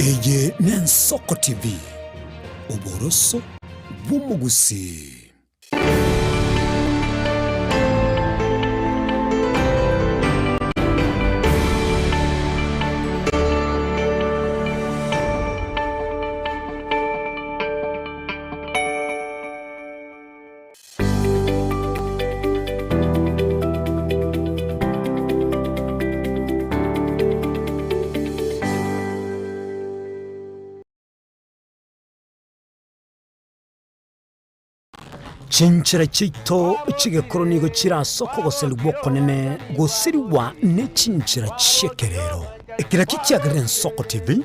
Eye n'Ensoko TV, oboroso bw'omogusii. Chinchera chiaito chi'egekoro nigo chire ase okogoserigwa okonene gosirigwa ne chinchera chi'ekerero. Eke nakio kiagerire Ensoko TV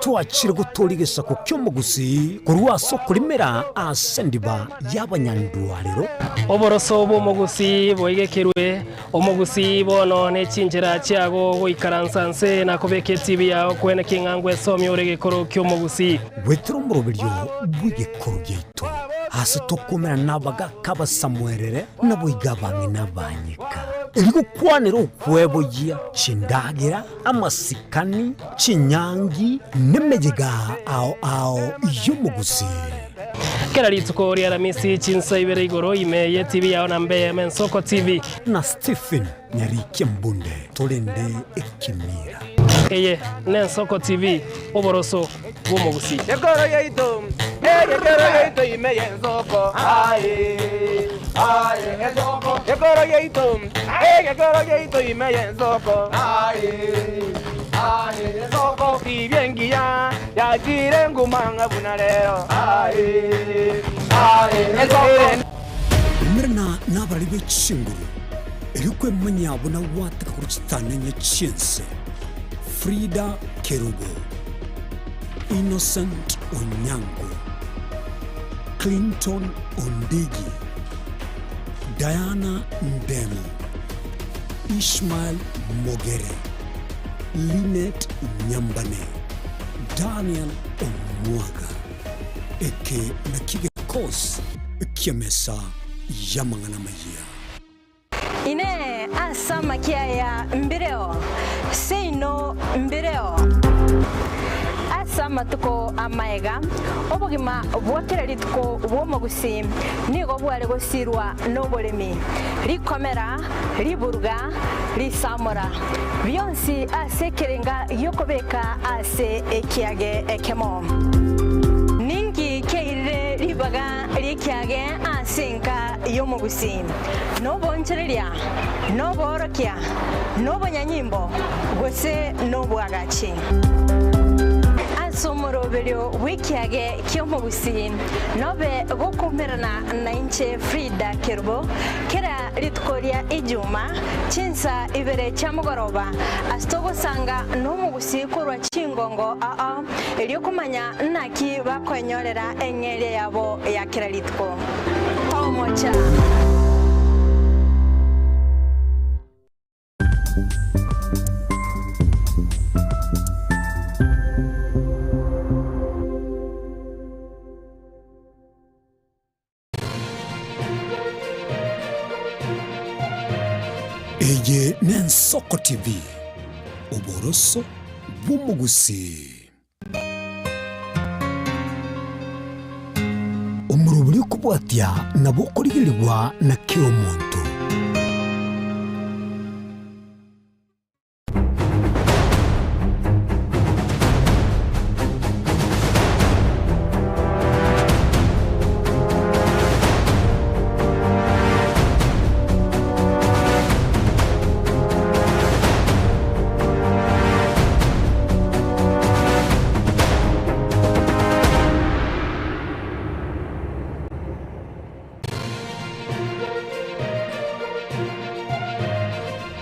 twachire gotooria egesaku ki'omogusii korwa ase okorimera ase endiba y'abanyandwarero. Oboroso bw'omogusii boigekerwe, omogusii bono ne chinchera chiago goikaransa nse na kobeka etibi yao kwene king'a ngwesomia ore egekoro ki'omogusii. Goetera omoroberio bw'egekoro giaito, aase tokoumera nabagaaka abasamuerere, naboigo abang'ina abanyeka, erio gokwanera okweboyia chindagera, amasikani, chinyangi, nemeyega ao ao y'omogusii. Kera rituko ria Aramisi chinsa ibere igoro ime ye TV yao na mbe Mensoko TV. Na Stephen Nyarikia Mbunde torende ekemira. Eye n'Ensoko TV, oboroso bw'omogusii. Ekoro yaito, egekero yaito ime y'ensoko, aye, aye, ensoko. Ekoro yaito, egekero yaito ime y'ensoko, aye, aye, ensoko. Tibia engiya yachire nguma ng'a buna rero, aye, aye, ensoko. Umerana nabarari be chinguru, erio kwemanyia buna gwateka korwa chitanenye chi'ense. Frida Kerubo, Innocent Onyango, Clinton Ondigi, Diana Ndemo, Ishmael Mogere, Linet Nyambane, Daniel Omwaga. Eke nakio gekosi ki'emesa y'amang'ana amayia. Inee! Ase amakia aya mbireo? Seino mbireo. Ase amatuko amaega, obogima bwa kera rituko bw'omogusii nigo bware gosirwa noboremi, rikomera, riburuga, risamora, bionsi ase ekerenga gi'okobeka ase ekiage ekemo. Ninki kiairire ribaga ri'ekiage ase enka y'omogusii? Noboonchoreria, noboorokia, nobonyanyimbo, gose nobwagachi. Ase omoroberio bw'ekiage ki'omogusii nobe gokoumerana nainche Frida Kerubo kera rituko ria Ijuma chinsa ibere chia mogoroba ase togosanga nomogusii korwa chingongo ao erio komanya naki bakoenyorera eng'eria yabo ya kera rituko. Tomocha. Eye n'Ensoko TV, oboroso bw'omogusii. Omorobori okobwatia nabo okorigerigwa na kera omonto.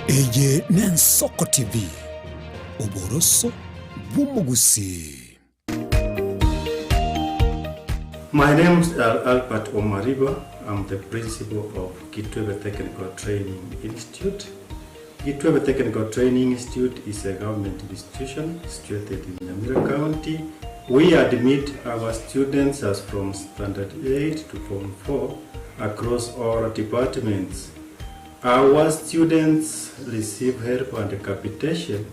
Eye n'Ensoko TV, oboroso bw'omogusii. My name is Albert Omariba. I'm the principal of Kitwebe Technical Training Institute. Kitwebe Technical Training Institute is a government institution situated in Nyamira County. We admit our students as from Standard 8 to Form 4 across all departments. Our students receive help and capitation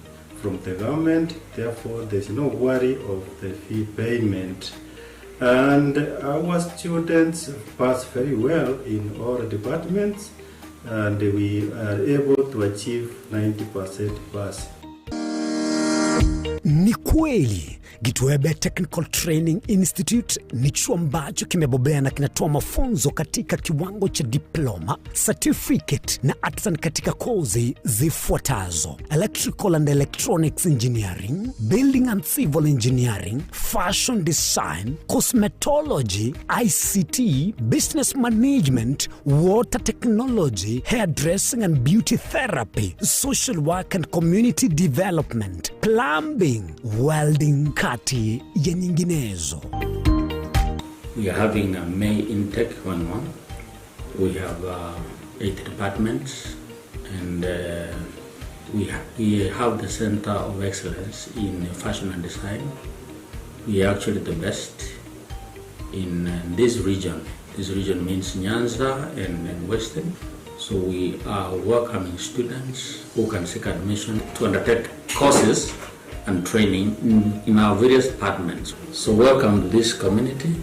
from the government, therefore there is no worry of the fee payment. And our students pass very well in all departments and we are able to achieve 90% pass. Ni kweli Gitwebe Technical Training Institute ni chuo ambacho kimebobea na kinatoa mafunzo katika kiwango cha diploma, certificate na artisan katika kozi zifuatazo: electrical and electronics engineering, building and civil engineering, fashion design, cosmetology, ICT, business management, water technology, hairdressing and beauty therapy, social work and community development, plumbing, welding kati ya nyinginezo. We are having a May intake going on. We have uh, eight departments and uh, we, ha we have the Center of Excellence in Fashion and Design. We are actually the best in uh, this region. This region means Nyanza and, and Western. So we are welcoming students who can seek admission to undertake courses and training in, in our various departments. So welcome to this community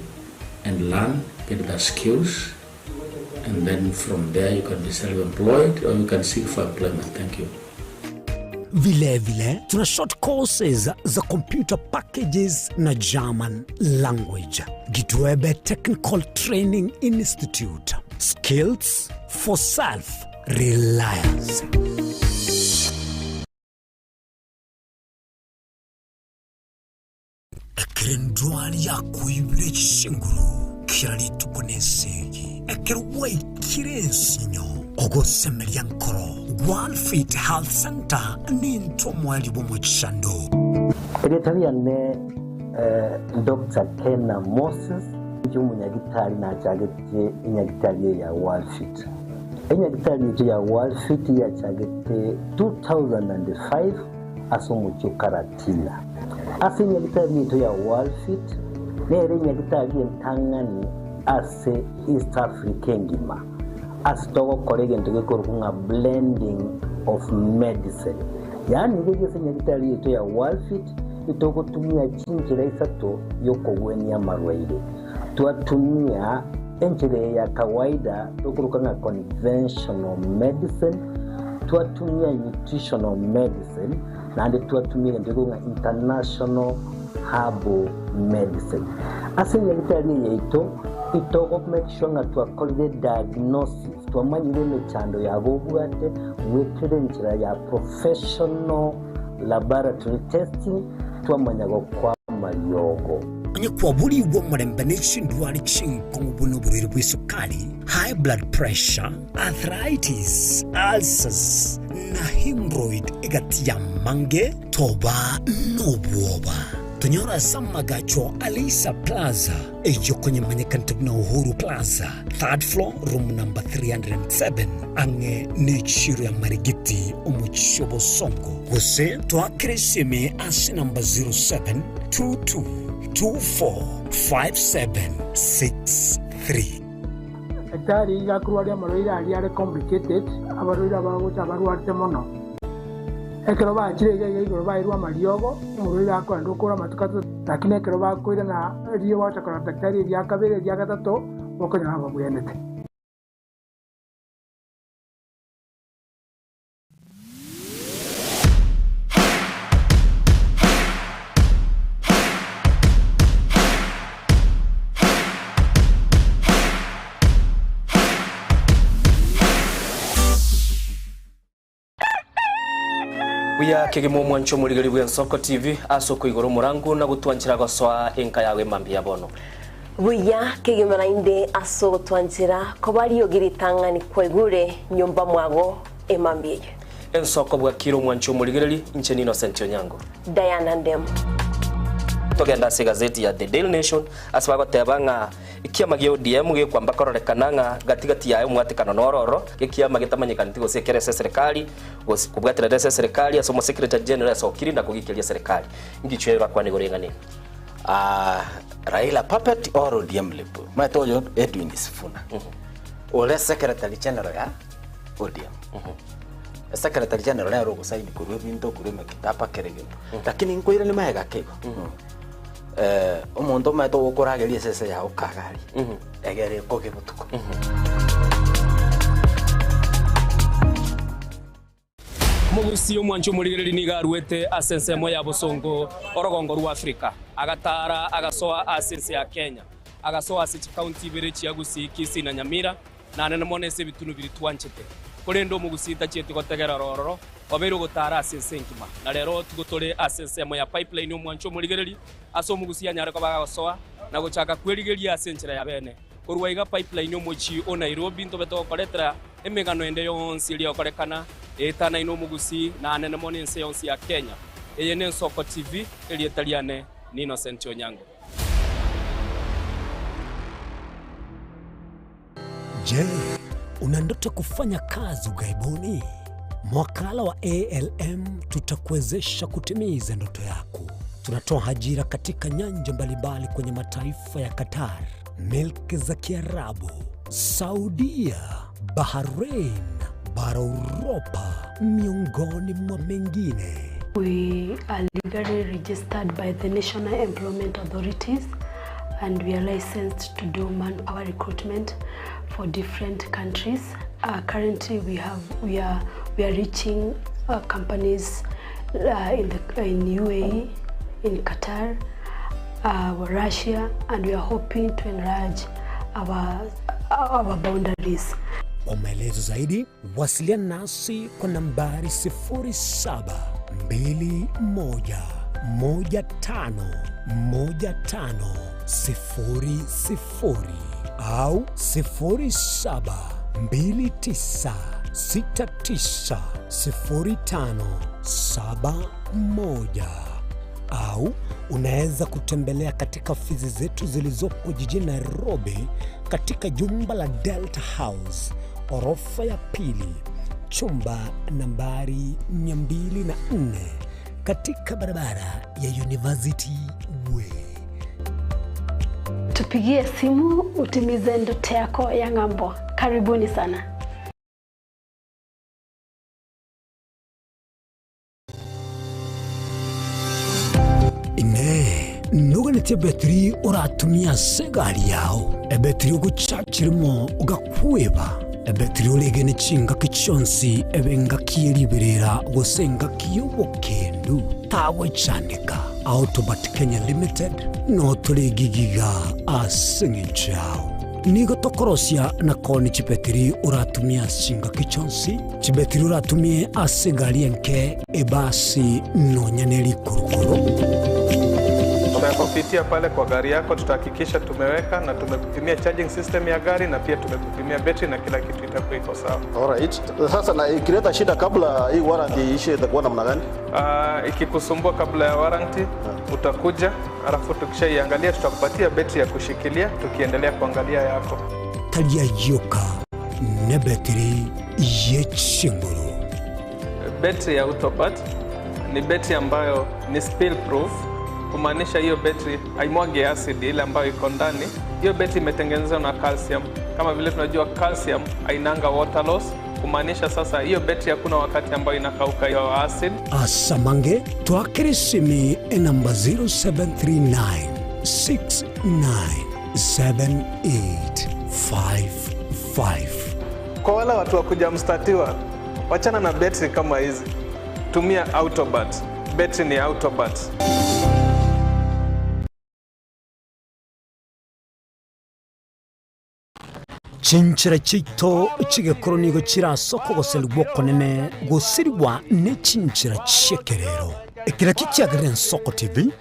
and learn, get the skills, and then from there you can be self-employed or you can seek for employment. Thank you. Vile vile tuna short courses za computer packages na German language. Gitwebe Technical Training Institute. Skills for self reliance. Ekero endwari yakoibire chinguru kera rituko nesegi, ekero gwaikire ensinyo, ogosemeria nkoro, Gwalfit Health Centre nintwe omoerio bw'omochando. Erieta riane Doctor Kena Moses, inche omonyagitari nachagetie enyagitari eye ya Walfit. Enyagitari eye ya Walfit yachagete 2005 ase omochie o Karatina. Ase enyagitari yaito ya Walfit nere enyagitari entang'ani ase East Africa engima ase togokora egento gekorokwa ng'a blending of medicine. Yaani riria ase enyagitari yaito ya Walfit itogotumia chinchera isato yokogwenia amarwaire. Twatumia enchera eye ya kawaida tokoroka ng'a conventional medicine, twatumia nutritional medicine, naende twatumia egento gekorokwa ng'a international herbal medicine. Ase enyagitari eye yaito, itogo make sure ng'a twakorire diagnosis, twamanyire emechando yabo obwate, goetera enchera ya professional laboratory testing, twamanya gokoa amariogo. Onye kwaborigwe omorembe ne chindwari chinkong'u buna oborwaire bw'esukari, high blood pressure, arthritis, ulcers, na hemorrhoid egati y'amange, toba nobwoba. Tonyore ase amagacho a Leisa Plaza, eyio konyemanyekanete buna Uhuru Plaza, third floor, room number 307, ang'e n'echiro ya Marigiti, omochie o Bosongo. Gose toakere esimi ase namba 0722245763. Daktari iga akorwaria amarwaire aria are complicated, abarwaire abagocha abarwarete mono. Ekero bachire iga iga igoro bairwe amariogo, omorwaire akoenda okora amatuko atato, lakini ekero bakoirana erio bagocha korora daktari eria kabere eria gatato, bokonyora babwenete. Buya kegima omwancho omorigeri bw'Ensoko TV ase okoigora omorango na gotwanchera gosoa enka yago emambia ya bono. Buya kegima naende ase ogotwanchera koba riogi ritang'ani kwaigure nyomba mwago emambia eye. Ensoko bwakire omwancho omorigereri, inche n'Innocent Onyango. Diana Ndemo. Togende ase egazeti ya The Daily Nation ase bagoteba ng'a ekiama gia ODM gekwamba kororekana ng'a gati gati yaye omwatekano noro oro, ekiama getamanyekaneti gose ekere ase eserekari gose kobwaterera ase eserekari ase omosecretary general asokire na kogikeria eserekari. Ngichwe orakwane igoro ing'ana eye? Ah, Raila puppet or ODM lip. Maete oyo Edwin Sifuna. Ore secretary general ya ODM. Secretary General nere ogosaini korwa ebinto, korwa emekita apakere egento. Lakini nkoirania magega ake igo, omonto omanyete ogokorageria esese yago kaga aria, egere ekoge botuko. Omogusii omwanchi omorigereria nigo aruete ase ensemo ya bosongo orogongo rwa Afrika, agataara agasoa ase ense ya Kenya, agasoa ase chikaunti ibere chia Gusii, Kisii na Nyamira, na nene mono ase ebitunu biria twanchete. Korende omogusii tachieti gotegerera ororo, obeire ogotaara ase ense engima. Na rero tigo tore ase ensemo ya Pipeline omwanchi omorigereria, ase omogusii anyare koba agagosoa na gochaka kwerigeria ase enchera ya bene. Korwa iga Pipeline omochie o Nairobi ntobe togokoretera emegano ende yonsi eria egokorekana eetanaine omogusii na anene mono ense yonsi ya Kenya. Eye n'Ensoko TV, erieta riane ni Innocent Onyango. Je, una ndoto kufanya kazi ughaibuni? Mwakala wa ALM tutakuwezesha kutimiza ndoto yako. Tunatoa ajira katika nyanja mbalimbali kwenye mataifa ya Qatar, milki za Kiarabu, Saudia, Bahrain, bara Uropa, miongoni mwa mengine. We are legally registered by the National Employment Authorities and we are licensed to do manpower recruitment for different countries. Uh, currently we have we are we are reaching uh, companies uh, in the in UAE, in Qatar, uh, Russia and we are hoping to enlarge our our boundaries. Kwa maelezo zaidi wasiliana nasi kwa nambari 0721151500 au 0729690571 au unaweza kutembelea katika ofisi zetu zilizopo jijini Nairobi katika jumba la Delta House orofa ya pili chumba nambari 204 katika barabara ya University Way. Tupigie simu utimize ndoto yako ya ng'ambo. Karibuni sana. Inee! Noganetie ebetiri oratumie ase egari yao, ebetiri ogochachirimo ogakweba, ebetiri oregene chingaki chionsi ebe engaki ye riberera gose engaki y'obokendu? Tagwechandeka. Autobat Kenya Limited notore gigiga ase eng'encho yao. Nigo tokorosia na koonia chibetiri oratumie ase chingaki chionsi, chibetiri oratumie ase egari enke, ebasi, nonya ne rikurukuru. Tutakupitia pale kwa gari yako, tutahakikisha tumeweka na tumekupimia charging system ya gari na pia tumekupimia betri na kila kitu itakuwa iko sawa. Alright. Sasa na ikileta shida kabla hii warranty iishe itakuwa namna gani? Uh, ikikusumbua kabla ya warranty utakuja, alafu tukishaiangalia tutakupatia betri ya kushikilia tukiendelea kuangalia yako. Tari ayio ka nebetiri ye chinguru. Betri ya Autobat ni betri ambayo ni spill proof, kumaanisha hiyo betri haimwagi acid ile ambayo iko ndani. Hiyo betri imetengenezwa na calcium. Kama vile tunajua calcium hainanga water loss, kumaanisha sasa hiyo betri hakuna wakati ambayo inakauka hiyo acid. Asamange twakere esimi enamba 0739 697855. Kwa wale watu wa kuja mstatiwa, wachana na betri kama hizi, tumia Autobat. Betri ni Autobat. Chinchera chiaito chi'egekoro nigo chire ase okogoserigwa okonene gosirigwa ne chinchera chi'ekerero. Eke nakio kiagerire Ensoko TV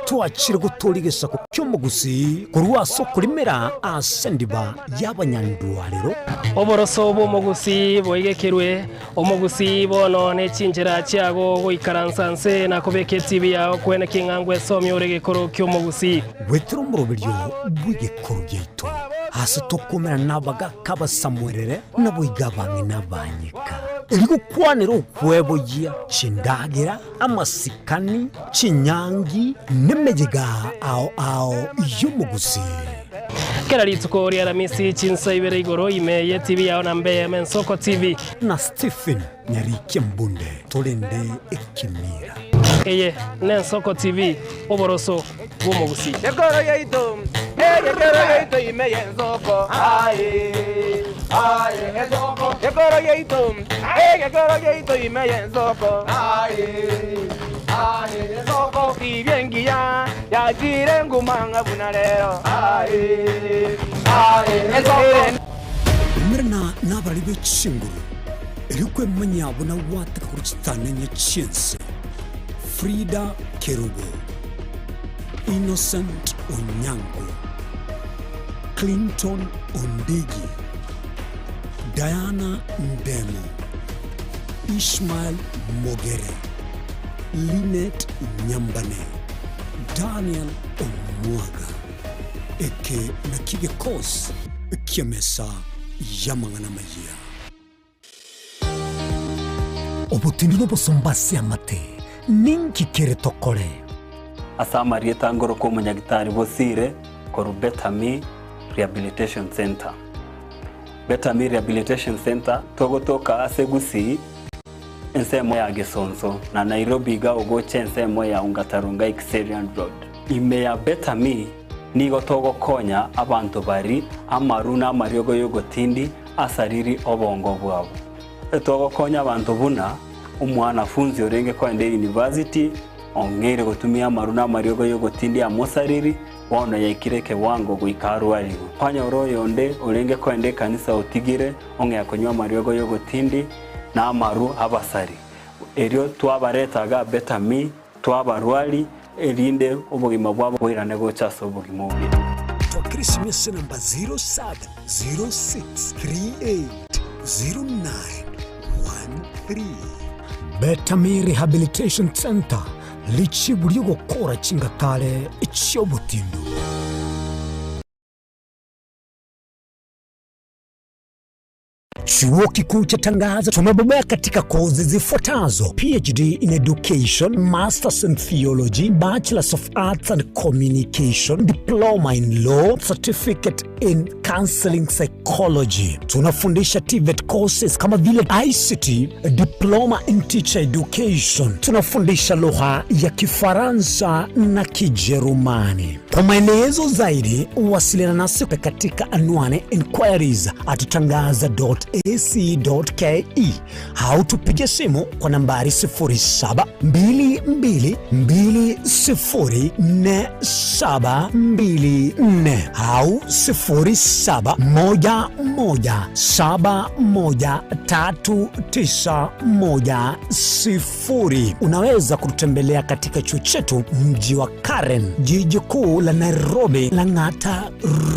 twachire gotooria egesaku ki'omogusii korwa ase okorimera ase endiba y'abanyandwarero. Oboroso bw'omogusii boigekerwe, omogusii bono ne chinchera chiago goikaransa nse na kobeka etibi yao kweneka ing'a ngwesomia ore egekoro ki'omogusii. Goetera omoroberio bw'egekoro giaito, aase tokomerana nabagaaka abasamwerere, naboigo abang'ina abanyeka, erio gokwanera okweboyia chindagera, amasikani, chinyangi, nemeyega ao ao y'omogusii. Kera rituko ria Aramisi chinsa ibere igoro ime ye TV yao na mbe eyemo Ensoko TV. Na Stephen Nyarikia Mbunde torende ekemira. Eye n'Ensoko TV, oboroso bw'omogusii. Ekoro yaito, egekero yaito ime y'ensoko, aye, aye, ensoko. Ekoro yaito, egekero yaito ime y'ensoko, aye, aye, ensoko. Tibia engiya yachire nguma ng'a buna rero, aye, aye, ensoko. Umerana nabarari be chinguru, erio kwemanyia buna gwateka korwa chitanenye chi'ense. Frida Kerubo, Innocent Onyango, Clinton Ondigi, Diana Ndemo, Ishmael Mogere, Linet Nyambane, Daniel Omwaga. Eke nakio gekosi ki'emesa y'amang'ana amayia. Obotindi nobosomba ase amate, ninki kere tokore? Ase amarieta ngorokwa omonyagitari Bosire korwa Better-Me Rehabilitation Centre. Better-Me Rehabilitation Centre togotoka ase Gusii ensemo ya Gesonso na Nairobi iga ogocha ensemo ya Ongata Rongai Kiserian Road. Ime ya Better-Me nigo togokonya abanto bari amaru na amariogo y'ogotindi asariri obongo bwabo. Togokonya abanto buna omwanafunzi orenge koenda eyunivasiti ong'eire gotumia amaru na amariogo y'ogotindi amosariri, bono yaikire ekewango goika arwarigwe. Kwanyora oyonde orenge koenda ekanisa otigire ong'ea konywa amariogo y'ogotindi na amaru abasari. Erio twabareta iga Betami, twabarwari, erinde obogima bwabo boirane gocha ase obogima obuya. Twakera esimi ase namba 0706380913. Betami Rehabilitation Centre, richibu ri'ogokora chingatare chi'obotindu. Chuo Kikuu cha Tangaza tumebobea katika kozi zifuatazo: PhD in Education, Masters in Theology, Bachelors of Arts and Communication, Diploma in Law, Certificate in Counseling Psychology. Tunafundisha TVET courses kama vile ICT, Diploma in Teacher Education. Tunafundisha lugha ya Kifaransa na Kijerumani. Kwa maelezo zaidi wasiliana nasi katika anwani inquiries at tangaza.ac.ke au tupige simu kwa nambari 0722204724 au 0711713910. Unaweza kututembelea katika chuo chetu mji wa Karen, jiji kuu la Nairobi, Lang'ata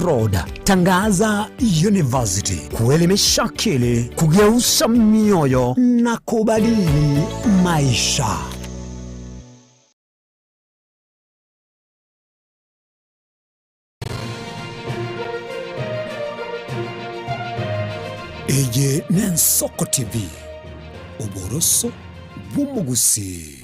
Road. Tangaza University, kuelimisha akili, kugeuza mioyo na kubadili maisha. Eye n'Ensoko TV, oboroso bw'omogusii.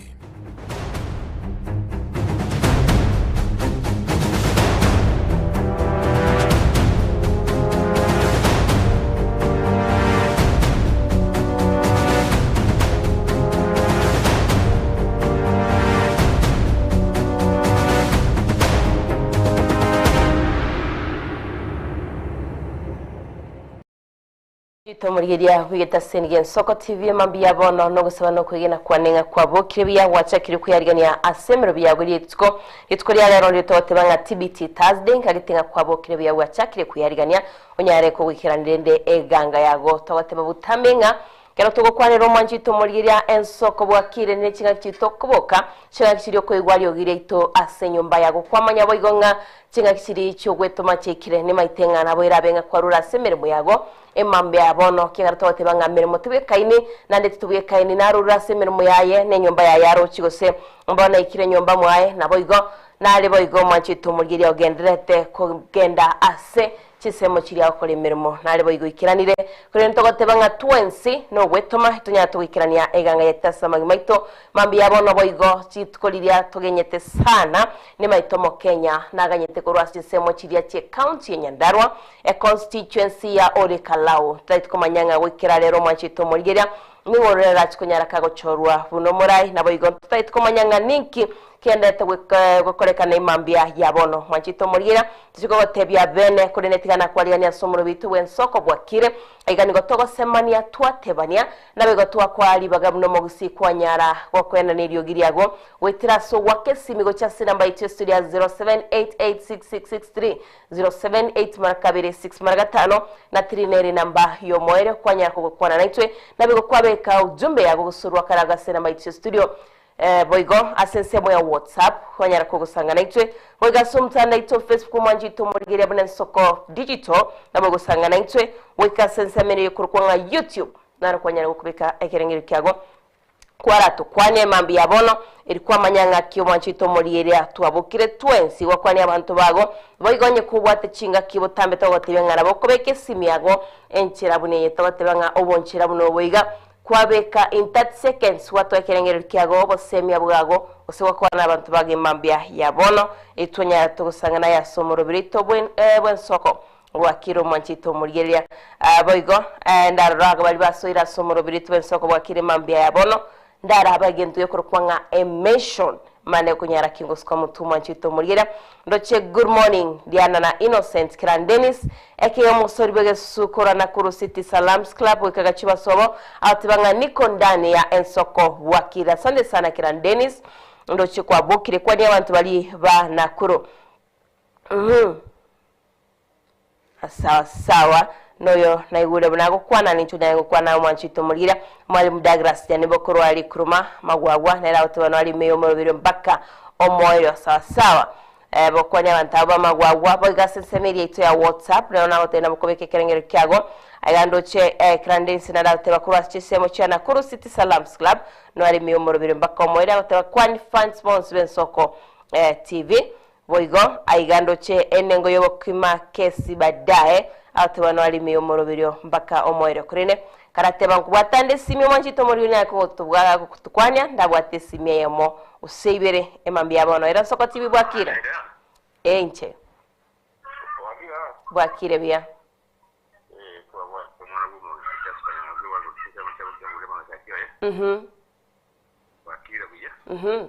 Tomorigeria bw'egetaseni gi'Ensoko TV mambia bono nogosaba nokwegena kwane ng'a kwabokire buya gwachakire kweyarigania ase emerobio yago rituko rituko ria rero ndire togoteba ng'a TBT Thursday nkagete ng'a kwabokire buya gwachakire kweyarigania onyare kogoikeranera ende eganga yago togoteba butambe ng'a Ekero togokwanera omwanchi oito omorigereria ensoko bwakire ne ching'aki chiaito okoboka, ching'aki chiria okoigwa riogi riaito ase enyomba yago. Kwamanya boigo ng'a ching'aki chiria chi'ogwetoma chiaikire, nimaite ng'a nabo erabe ng'a kwarure ase emeremo yago emambia ya bono, ekiagera togoteba ng'a meremo tibwekaini, naende titobwekaini. Narure ase emeremo yaye, na enyomba yaye arochi gose mbono naikire nyomba mwaye, naboigo nare boigo omwanchi oito omorigereria ogendererete kogenda ase. Chinsemo chiria agokora emeremo nare boigo oikeranire, korende togoteba ng'a twensi nogwetoma tonyare togoikerania eganga yaito ase amagima aito. Mambia bono boigo chituko riria togenyete sana nemaito Omokenya naganyete korwa ase chinsemo chiria chie county ya Nyandarua, econstituency ya Ol Kalou. Totaeti komanya ng'a goikera rero omwanchi oito omorigeria nigo orore arache konyara kagochorwa buna omorai, naboigo totaeti komanya ng'a ninki Kendete gokorekana imambia ya bono. Mwanchete omorigereria, tochia kogotebia bene, korende tiga nakwariganie ase omorobio oito bw'ensoko bwakire. Aiga nigo togosemania, twatebania, naboigo twakoa ribaga buna omogusii kwanyara gokoenana eriogi riago goetera ase ogoaka esimi gochia ase enamba yaito y'estudio ya 07886663 078 mara kabere 6 mara gatano na 3 nere enamba y'omoerio kwanyara kogokwana naintwe naboigo kwabeka ujumbe yago gosorwa karago ase enamba yaito y'estudio Boigo ase ensemo ya WhatsApp kwanyara kogosanga naintwe, boigo ase omotandao oito o Facebook omwancho oito omorigereria buna Ensoko Digital nabo ogosanga naintwe, goika ase ensemo ere ekorokwa ng'a YouTube naro kwanyara gokobeka ekerengerio kiago kwaratokwanie mambia ya bono eri kwamanya ng'aki omwancho oito omorigereria twabokire twensi gwakwania abanto bago boigo onye kobwate chingaki botambe togotebia ng'a nabo okobeka esimi yago enchera buna eye togoteba ng'a obonchera buna obo iga Kwabeka in 30 seconds gwatoa ekerengererio kiago obosemia bwago gose gwakwana nabanto bago emambia ya bono etwanyara togosang'ana aye ase omoroberi oito bw'ensoko gwakire omwanchi oito omorigereria boigo ndarora baria basoire ase omoroberi oito bw'ensoko bwakire emambia ya bono ndarabe egento gekorokwa ng'a emention Mane okonyara ki ngosuka omotwe omwanchi oito omorigereria ndoche good morning Diana na Innocent Kiran Dennis aka omosori bw'egesusu korwa Nakuru City Salams Club goika Gachuba sobo agoteba ng'a niko ndani ya ensoko bwakire asante sana Kiran Dennis ndoche kwabokire kwania abanto baria ba Nakuru uhum. Sawa sawa noyo naigure buna agokwana ninche onyare gokwana omwanchi oito omorigereria Mwalimu Douglas Janibo korwa Rikuruma Magwagwa nere agoteba noari ime y'omoroberi mpaka omoerio sawa sawa eh, bokwania abanto abo ba Magwagwa boigo ase ensemo eria yaito ya WhatsApp nero nagotebia nabo kobeka ekerengerio kiago aiga ndoche eh, Clandence nere agoteba korwa ase chinsemo chia Nakuru City Salams Club noari ime y'omoroberi mpaka omoerio agoteba kwani fans bonsi b'ensoko eh, TV Boigo aiga ndoche enengo y'obokima kesi baadaye, agoteba noarime y'omoroberio mpaka omoerio. Korende karateba nkobwata nde esimi omwanchete omorwani nare kogotobwa gogotukwania, ndabwate esimi eyemo gose ibere emambia ya bono. Era nsoko tibi bwakire? Ee inche. Bwakire buya. Mhm. Mhm.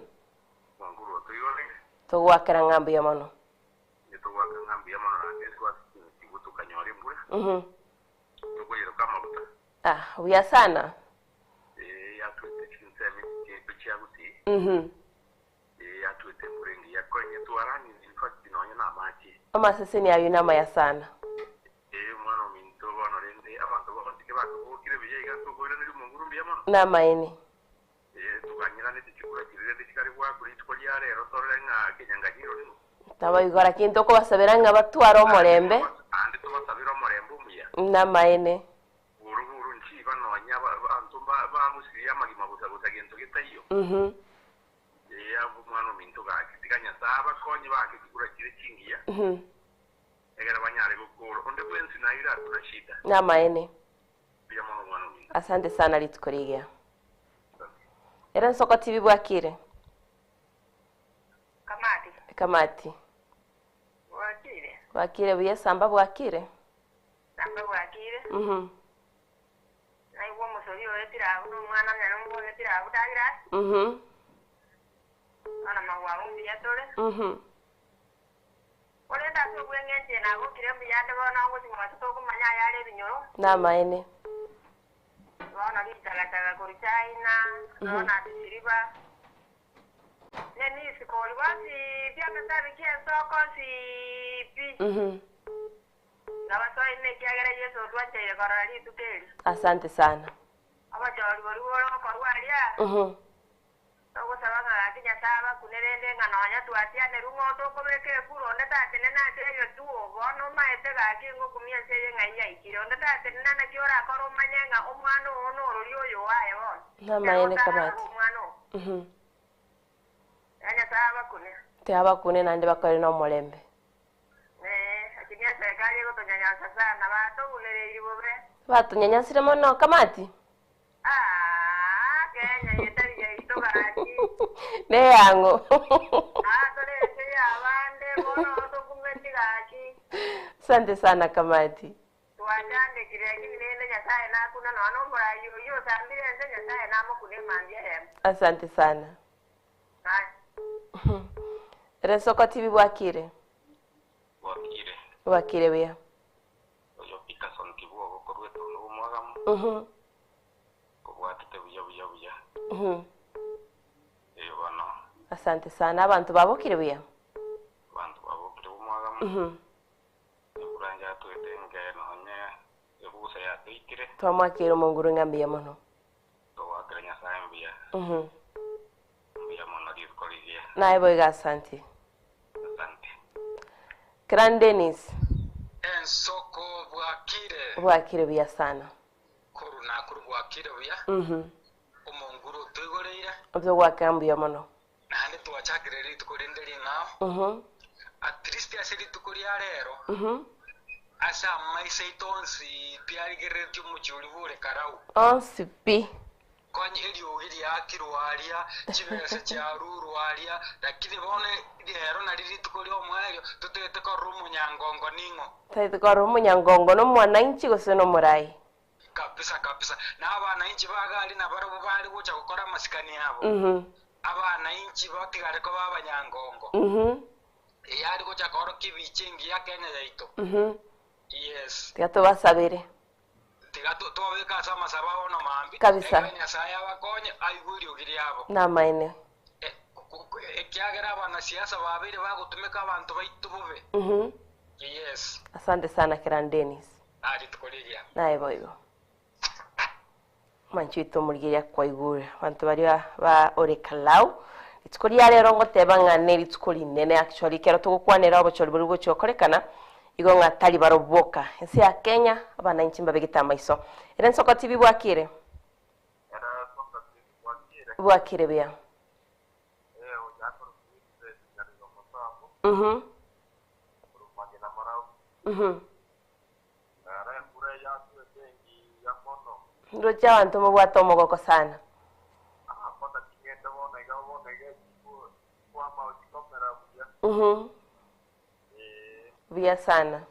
Togoakera ng'a mbuya mono. Mhm. Ah, buya sana. Mhm. Amaseseni ayio namaya sana. Namaene. Tabaigora ki ntokobasabera ng'a batware omorembe. Namaene. Mhm. Mhm. Namaene. Asante sana rituko rigiya. Ere nsoko TV bwakire? Kamati. Kamati. Bwakire. Bwakire buya esamba bwakire? Samba bwakire. Mhm. Naigwa omosori oetire abwo na omwana onye nomoetire abwo Douglas. Mhm. Bono magwabo mbuya tore. Mhm. Korende ase obweng'encho eye nagokire mbuya ande bono ngochia mogaso tokomanya ayare ebinyoro. Namaene. Bono richagachaga korwa China, Ronald Siriba, ne Misikori bonsi pi amesabi ki'ensoko onsi pi. Nabasoe ime ekiagera Yeso otwancheire korora rituko eri. Asante sana. Obochori boria bore gokorwa aria. Togosaba ng'a gaki Nyasae abakune rende ng'a nonya twatianerwe ng'a tokobeka ekura onde tatenena ase egetuo, bono omaete gaki ngokumia ense eye ng'ai yaikire. Onde tatenena naki orakore omanye ng'a omwana oo norori oyo oaye bono. Namaene Ekero Kamati. otararora omwana oo. Tiga Nyasae abakune. Tiga abakune naende bakore nomorembe. Ee, lakini eserekari egotonyanya Batonyanyasire mono kamati. Ah, Kenya yetari yaito gaki. Neyang'o. Ah, torente yabande bono tokumeti gaki. Asante sana kamati. Twachandekire lakini nende Nyasaye nakuna nono omurayi oyo osambire ense Nyasaye namokuna emambia eyemo. Asante sana. Aye. Resoko TV bwakire. Bwakire. Bwakire buya. Oyo Peterson Kibuogo korwete ono omwagamu. Kobwatete buya buya buya. Eyo bono. Asante sana abantu babokire buya. Abantu babokire omwagamu. Ekuranja atwete ngeno onye ebusa yatwikire. Twamwakire omonguru ng'a mbuya mono. Togwakire Nyasaye mbuya. Mbuya mono rituko rigiya. Naye boiga asante. Asante. Grand Dennis. Ensoko bwakire. Bwakire buya sana. Koru nakuru bwakire buya. Omonguru otoigoreire. Otogwakira mbuya mono. Naende twachakire rituko rinde ring'ao. At least ase rituko ria rero. Ase amaisa aito onsi piarigereretie omochie oria bore karau. Onsi pi. Konya eriogi riakirwa aria, chibesa chiarurwa aria, lakini bono rero nari rituko ria omwerio totagete korora omonyangongo ning'o. Totagete korora omonyangongo na omwananchi gose na omorai. Kabisa kabisa. Na abananchi baga aria nabarabwo bare gocha gokora amasikani abo. Abananchi batigare koba abanyangongo. Eye are gocha koorokia ebicha engiya Kenya yaito. Yes. Tiga tobasabere. Tiga twabeka ase amasabo abono mambia. Kabisa. Ekero Nyasaye abakonye aigwe eriogi riabo. Namaene. Ekiagera abanasiasa babeire bagotumeka abanto baito bobe. Yes. Asante sana Kiran Dennis. Ah, rituko riria. Naye boigo. Manchito omorigeria kwaigure. Abanto baria ba ore Kalau. Rituko ria rero ngoteba ng'a ne rituko rinene actually ekero togokwanera obochori bori gochia gokorekana igo ng'a tari baroboka. Ense ya Kenya abananchi mbabegete amaiso. Ere ensoko TV bwakire? Bwakire buya. Ndoche abanto mobwate omogoko sana. Buya sana.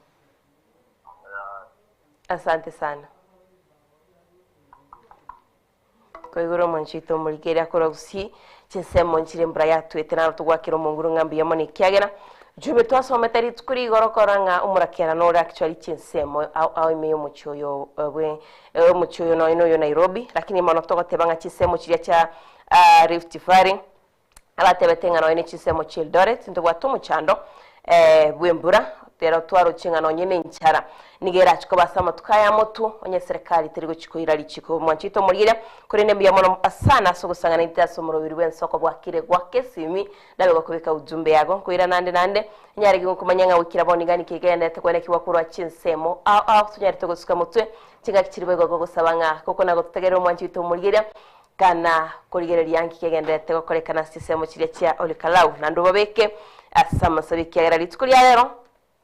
Asante sana. Koigoro omonchito omorikeri akora gusii chinsemo nchire embura yatwete naro togwakera omonguru ng'a mbuya mono ekiagera jube twasomete rituko rigoro kora ng'a omorakera nore actually chinsemo ao ime ya omochie oyo bwe omochie oyo nonya oyo Nairobi lakini mono togoteba ng'a chinsemo chiria chia Rift Valley abatebete ng'a nonya chinsemo chia Eldoret ntobwate omochando bwa embura rero twaroche ng'a nonya na enchara nigo erache koba ase amatuko aya motu onye serikali teri gochia koira richiko mwanchete omorigeria korende mbuya mono sana ase ogosang'ana intwe ase omoroberi bwa ensoko bwakire gwaka esimi nabe gokobeka ujumbe yago nkoira nande nande nyare gokomanya ng'a goikera bono iga niki egenderete kwenekigwa korwa chinsemo ao ao tonyarete gosuka motwe chingaki chiri boigo gogosaba ng'a gokona gototegerera omwanchi oito omorigeria kana korigereria nki kegenderete gokorekana ase chisemo chiria chia Olkalau naende obabeke ase amasabe ekiagera rituko ria rero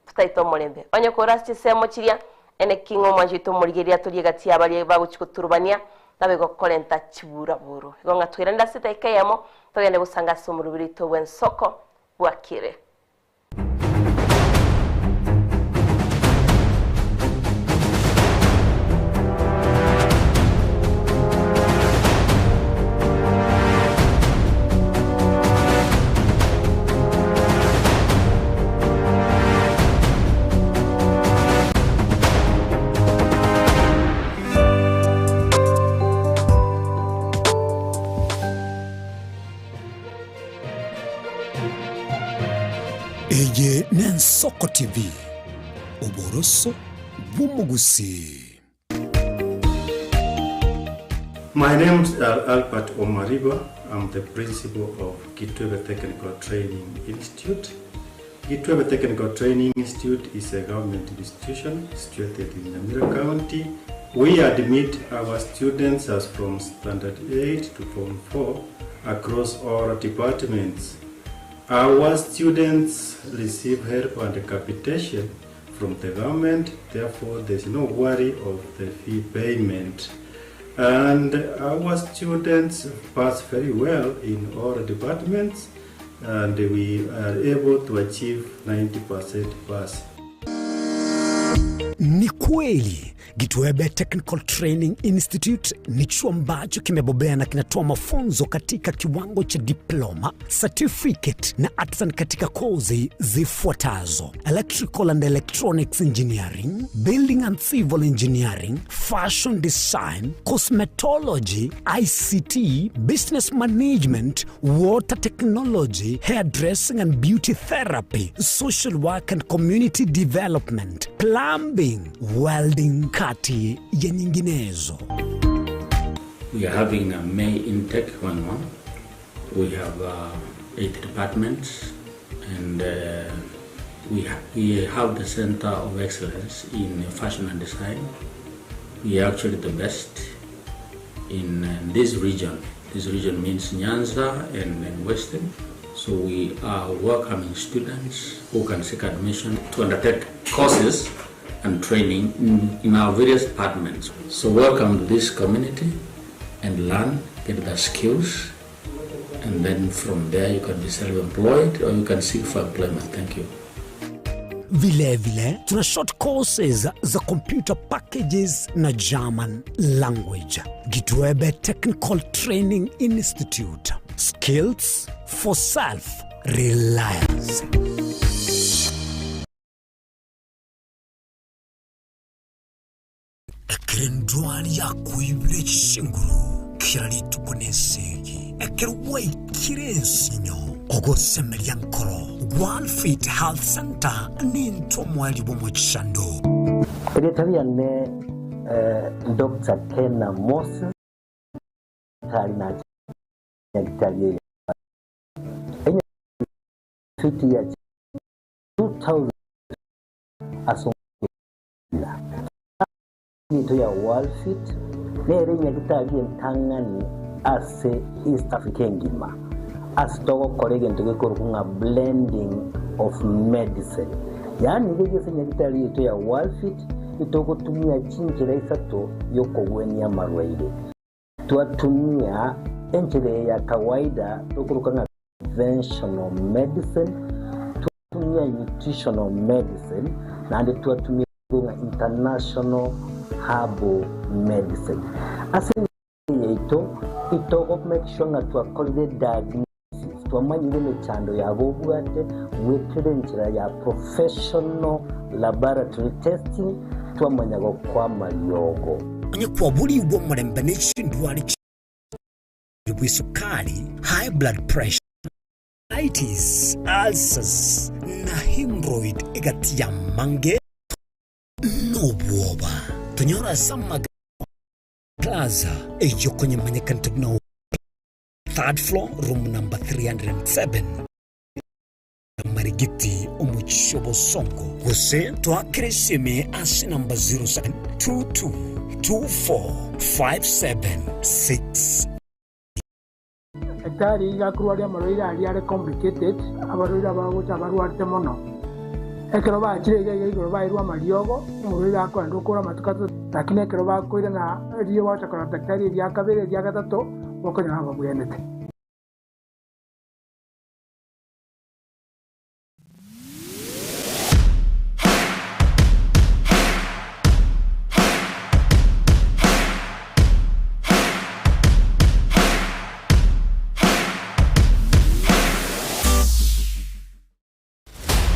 totaete omorembe. Onye kore ase chinsemo chiria, ene ki ng'a omwancho oito omorigereria torie egati y'abaria bagochia goturubania, nabe gokorenta chiburaburu. Igo ng'a twerende ase edaika eyemo, togende gosanga ase omoroberi oito bw'ensoko bwakire. Eye n'Ensoko TV, oboroso bw'omogusii. My name is Albert Omariba. I'm the principal of Kitwebe Technical Training Institute. Kitwebe Technical Training Institute is a government institution situated in Nyamira County. We admit our students as from Standard 8 to Form 4 across all departments. Our students receive help and capitation from the government, therefore there is no worry of the fee payment. And our students pass very well in all departments and we are able to achieve 90% pass. Ni kweli Gitwebe Technical Training Institute ni chuo ambacho kimebobea na kinatoa mafunzo katika kiwango cha diploma, certificate na artisan katika kozi zifuatazo: electrical and electronics engineering, building and civil engineering, fashion design, cosmetology, ICT, business management, water technology, hairdressing and beauty therapy, social work and community development, plumbing, welding, kati ya nyinginezo. We are having a May intake going on. We have uh, eight departments and uh, we, ha we have the Center of Excellence in Fashion and Design. We are actually the best in uh, this region. This region means Nyanza and, and Western. So we are welcoming students who can seek admission to undertake courses and training in, in our various departments. So welcome to this community and learn, get the skills, and then from there you can be self-employed or you can seek for employment. Thank you. Vilevile tuna short courses za computer packages na German language. Gitwebe Technical Training Institute. Skills for self reliance. Ekero endwari yakoibire chinguru kera rituko nesegi, ekero gwaikire ensinyo, ogosemeria nkoro, Worldfit Health Center nintwe omoerio bw'omochando. Erieta riane Doctor Kena Moses, tari na nyagetari eye Enyafiti ya 2000 ase Ira. Egento ya Worldfit nere enyagitari entang'ani ase East Africa engima ase togokora egento gekorokwa ng'a blending of medicine. Yaani iga ase enyagitari yaito ya Worldfit itogotumia chinchera isato yokogwenia amarwaire. Twatumia enchera eye ya kawaida tokoroka ng'a conventional medicine, twatumia nutritional medicine, naende twatumia ng'a international herbal medicine. Ase enchera eye yaito, itogo make sure ng'a twakorire diagnosis, twamanyire emechando yabo obwate goetera enchera ya professional laboratory testing, twamanya gokoa amariogo. Onye kwaborigwe omorembe ne chindwari bw'esukari, high blood pressure, arthritis, ulcers, na hemorrhoid egati y'amange nobwoba. Tonyore ase Amagena Plaza eyio konyemanyekanete buna Third floor, room number 307, Marigiti, omochie o Bosongo, gose toakere esimi ase namba 0722 2457 6. Daktari iga akorwaria amarwaire aria are complicated, abarwaire abagocha abarwarete mono. Ekero bachire iga iga igoro bairwe amariogo, omorwaire akoenda okora amatuko atato, lakini ekero bakoirana riria gwacha korora daktari eria kabere eria gatato, bokonyora babwenerete.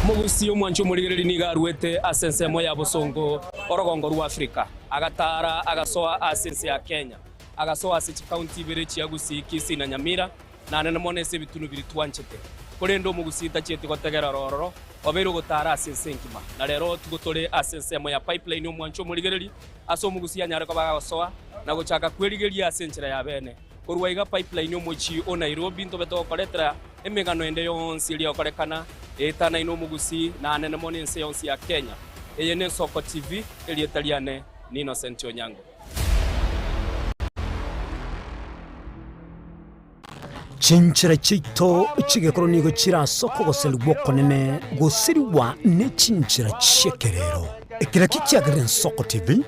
Omogusii omwanchi omorigereria nigo aruete ase ensemo ya bosongo orogongo rwa Afrika, agataara agasoa ase ense ya Kenya, agasoa ase chikaunti ibere chia Gusii, Kisii na Nyamira, Naende mono ase ebitunu biria twanchete. Korende omogusii tachieti gotegera ororo, obeire ogotaara ase ense engima. Na rero tigo tore ase ensemo ya pipeline omwancho omorigereria, ase omogusii anyare koba agosoa na gochaka kwerigeria ase enchera ya bene. Korwa iga pipeline omochie o Nairobi ntobe togokoretera emegano ende yonsi eria egokorekana eetanaine omogusii naanene mono ense yonsi ya Kenya. Eye n'Ensoko TV, erieta riane ni Innocent Onyango. Chinchera chiaito chi'egekorwa nigo chire ase okogoserigwa okonene gosirigwa ne chinchera chi'ekerero. Eki nakio kiagerire Ensoko TV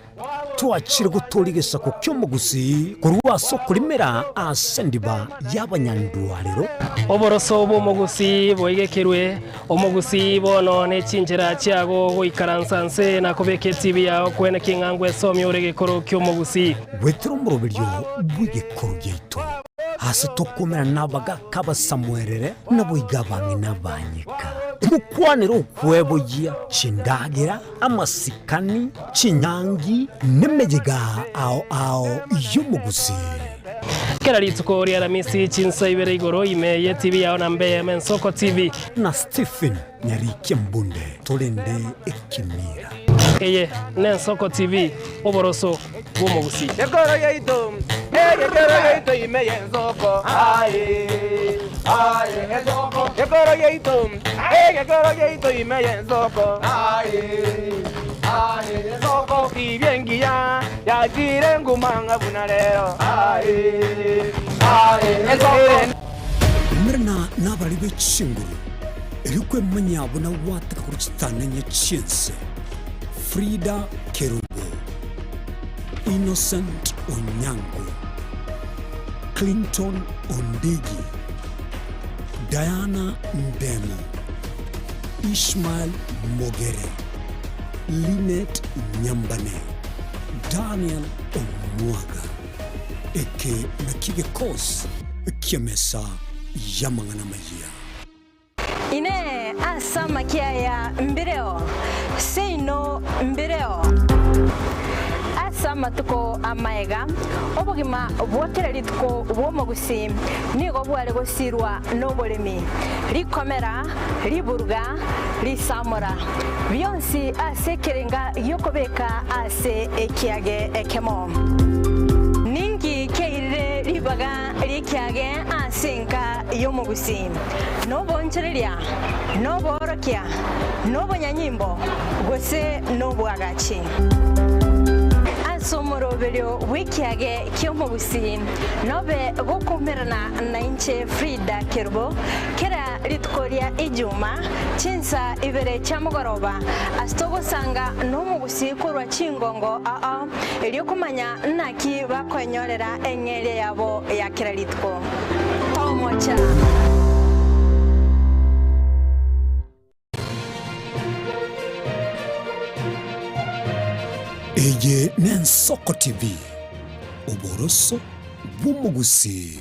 twachire gotooria egesaku ki'omogusii korwa ase okorimera ase endiba y'abanyandwarero. Oboroso bw'omogusii boigekerwe, omogusii bono ne chinchera chiago goikaransa nse na kobeka etibi yao kwene king'a ngwesomia ore egekoro ki'omogusii. Goetera omoroberio bw'egekoro giaito, ase tokoumera nabagaaka abasamuerere, naboigo abang'ina abanyeka. Mokwanere okweboyia chindagera, amasikani, chinyangi, nemeyega ao ao y'omogusii. Kera rituko ri'Aramisi chinsa ibere igoro ime y'etibi yao na mbe Ensoko TV. Na Stephen Nyarikia Mbunde torende ekemira. Eye n'Ensoko TV, oboroso bw'omogusii. Ekoro yaito, egekero yaito ime y'ensoko, aye, aye, ensoko. Ekoro yaito, egekero yaito ime y'ensoko, aye, aye, ensoko. Tibia engiya yachire nguma ng'a buna rero, aye, aye, ensoko. Umerana nabarari be chinguru, erio kwemanyia buna gwataka korwa chitananya chi'ense. Frida Kerubo, Innocent Onyango, Clinton Ondigi, Diana Ndemo, Ishmael Mogere, Linet Nyambane, Daniel Omwaga. Eke nakio gekosi ki'emesa y'amang'ana amayia. Inee! Ase amakia aya mbireo? Seino mbireo. Ase amatuko amaega, obogima bwa kera rituko bw'omogusii nigo bware gosirwa noboremi, rikomera, riburuga, risamora, bionsi ase ekerenga gi'okobeka ase ekiage ekemo. Ninki kiairire ribaga ri'ekiage ase enka y'omogusii? Noboonchoreria, noboorokia, nobonyanyimbo, gose nobwagachi? Ase omoroberio bw'ekiage ki'omogusii nobe gokoumerana nainche Frida Kerubo kera rituko ria Ijuma chinsa ibere chia mogoroba ase togosanga nomogusii korwa chingongo ao erio komanya naki bakoenyorera eng'eria yabo ya kera rituko. Tomocha. Eye n'Ensoko TV, oboroso bw'omogusii.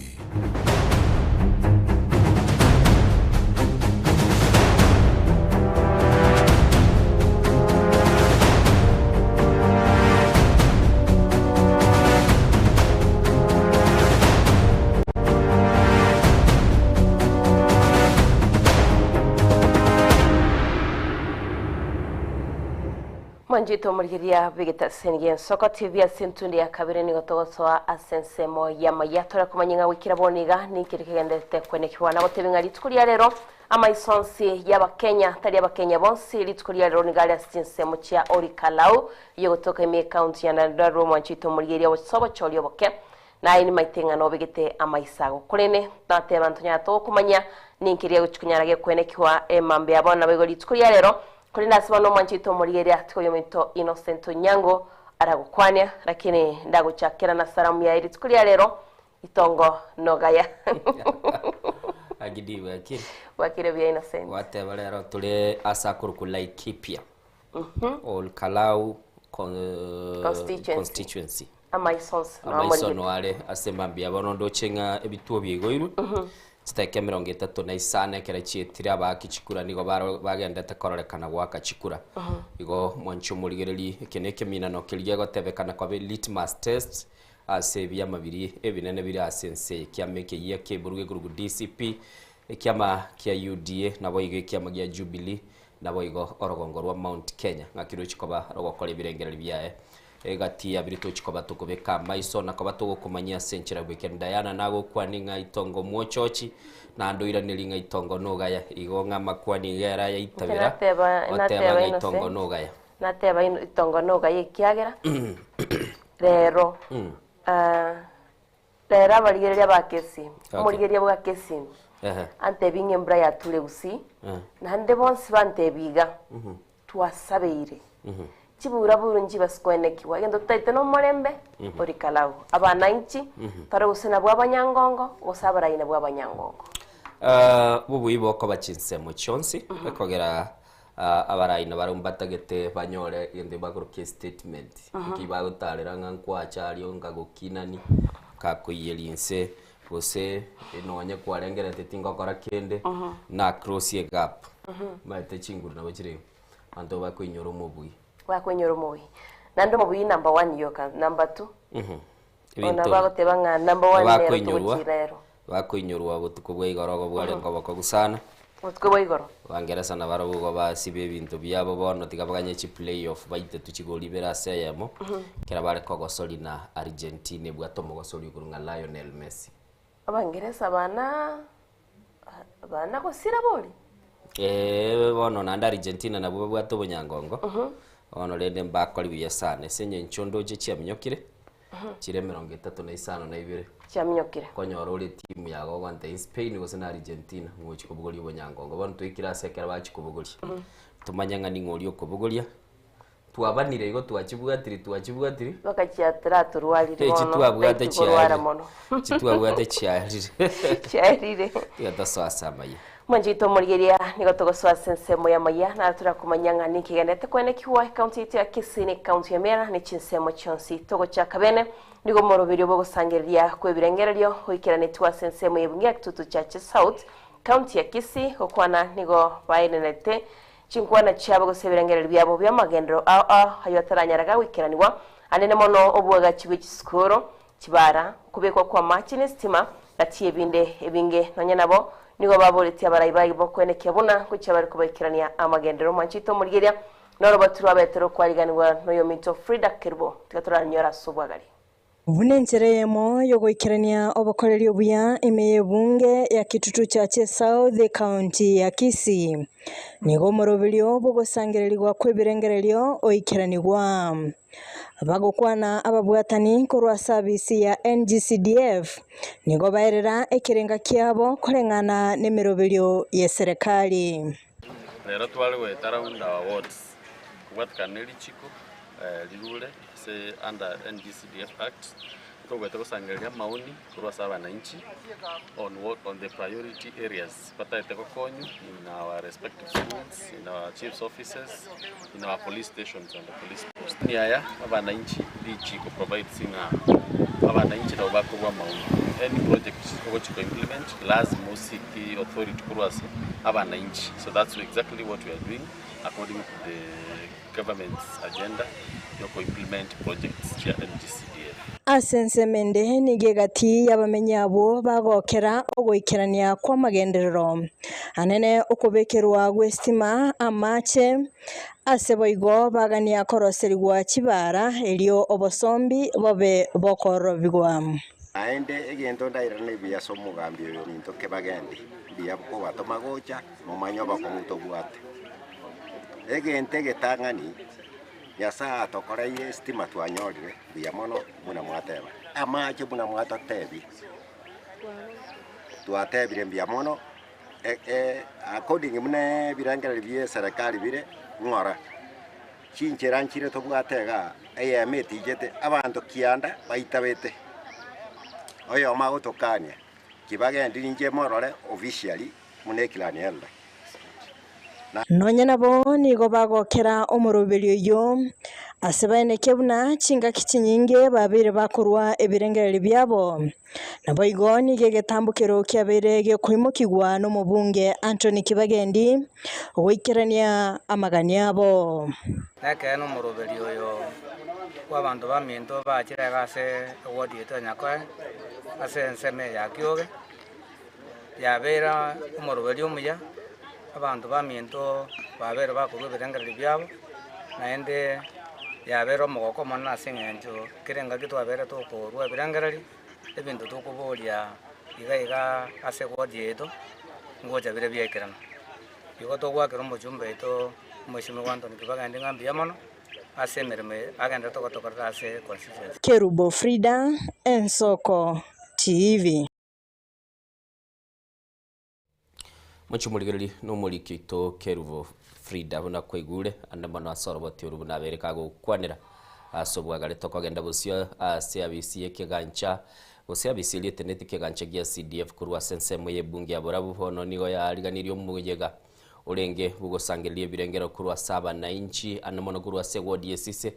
Mwanchete omorigereria bw'egetaseni gi'Ensoko TV ase entundo ya kabere nigo togosoa ase ensemo y'amaya tore komanya ng'a goikera bono iga ninki kegendererete kwenekigwa nagotebi ng'a rituko ria rero Amaiso onsi y'Abakenya, tari Abakenya bonsi, rituko ria rero nigo are ase chinsemo chia Olkalau, eyogotoka ime y'ecounty ya Nyandarua omwancho oito omorigereria obochisa obochori oboke. Naye nimaete ng'a nobegete amaiso ago. Korende nateba ntonyara togokomanya ninki riagochia konyara gekwenekigwa emambia ya bono naboigo rituko ria rero. Korende ase bono omwancho oito omorigereria tiga oyominto Innocent Onyango aragokwania, lakini ndagochakera na salamu yaye rituko ria rero Itongo nogaya. Agidi bwakire. Bwakire buya Innocent. Gwateba rero tore ase akorokwa Laikipia. Ol Kalau con- Constituency. constituency. Amaisonsi no Amaiso amorigete. no are ase mambia bono ndoche ng'a ebituo biaigoirwe chidakika emerongo etato na isano ekero chietire abaaki chikura nigo baro bagendete kororekana goaka chikura. Igo mwanche omorigereri eke na ekeminano keria gegotebekana koba litmus test Ase ebiama biria ebinene bire ase ense eye, ekiama ekeyia ki'eburuga ekerugu DCP, ekiama kia UDA, naboigo ekiama gia Jubilee, naboigo orogongo rwa Mount Kenya, ng'aki rochi koba rogokora ebirengererio biaye egati ya biria tochi koba tokobeka amaiso na koba togokomanyia ase enchera bwekeni. Diana nagokwanie ng'a itongo mwochochi, naende oiranerie ng'a itongo nogaya, igo ng'a amakwani iga ere ayaitabera, Nateba oteba nateba ng'a itongo Innocent. nogaya. Nateba itongo nogaya ekiagera rero. Rero abarigereria ba Kisii, Okay. omorigereria bwa Kisii, Ehe. antebi ng'a embura yature Gusii, Eh. naende bonsi bantebi iga, twasabeire. Chibura buru nchibase koenekigwa, egento totaete nomorembe ori Kalau. Abananchi, tore gose nabwo abanyangongo, gose abarai nabwo abanyangongo. Ah, bobui bokoba chinsemo chionsi ekogera ah, abarai nabarabwo mbatagete banyore egento bakorokia estatement eki bagotarera ng'a nkwacha aria nkagokinani nkakoiyeria inse gose nonye kwarengerete tingokora kende na cross egap maete chinguru nabo chire Abanto bakoinyora omobui. Bakoinyora omobui. Naende omobui number one yoka, number two. Bono Ebinto bagoteba ng'a number one nero bakoinyorwa togochira ero. bakoinyorwa botuko bwa igoro obo bware obokogu sana. Botuko bwa igoro. Abangeresa nabarabwo igo basiba ebinto biabo bono tiga baganye chiplay off baitetwe chigori ibere ase eyemo, ekero bare kogosori na Argentina ebwate omogosori okorwa ng'a Lionel Messi. Abangeresa bana bana gosira bori? Eeh bono naende Argentina nabwo babwate obonyangongo, bono rende mbakori buya sana ase eng'encho ndoche chiaminyokire, chire emerongo etato na isano na ibere. Chiaminyokire. Okonyora ore etimu yago ogontebia Spain gose na Argentina ng'ochi kobogoria obonyangongo. Bono twaikire ase ekero bachia kobogoria, tomanye ng'a ning'o oria okobogoria, Twabanire igo twachibwatiri twachibwatiri. Mpaka chiataratorwarire Eh, bono, chitwabwate taiti korwara chiaerire. mono. Chitwabwate chiaerire. Chiaerire. Tiga tosoe ase amaya. Mwanchete omorigereria, nigo togosoa ase ensemo y'amaya, naro torakomanya ng'a ninki egenderete koenekigwa ekaunti yaito ya Kisii na ekaunti ya Mera ne chinsemo chionsi. Togochaka bene, nigo omoroberio bw'ogosangereria kw'ebirengererio oikeranetigwe ase ensemo y'ebunge ya Kitutu Chache South, County ya Kisii, gokwana nigo baenenete Chinkwana chiabo gose ebirengererio biabo bi'amagenderero ao ao ayio ataranyaraga goikeranigwa, anene mono oboagachi bwe chisukuru, chibara, okobekwa kw'amache na esitima, gati y'ebinde ebinge. Nonya nabo, nigo baboretie abarai baye b'okoenekia buna gochia bare kobaikerania amagenderero. Mwanchete omorigeria, noroboti rwa Betero kwariganigwa noyominto Frida Kerubo. Tiga toranyore ase obwagare. Buna enchera eyemo y'ogoikerania obokoreri obuya ime y'ebunge ya Kitutu Chache South ekaunti ya Kisii, nigo omoroberio bw'ogosangererigwa kw'ebirengererio oikeranigwa. Bagokwana ababwatani korwa service ya NGCDF nigo baerera ekerenga kiabo koreng'ana nemeroberio y'eserekari. Rero tware goeta round our wards kobwatekana ne richiko rirure ase under NGCDF Act, togoeta gosangereria amaoni korwa ase abananchi on what on the priority areas batagete gokonywa in our respective schools, in our chiefs offices, in our police stations and the police post. Maoni aya abananchi richiko provides ng'a abananchi nabo bakorwa amaoni. Any project ogochi ko implement lazima osike authority korwa ase abananchi. So that's exactly what we are doing according to the government's agenda yoko implement projects chia NGCDF. Ase ensemo ende nigo egati y'abamenyi abwo bagokera ogoikerania kw'amagenderero anene okobekerwa gw'esitima, amache, ase boigo bagania koroserigwa chibara erio obosombi bobe bokorobigwa. Naende egento ndairane buya ase omogambi oyo ninto kebagendi, mbuya kobatoma gocha, momanye obokong'u tobwate. Egento egetang'ani, Nyasae atokoreire esitima twanyorire mbuya mono buna mwateba. Amache buna mwatotebia, twatebire mbuya mono according buna ebirengererio bia eserekari bire ng'ora, chinchera nchire tobwate igaa, eyemo etichete abanto kianda baitabete, oyomo agotokania, kibagendi ninche morore officially buna eclan elder. Nonya nabo nigo bagokera omoroberio oyio, ase baenekia buna chingaki chinyinge babeire bakorua ebirengererio biabo. Naboigo nigo egetambokero kiabeire gekoimokigwa nomobunge Anthony Kibagendi goikerania amagani abo. Nekeene omoroberio oyo bw'abanto baminto bachire iga ase ewodi yaito ya Nyakoe, ase ensemo eye ya Kioge. Yabeire omoroberio omuya, abanto baminto babeire bakorua ebirengererio biabo, naende yabeire omogoko omonene ase eng'encho kera engaki twabeire tokorua ebirengererio, ebinto tokoboria iga iga ase eward yaito, ngocha bire biaikerana. Igo togoakera omochumba oito omwesimigwa Anthony Kibagendi ng'a mbuya mono, ase emeremo eye agenderete gotokorera ase constituency. Kerubo Frida, Ensoko. TV. Mochimorigereria nomoriki oito Kerubo Frida buna kwaigure ande mono ase oroboti oru buna abeire kagokwanera ase obwagare tokogenda bosio ase abisi y'ekegancha gose abisi eria eteneti kegancha gia CDF korwa ase ensemo y'ebunge ya Borabu bono nigo yaariganirie omoyega orenge bw'ogosangereria ebirengero korwa ase abanainchi ande mono korwa ase eward y'esise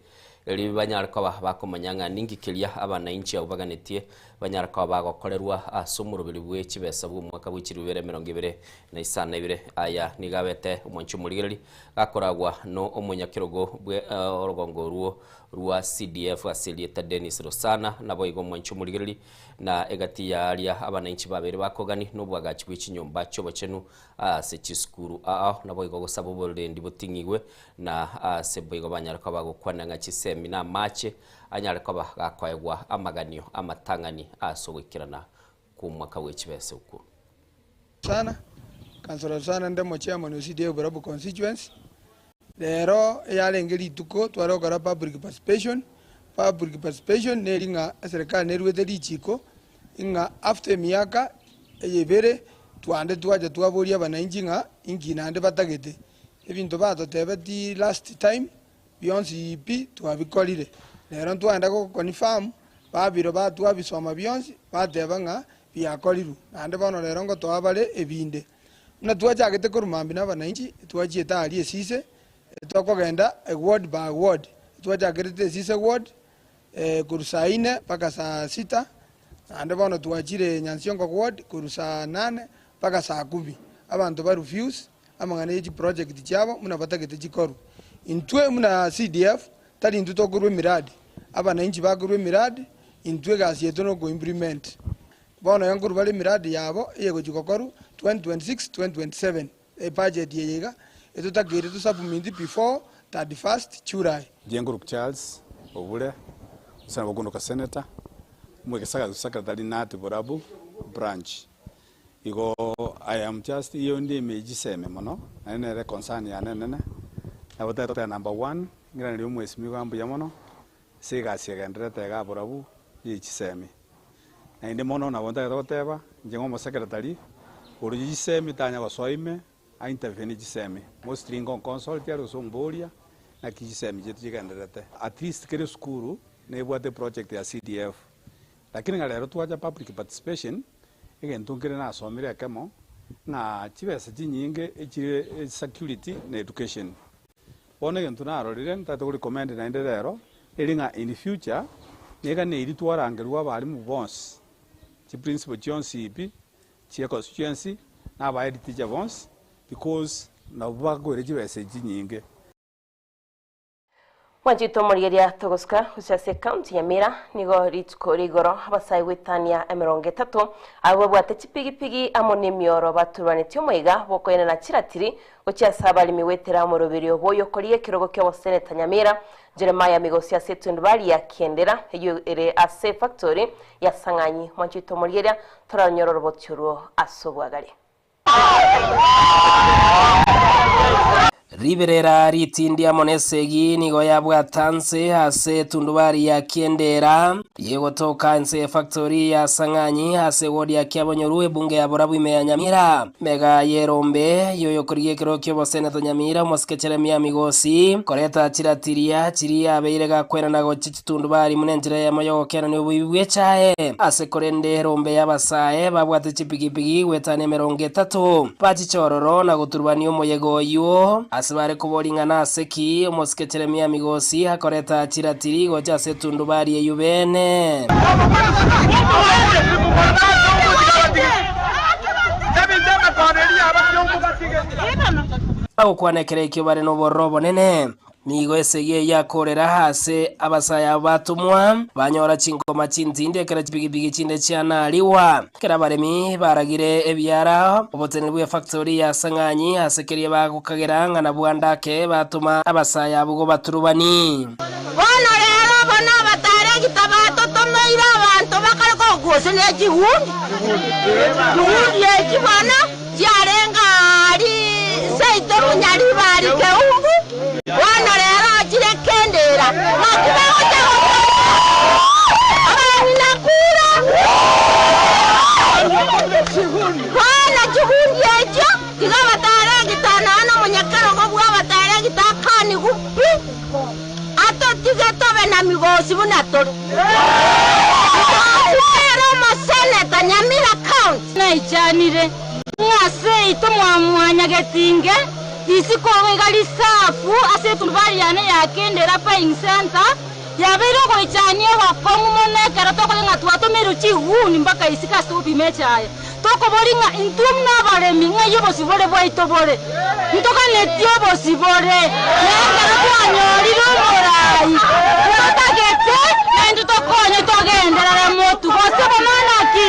Erio banyare koba bakomanya ng'a ninki keria abanainchi abwo baganetie, banyare koba bagokorerwa ase omoroberi bwe chibesa bw'omwaka bwe chilifu ibere emerongo ebere na isano na ibere. Aya nigo abete omwanchi omorigereria, gakoragwa no omonyakerogo bwe orogongo orwo rwa CDF ase erieta Dennis Rosana, naboigo omwanchi omorigereria, na egati ya aria abanainchi babeire bakogani nobwagachi bwe chinyomba chi'obochenu ase chisukuru ao, naboigo gosaba oborendi boting'igwe Na ase boigo banyare koba bagokwana ng'a chisemi na amache anyare koba gakoegwa amaganio amatang'ani ase ogoikerana kw'omwaka bwe chibesa okwo. Sana, Councillor Sana Ndemo Chairman o CDF Borabu Constituency. Rero eyarenge rituko tware gokora public participation, public participation neri ng'a eserekari neruete richiko ng'a after emiaka eye ebere twande twacha twaboria abananchi ng'a inki naende batagete. Ebinto batotebetie last time bionsi pi twabikorire. Rero ntwaenda go confirm babiro ba twabisoma bionsi bateba ng'a biakorirwe. Naende bono rero ngotoa bare ebinde. Buna twachagete korwa mambia na abananchi twachiete aria esise tokogenda ward by ward. Twachakerete esise ward korwa saa ine mpaka saa sita naende bono twachire Nyansiongo ward korwa saa nane mpaka saa kumi. Abanto ba refuse amang'ana ye chiproject chiabo buna batagete chikorwe. Intwe buna CDF tari intwe tokorwa emiradi, abanainchi bakorwa emiradi, intwe egasi yaito no ko implement. Bono iga nkorwa bare emiradi yabo eyegochi gokorwa 2026, 2027 ebudget eye iga etotakeire to submit before 31st July. Jenguruk Charles Obure, gose nabo okondoka Senator, omwegesaga secretary Nati Borabu branch. Igo I am just iyo ndi ime chisemi mono, naende nere concern yane enene, nabo tari number one, ng'iranerie omwesimigwa mbuya mono, ase egasi egendererete iga barabwo ye chisemi. Naende mono nabo ntagete goteba, inche ng'a omosecretary, oroche chisemi tanya gosoa ime, a intervene chisemi, mostly nigo nconsult are gose omboria, naki chisemi chiaito chigendererete. At least kera esukuru, nebwate eproject ya CDF, lakini ng'a rero twacha public participation, Egento nkere nasomire ekemo, ng'a chibesa chinyinge echire security na education. Bono egento narorire ntagete go recommend naende rero, eri ng'a in future, niga neri twarangerwe abalimu bonsi, chi principal chionsi pi, chie constituency, na aba head teacher bonsi, because nabwo bakoira chibesa echi chinyinge. Mwanchete omorigeria togosuka gochia ase ekaunti ya Nyamira nigo rituko ria igoro abasae goetania emerongo etato abwo babwate chipigipigi amo nemioro baturwanetie omoiga bw'okoenana chiratiri gochia ase abaremi goetera omoroberio bw'oyokoria ekerogo ki'oboseneta Nyamira Jeremiah Migosi ase etundubari ya Kiendera eyio ere ase efactori ya Sang'anyi. Mwanchete omorigeria toranyore oroboti orwo ase obwagare. Riberera ritindi amo nesegi nigo yabwata nse ase etundubari ya Kiendera, rigotoka inse y'efactori ya Sang'anyi ase ewodi ya Kiabonyoru ebunge ya Borabu ime ya Nyamira. Mega y'erombe y'oyokorigia ekerogo ki'oboseneto Nyamira omosike Jeremia Migosi koreta chiratiria chiria abeire gakwenana gochia Chitundubari buna enchera eyemo y'ogokerania oboibi bw'echae. Ase korende erombe y'abasae babwate chipigipigi goetania emerongo etato, bachiche ororo na goturubania omoyega oyio. Ase bare koboria ng'a nase ki omosike Jeremia Migosi akoreta chiratiri gocha ase etundubari eyio beene. Bagokwana ekero ekio bare nobororo obonene. Nigo esegi eyio yakoorera aase abasae abo batomwa, banyora chingoma chintindi ekero chipigipigi chinde chianarigwa. Ekero abaremi baragire ebiara, oboteneneri bw'efactori ya Sang'anyi ase keria bagokagera ng'a nabwo ande ake batoma abasae abwo gobaturubani. Bono rero aba nabataregi tabatotomeire abanto bakare kogusua ne chigundi. Chigundi echi bono chiarenge aaria seito Munyaribari Keumbu, bono rero chire Kendera. Naki bagocha gotoma abang'ina kura. na Migosi buna tore. Migosi nere omoseneta Nyamira County. Naichanire ng'a seito mwa Mwanyagetinge isiko iga risafu ase etundubari yane ya Kendera Buying Centre yabeire ogoichania ogokong'u mono ekero tokonya ng'a twatomeirwe chiguni mpaka isiko ase togopima echaye. Tokobori ng'a intwe buna abaremi ng'ai obosibore bwaito bore, ntoganetie obosibore na ekero twanyorire omorai totagete naintwe tokonye togenderere motu gose bono naki?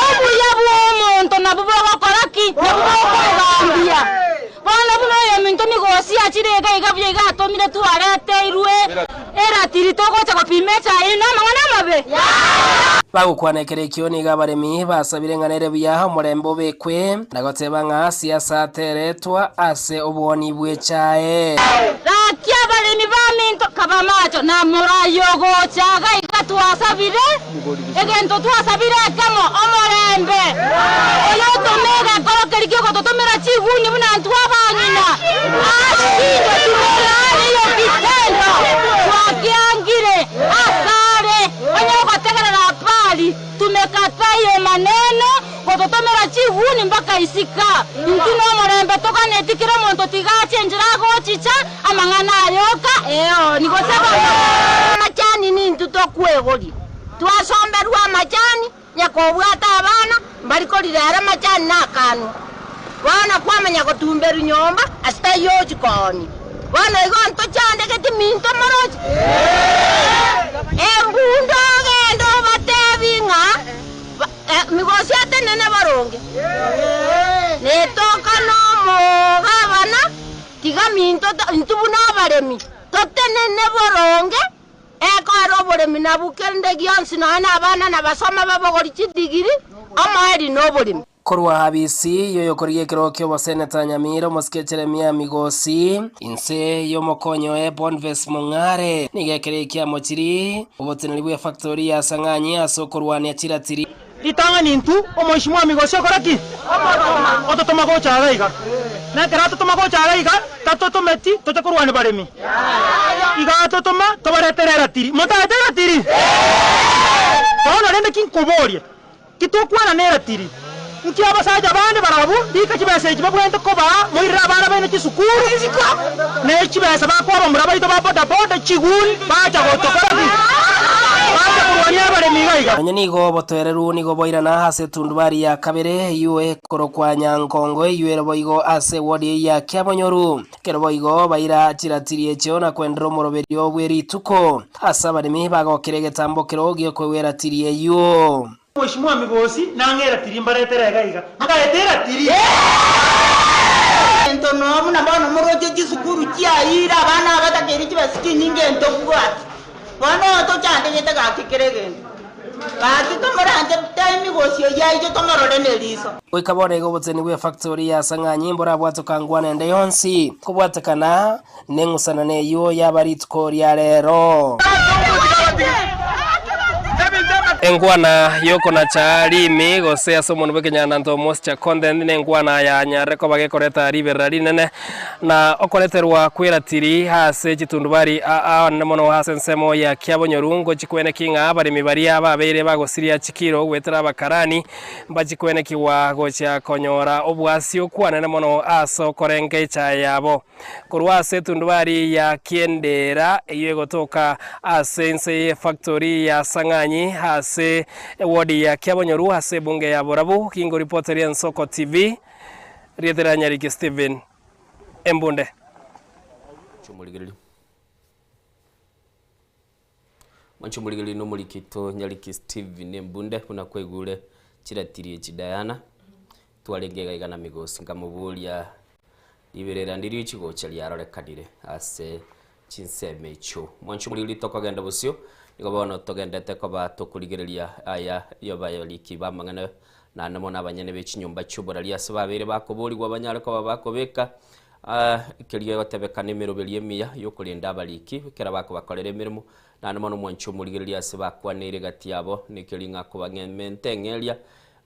Obuya bwa omonto nabwo bogokora ki? Nabwo bokogambia. Bono buna oyominto Migosi achire iga iga buya iga atomire twareteirwe eratiri togocha gopima echaye eye namang'ana amabe. Bagokwana ekero ekio nigo abaremi basabire ng'a nere buya omorembe obekwe na goteba ng'a siasa teretwa ase obwoni bw'echae. Gaki abaremi baminto kaba macho na morai ogocha iga iga twasabire egento twasabire ekemo omorembe oyotoma egekoro keria kiogototomera chiguni buna intwe abang'ina ashindwe tumelaani hiyo kitendo twakiangire asare onye ogotegerera habari tumekataa hiyo maneno gototomera chiguni mpaka isika intwe nomorembe toganeti kera omonto tiga achenjera agochicha amang'ana ayoka eo nigose bono. Amachani nintwe tokwegoria twasomberwa amachani nyakobwata abana mbari korira ere amachani nakanwa bono kwamanya gotumberwa nyomba ase taiyo chikoni bono igo ntochandegeti minto moroche embundo ogenda obatebi ng'a Migosi atenene boronge netoka nomogabana tiga minto intwe buna abaremi totenene boronge ekore oboremi nabwo kende gionsi nonya na abana nabasoma babogori chidigiri omoeri na oboremi. Korwa abisi yoyokorigia ekero kia oboseneta Nyamira omosike Jeremia Migosi inse y'omokonyi oye Boniface Mong'are nigo ekero ekiamochiri oboteneneri bwe factory ya Sang'anyi ase okorwania chiratiri. Ritang'ani intwe omoishimwa Migosi okora ki? Ototoma gocha iga iga. Na ekero atotoma gocha iga iga, tatotometi toche korwania baremi. Iga atotoma tobaretere eratiri. Motaete eratiri? Bono rende ki nkoborie? Ki tokwana neratiri? Nki abasacha bande barabwo rika chibesa echi babwenerete kobaa moirere abana baino chisukuru, ne chibesa bakoa abamura baito ba bodaboda chiguni bacha gotokora ki? Bacha korwania abaremi iga iga. Nonya nigo obotoereru nigo boirana ase etundubari ya kabere eyio ekorokwa Nyankongo eyio ere boigo ase ewodi eyio ya Kiabonyoru. Ekero boigo baira chiratiri echio na kwenderera omoroberio bwe rituko ase abaremi bagokera egetambo kero gi'okoegwa eratiri eyio. Mheshimiwa Migosi nang'e eratiri mbaretere iga iga. Nkaete eratiri. Ento noo buna bono moroche chisukuru chiayiire abana abatakeire chibesa chinyinge ntobwati. Bono tochandegete gaki kera egento. Gaki tomoranche time Migosi oyio aije tomorore neriso. Goika bono iga oboteneneri bw'efactori ya Sang'anyi mborabwatoka ngwana ende yonsi kobwatekana neng'usanano eyio yaba rituko ria rero. Engwana y'okonacha rimi gose ase omonwa bw'ekenyandanto moisture content nengwana yanyarire koba gekoreta riberera rinene na okoreterwa kw'eratiri ase chitundubari aa mono ase ensemo ya Kiabonyoru ngochi kweneki ng'a abaremi baria babeire bagosiria chikiro goetera abakarani mbachikwenekigwa gochia konyora obwasi okwanene mono ase okorenga echae yabo. Korwa ase etundubari ya Kiendera eyio egotoka ase ense y'efactory ya Sang'anyi ase eward ya Kiabonyoru ase ebunge ya Borabu, gingoripoteria Ensoko TV, rieta ria Nyariki Stephen Embunde. Chomorigereria. Mwanche omorigereria na omorikito Nyariki Stephen Embunde buna kwaigure chiratiri echi Diana twarenge iga iga na Migosi nkamoboria riberera ndirio chigocha riarorekanire ase chinsemo echio. Mwanche omorigereria tokogenda bosio nigo bono togendete koba tokorigereria aya yobayariki bamang'ana naende mono abanyene be chinyomba chioborari ase babeire bakoborigwa banyare koba bakobeka Ekeria egotebekana emeroberio emiya y'okorenda abariki, ekero bakobakorera emeremo, naende mono omwanche omorigereria ase bakwaneire egati yabo, nekeria ng'a akobang'emente eng'eria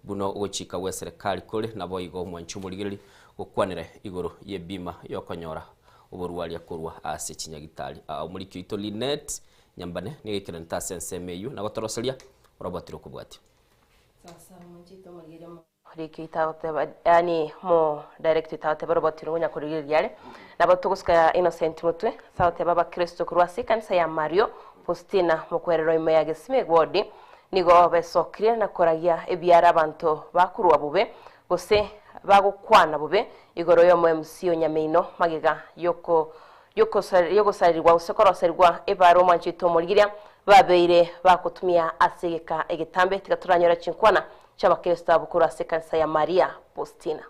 buna ogochika gw'eserekari kore, naboigo omwanche omorigereria gokwanera igoro y'ebima y'okonyora oborwaria korwa ase chinyagitari. Omoriki oito Linet Nyambane nigo aikeranete ase ensemo eyio na gotoroseria oroboti rokobwatia. Riki itagoteba yaani mo director itagoteba roboti ronya korigereria are nabo togosuka Innocent Mutwe ase agoteba abakristo korwa ase ekanisa ya Mario Faustina mokwerero ime ya Gesime ward nigo besokirie na koragia ebiara abanto bakorwa bobe gose bagokwana bobe igoro yomo MC o Nyameino magega yoko yogosarerigwa gose koroserigwa ebara omwanchete omorigiria babeire bagotumia ase egeka egetambe tiga toranyore chinkwana chi'abakristo abwo korwa ase ekanisa ya Maria Postina.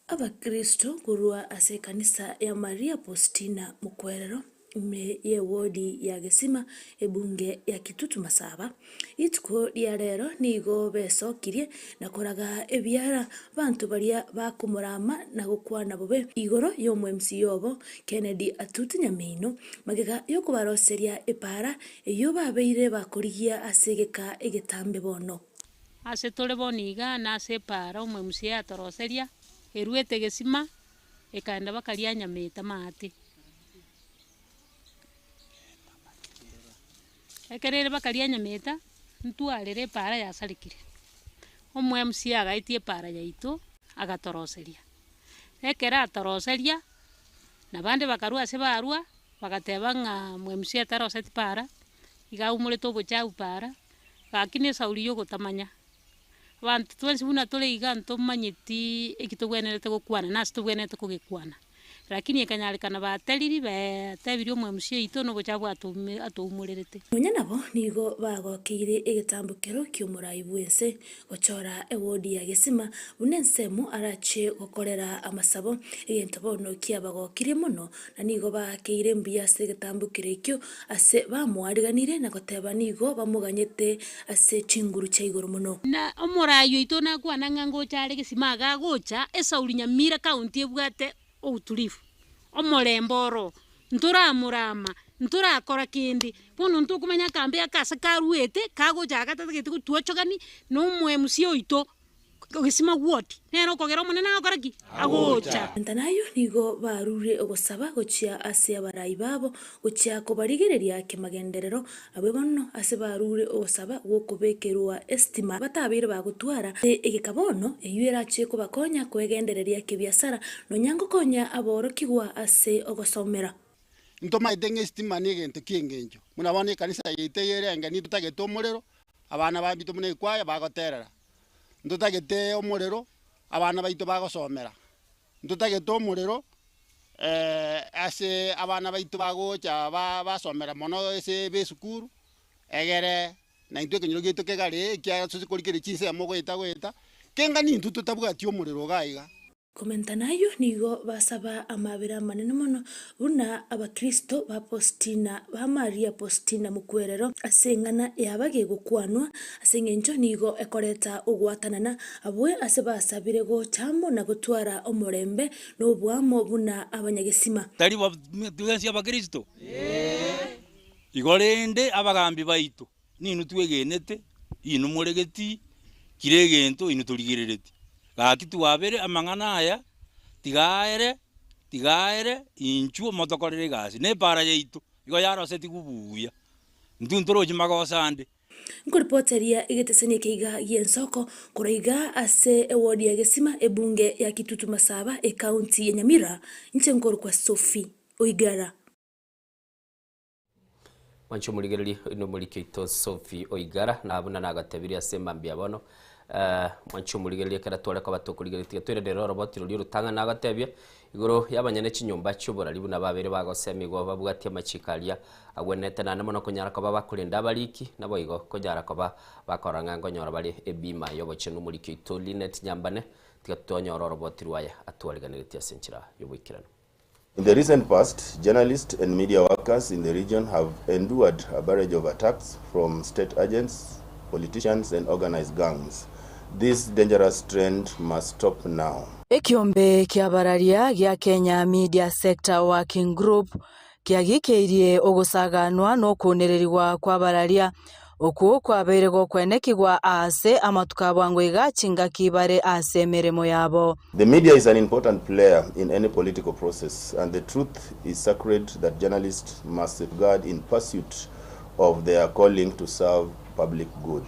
Abakristo korwa ase ekanisa ya Maria Postina Mokwerero ime y'ewodi ya Gesima ebunge ya Kitutu Masaba Rituko ria rero nigo besokirie na koraga ebiara abanto baria bakomorama na gokwana bobe igoro y'omoMCA obo Kennedy Atuti Nyamino, magega y'okobaroseria epaara eyio babeire bakorigia ase egeka egetambe bono. Ase tore bono iga nase epaara omoMCA atoroseria, eruete gesima, ekaenda bakaria nyamete maate. Ekero ere bakaria nyameta, ntwarere epaara yasarekire, omo-MC agaetia epaara yaito, agatoroseria. Ekero atoroseria, na bande bakarwa ase barwa, bagateba ng'a mo-MC ataroseti paara, iga aumorete obochafu paara, gaki na esauri ya ogotamanya. Abanto twensi buna tore iga ntomanyeti eki tobwenerete gokwana na ase tobwenerete kogekwana. Lakini ekanyarekana bateriri beetebirie omoemusi oito na obochie atoume atoumorerete. Nonya nabo nigo bagokeire egetambokero ki'omorai bw'ense gochora ewodi ya Gesima buna ensemo arache gokorera amasabo, egento bono kiabagokirie mono, na nigo baakeire mbuya ase egetambokero ekio ase bamoariganire na goteba nigo bamoganyete ase chinguru chia igoro mono. Na omorai oito nakwana ng'a ngocha are gesima iga agocha, esauri Nyamira county ebwate outulivu, omorembe oro, ntoramorama, ntorakora kende, bono ntokomanya akambe aka ase karuete, kagocha iga gatagete gotwochogani, na omo MC oito. Gesima ward, nere okogera Omonene agokora ki? Agocha. Ntanayo nigo barure ogosaba gochia ase abarai babo, gochia kobarigereria kemagenderero, abwe bono ase barure ogosaba gw'okobekerwa esitima batabeire bagotwara egeka bono, eyio erache kobakonya kwegendereria kebiasara nonya ngokonya aborokigwa ase ogosomera. Ntomaete ng'a esitima negento ki'engencho, buna bono ekanisa yaito eye ere enke nitotagete omorero, abana baito buna ekwaya bagoterera. Ntotagete omorero, abana baito bagosomera, ntotagete omorero ase abana baito bagocha ba basomera mono ase be esukuru, egere naintwe ekenyoro giaito kegare ekiagera tosi korigereria chinsemo goeta goeta, kenga nintwe totabwati omorero iga iga. Komenta nayio nigo basaba amabera amanene mono buna abakristo ba Postina ba Maria Postina mokwerero ase eng'ana yaba gegokwanwa ase eng'encho nigo ekoreta ogwatanana abwe ase basabire gocha amo na gotwara omorembe na oboamo buna abanyagesima. Tari twensi abakristo? Igo rende abagambi baito Ninwe twegenete, inwe moregeti kira egento inwe torigerereti. Gaki twabere amang'ana aya, tiga aere, tiga aere, inchuo motokorere egasi. Na epaara yaito igo yarosetigwe buya, intwe ntorochi magoso ande. Nkoripoteria egetesani eke iga gi'ensoko korwa iga ase ewodi ya Gesima, ebunge ya Kitutu Masaba, ekaunti ya Nyamira, inche nkorokwa Sophie Oigara. Mwanche omorigereria oino omoriki oito Sophie Oigara na buna nagatebirie ase mambia bono eh, mwanche omorigereria ekero tware koba tokorigereria tiga toiranere oroboti roria orotang'ani nagatebia igoro y'abanyene chinyomba chi'oborari buna babeire bagosemigwa babwatie amachiko aria agwenerete naende mono konyara koba bakorenda abariki naboigo konyara koba bakora ng'a nkonyora bare ebima y'obochenu omoriki oito Linet Nyambane tiga tonyore oroboti rwaye atwariganeretie ase enchera y'oboikeranu. In the recent past, journalists and media workers in the region have endured a barrage of attacks from state agents, politicians and organized gangs. This dangerous trend must stop now. Ekiombe ki'abararia gia Kenya Media Sector Working Group kiagikeirie ogosaganwa na okounererigwa kw'abararia. Okwo kwabeire gokwenekigwa aase amatuko a bwango iga chingaki bare ase emeremo yabo. The media is an important player in any political process and the truth is sacred that journalists must safeguard in pursuit of their calling to serve public good.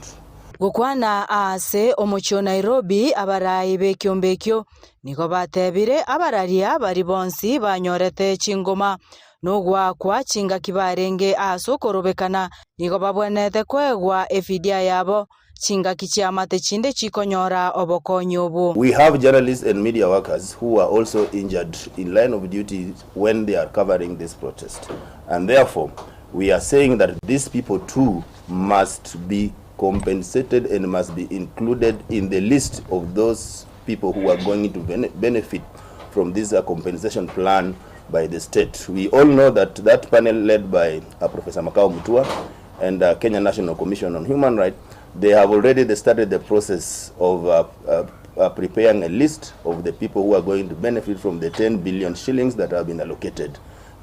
Gokwana aase omochie o Nairobi, abarai b'ekiombe ekio nigo batebire abararia baria bonsi banyorete chingoma nogoakwa chingaki barenge aase okorobekana, nigo babwenerete koegwa efidia yabo chingaki chi'amate chinde chikonyora obokonyi obwo. We have journalists and media workers who were also injured in line of duty when they are covering this protest and therefore we are saying that these people too must be compensated and must be included in the list of those people who are going to benefit from this compensation plan by the state. We all know that that panel led by Professor Makau Mutua and Kenya National Commission on Human Rights, they have already started the process of preparing a list of the people who are going to benefit from the 10 billion shillings that have been allocated.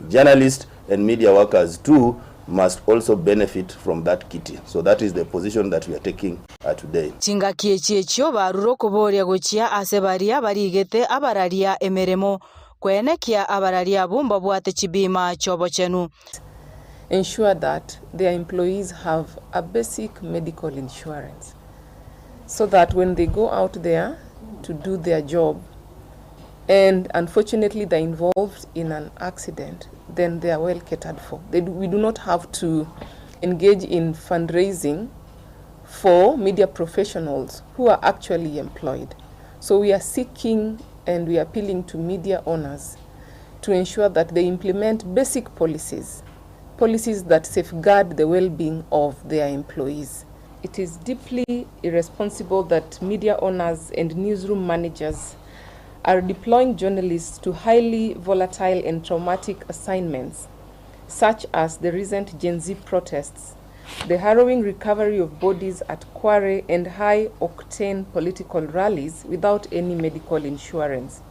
Journalists and media workers too must also benefit from that kitty. So that is the position that we are taking today. Chingaki echi echio barure okoboria gochia ase baria barigete abararia emeremo, kwenekia abararia abwo mbabwate chibima chi'obochenu. Ensure that their employees have a basic medical insurance so that when they go out there to do their job and unfortunately they're involved in an accident, then they are well catered for. We do not have to engage in fundraising for media professionals who are actually employed. So we are seeking and we are appealing to media owners to ensure that they implement basic policies, policies that safeguard the well-being of their employees. It is deeply irresponsible that media owners and newsroom managers are deploying journalists to highly volatile and traumatic assignments, such as the recent Gen Z protests, the harrowing recovery of bodies at Kware and high-octane political rallies without any medical insurance.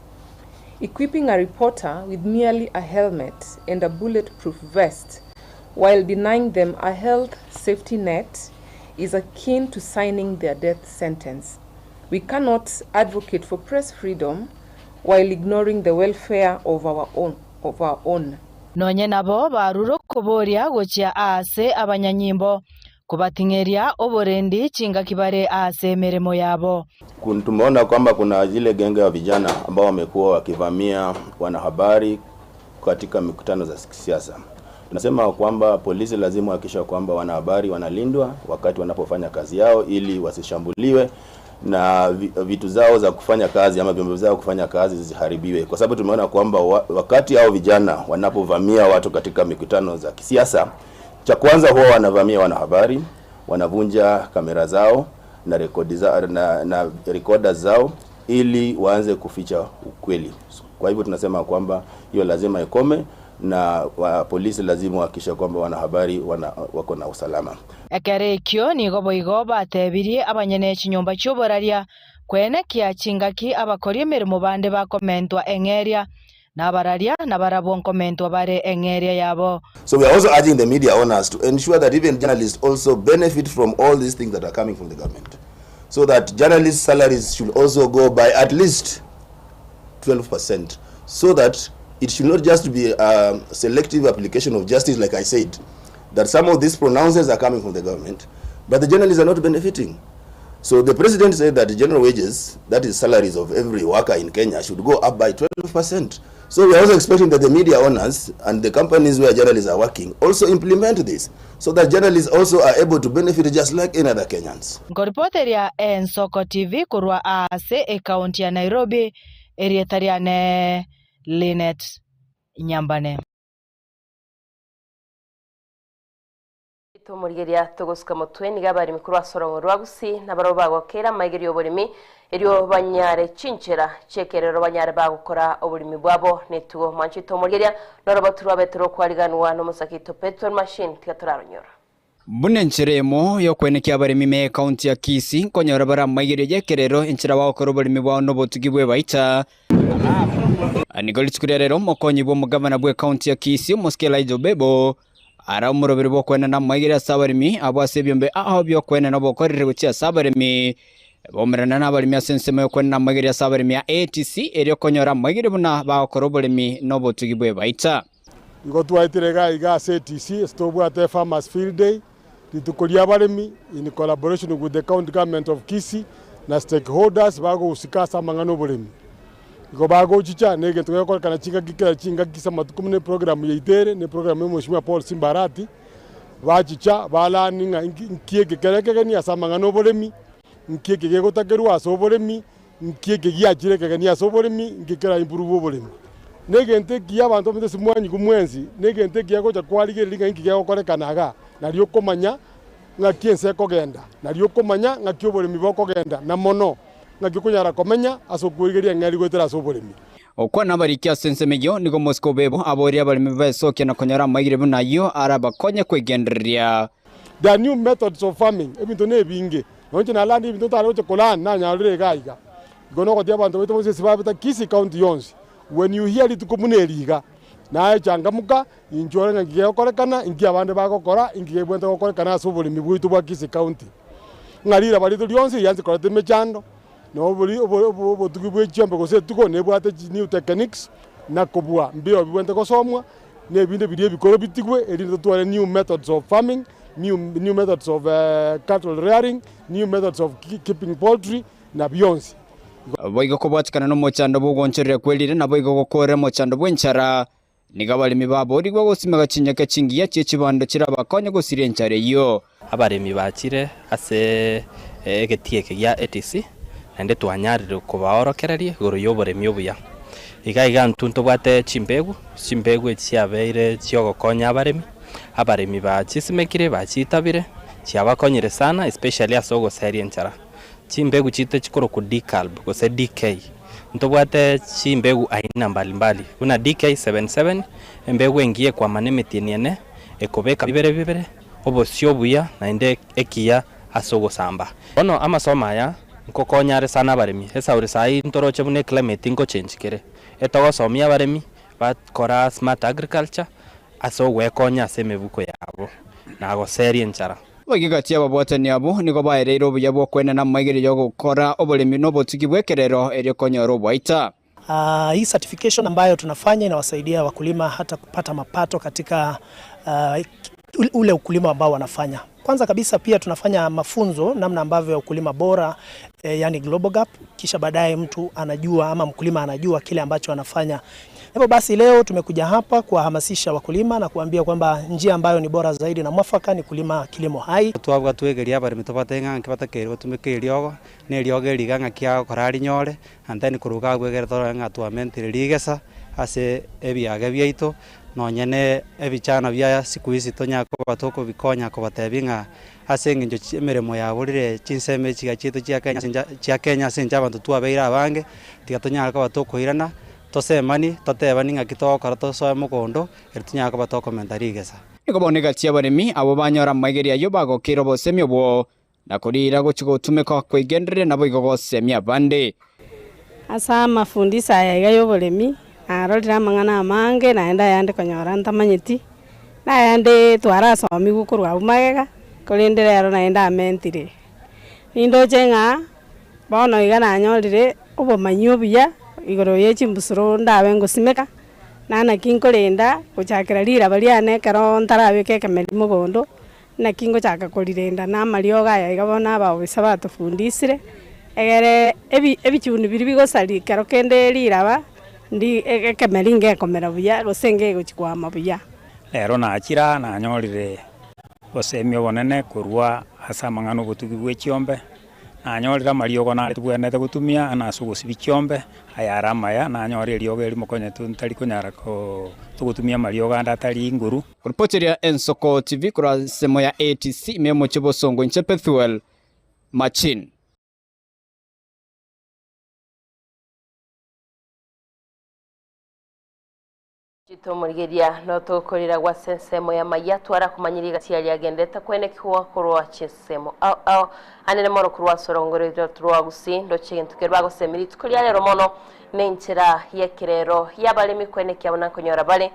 Equipping a reporter with merely a helmet and a bulletproof vest while denying them a health safety net is akin to signing their death sentence. We cannot advocate for press freedom while ignoring the welfare of our own. Of our own. Nonye nabo barure okoboria gochia aase abanyanyimbo, kobating'eria oborendi chingaki bare aase emeremo yabo. Tumeona kwamba kuna zile genge ya vijana ambao wamekuwa wakivamia wanahabari katika mikutano za kisiasa. Tunasema kwamba polisi lazima wahakikishe kwamba wanahabari wanalindwa wakati wanapofanya kazi yao ili wasishambuliwe na vitu zao za kufanya kazi ama vyombo zao kufanya kazi zisiharibiwe, kwa sababu tumeona kwamba wakati hao vijana wanapovamia watu katika mikutano za kisiasa, cha kwanza huwa wanavamia wanahabari, wanavunja kamera zao na rekodi za, na recorder zao ili waanze kuficha ukweli. Kwa hivyo tunasema kwamba hiyo lazima ikome na polisi lazima wahakikishe kwamba wanahabari wako na usalama. Ekero ekio nigo boigo batebirie abanyene chinyomba chi'oboraria kwenekia chingaki abakori emeremo bande bakomentwa eng'eria na abararia na barabwo nkomentwa bare eng'eria yabo. So we are also urging the media owners to ensure that even journalists also benefit from all these things that are coming from the government, so that journalists' salaries should also go by at least 12%, so that it should not just be a selective application of justice, like I said, that some of these pronouncements are coming from the government, but the journalists are not benefiting. So the president said that general wages, that is salaries of every worker in Kenya, should go up by 12%. So we are also expecting that the media owners and the companies where journalists are working also implement this, so that journalists also are able to benefit just like any other Kenyans. Nkoripoteria Ensoko TV korwa ase ekaunti ya Nairobi, erieta riane Linet Nyambane. Tumurigeria tugusuka mutwe niga abarimi korwa sorongo rwa Gusii nabaro bagokera maigerio oborimi erio banyare chinchera chiekerero banyare bagokora oborimi bwabo netugo mwanchi tumurigeria norobo turwabetero kwariganwa n'omusakito petrol machine tiga turaronyora. Buna enchera emo yokwenekia abarimi me ekaunti ya Kisii nkonyora bara maigerio yekerero enchera bagokora oborimi bwao n'obotugi bwebaita. Nigo rituko ria rero omokonyi bwa omogavana bwa ekaunti ya Kisii omosike Elijah Obebo Ara omoroberi bw'okwenena amaigeri ase abaremi abwo ase ebiombe ao bi'okwenena obokoreri gochia ase abaremi. Baumerane nabaremi ase ensemo y'okwenena amaigeri ase abaremi ya ATC, erio konyora amaigeri buna bagokora oboremi na obotugi bw'ebaita. Igo twaetire iga iga ase ATC ase tobwate Farmers Field Day, rituko ri'abaremi in collaboration with the county government of Kisii na stakeholders bagohusika ase amang'ana oboremi. Igo bagochicha na egento gegokorekana chingaki kera chingaki ase amatuko buna eprogram yaito ere, na eprogram ya Mweshimiwa Paul Simba Arati, bachicha ba learn ng'a nki eke kere ekegeni ase amang'ana oboremi, nki eke gegotakerwa ase oboremi, nki eke giachire ekegeni ase oboremi, nki kera improve oboremi. Na egento ekiya abanto bamanyete ase mwanyigwa mwensi, na egento ekiya gocha kwarigereria ng'a inki gegokorekana igaa, nario okomanya ng'aki ense ekogenda, nario okomanya ng'aki oboremi bokogenda, na mono. Naki okonyara komenya ase okwerigeria eng'eria goetera ase oboremi. Okwana abariki ase ensemo eyio nigo omosike obebo aborie abaremi besokia na konyora amaigire buna ayio arabakonye kwegendereria. There are new methods of farming, ebinto nebinge, nonya inche nalandire ebinto ntare gocha kolearn nanyarorire iga iga. Igo nogotebi abanto baito bonsi ase babete Kisii county yonsi, when you hear rituko buna eri iga, naye changamuka, inche ore ng'a nki gegokorekana, inki abande bagokora, inki gebwenerete gokorekana ase oboremi bwaito bwa Kisii county. Ng'a riraba riaito rionsi rianse koreta emechando, na obori obotugi bwe chiombe gose etugo nebwate chi new techniques, na kobua mbio bibwenerete gosomwa, na ebinde biria ebikoro bitigwe, erinde totware new methods of farming, new new methods of cattle rearing, new methods of keeping poultry, na bionsi. Boigo kobwatikana nomochando bw'ogoonchoreria kwerire, naboigo gokoorera omochando bw'enchara. Nigo abaremi baboorigwe gosimeka chinyeke chingiya chie chibando chirabakonye gosiria enchara eyio. Abaremi bachire ase egetii eke gia ATC, naende twanyarire kobaorokereria igoro y'oboremi obuya. Iga iga intwe ntobwate chimbegu, chimbegu echi chiabeire chiogokonya abaremi, abaremi bachisimekire bachitabire, chiabakonyire sana especially ase ogoseria enchara. Chimbegu chiaito chikorokwa Dekalb gose DK. Ntobwate chimbegu aina mbalimbali, buna DK77, embegu engiya ekwama nemetieni ene, ekobeka bibere bibere, obosio obuya naende ekiya ase ogosamba. Bono amasomo aya nkokonya are sana abaremi, esauri saii ntoroche buna eclimate nkochange kere, etogosomia abaremi bakora smart agriculture ase ogwekonya ase emebuko yabo na goseria enchara. Boigo gati y'ababwatani abwo nigo baereire obuya bw'okwenena amaigerio y'ogokora oboremi na obotugi bw'ekerero erio konyora oboita. Hii certification ambayo tunafanya inawasaidia wakulima hata kupata mapato katika ule ukulima ambao wanafanya. Kwanza kabisa pia tunafanya mafunzo namna ambavyo ya ukulima bora yani Global Gap, kisha baadaye mtu anajua ama mkulima anajua kile ambacho anafanya. Hivyo basi leo tumekuja hapa kuwahamasisha wakulima na kuambia kwamba njia ambayo ni bora zaidi na mwafaka ni kulima kilimo hai. Twabwa twegeria abaremi tobate ng'a nki batakeire batumeke eriogo, na eriogo eri iga ng'aki agokora arinyore, and then korwa iga abwo egere torore ng'a twamentire rigesa ase ebiage biaito, nonye na ebichana bia siku hizi tonya koba tokobikonya kobatebia ng'a ase eng'encho chi emeremo yaborire chinsemo echi iga chiaito chia Kenya ase chia Kenya ase eng'encho abanto twabeire abange, tiga tonyare koba tokoirana. Tosemani, totebani ng'aki togokora tosoe mogondo, erio tonyare koba tokomenta rigesa. Nigo bono egati y'abaremi abwo banyora amaigerio ayio bagokeire obosemi obwo, na koriira gochia gotumeka kwegendereria naboigo gosemia abande. Ase amafundisho aya iga y'oboremi, narorire amang'ana amange naende ayande konyora ntamanyeti, na ayande twarasomigwe korwa abwo magega, korende rero naende amentire. Nindoche ng'a Bono iga nanyorire obomanyi obuya igoro ye chimbusuro ndabe ngosimeka, na naki nkorenda gochakera riraba riane ekero ntarabeka ekemeri mogondo, naki ngochaka korirenda na amariogo aya iga bono abaofisa batofundisire, egere ebi ebichuni biria bigosaria ekero kende riraba, ndi ekemeri ngekomera buya gose ngegochi kwama buya. Rero nachire aa nanyorire obosemia obonene korwa ase amang'ana obotugi bwe chiombe. Nanyorire amariogo nare tobwenerete gotumia na ase ogosibia chiombe, ayare amaya, nanyore eriogo erimo konya ntari konyara togotumia amariogo ande atari inguru. Ripoteria Ensoko TV korwa ensemo ya ATC ime y'omochie bosongo inche Pethuel Machin. Chitomorigeria notokorera gwase ensemo y'amayia twara komanyia rigati aria agenderete kwenekigwa korwa chinsemo ao ao. Anene mono korwa ase orongoro rwaito rwa Gusii ndoche egento keria bagosemia rituko ria rero mono nenchera y'ekerero y'abaremi kwenekia buna nkonyora bare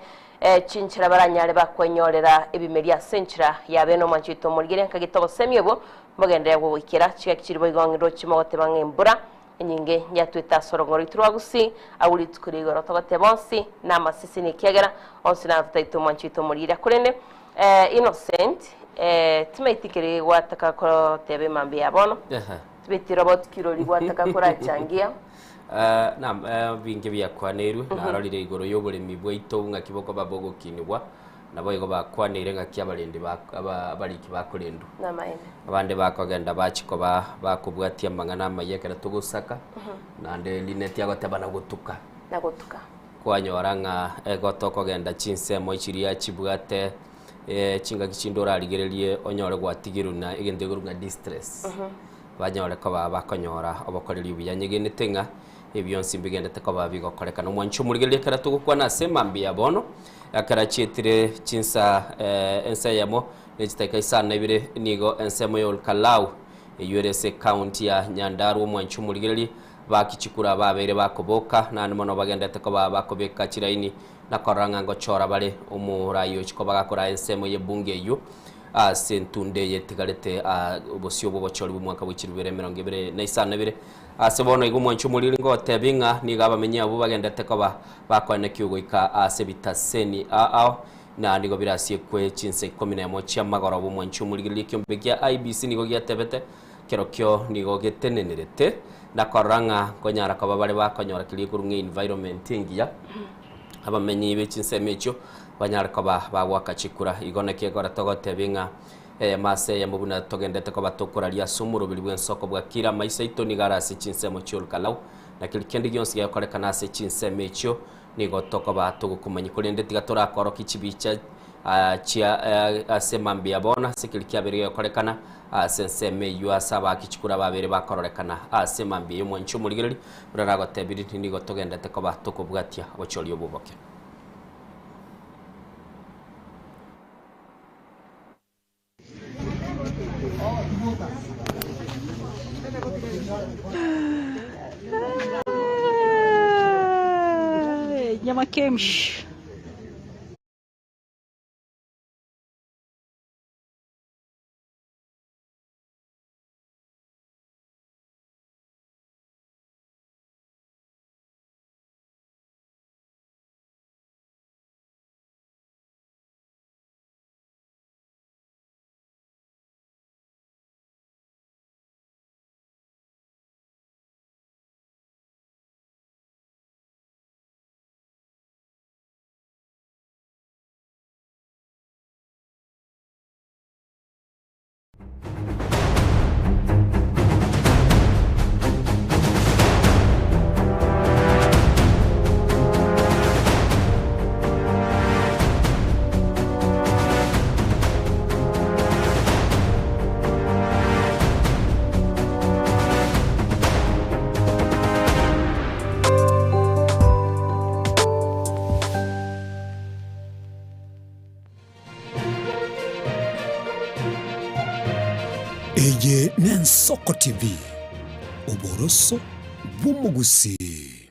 chinchera baranyare bakwenyorera ebimeria ase enchera ya bene omwancho oito omorigeria nkagita obosemia obwo mbogenderere gogoikera chigaki chiri boigo ng'a ndoche mogoteba ng'a embura Enyinge yatwete ase orogongo rwaito rwa Gusii, agwo rituko ria igoro togoteba onsi namaseseni ekiagera onsi natotagete omwanchi oito omorigereria. Korende Innocent timaeti keri gwataka koteba emambia ya bono, timaeti Robert kirori gwataka korachangia. Naam, binge biakwaneirwe, narorire igoro y'oboremi bwaito ng'aki bokoba bogokinigwa. Naboigo bakwaneire ng'aki abarendi ba abariki bakorendwa. Namaene. Abande bakogenda bachia koba bakobwatia amang'ana amaya ekero togosaka, naende Linet agoteba na gotuka. Na gotuka. Kwanyora ng'a ego tokogenda chinsemo chiria chibwate chingaki chinde orarigererie onyore gwatigirwe na egento ekorwa ng'a distress. Banyore koba bakonyora obokoreri obuya. Nyegenete ng'a ebionsi mbigendete koba bigokorekana. Omwanchi omorigereria ekero togokwana ase mambia ya bono, ekero achietire chinsa ensa eyemo ne chidakika isano na ibere nigo ensemo ya Olkalau eywo ere ase ekaunti ya Nyandarua omwanchi omorigereria bakichikura babeire bakoboka naende mono bagendete koba bakobeka chiraini na korora ng'a ngochora bare omorai ochia koba gakoraa ensemo y'ebunge eywo ase entunde eye etigarete obosio bw'obochori bw'omwaka bwe chilifu ibere emerongo ebere na isano na ibere. Ase bono igo omwanchi omoriri ngotebi ng'a nigo abamenyi abwo bagendete koba bakoenekia ogoika ase ebitaseni ao na nigo birasiekwe chinsa ikomi nemo chi'amagoroba. Omwanchi omorigereria ekiombe gia IEBC nigo giatebete kerokio nigo getenenerete na korora ng'a nkonyara koba bare bakonyora keria ekorwa ng'a environment engiya abamenyi be chinsemo echio banyare koba bagoaka chikura. Igo naki ekero togotebi ng'a Eyemo ase eyemo buna togendete koba tokoraria ase omoroberi bw'ensoko bwa kira amaiso aito nigo are ase chinsemo chi'Olkalau, na keri kende gionsi gekorekana ase chinsemo echio nigo tokoba togokomanyia. Korende tiga torakorokie chibicha chia ase mambia bono ase keri kiabeire gekorekana ase ensemo eyio ase abaaki chikura babeire bakororekana ase mambia y'omwanchi omorigereria, buna nagotebirie nigo togendete koba tokobwatia obochori obwo boke. Nyamakemshi. Eye n'Ensoko TV, oboroso bw'omogusii.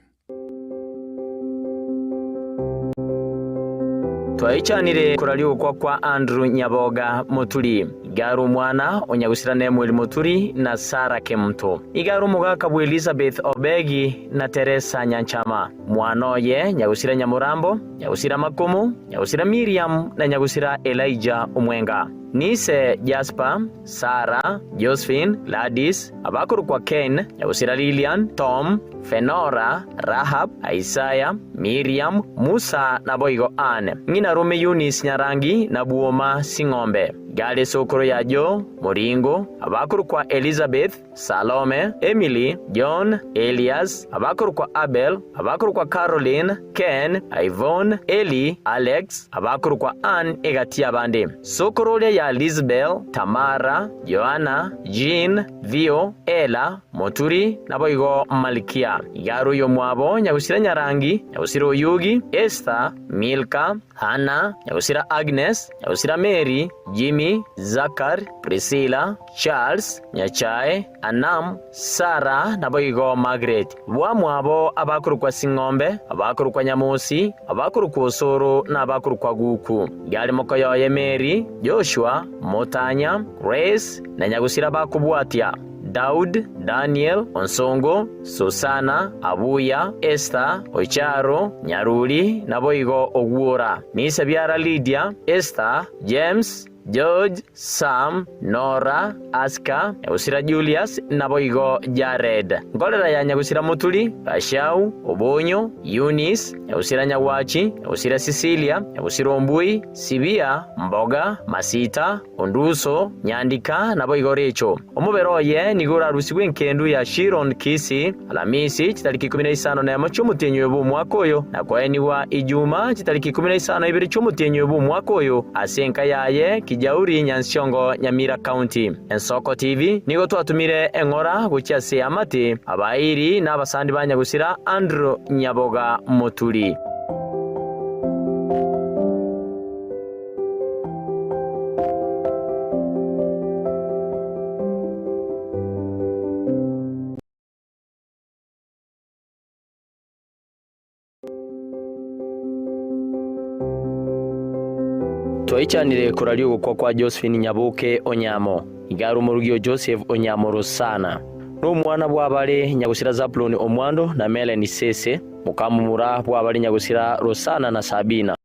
Twaichanire koraria ogokwa kwa Andrew Nyaboga Moturi. Iga are omwana o Nyagusira Nemuel Moturi na Sarah Kemunto. Iga are omogaka bwa Elizabeth Obegi na Teresa Nyanchama. Mwana oye Nyagusira Nyamorambo, Nyagusira Makomo, Nyagusira Miriam na Nyagusira Elijah Omwenga. Nise Jasper, Sarah, Josephine, Gladys, abakorokwa Ken, Nyagusira Lilian, Tom, Fenora, Rahab, Isaiah, Miriam, Musa naboigo Anne. Ng'ina rome Eunice Nyarangi na Bwoma Sing'ombe. Igare esokoro ya Joe, Moringo, abakorokwa Elizabeth, Salome, Emily, John, Elias, abakorokwa Abel, abakorokwa Caroline, Ken, Yvonne, Elly, Alex, abakorokwa Ann egati y'abande. Sokoro oria ya Lizbel, Tamara, Joanna, Jean, Theo, Ella, Moturi, naboigo Malkia. Igare oyomwabo nyagusira Nyarangi, nyagusira Oyugi, Esther, Milka, Hanna, nyagusira Agnes, nyagusira Mary, Jimmy, Zakar, Priscilla, Charles, Nyachae, Anam, Sarah, naboigo Margaret. Bwamwabo abakorokwa Sing'ombe, abakorokwa Nyamosi, abakorokwa Osoro, na abakorokwa Guku. Igare mokoyoye Mary, Joshua, Motanya, Grace, na nyagusira bakobwatia, Daud, Daniel, Onsongo, Susana, Abuya, Esther, Ocharo, Nyaruri, naboigo Ogwora. Nise biara Lydia, Esther, James, George, Sam, Nora, Aska, nyagusira Julius, naboigo Jared. Nkorera ya nyagusira Muturi, Gachau, Obonyo, Eunice, nyagusira Nyagwachi, nyagusira Cecilia, nyagusira Ombui, Sibia, Mboga, Masita, Onduso, Nyandika, naboigo Recho. Omobere oye nigo orarusigwe enkendu ya Shiron Kisii, Alamisi, chitariki 11 chi'omotienyi oyo bw'omwaka oyo, na koenigwa Ijuma chitariki 15 chi'omotienyi oyo bw'omwaka oyo, ase enka yaye Kijauri, Nyansiongo, Nyamira County. Ensoko TV nigo twatumire eng'ora gochia ase eamate, abairi na abasandi ba nyagusira Andrew Nyaboga Moturi. Twaichanire koraria ogokwa kwa Josephine Nyaboke Onyamo, iga are omorugi o Joseph Onyamo Rosana. Nomwana bw'abare nyagosira Zabuloni Omwando na Melanie Sese, mokamomura bw'abare nyagosira Rosana na Sabina.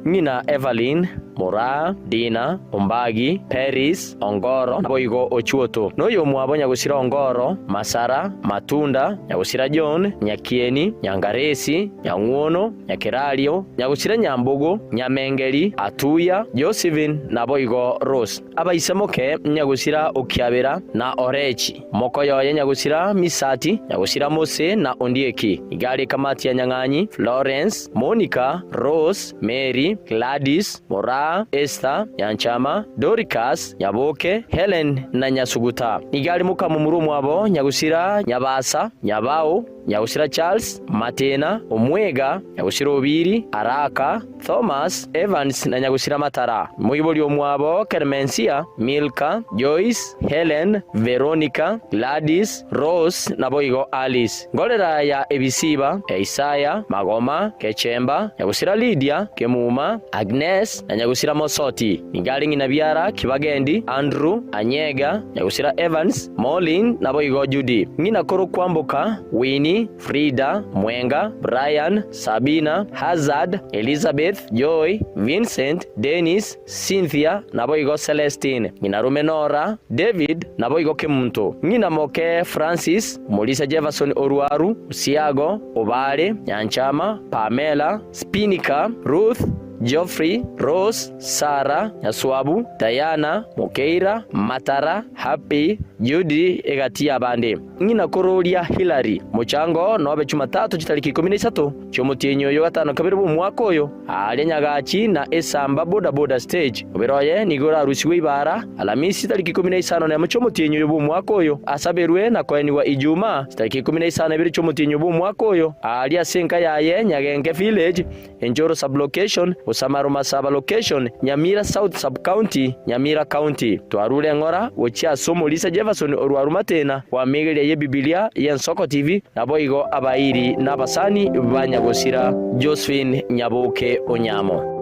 Ng'ina Evelyn, Moraa, Dina, Ombagi, Peris, Ongoro, naboigo Ochuoto. Noyomwabo nyagosira Ongoro, Masara, Matunda, nyagosira John, Nyakieni, Nyangaresi, Nyang'wono, Nyakerario, nyagosira Nyambogo, Nyamengeri, Atuya, Josephine, naboigo Rose. Abaisemoke nyagosira Okiabera na Orechi, mokoyoye nyagosira Misati, nyagosira Mose na Ondieki. Iga are Kamati ya Nyang'anyi, Florence, Monica, Rose, Mary, Gladys, Moraa, Esther, Nyanchama, Doricas, Nyaboke, Helen na Nyasuguta. Nigo are mokamomura omwabo nyagosira Nyabasa, Nyabao, Nyagusira Charles, Matena, Omwega, Nyagusira Obiri, Araka, Thomas, Evans na Nyagusira Matara. Moibori omwabo Kermensia, Milka, Joyce, Helen, Veronica, Gladys, Rose naboigo Alice. Ngorera ya Ebisiba, Isaya, Magoma, Kechemba, Nyagusira Lydia, Kemuma, Agnes na Nyagusira Mosoti. Nigo are ng'ina biara Kibagendi, Andrew, Anyega, Nyagusira Evans, Molin naboigo Judy. Ng'ina korokwa Mboka, Winnie, Frida, Mwenga, Brian, Sabina, Hazard, Elizabeth, Joy, Vincent, Dennis, Cynthia naboigo Celestine. Ng'ina rume Nora, David naboigo Kemunto. Ng'ina moke Francis, Omorisia Jefferson Orwaru, Osiago, Obare, Nyanchama, Pamela, Spinika, Ruth, Geoffrey, Rose, Sarah, Nyaswabu, Diana, Mokeira, Matara, Happy, Judy egati y'abande. Ng'ina kororia Hillary. Mochango nobe Jumatatu chitariki 13 chi'omotienyi oyo gatano kabere bw'omwaka oyo aaria Nyagachi na Esamba boda boda stage. Omobere oye nigo orarusigwe ibara Alamisi tariki 15 chi'omotienyi oyo bw'omwaka oyo asaberwe na koenigwa Ijumaa chitariki 12 chi'omotienyi bw'omwaka oyo aaria ase enka yaye Nyagenke village Enjoro Sub-location, Osamaruma Sub-location, Nyamira South Sub-county, Nyamira County. Twarure eng'ora gochia ase omorisia Jefferson orwaruma tena bw'amigeria y'Ebibilia y'Ensoko TV, naboigo abairi na abasani ba nyagosira Josephine Nyaboke Onyamo.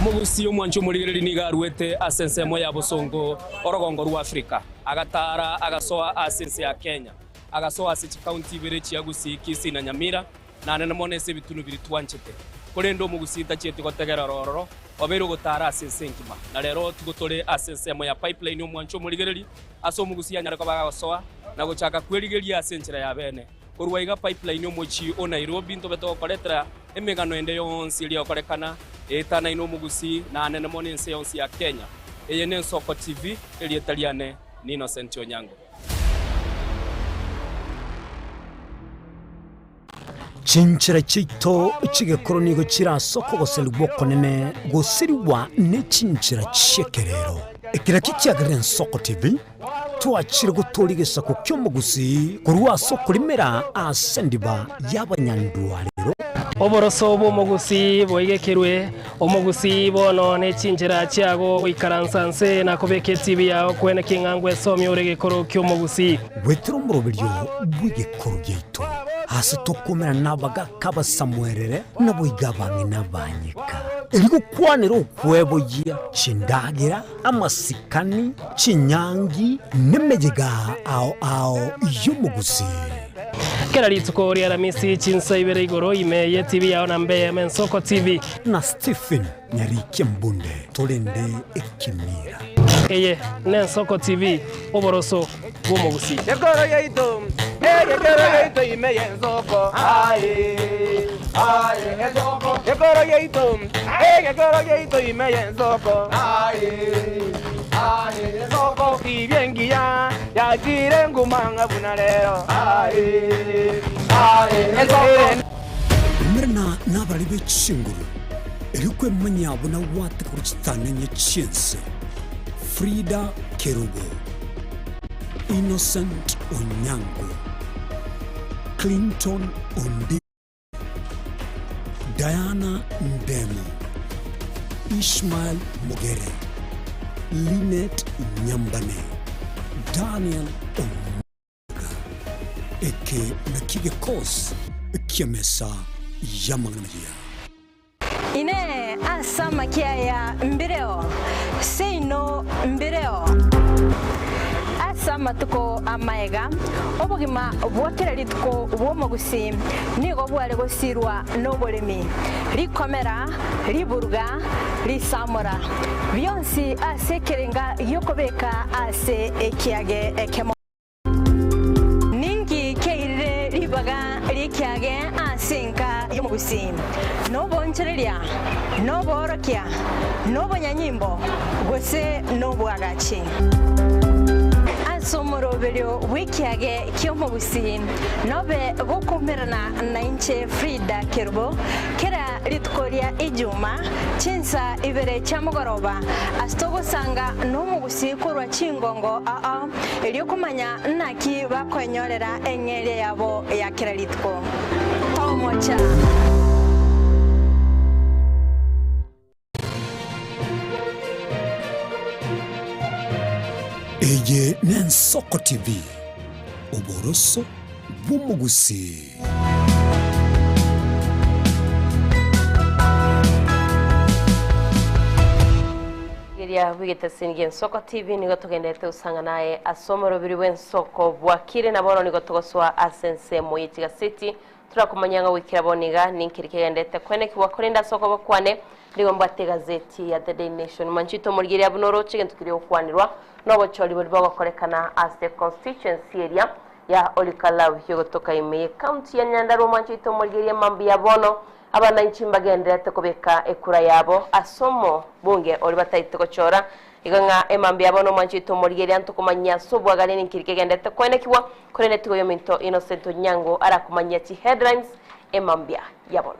Omogusi omwanchi omorigereria nigo aruete ase ensemo ya bosongo orogongo rwa Afrika, agataara agasoa ase ense ya Kenya. Agasoa ase chikaunti ibere chia Gusii, Kisii na Nyamira, na nene mono ase ebitunu biria twanchete. Korende omogusii tachieti gotegerera ororo, obeire ogotaara ase ense engima. Na rero tigo tore ase ensemo ya Pipeline omwancho omorigereri, ase omogusii anyare koba agosoa na gochaka kwerigeria ase enchera ya bene. Korwa iga Pipeline omochie o Nairobi ntobe togokoretera emegano ende yonsi eria egokorekana eetanaine omogusii na nene mono ense yonsi ya Kenya. Eye n'Ensoko TV, erieta riane ni Innocent Onyango. Chinchera chiaito chi'egekoro nigo chire ase okogoserigwa okonene gosirigwa ne chinchera chi'ekerero. Eke nakio kiagerire Ensoko TV twachire gotooria egesaku ki'omogusii korwa ase okorimera ase endiba y'abanyandwarero. Oboroso bw'omogusii boigekerwe, omogusii bono ne chinchera chiago goikaransa nse na kobeka etibi yao kwene king'a ngwesomia ore egekoro ki'omogusii. Goetera omoroberio bw'egekoro giaito, aase tokomerana nabagaaka abasamuerere, naboigo abang'ina abanyeka, erio gokwanera okweboyia chindagera, amasikani, chinyangi, nemeyega ao ao y'omogusii. Kera rituko ria Aramisi chinsa ibere igoro ime ye TV yao na mbe eyemo Ensoko TV. Na Stephen Nyarikia Mbunde torende ekemira. Eye n'Ensoko TV, oboroso bw'omogusii. Gekoro yaito, egekoro yaito ime y'ensoko, aye, aye, ensoko. Gekoro yaito, egekoro yaito ime y'ensoko, aye, aye, ensoko. Tibia engiya yachire nguma ng'a buna rero, aye, aye, ensoko. Umerana nabarari be chinguru, erio kwemanyia buna gwateka korwa chitanenye chi'ense. Frida Kerubo, Innocent Onyango, Clinton Onditi, Diana Ndemo, Ishmael Mogere, Linet Nyambane, Daniel Omega. Eke nakio gekosi ki'emesa y'amang'ana amaya. Inee! Ase amakia aya mbireo? Seino mbireo. Ase amatuko amaega, obogima bwa kera rituko bw'omogusii nigo bware gosirwa noboremi, rikomera, riburuga, risamora, bionsi ase ekerenga gi'okobeka ase ekiage ekemo. Ninki kiairire ribaga ri'ekiage ase enka y'omogusii? Nobonchoreria, noboorokia, nobonyanyimbo, gose nobwagachi? Ase omoroberio bw'ekiage ki'omogusii nobe gokoumerana nainche Frida Kerubo kera rituko ria Ijuma chinsa ibere chia mogoroba ase togosanga nomogusii korwa chingongo ao Erio komanya naki bakoenyorera eng'eria yabo ya kera rituko. Tomocha. Eye n'Ensoko TV, oboroso bw'omogusii. Rigereria bw'egeteseni gi'Ensoko TV nigo togenderete gosang'ana aye ase omorobiri bw'ensoko bwakire na bono nigo togosoa ase ensemo ye chigaseti torakomanya ng'a goikera bono iga ninkeri kegenderete kwenekigwa korende ase okoba kwane nigo mbwate egazeti ya The Daily Nation manchete omorigereria buna oroche egento keria gokwanirwa nobochori boria bogokorekana ase constituency eria ya Olkalau yogotoka ime ye county ya Nyandarua mwanchete omorigereria mambia bono Abananchi mbagendererete kobeka ekura yabo ase omobunge oria bataete gochora. Igo ng'a emambia yabo nomwanchete omorigereria ntokomanyia ase obwagare ninki kegendererete koenekigwa, korende tiga oyominto Innocent Onyango arakomanyia chiheadlines emambia ya bono.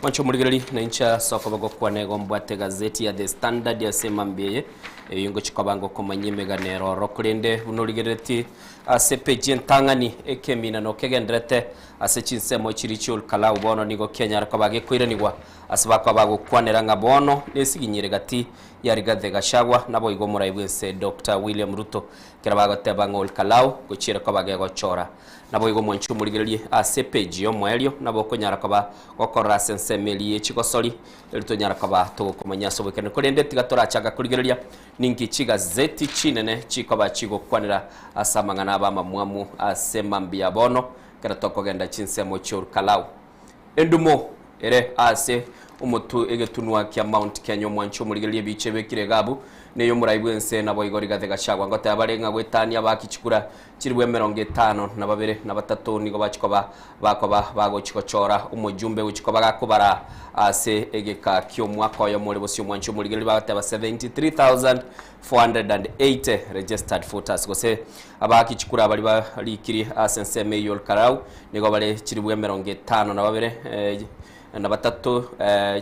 Mwanche omorigereri, na inche ase okoba gokwana igo mbwate egazeti ya The Standard ase emambia eye, eyio ngochia koba ngokomanyia emegano ere ororo. Korende buna origereretie ase epeji entang'ani, ekeminano kegendererete Ase chinsemo chiria chi'Olkalau bono nigo kianyare koba gekoiranigwa. Ase bakoba bagokwanera ng'a bono nesiginyire gati ya Rigathi Gachagua naboigo omorai bw'ense Doctor William Ruto ekero bagoteba ng'a Olkalau gochiera koba gegochora. Naboigo mwanche omorigererie ase epeji y'omoerio nabo okonyara koba gokorora ase ensemo eria ye chigosori erio tonyara koba togokomanya ase oboikeranu. Korende tiga torachaka korigereria ninki chigazeti chinene chikoba chigokwanera ase amang'ana abo amamwamu ase mambia bono ekero tokogenda chinsemo chi'Olkalau. Endumo ere ase omotwe egetunwa kia Mount Kenya omwanchi omorigereria ebicha ebekire egaabu neyomorai bwense naboigo Rigathi Gachagua ngoteba bare ng'a goetania abaaki chikura chilifu 52 na batato nigo bachi koba bakoba bagochi gochora omojumbe gochi koba gakobara ase egeka kiomwaka oyomo ore bosio omwanchi omorigereria bagoteba 73,480 registered voters gose abaaki chikura baria barikiri ase ensemo eyio Olkalau Nigo bare chilifu 52 na batato,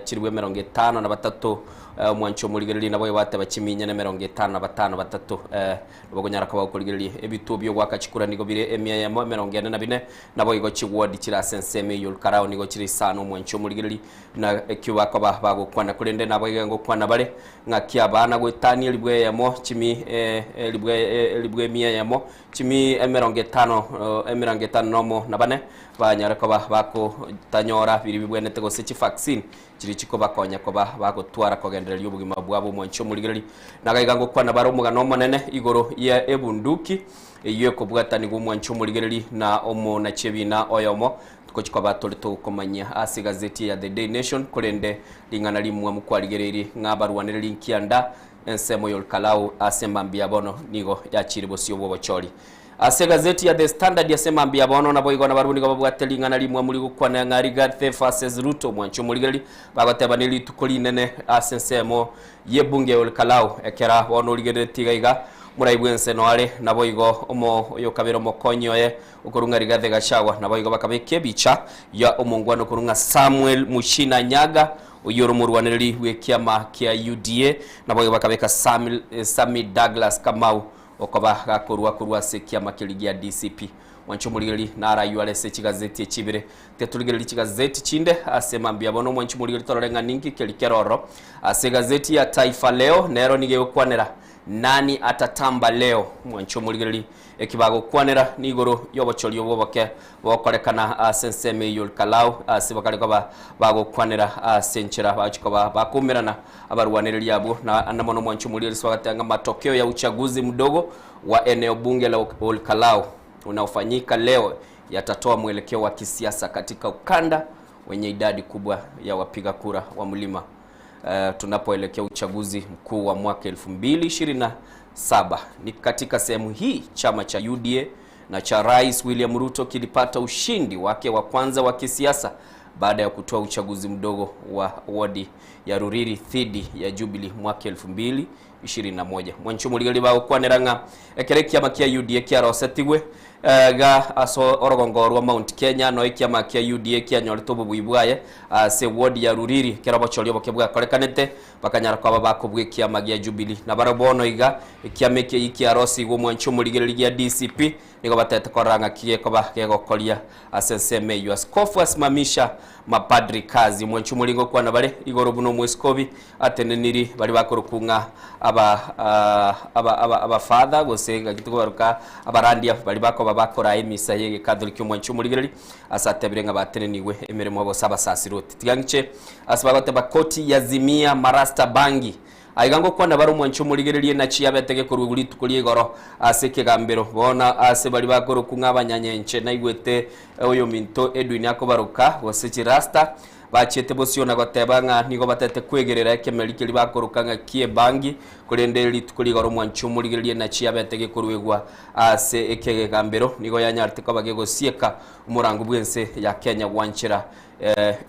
chilifu 53 omwancho omorigereria nabo bateba chiminya na 55 batato. Nabo okonyara koba okorigereria ebituo bi'ogoaka chikura nigo bire 144, naboigo chiward chire ase ensemo eyio Olkalau nigo chire isano omwancho omorigereria na ekio bakoba bagokwana. Korende naboigo ngokwana bare ng'aki abana goetania elifu eyemo chimi elifu elifu emia eyemo Chimi emerongo etano nomo na bane banyare koba bakotanyora biria bibwenerete gose chivaccine chiria chikobakonya koba bagotwara kogendereria obogima bwabo omwanchi omorigereria. Nagaiga ngokwana bare omogano omonene igoro ye ebunduki eyio ekobwatanigwa omwanchi omorigereria na omonachi ebina oyomo togochi koba tore tokomanyia ase egazeti ya The Daily Nation korende ring'ana rimwamu kwarigereiri ng'a abarwanereri nkianda Ensemo y'Olkalau ase mambia bono nigo yachiire bosio bw'obochori. Ase egazeti ya The Standard ase mambia bono naboigo nabarabwo nigo babwate ring'ana rimwamu rigokwana ng'a Rigathi vs Ruto omwanchi omorigereri bagoteba nerituko rinene ase ensemo y'ebunge ya Olkalau ekera bono origereretie iga iga morai bwense noare naboigo omo oyokabere omokonyi oye okorwa ng'a Rigathi Gachagua naboigo bakabeka ebicha ya omongwana okorwa ng'a Samuel Muchina Nyaga Oyio ore omorwanereri bw'ekiama kia UDA, naboigo bakabeka Sammy Douglas Kamau okoba gakorua korwa ase ekiama keria gia DCP. Mwanche omorigereria naro ayio are ase chigazeti echi ibere. Tiga torigererie chigazeti chinde ase mambia bono mwanche omorigereria torore ng'a ninki keria kere ororo. Ase egazeti ya Taifa Leo nero nigo egokwanera Nani atatamba leo? Mwanche omorigereria Eki bagokwanera nigoro y'obochori obwo oboke bokorekana ase ensemo eyio Olkalau, ase bakare koba bagokwanera ase enchera bagochia koba bakoumerana abarwanereri abwo na ande mono omwancho omoria Yesu agateba ng'a matokeo ya uchaguzi mdogo wa eneo bunge la Olkalau unaofanyika leo yatatoa mwelekeo wa kisiasa katika ukanda wenye idadi kubwa ya wapiga kura wa mlima tunapoelekea uchaguzi mkuu wa mwaka 2027. Ni katika sehemu hii chama cha UDA na cha Rais William Ruto kilipata ushindi wake wa kwanza wa kisiasa baada ya kutoa uchaguzi mdogo wa wodi ya Ruriri dhidi ya Jubilee mwaka 2021. Mwancho murigereria bagokwanera ng'a ekero ekiama kia UDA kiarosetigwe Iga ase orogongo rwa Mount Kenya noe ekiama kia UDA kianyorete obobui bwaye ase ward ya Ruriri ekero obochori oboke bwakorekanete bakanyara koba bakobua ekiama gia Jubilee. Na barabwo bono iga ekiama eke eyio kiarosigwe omwanchi omorigereria gia DCP nigo batete korora ng'aki gekoba gegokoria ase ensemo eyio. Askofu asimamisha mapadri kazi. Omwanchi omoringo okwana bare igoro buna omweskobi ateneniri baria bakorokwa ng'a aba aba aba abafather gose ng'aki tokobaroka abarandia baria bakoba bakoraa emisa ye egekatholiki omwanchi omorigereri ase atebire ng'a batenenigwe emeremo gose abasasiroti. Tiga ng'iche ase bagoteba koti yazimia marasta bangi Aiga ngokwana bare omwanchi omorigererie enachi yabete gekoruegwa rituko ria igoro ase ekegambero. Bono ase baria bakorokwa ng'a abanyanyenche naigwete oyominto Edwin akobaroka, gose chirasta, bachiete bosio na goteba ng'a nigo batete kwegerera ekemeri keria bakoroka ng'a ki'ebangi, korende rituko ria igoro omwanchi omorigererie enachi yabete gekoruegwa ase ekegambero nigo yanyarete koba gegosieka omorango bw'ense ya Kenya gwanchera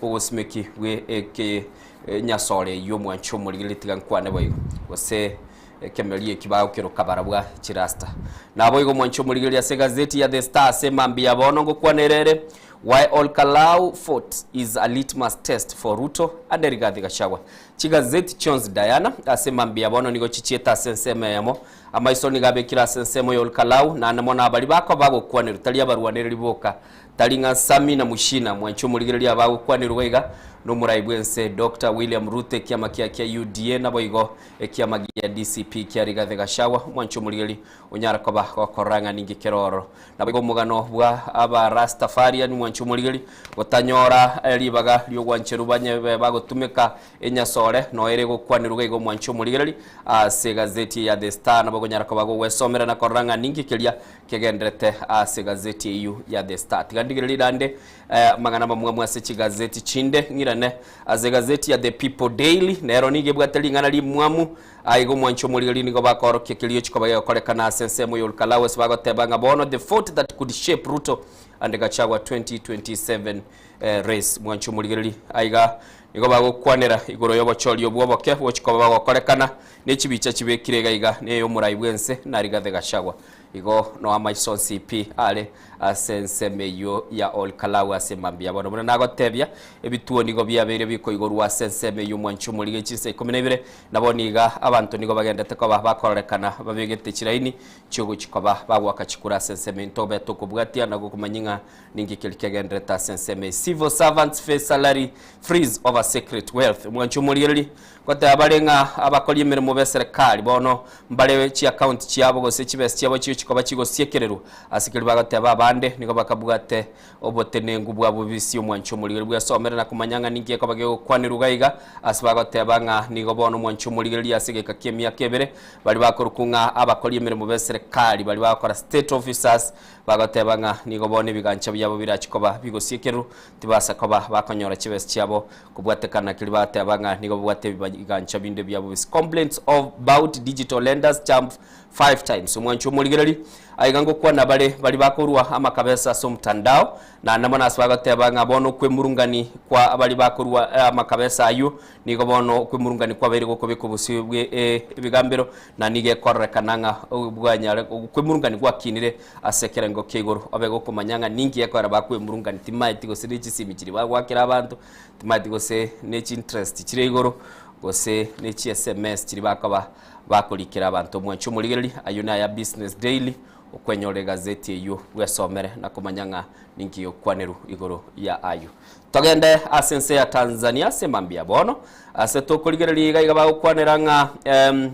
ogosimeki bwe eke Enyasore eyio omwanche omorigereria tiga nkwane boigo, gose ekemeria eki bagokeroka barabwo chirasta. Naboigo omwanche omorigereria ase egazeti ya The Star ase mambia ya bono ngokwana ere ere, Why Olkalau Fort is a litmus test for Ruto and Rigathi Gachagua. Chigazeti chionsi Diana ase mambia ya bono nigo chichiete ase ensemo eyemo. Amaiso nigo abekire ase ensemo ya Olkalau naende mono abaria bakoba bagokwanerwa tari abarwanereri boka Tari ng'a Sami na Mushina, mwanche omorigereria abagokwanerwa iga, Nomorai bw'ense Doctor William Ruto ekiama kia kia UDA naboigo ekiama gia DCP kia Rigathi Gachagua omwanchi omorigeri onyare koba gokorora ng'a ninki kere ororo. Naboigo omogano bwa aba Rastafarian mwanchi omorigeri gotanyora ribaga ri'ogwancherwa banye bagotumeka enyasore noyo ere gokwanerwa iga iga omwanchi omorigereri ase egazeti ya The Star nabo okonyara koba gogwesomera na korora ng'a ninki keria kegenderete ase egazeti eyio ya The Star. Tiga ndigererie rande Amang'ana amamwamu ase chigazeti chinde ng'irane ase egazeti ya The People Daily, nero nigo ebwate ring'ana rimwamu. Aiga omwanchi omorigeri nigo bakoorokia keria chikoba gegokorekana ase ensemo ya Olkalau ase bagoteba ng'a bono the vote that could shape Ruto and Gachagua 2027 race. Mwanchi omorigereri aiga nigo bagokwanera igoro y'obochori obwo oboke bwochikoba bogokorekana ne chibicha chibekire iga iga neyomorai bwense na Rigathi Gachagua. Igo noa amaiso onsi pi are ase ensemo eyio ya Ol Kalou ase mambia. Bono buna nagotebia, ebituo nigo biabeire bikoigorwa ase ensemo eyio omwanchi omorige chinsa ikomi na ibere, na bono iga abanto nigo bagendete koba bakororekana babegete chiraini chiogochia koba bagoaka chikura ase ensemo eyio. Ntobe tokobwatia na gokomanyia ng'a ninki keria kegendererete ase ensemo eye. Civil servants face salary freeze over secret wealth. Omwanchi omorigereria Goteba bare ng'a abakori emeremo b'eserekari bono mbare chiakaunti chiabo gose chibesa chiabo chigochia koba chigosiekererwa. Ase keria bagoteba abande nigo bakabwate obotenenku bwa bobisi omwanchi omorigereria bwesomere na komanya ng'a ninki gekoba gegokwanerwa iga iga ase bagoteba ng'a nigo bono omwanchi omorigereria ase egeka ki'emiaka ebere baria bakorokwa ng'a abakori emeremo b'eserekari baria bagokora state officers bagoteba ng'a nigo bono ebigancha biabo birachi koba bigosiekererwa tibasa koba bakonyora chibesa chiabo Kobwatekana keria bateba ng'a nigo babwate ebigancha binde bia bobisi. Complaints of about digital lenders jump 5 times. Omwanchi omorigereri aiga ngokwana bare baria bakorua amakabesa ase omtandao naende mono ase bagoteba ng'a bono okwemurungani kwa baria bakorua amakabesa ayio nigo bono okwemurungani kwabeire gokobeka obosio bwe ebigambero na nigo ekororekana ng'a bwanyare okwemurungani gwakinire ase ekerengo kia igoro obe gokomanya ng'a ninki gekoera bakwemurungani timaeti gose ne chisimi chiria bagoakera abanto Timanyeti gose ne chinterest chire igoro, gose ne chi sms chiria bakoba bakorikera abanto. Omwanchi omorigereria, ayio naya Business Daily, okwenyora egazeti eyio bwesomere na komanya ng'a ninki gekwanerwa igoro ya ayio. Togende ase ense ya Tanzania ase mambia bono, ase tokorigereria iga iga bagokwanera ng'a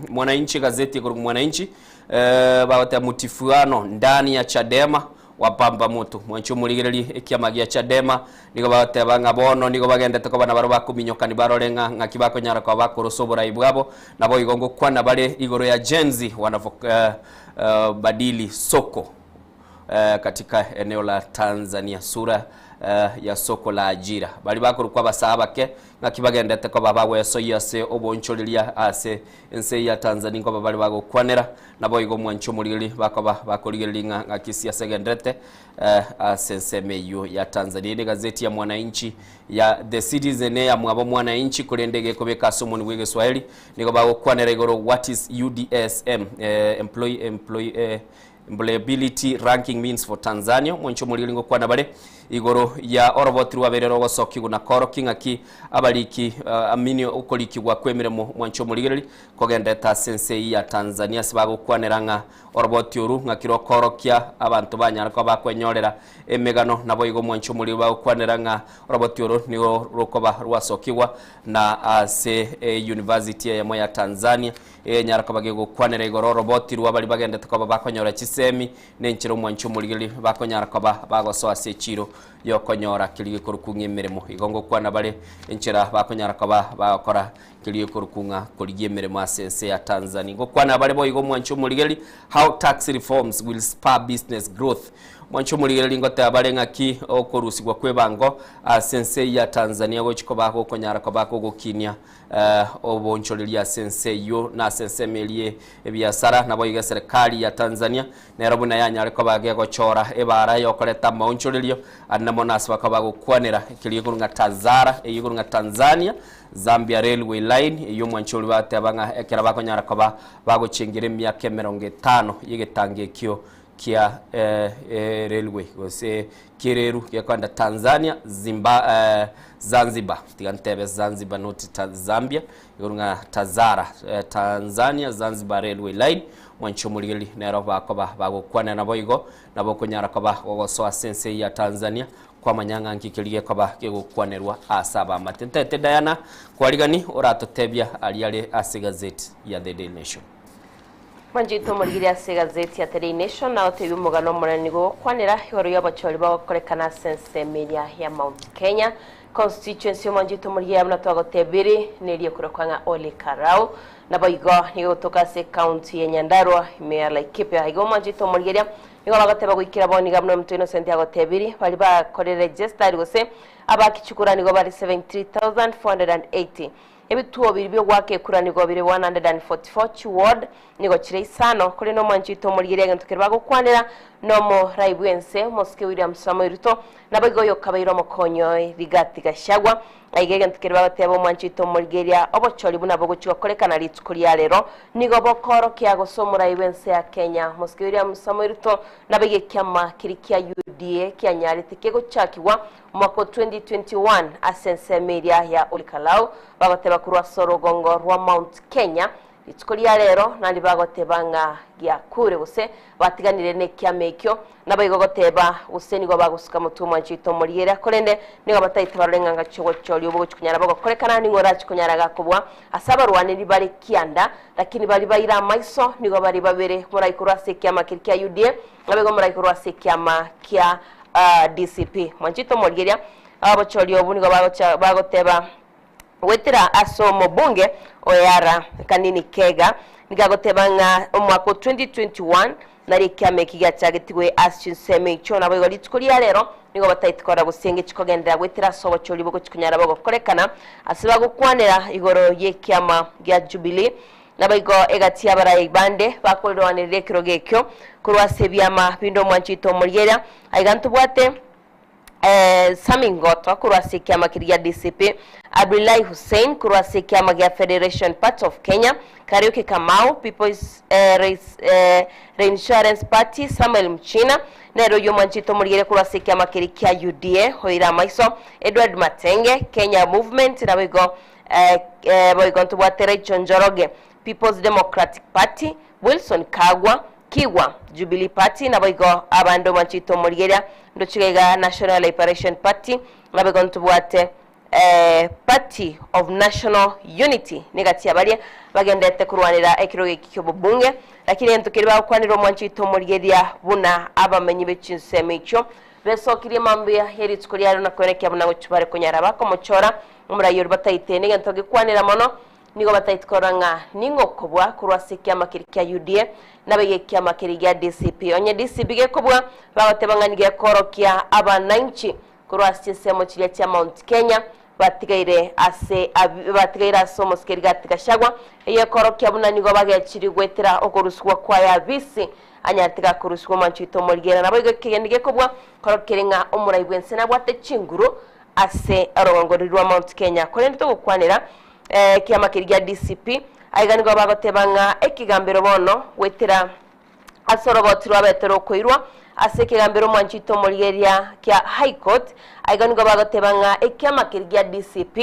Mwananchi egazeti ekorokwa Mwananchi, bagoteba mutifuano ndani ya Chadema Wapamba moto, mwanche omorigererie ekiama gia Chadema, nigo bagoteba ng'a bono nigo bagendete koba nabarabwo bakominyokani barore ng'a ng'aki bakonyara koba bakorosa oborai bwabo, naboigo ngokwana bare igoro ya Gen Z wanavo badili soko katika eneo la Tanzania sura ya soko la ajira. Baria bakorokwa abasaa abake ng'aki bagendete koba bagwesoyia ase oboonchoreria ase ense eye ya Tanzania nkoba bare bagokwanera Naboigo omwanche omorigereria bakoba bakorigereria ng'a ng'aki siasa egenderete ase ensemo eyio ya Tanzania. Ere egazeti ya Mwananchi ya The Citizen eya mwabo Mwananchi korende egekobeka ase omonwa bw'egeswahili nigo bagokwanera igoro what is UDSM employee employee employability ranking means for Tanzania. Omwanche omorigereria ngokwana bare igoro ya oroboti rwabeire rogosokigwa na koorokia ng'aki abariki amini okorikigwa kw'emeremo omwanche omorigereria Kogenderete ase ense eyio ya Tanzania ase bagokwanera ng'a oroboti oru ng'aki rokoorokia abanto banyare koba bakwenyorera emegano. Naboigo omwancho omoriri bagokwanera ng'a oroboti oro nigo rokoba rwasokigwa na ase eyunivasiti eyemo ya Tanzania eyenyara koba gegokwanera igoro oroboti rwa baria bagendete koba bakonyora chisemi na enchera omwancho omorigeri bakonyara koba bagosoa ase echiro yokonyora keria gekorokwa ng'a emeremo. Igo ngokwana bare enchera bakonyara koba bagokora Keria ekorokwa ng'a korigia emeremo ase ense ya Tanzania. Ngokwana bare boigo omwanchi omorigereri how tax reforms will spur business growth. Omwanchi omorigereri ngoteba bare ng'aki okorusigwa kw'ebango ase ense eyio ya Tanzania gochi koba gokonyara koba kogokinia obonchoreria ase ense eyio na ase ensemo eria ebiasara. Naboigo eserekari ya Tanzania nero buna yanyare koba gegochora ebara yokoreta amaonchorerio ande mono ase bakaba bagokwanera keria ekorokwa ng'a Tazara eyio ekorokwa ng'a Tanzania Zambia Railway Line, eyio omwanchi oria bateba ng'a ekero bakonyara koba bagochengera emiaka emerongo etano y'egetango ekio kia railway gose kiereru gekoenda Tanzania Zimba Zanzibar tiga ntebe Zanzibar not Zambia igoro ng'a Tazara Tanzania Zanzibar Railway Line. Mwanche omorigereria nero bakoba bagokwanera naboigo nabo okonyara koba gogosoa ase ense ya Tanzania kwamanya ng'a nki keria gekoba gegokwanerwa ase abamate. Ntete Diana kwarigani oratotebia aria are ase egazeti ya The Daily Nation. Mwanchete omorigiri ase egazeti ya The Daily Nation nagotebia omogano omonene nigo ogokwanera igoro y'obochori bogokorekana ase ensemo eria ya Mount Kenya Constituency. Omwanchete omorigiri buna twagotebiri neria ekorokwa ng'a Ole Karau. Naboigo nigo egotoka ase ecounty ya Nyandarua ime ya Laikipia. Igo omwanchete omorigeria nigo bagoteba goikera bono iga buna omonto Innocent agotebirie baria bakorire registered gose abakichukura nigo bare 73,480. Ebituo biria biogoaka ekura nigo bire 144 chiward nigo chire isano korende omwanchete omorigeria egento keria bagokwanera nomorai bwense omosike William Samoei Ruto naboigo oyokabeire omokonyi oye Rigathi Gachagua. Aiga egento keria bagoteba omwanchete omorigeria obochori buna bogochia gokorekana rituko ria rero nigo bokoorokia gose omorai bw'ense ya Kenya Mosike William Samoei Ruto naboigo ekiama keria kia UDA kianyarete kegochakigwa omwaka o 2021 ase ensemo eria ya Olkalau bagoteba korwa ase orogongo rwa Mount Kenya Rituko ria rero naende bagoteba ng'a giakure gose batiganire nekiama ekio, naboigo goteba gose nigo bagosuka motwe omwancho oito omorigereria, korende nigo bataete barore ng'a ngachia ogochoria obo gochia konyara bogokorekana, ning'o orachie konyara gakobua ase abarwaneri bare kianda, lakini baria baire amaiso nigo bare babere, moraikorwe ase ekiama keria kia UDA, naboigo moraikorwe ase ekiama kia DCP. Mwancho oito omorigereria, obochoria obo nigo bagocha bagoteba. Goetera ase omobunge Oyara Kanini Kega nigo agoteba ng'a omwaka o 2021 nario ekiama eki giachagetigwe ase chinsemo echio naboigo rituko ria rero nigo bataeti korora gose engecho kogenderera goetera ase obochori bogochi konyara bogokorekana ase bagokwanera igoro y'ekiama gia Jubilee naboigo egati y'abarai bande bakorwanerera ekerogo ekio korwa ase ebiama binde omwancho oito omorigereria aiga ntobwate Sammy Ngoto korwa ase ekiama keria gia DCP, Abdullahi Hussein korwa ase ekiama gia Federation Party of Kenya, Kariuki Kamau, People's Reinsurance Party, Samuel Mchina nere oyio omwanchete omorigereria korwa ase ekiama keria kia UDA, Oira Amaiso, Edward Matenge, Kenya Movement, naboigo boigo ntobwate Rachel Njoroge, People's Democratic Party, Wilson Kagwa, Kigwa, Jubilee Party, naboigo abande omwanchete omorigereria ndoche iga National Liberation Party, naboigo ntobwate Party of National Unity negati ya baria bagenderete korwanera ekerogo eki ki'obobunge. Lakini egento keria bagokwanera omwancho oito omorigereria buna abamenyi be chinsemo echio besokirie mambia ye rituko riarero na koenekia buna gochia bare konyara bakomochora omorai oria bataete. Negento gekwanera mono Nigo bataeti korora ng'a ning'o okobua korwa ase ekiama keria kia UDA, naboigo ekiama keria gia DCP. Onye DCP gekobua, bagoteba ng'a nigo ekoorokia abananchi korwa ase chinsemo chiria chia Mount Kenya batigaire ase batigaire ase omosike Rigathi Gachagua, eyio ekoorokia buna nigo bagechiri goetera okorusigwa kwaye abisi anyarete gakorusigwa omwancho oito omorigera. Naboigo ekegeni gekobua korokia kere ng'a omorai bw'ense nabwate chinguru ase orogongo roria rwa Mount Kenya. Korende togokwanera Ekiama keria gia DCP aiga nigo bagoteba ng'a ekegambero bono goetera ase oroboti rwabete rokoirwa ase ekegambero omwancho oito omorigereria kia High Court aiga nigo bagoteba ng'a ekiama keria gia DCP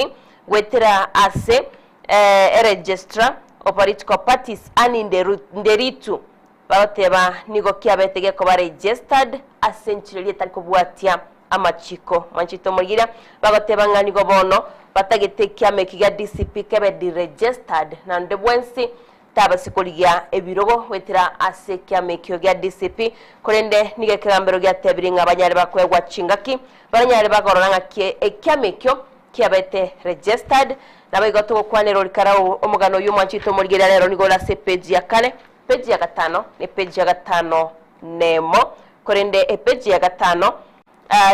goetera ase eregistrar of political parties Anne Nderitu Bagoteba nigo kiabete gekoba registered ase enchera eria etari kobwatia amachiko. Mwanchete omorigereria, bagoteba ng'a nigo bono batagete ekiama eki gia DCP kebe deregistered na onde bwensi tabase korigia ebirogo goetera ase ekiama ekio gia DCP. Korende nigo ekegambero giatebirie ng'a banyare bakoegwa chingaki baranyare bakorora ng'aki ekiama ekio kiabete registered. Naboigo togokwanera orikara omogano oyio mwanchete omorigereria rero nigo ore ase epage ya kane. Peji ya gatano ne peji ya gatano nemo, korende epeji ya gatano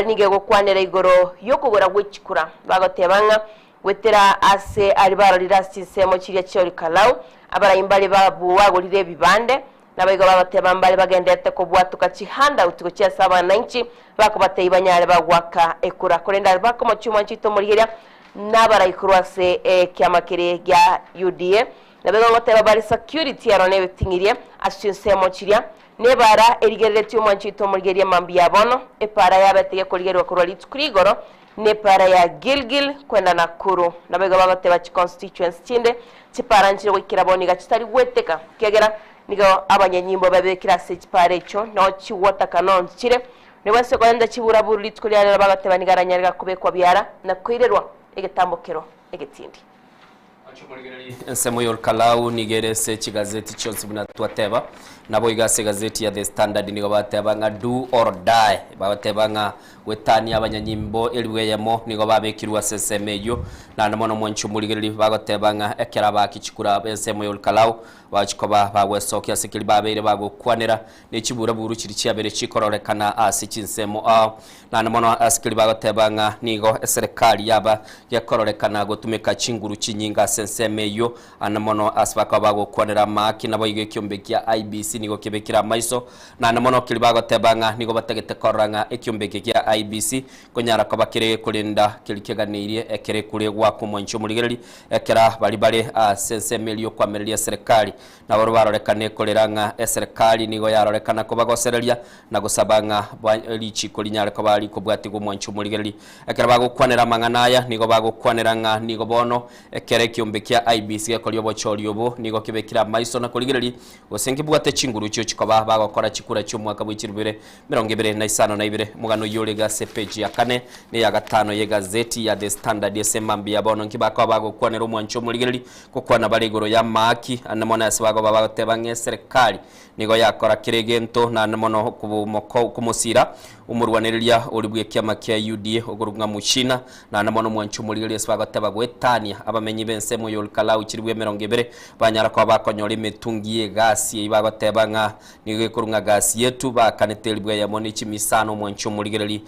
nigo egokwanera igoro y'okogora gwe chikura, bagoteba ng'a goetera ase aria barorire ase chinsemo chiria chia Olkalau, abarai mbare bagorire ebibande, naboigo bagoteba mbare bagenderete kobwatoka chihandout gochia ase abananchi, bakobatebia banyare bagoaka ekura. Korende aria bakomochia omwanchete omorigereria nabarai korwa ase ekiama keria gia UDA, Naboigo ngoteba bare security ero nebeting'irie ase chinsemo chiria, na ebaara erigereretie omwancho oito omorigererie mambia ya bono, epaara yabete gekorigererwa korwa rituko rigoro, na epaara ya Gilgil kwenda Nakuru. Naboigo bagoteba chiconstituency chinde chipaara nchire goikera bono iga chitari gweteka, ekiagera Nigo abanyanyimbo babekire ase chipara echio, nao chigwotaka nonsi chire, nigo ase korenta chiburaburu rituko ria rero bagateba nigo aranyare gakobekwa biara na koirerwa egetambokero egetindi. Ensemo y'Olkalau nigo ere ase chigazeti chionsi buna twateba. Naboigo ase egazeti ya The Standard nigo bateba ng'a do or die. Bagoteba ng'a Gwetania abanyanyimbo elifu eyemo nigo babekirwe ase ensemo eyio, naende mono mwanche omorigereria bagoteba ng'a ekero abaaki chikura b'ensemo y'Olkalau bachia koba bagwesokia ase keria babeire bagokwanera, ne chiburaburu chiria chiabeire chikororekana ase chinsemo ao. Naende mono ase keria bagoteba ng'a nigo eserekari yaba gekororekana gotumeka chinguru chinyinge ase ensemo eyio, Ande mono ase bakaba bagokwanera amaaki, naboigo ekiombe kia IEBC nigo kebekire amaiso. Naende mono keria bagoteba ng'a nigo batagete korora ng'a ekiombe eke kia IEBC konyara koba kere gekorenda keria keganeirie ekere kure goaka omwanchi omorigereri ekera baria bare ase ensemo eria yokoamereria eserekari nabo barorekane korera ng'a eserekari nigo yarorekana kobagosereria na gosaba ng'a richiko rinyare koba rikobwatigwa omwanchi omorigereri. Ekero bagokwanera amang'ana aya nigo bagokwanera ng'a nigo bono Ekero ekiombe kia IEBC gekoria obochori obo, nigo kebekire amaiso na korigereria gose nkebwate chinguru chiochi koba bagokora chikura chi'omwaka bwe chirubere 25. Omogano oyio ore ase epeji ya kane na eya gatano y'egazeti ya The Standard ase mambia ya bono nki bakoba bagokwanera omwancho omorigereria gokwana bare igoro y'amaaki ande mono ase bagoba bagoteba ng'a eserekari Nigo yakora kera egento, naende mono komosira omorwanereria oria bw'ekiama kia UDA okorokwa ng'a Muchina, naende mono omwanchi omorigereria ase bagoteba goetania abamenyi b'ensemo ya Olkalau chilifu 20 banyara koba bakonyora emetungi y'egasi eyio bagoteba ng'a nigo ekorwa ng'a gasi yetu baakanete elifu eyemo ne chimi isano omwanchi omorigereria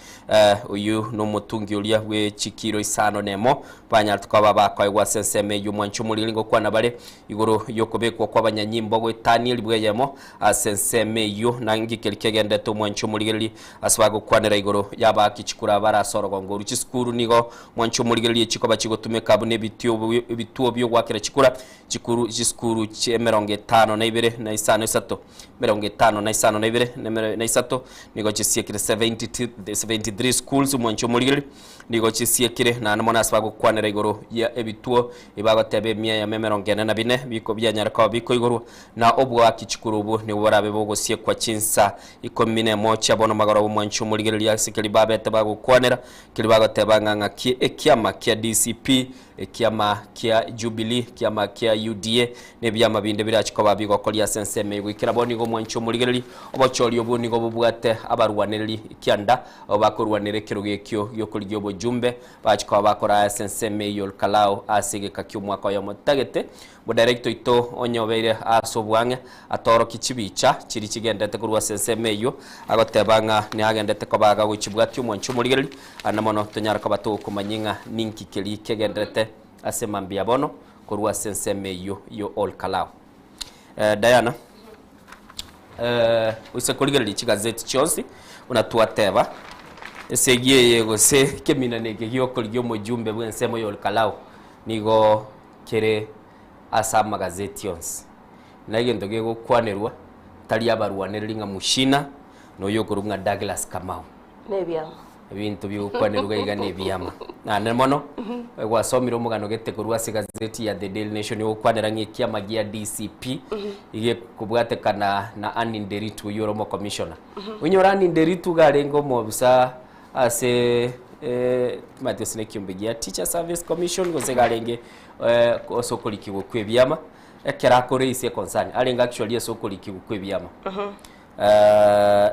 oyio nomotungi oria bwe chikiro isano nemo banyarete koba bakoegwa ase ensemo eyio omwanchi omorigereria ngokwana bare Igoro y'okobekwa kw'abanyanyimbo goetania elifu eyemo ase ensemo eyio, na inki keria kegendete omwanchi omorigereria ase bagokwanera igoro y'abaaki chikura bare ase orogongo oru. Chisukuru nigo mwanchi omorigereria chikoba chigotumeka buna ebitio ebituo bi'ogoakera chikura, chikuru chisukuru 52 na isano isato, 52 na isato nigo chisiekire 73 schools omwanchi omorigereria. Nigo chisiekire, naende mono ase bagokwanera igoro ya ebituo, ebagoteba emia eyemo 44 biko bianyare koba bikoigorwa, na oboaki chikuru obwo nigo borabe bogosiekwa chinsa 11 chia bono magoroba omwanchi omorigereria ase keria babete bagokwanera, keria bagoteba ng'a ng'aki ekiama kia DCP, ekiama kia Jubilee, ekiama kia UDA, na ebiama binde birache koba bigokoria ase ensemo eye. Goikera bono nigo omwanchi omorigereria, obochori obwo nigo bobwate abarwanereri kianda Abwo bakorwanera ekerogo ekio gi'okorigia obojumbe, bachia koba bakoraa ase ensemo eyio Olkalau ase egeka ki'omwaka oyomo. Tagete modirector oito onye obeire ase oboang'e atorokie chibicha chiria chigendete korwa ase ensemo eyio, agoteba ng'a niagendete koba agagochibwatia omwancho omorigereria, ande mono tonyare koba togokomanyia ng'a ninki keria kegenderete ase mambia bono korwa ase ensemo eyio y'Olkalau. Diana. Oise korigereria chigazeti chionsi buna twateba, esegi eye gose ekeminana eke giokorigia omojumbe bw'ensemo ya Olkalau nigo kere ase amagazeti onsi. Na egento gegokwanerwa tari abarwanereri ng'a Muchina na oyo okorokwa ng'a Douglas Kamau. Nebiama. Ebinto bigokwanerwa iga iga nebiama. Naende mono, gwasomire omogano gete korwa ase egazeti ya The Daily Nation ogokwanera ng'a ekiama gia DCP iga ekobwatekana na Anne Nderitu oyio ore omokomishona. Onyore Anne Nderitu iga arenge omobisa ase timanyeti gose nekiombe gia Teacher Service Commission gose iga arenge ase okorikigwa kwa ebiama, ekero akoraise econcern, arenge actually ase okorikigwa kwa ebiama.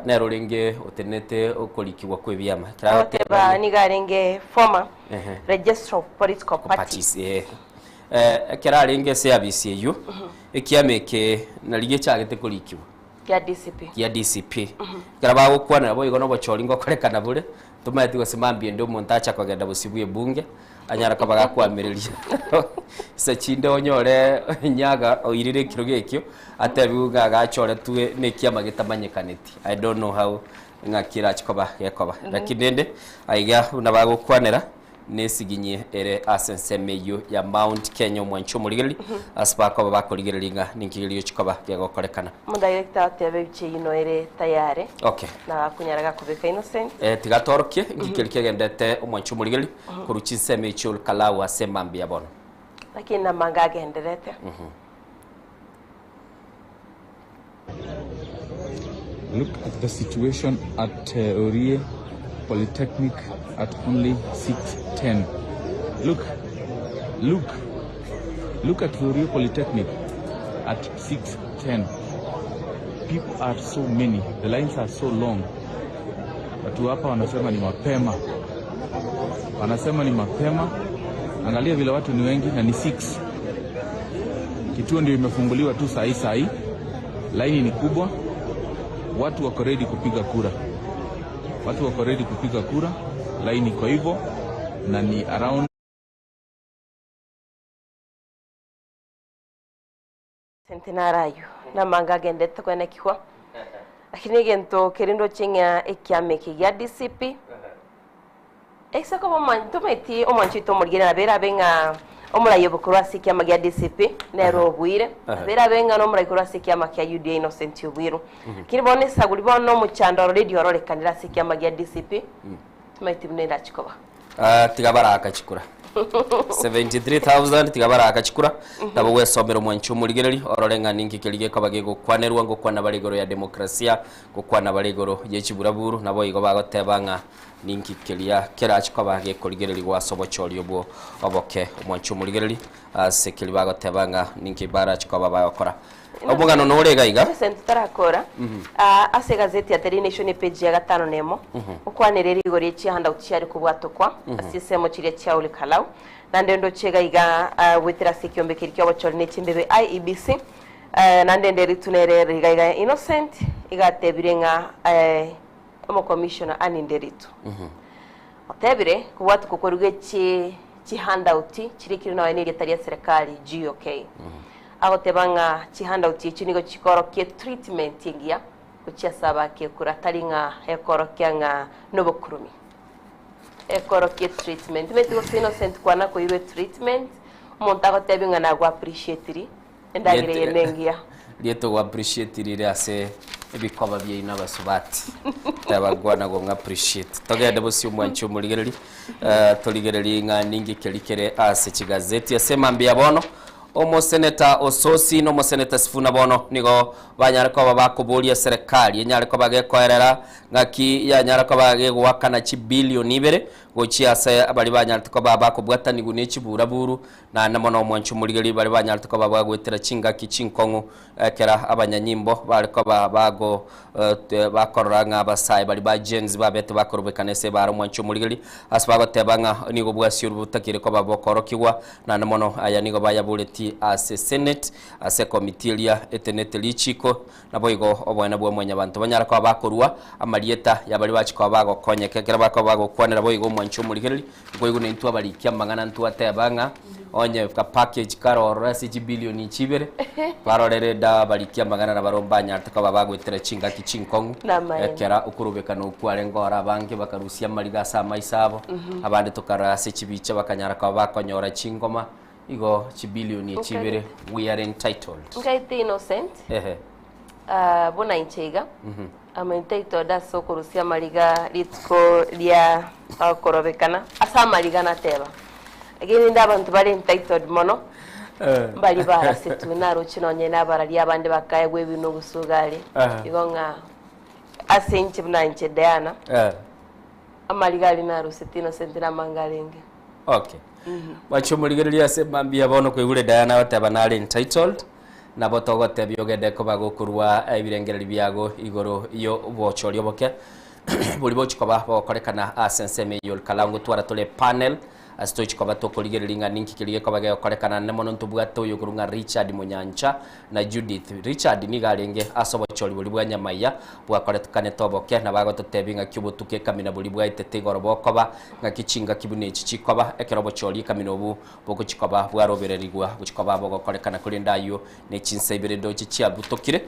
Nere orenge otenenete okorikigwa kw'ebiama. Ekero Agoteba agoteba nigo arenge former Ehe. registrar of political parties. parties eh. Eh, ekero arenge ase abisi eyio, ekiama eke nari gechagete korikigwa Gia DCP. gia DCP. Ekero bagokwanera boigo na obochori ngokorekana bore, tomaeti gose mambia ende omonto acha kogenda bosio bwa ebunge, anyare koba gakoamereria ase chinde onyore nyaga oirire ekerogo ekio, atebiwe ng'a gachoretwe na ekiama getamanyekaneti. I don't know how ng'aki erache koba gekoba. Lakini rende, aiga buna bagokwanera, nesiginyi ere ase ensemo eyio ya Mount Kenya omwanchi omorigereria, ase bakoba bakorigereria ng'a ninki keria gochia koba gegokorekana. Omodirector oteba ebicha eyio no ere tayare. Okay. Na gakunyara gakobeka Innocent. Eh, tiga torokie inki keria kegendete omwanchi omorigereria korwa chinsemo echio Olkalau ase mambia bono. Lakini namange agenderete. Look at the situation at Orie Polytechnic at only 6:10. Look, look, look at Orie Polytechnic at 6:10. People are so many, the lines are so long. Watu hapa wanasema ni mapema, wanasema ni mapema. Angalia vile watu ni wengi na ni 6. Kituo ndio imefunguliwa tu saa hii saa hii, laini ni kubwa, watu wako ready kupiga kura, watu wako ready kupiga kura, laini iko hivyo na ni around Sentinara ayio namange agendete kwenekigwa, lakini egento keria ndoche ng'a ekiama eke gia DCP, ase koba omo tomaeti omwancho oito omorigeri nabo erabe ng'a omorai obo korwa ase ekiama gia DCP nere obuire, nabo erabe ng'a nomorai korwa ase ekiama kia UDA Innocent Obuiru. Lakini bono esaguri bono omochando already ororekanire ase ekiama gia DCP, tomaeti buna erachi koba. Ah, tiga baraka chikura 73000 tiga baraka chikura nabo gwesomera omwanchi omorigereri orore ng'a ninki keria gekoba gegokwanerwa ngokwana bare igoro ya demokrasia gokwana bare igoro ye chiburaburu nabo igo bagoteba ng'a ninki keria kerachi koba gekorigererigwa ase obochori obwo oboke omwanchi omorigereri ase keria bagoteba ng'a ninki barachi koba bagokora Omogano nore iga iga. Innocent tarakora Ah, ase egazeti ya Daily Nation epeji ya gatano na emo okwanere rigori rie chihandout chiare kobwatokwa ase ensemo chiria chia Ol Kalou naende ndoche iga iga ah, goetera ase ekiombe keria kia obochori ne chimbebe IEBC eh, naende Nderitu nere ere iga iga Innocent iga atebire ng'a eh, omocommissioner Anne Nderitu otebire kobwatokwa koruga echi chihandout chirikire nonya na erieta ria serikali GOK Agoteba ng'a chihandout echio nigo chikorokia etreatment engiya gochia ase abakekura tari ng'a ekorokia ng'a nobokurumi. Ekorokia etreatment. Omanyete gose Innocent kwana koirwa etreatment, omonto agotebi ng'a nago appreciatiri, endagera eye nengiya. Rieta ogo appreciate rire ase ebikoba biaino abasubati. Teba kwana gong'a appreciate. Togende bosio omwanchi omorigereri, eh, torigererie ng'a ninki keri kere ase chigazeti ase mambia bono. Omoseneta Osotsi na omoseneta Sifuna bono nigo banyare koba bakoboria eserekari enyare koba gekoerera ng'aki yanyara koba gegoakana chibilioni ibere gochia ase baria banyarete koba bakobwatanigwa ne chiburaburu naende mono omwancho omorigeri baria banyarete koba bagoetera chingaki chinkong'u ekero abanyanyimbo bare koba bago bakorora ng'a abasae baria ba Gen-Z babete bakorobekana ase ebaara omwancho omorigeri ase bagoteba ng'a nigo bwasiorwe botakire koba bokoorokigwa Naende mono aya nigo bayaboretie ase Senate, ase ekomiti eria etenete richiiko, naboigo oboene bwa Mwanyabanto banyare koba bakorua amarieta ya baria bachia koba bagokonyeka ekero bakoba bagokwanera boigo omwancho omorigereri, nkoigwa naintwe abariki amang'ana ntwateba ng'a onye ka package kare ororo ase chibilioni echi ibere, barorere enda abariki amang'ana nabarobwo mbanyarete koba bagoetera chingaki chinkong'u, Namaene. ekera okorobekana okwo arenge oro abange bakarusia amariga ase amaiso abo. Abande tokarora ase chibicha bakanyara koba bakonyora chingoma igo chibilioni echi ibere we are entitled. Nkaete innocent Ehe. ah, buna inche iga Mhm. I'm entitled ase okorusia amariga rituko ria okorobekana ase amariga nateba lakini rende abanto bare entitled mono mbari barasetwe naroche nonye nabararia abande bakaegwa ebinwe ogosuga are Aha. igo ng'a ase inche buna inche Diana Eh. Amariga aria narusete Innocent namange arenge. Okay. Mwanche omorigereria ase mambia bono koigure Diana agoteba nare entitled nabo togotebia ogende koba gokorwa ebirengererio biago igoro yo obochori oboke bori bochi koba bogokorekana ase ensemo eye Olkalau ngotwara tore panel Ase tochi koba tokorigereria ng'a ninki keria gekoba gegokorekana naende mono ntobwate oyokorwa ng'a Richard Monyancha na Judith. Richard nigo arenge ase obochori boria bwa nyamaiya bwakorekanete oboke, nabo agototebia ng'aki obotuko ekamina boria bwaetete igoro bokoba, ng'aki chingaki buna echi chikoba ekero obochori ekamina obwo bogochi koba bwarobererigwa gochi koba bogokorekana korende ayio ne chinsa ibere ndoche chiabutokire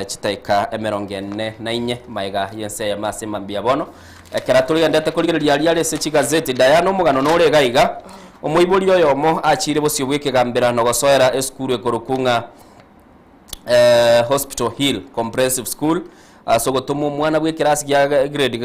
chitaika emerongo ene na inye magega y'ensa eyemo ase mambia bono. Ekero togendete korigereria aria are ase chigazeti, Diana omogano nore iga iga, omoibori oyomo achiire bosio bw'ekegamberano gosoera esukuru ekorokwa ng'a Hospital Hill Comprehensive School. Ase ogotoma omwana bw'ekerasi gia grade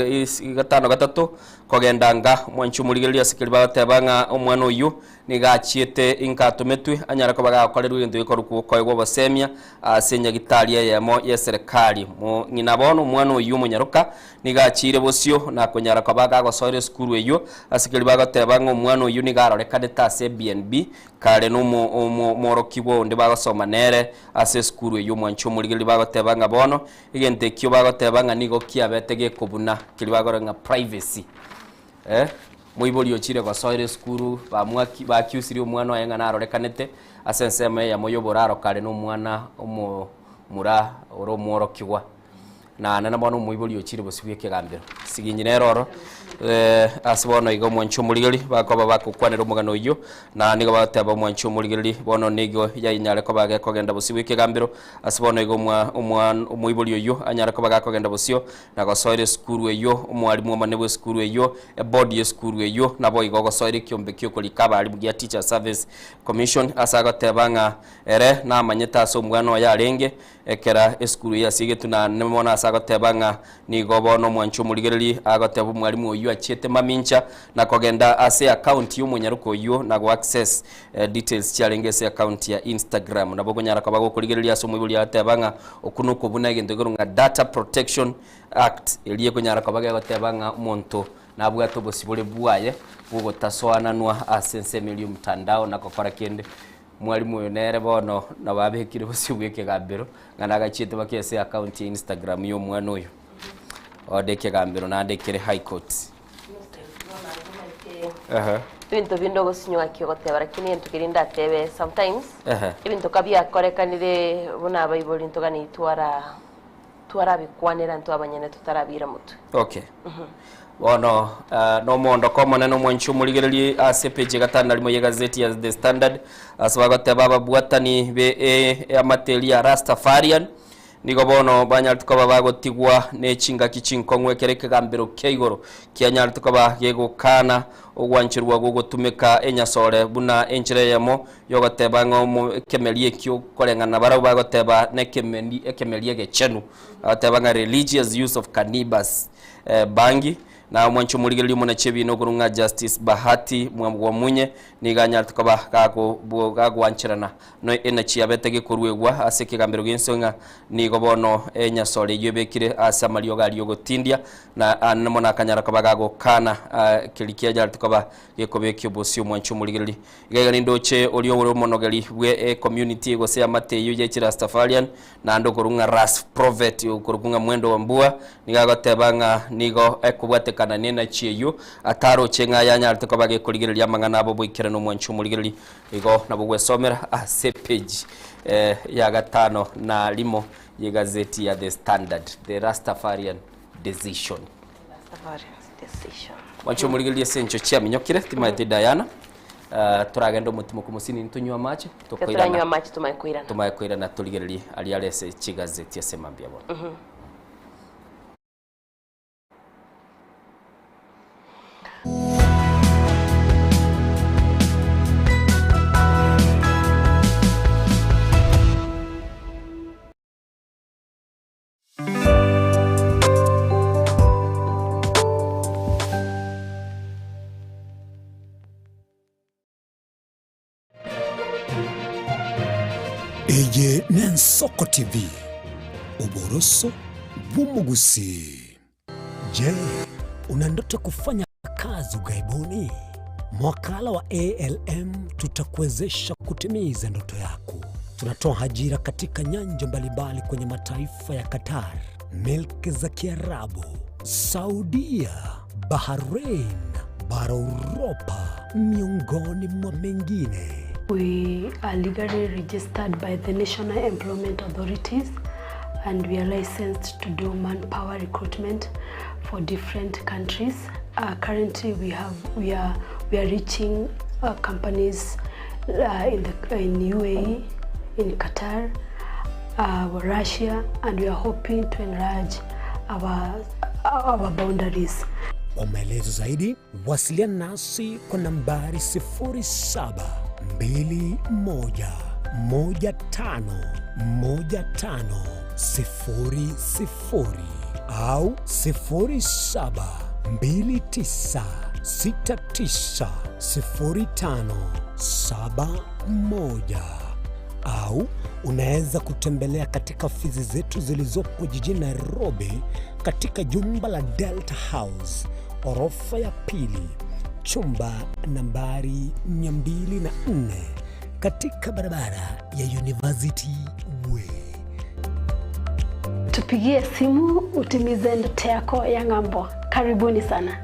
gatano gatato kogenda nka omwanchi omorigereria ase keria bagoteba ng'a omwana oyio nigo achiete inka atometwe anyare koba gakorerwa egento gekorokwa okoegwa obosemia ase enyagitari eyemo y'eserekari. Ng'ina bono omwana oyio omonyaroka nigo achiire bosio na konyara koba gagosoera esukuru eyio ase keria bagoteba ng'a omwana oyio nigo arorekanete ase BNB kare nomworokigwa onde bagosoma nere Ase esukuru eyio omwanchi omorigereria bagoteba ng'a bono egento ekio bagoteba ng'a nigo kiabete gekobuna keria bagorora ng'a privacy eh, moibori ochire gosoera esukuru bamwaki baakiusirie omwana oye ng'a narorekanete ase ensemo eyemo ya oboraro kare na omwana omomura ore omworokigwa. Naende na bono omoibori ochire bosio bw'ekegambero. Siginyi nere oro, ase bono iga omwanchi omorigereria bakoba bagokwanera omogano oyio, na nigo bagoteba omwanchi omorigereria bono nigo yainyare koba gekogenda bosio bw'ekegambero, ase bono iga omwa omwa omoibori oyio anyare koba gakogenda bosio na gosoera esukuru eyio, omwalimu omonene bw'esukuru eyio, eboard y'esukuru eyio, naboigo ogosoera ekiombe ki'okorika abalimu gia Teachers Service Commission ase agoteba ng'a ere namanyete ase omwana oye arenge, Ekera esukuru eye ase egetuna mono ase agoteba ng'a nigo bono omwanchi omorigereria agoteba omwalimu oyio achiete mamincha na kogenda ase account y'omonyaroka oyio na go access details chiarenge ase account ya Instagram. Nabo okonyara koba gokorigereria ase omoibori agoteba ng'a okwo nokobuna egento ekerwa ng'a Data Protection Act eria ekonyara koba gegoteba ng'a omonto nabwate obosibore bwaye bwogotasoananwa ase ensemo eria y'omtandao na gokora kende. Mwalimu oyo nere bono nabo abekire bosio bw'ekegambero ng'a nagachiete bake ase account ya Instagram ya omwana oyo. Ode ekegambero naende kere high court. Ehe. Ebinto binde ogosinywa ng'aki ogoteba lakini egento keria ndatebe sometimes Ehe. ebinto kabiakorekanire buna abaibori ntogani twara twarabikwanera intwe abanyene totarabira motwe. Okay. Bono nomoondoko omonene omwanchi omorigererie ase epeji egatano na rimo y'egazeti ya The Standard ase bagoteba ababwatani be eamate eria ya Rastafarian nigo bono banyarete koba bagotigwa ne chingaki chinkong'u ekero ekegambero kia igoro kianyarete koba gegokana ogwancherwa gogotumeka enyasore buna enchera eyemo yogoteba ng'a omo ekemeri ekio koreng'ana na barabwo bagoteba nekemeni ekemeri egechenu bagoteba ng'a religious use of cannibus bangi. Na omwanchi omorigereria omonachi ebiina okorwa ng'a Justice Bahati Mwamunye nigo anyarete koba gagwancherana no enachi yabete gekoruegwa ase ekegambero gi'ense ng'a nigo bono enyasore eyio ebekire ase amariogo aria ogotindia na ande mono akanyara koba gagokana keria kianyarete koba gekobekia obosio omwanchi omorigereria. Iga iga nindoche oria ore omonogeri bwe ecommunity gose eamate eyio ye Chirastafarian Naende okorwa ng'a Ras Prophet, okorokwa ng'a Mwendo wa Mbua, nigo agoteba ng'a nigo ekobwatekana nenachi eyio, ataroche ng'a yanyarete koba gekorigereria amang'ana abo boikeranu omwanchi omorigereria. Igo nabo gwesomera ase epage ya gatano na rimo y'egazeti ya The Standard, The Rastafarian Decision. Mwanche omorigereria ase encho chiaminyokire, timaeti Diana. Toragende omotimoku mosinini tonywe amache, Tokoirana. Toranywe amache tomanye koirana. Tomanye koirana torigererie aria are ase chigazeti ase mambia bono. Eye n'Ensoko TV, oboroso bw'omogusii. Je, una ndoto ya kufanya kazi ughaibuni? Mwakala wa ALM tutakuwezesha kutimiza ndoto yako. Tunatoa ajira katika nyanja mbalimbali kwenye mataifa ya Qatar, milki za Kiarabu, Saudia, Bahrain, bara Uropa, miongoni mwa mengine. We are legally registered by the National Employment Authorities and we are licensed to do manpower recruitment for different countries. Uh, currently we have we are we are reaching uh, companies uh, in the in UAE, in Qatar, uh, Russia and we are hoping to enlarge our our boundaries. Kwa maelezo zaidi wasiliana nasi kwa nambari 07211515 sifuri sifuri au 07 29 69 05 71 au unaweza kutembelea katika ofisi zetu zilizopo jijini Nairobi katika jumba la Delta House orofa ya pili chumba nambari 204 katika barabara ya University Way. Tupigie simu utimize ndoto yako ya ng'ambo. Karibuni sana.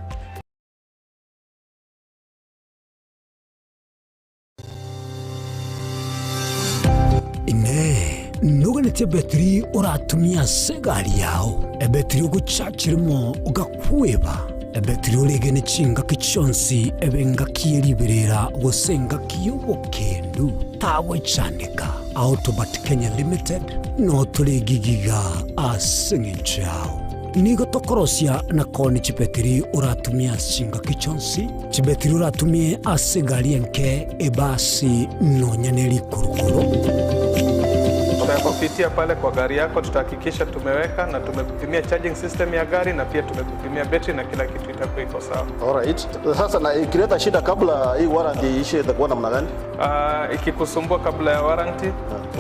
Inee, noganetie ebetiri oratumie ase egari yao, ebetiri ogochachirimo ogakweba, ebetiri oregene chingaki chionsi ebe engaki ye riberera gose engaki y'obokendu? Tagwechandeka, Autobat Kenya Limited no tore gigiga ase eng'encho yao. Nigo tokorosia na koonia chibetiri oratumie ase chingaki chionsi, chibetiri oratumie ase egari enke, ebasi, nonya ne rikurukuru. Tutakupitia pale kwa gari yako, tutahakikisha tumeweka na tumekupimia charging system ya gari na pia tumekupimia betri na kila kitu itakuwa iko sawa. Alright. Sasa na ikileta shida kabla hii warranty iishe itakuwa namna gani? Ikikusumbua kabla ya warranty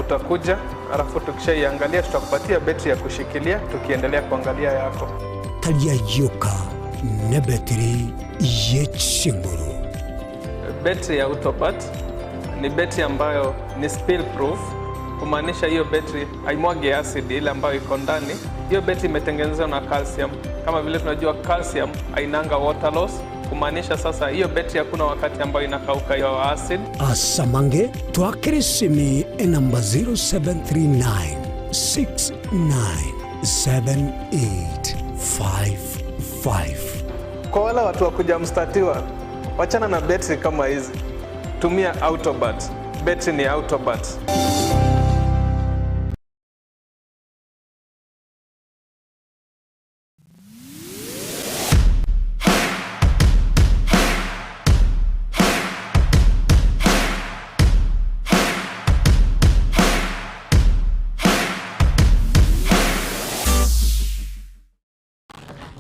utakuja, alafu tukishaiangalia tutakupatia betri ya kushikilia tukiendelea kuangalia yako. Tari ayio ka nebetiri ye chinguru. Betri ya Autobat ni betri ambayo ni spill proof, kumaanisha hiyo betri haimwagi acid ile ambayo iko ndani. Hiyo betri imetengenezwa na calcium. Kama vile tunajua calcium hainanga water loss, kumaanisha sasa hiyo betri hakuna wakati ambayo inakauka hiyo acid. Asamange twakere esimi enamba 0739 697855. Kwa wale watu wa kuja mstatiwa, wachana na betri kama hizi, tumia Autobat. Betri ni Autobat.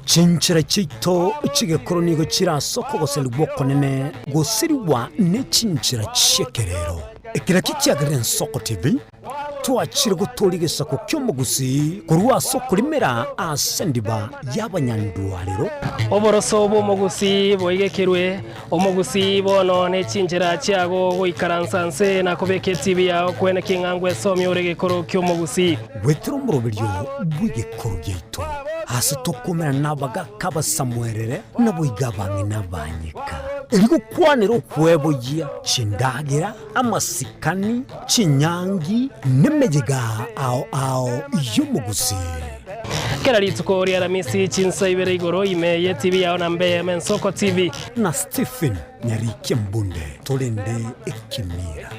Chinchera chiaito chi'egekoro nigo chire ase okogoserigwa okonene gosirigwa ne chinchera chi'ekerero. Eke nakio kiagerire Ensoko TV twachire gotooria egesaku ki'omogusii korwa ase okorimera ase endiba y'abanyandwarero. Oboroso bw'omogusii boigekerwe, omogusii bono ne chinchera chiago goikaransa nse na kobeka etibi yao kwene king'angwa esomia ore egekoro ki'omogusii. Goetera omoroberio bw'egekoro giaito, ase tokomerana nabagaaka abasamuerere, naboigo abang'ina abanyeka, erio gokwanera okweboyia, chindagera, amasikani, chinyangi, nemeyega ao ao y'omogusii. Kera rituko ria Aramisi chinsa ibere igoro ime ye TV yao na mbe Ensoko TV. Na Stephen Nyarikia Mbunde torende ekemira.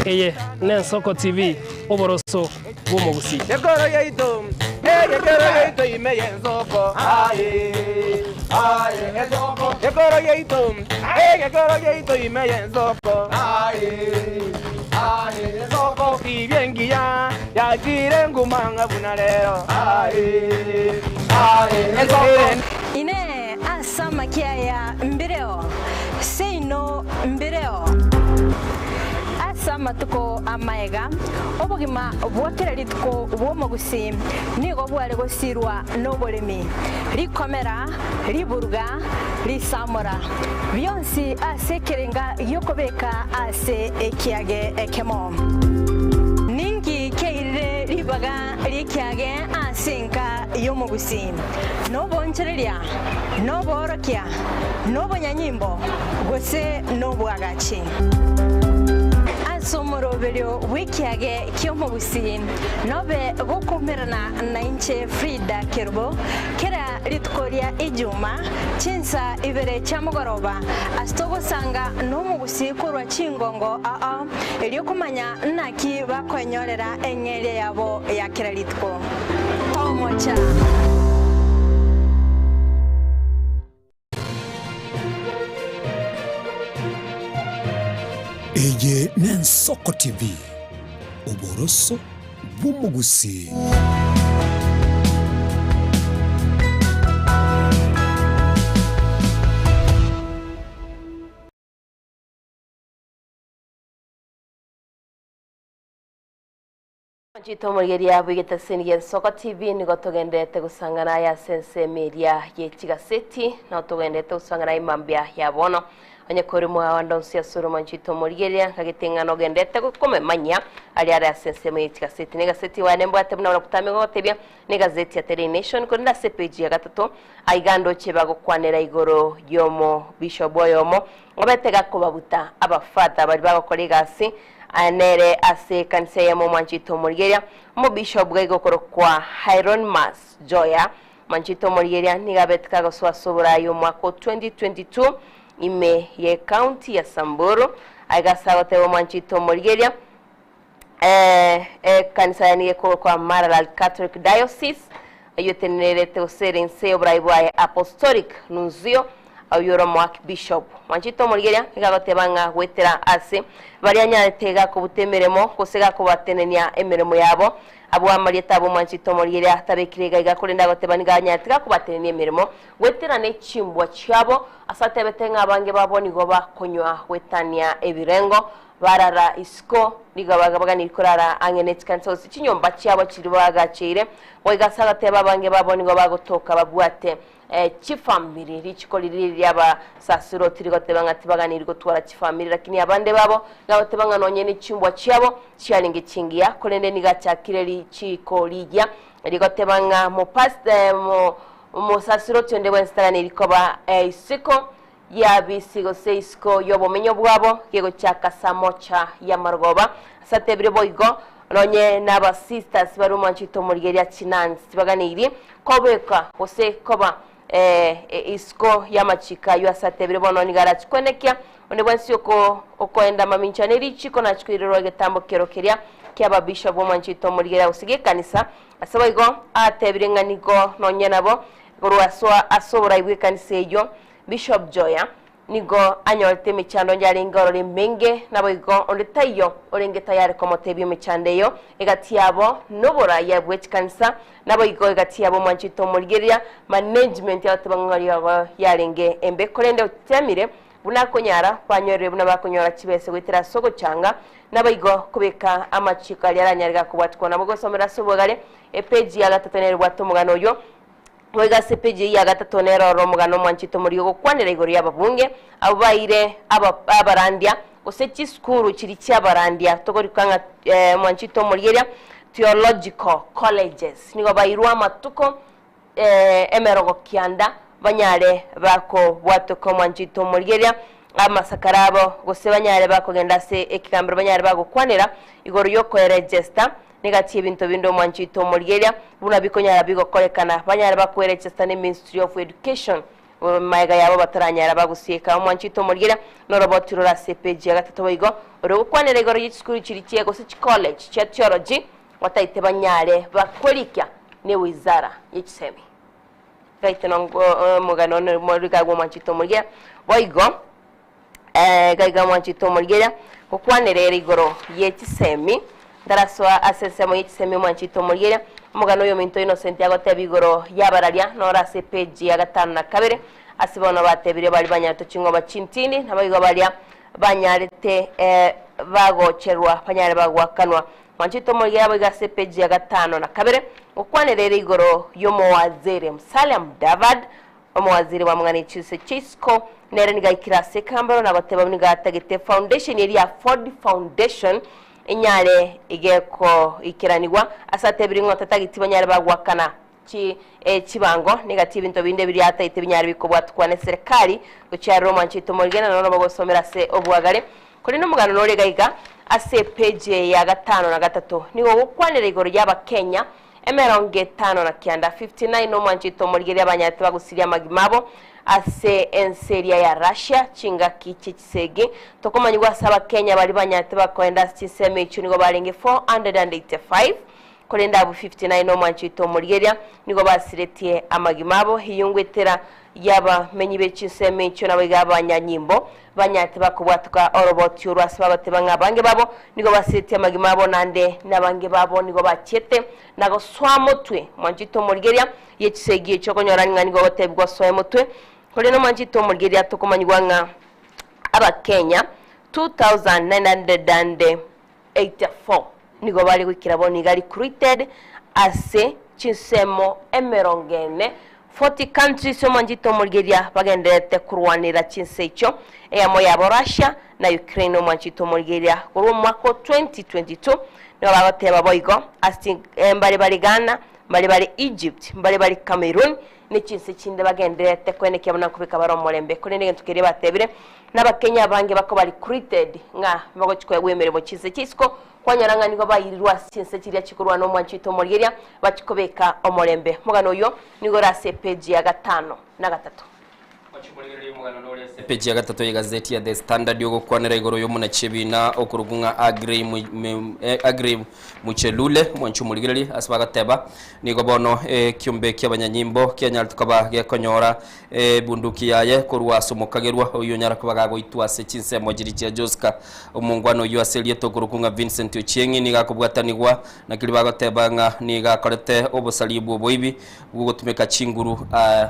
Eye n'Ensoko TV, oboroso bw'omogusii. Ekoro yaito, egekero yaito ime y'ensoko. Aye, aye, ensoko. Ekoro yaito, egekero yaito ime y'ensoko. Aye, aye, ensoko. Tibia engiya yachire nguma buna rero. Aye, aye, ensoko. Inee! Ase amakia aya mbireo? Seino mbireo. Ase amatuko amaega, obogima bwa kera rituko bw'omogusii nigo bware gosirwa noboremi, rikomera, riburuga, risamora, bionsi ase ekerenga gi'okobeka ase ekiage ekemo. Ninki kiairire ribaga ri'ekiage ase enka y'omogusii? Noboonchoreria, noboorokia, nobonyanyimbo, gose nobwagachi? Ase omoroberio bw'ekiage ki'omogusii nobe gokoumerana nainche Frida Kerubo kera rituko ria Ijuma chinsa ibere chia mogoroba ase togosanga nomogusii korwa chingongo ao erio komanya naki bakoenyorera eng'eria yabo ya kera rituko. Omocha. Eye n'Ensoko TV, oboroso bw'omogusii. Mwanchete omorigereria bw'egetaseni gia Nsoko TV nigo togendererete gosang'ana aye ase ensemo eria ye chigaseti nao togendererete gosang'ana aye mambia ya bono. Onye kore mwawanda onsi ase ore omwanchete omorigereria nkagete ng'a nogendererete komemanyia aria are ase ensemo ye chigaseti. Na egaseti wane mbwate buna buna gotebia na egazeti ya Daily Nation korende ase epeji ya gatato aiga ndoche bagokwanera igoro yomo bishop oyomo obete gakobabuta abafather baria bagokora egasi Aya nere ase ekanisa eyemo omwanchete omorigeria, omobishop bwaiga okorokwa Hieronymus Joya. Omwanchete omorigeria nigo abete kagosoa ase oboraai omwaka o 2022 ime ye county ya Samburu. Aiga ase agoteba omwanchete omorigeria ekanisa yaye nigo ekorokwa Maralal Catholic Diocese eyio etenenerete gose ere inse y'oboraai bwaye Apostolic Nunzio Oyio ore omoakbishop mwanchete omorigeria nigo agoteba ng'a goetera ase baria anyarete gakobuta emeremo gose gakobatenenia emeremo yabo. Abwo amarieta abo mwanchete omorigeria atabekire iga iga korende agoteba nigo anyarete gakobatenenia emeremo goetera ne chimbwa chiabo ase atebete ng'a abange babo nigo bakonywa goetania ebirengo barara isiko nigo baganiri korara ang'e ne chikanisa gose chinyomba chiabo chiria bagacheire. Goika ase agateba abange babo nigo bagotoka babwate Chifamiri, Richiko riria ri'abasasiroti rigoteba ng'a tibaganiri gotwara chifamiri, lakini abande babo nagoteba ng'a nonye ne chimbwa chiabo chiarenge chingiya, korende nigo achakire richiko rigiya rigoteba ng'a omosasiroti onde bwensi taganiri koba isiko y'abisi gose isiko y'obomenyo bwabo gegochaka saa mocha y'amarogoba. Ase atebire boigo, nonye naba sisters bare omwanchete omorigeria chinuns tibaganeirie kobekwa gose koba isiko y'amachiko ayio ase atebire bono nigo arachikwenekia onde bwensi okoenda mamincha ne richiko nachikoirerwa egetambo kero keria ki'ababishop b'omwanchete omorigeria gose gi'ekanisa. Ase boigo atebire ng'a nigo nonye nabo korwa ase oborai bw'ekanisa eyio Bishop Joya nigo anyorete emechando onye arenge ororo emenge, naboigo onde taiyo orenge tayari komotebia emechando eyo egati yabo noboraia bwe chikanisa, naboigo egati yabo omwanchete omorigereria management agoteba ng'a rirogo yarenge embe korende otemire buna akonyara banyorire buna bakonyora chibese goetera ase ogochanga naboigo kobeka amachiko aria aranyare gakobwatikwa nabo gosomera ase obogare epeji ya gatato nere ebwate omogano oyio. Boigo ase epeji eyio ya gatato nere ore omogano omwanchete omorigia ogokwanera igoro y'ababunge, abwo baeire abarandia, gose chisukuru chiria chi'abarandia, tokorika ng'a omwanchete omorigeria, theological colleges, nigo bairwe amatuko emerogo kianda banyare bakobwatoka omwanchete omorigeria amasakara abo, gose banyare bakogenda ase ekegambero banyare bagokwanera igoro y'okoeregesta Negati ebinto binde omwanchete omorigeria buna bikonyara bigokorekana banyare bakoeregesta ne Ministry of Education maega yabo bataranyara bagusieka omwanchete omorigeria noroboti rore ase epeji ya gatato boigo ore gokwanera igoro ye chisukuru chiri chie gose chicollege chia theology bataete banyare bakwerikia ne wizara ye chisemi gaite nomogano one omwanchete omorigeria boigo Gaiga mwanchete omorigereria, gokwanera ere igoro ye chisemi, ntarasoa ase ensemo ye chisemi omwanchete omorigereria, omogano oyo ominto Innocent agoteba igoro y'abararia noro ase epeji ya gatano na kabere, ase bono batebirie baria banyarete ching'oba chintindi, naboigo baria banyarete bagocherwa banyare bagoakanwa. Mwanchete omorigereria boigo ase epeji ya gatano na kabere, gokwanera ere igoro y'omowaziri Musalia Mudavadi, Omowaziri bw'amang'ana e chise chia isiko nere nigo aikire ase ekambero na goteba nigo atagete foundation eria ya Ford Foundation enyare igekoikeranigwa ase atebire ng'a tatageti banyare bagoakana chi chibango negati ebinto binde biria atagete binyare bikobwatukwa ne serikali gochia aroro omwanchete omorigena nono bagosomera ase obwagare. Korende omogano nore iga iga ase epage eye ya gatano na gatato nigo ogokwanera igoro y'abakenya Emerongo etano na kianda, 59, omwanchete omorigereria abanyarete bagusirie amagima abo ase ense eria ya Russia chingaki chie chisegi. Tokomanyigwa ase abakenya baria banyarete bakoenda ase chinsemo echio nigo barenge 485, korende abwo 59 omwanchete omorigereria nigo basiretie amagima abo. Eyio ngwetera y'abamenyi be chinsemo echio naboigo abanyanyimbo Banyarete bakobwatoka oroboti orwo ase bagoteba ng'a abange babo nigo basetie amagima abo, naende nabange babo nigo bachiete na gosoa motwe. Mwanchete omorigeria ye chisegi echio okonyora ng'a nigo ogotebigwa osoe motwe. Korende omwanchete omorigeria tokomanyigwa ng'a Abakenya 2984 nigo bare goikera bono iga recruited ase chinsemo emerongo ene 40 countries omwanchete omorigeria bagendererete korwanera chinse echio eyemo yabo Russia na Ukraine omwanchete omorigeria korwa omwaka o 2022 nigo bagoteba boigo ase mbare bare Ghana mbare bare Egypt mbare bare Cameroon ne chinse chinde bagendererete koenekia buna nkobeka bare omorembe. Korende egento keria batebire, Nabakenya abange bakoba recruited ng'a bagochia koegwa emeremo chinse chia isiko, kwanyora ng'a nigo bairirwe ase chinse chiria chikorwana omwancho oito omorigeria, bachie kobeka omorembe. Omogano oyio nigo ore ase epeji ya gatano na gatato. Epeji ya gatato y'egazeti ya The Standard ogokwanera igoro y'omonachebina okorokwa ng'a Aggrey Aggrey Muchelule, omwanchi omorigereria, ase bagateba, Nigo bono ekiombe ki'abanyanyimbo kianyarete koba gekonyora ebunduki yaye korwa ase omokagerwa oyio onyara koba gagoitwa ase chinsemo chiria chia Joska. Omongwana oyio ase erieta okorokwa ng'a Vincent Ochieng nigo akobwatanigwa na keria bagoteba ng'a nigo akorete obosaria bw'oboibi bw'ogotumeka chinguru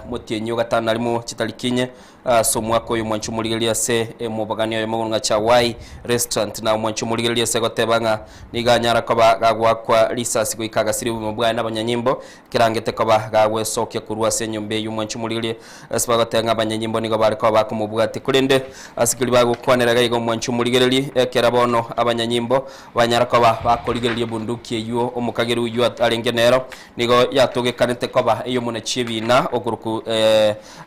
motienyi o gatano na rimo chitariki inye Ase omwaka oyo omwanchi omorigereria ase omobagani oyomo ng'a Chawai Restaurant na omwanchi omorigereria ase goteba ng'a nigo anyara koba gagoakwa risasi goika agasiria obogima bwaye nabanyanyimbo kerangete koba gagwesokia korwa ase enyomba eyio omwanchi omorigereria ase bagoteba ng'a abanyanyimbo nigo bare koba bakomobwatia korende ase keria bagokwanera iga iga omwanchi omorigereria ekera bono abanyanyimbo banyara koba bakorigereria ebunduki eyio omokageri oyio arenge nero nigo yatogekanete koba eyomonachie ebina okorokwa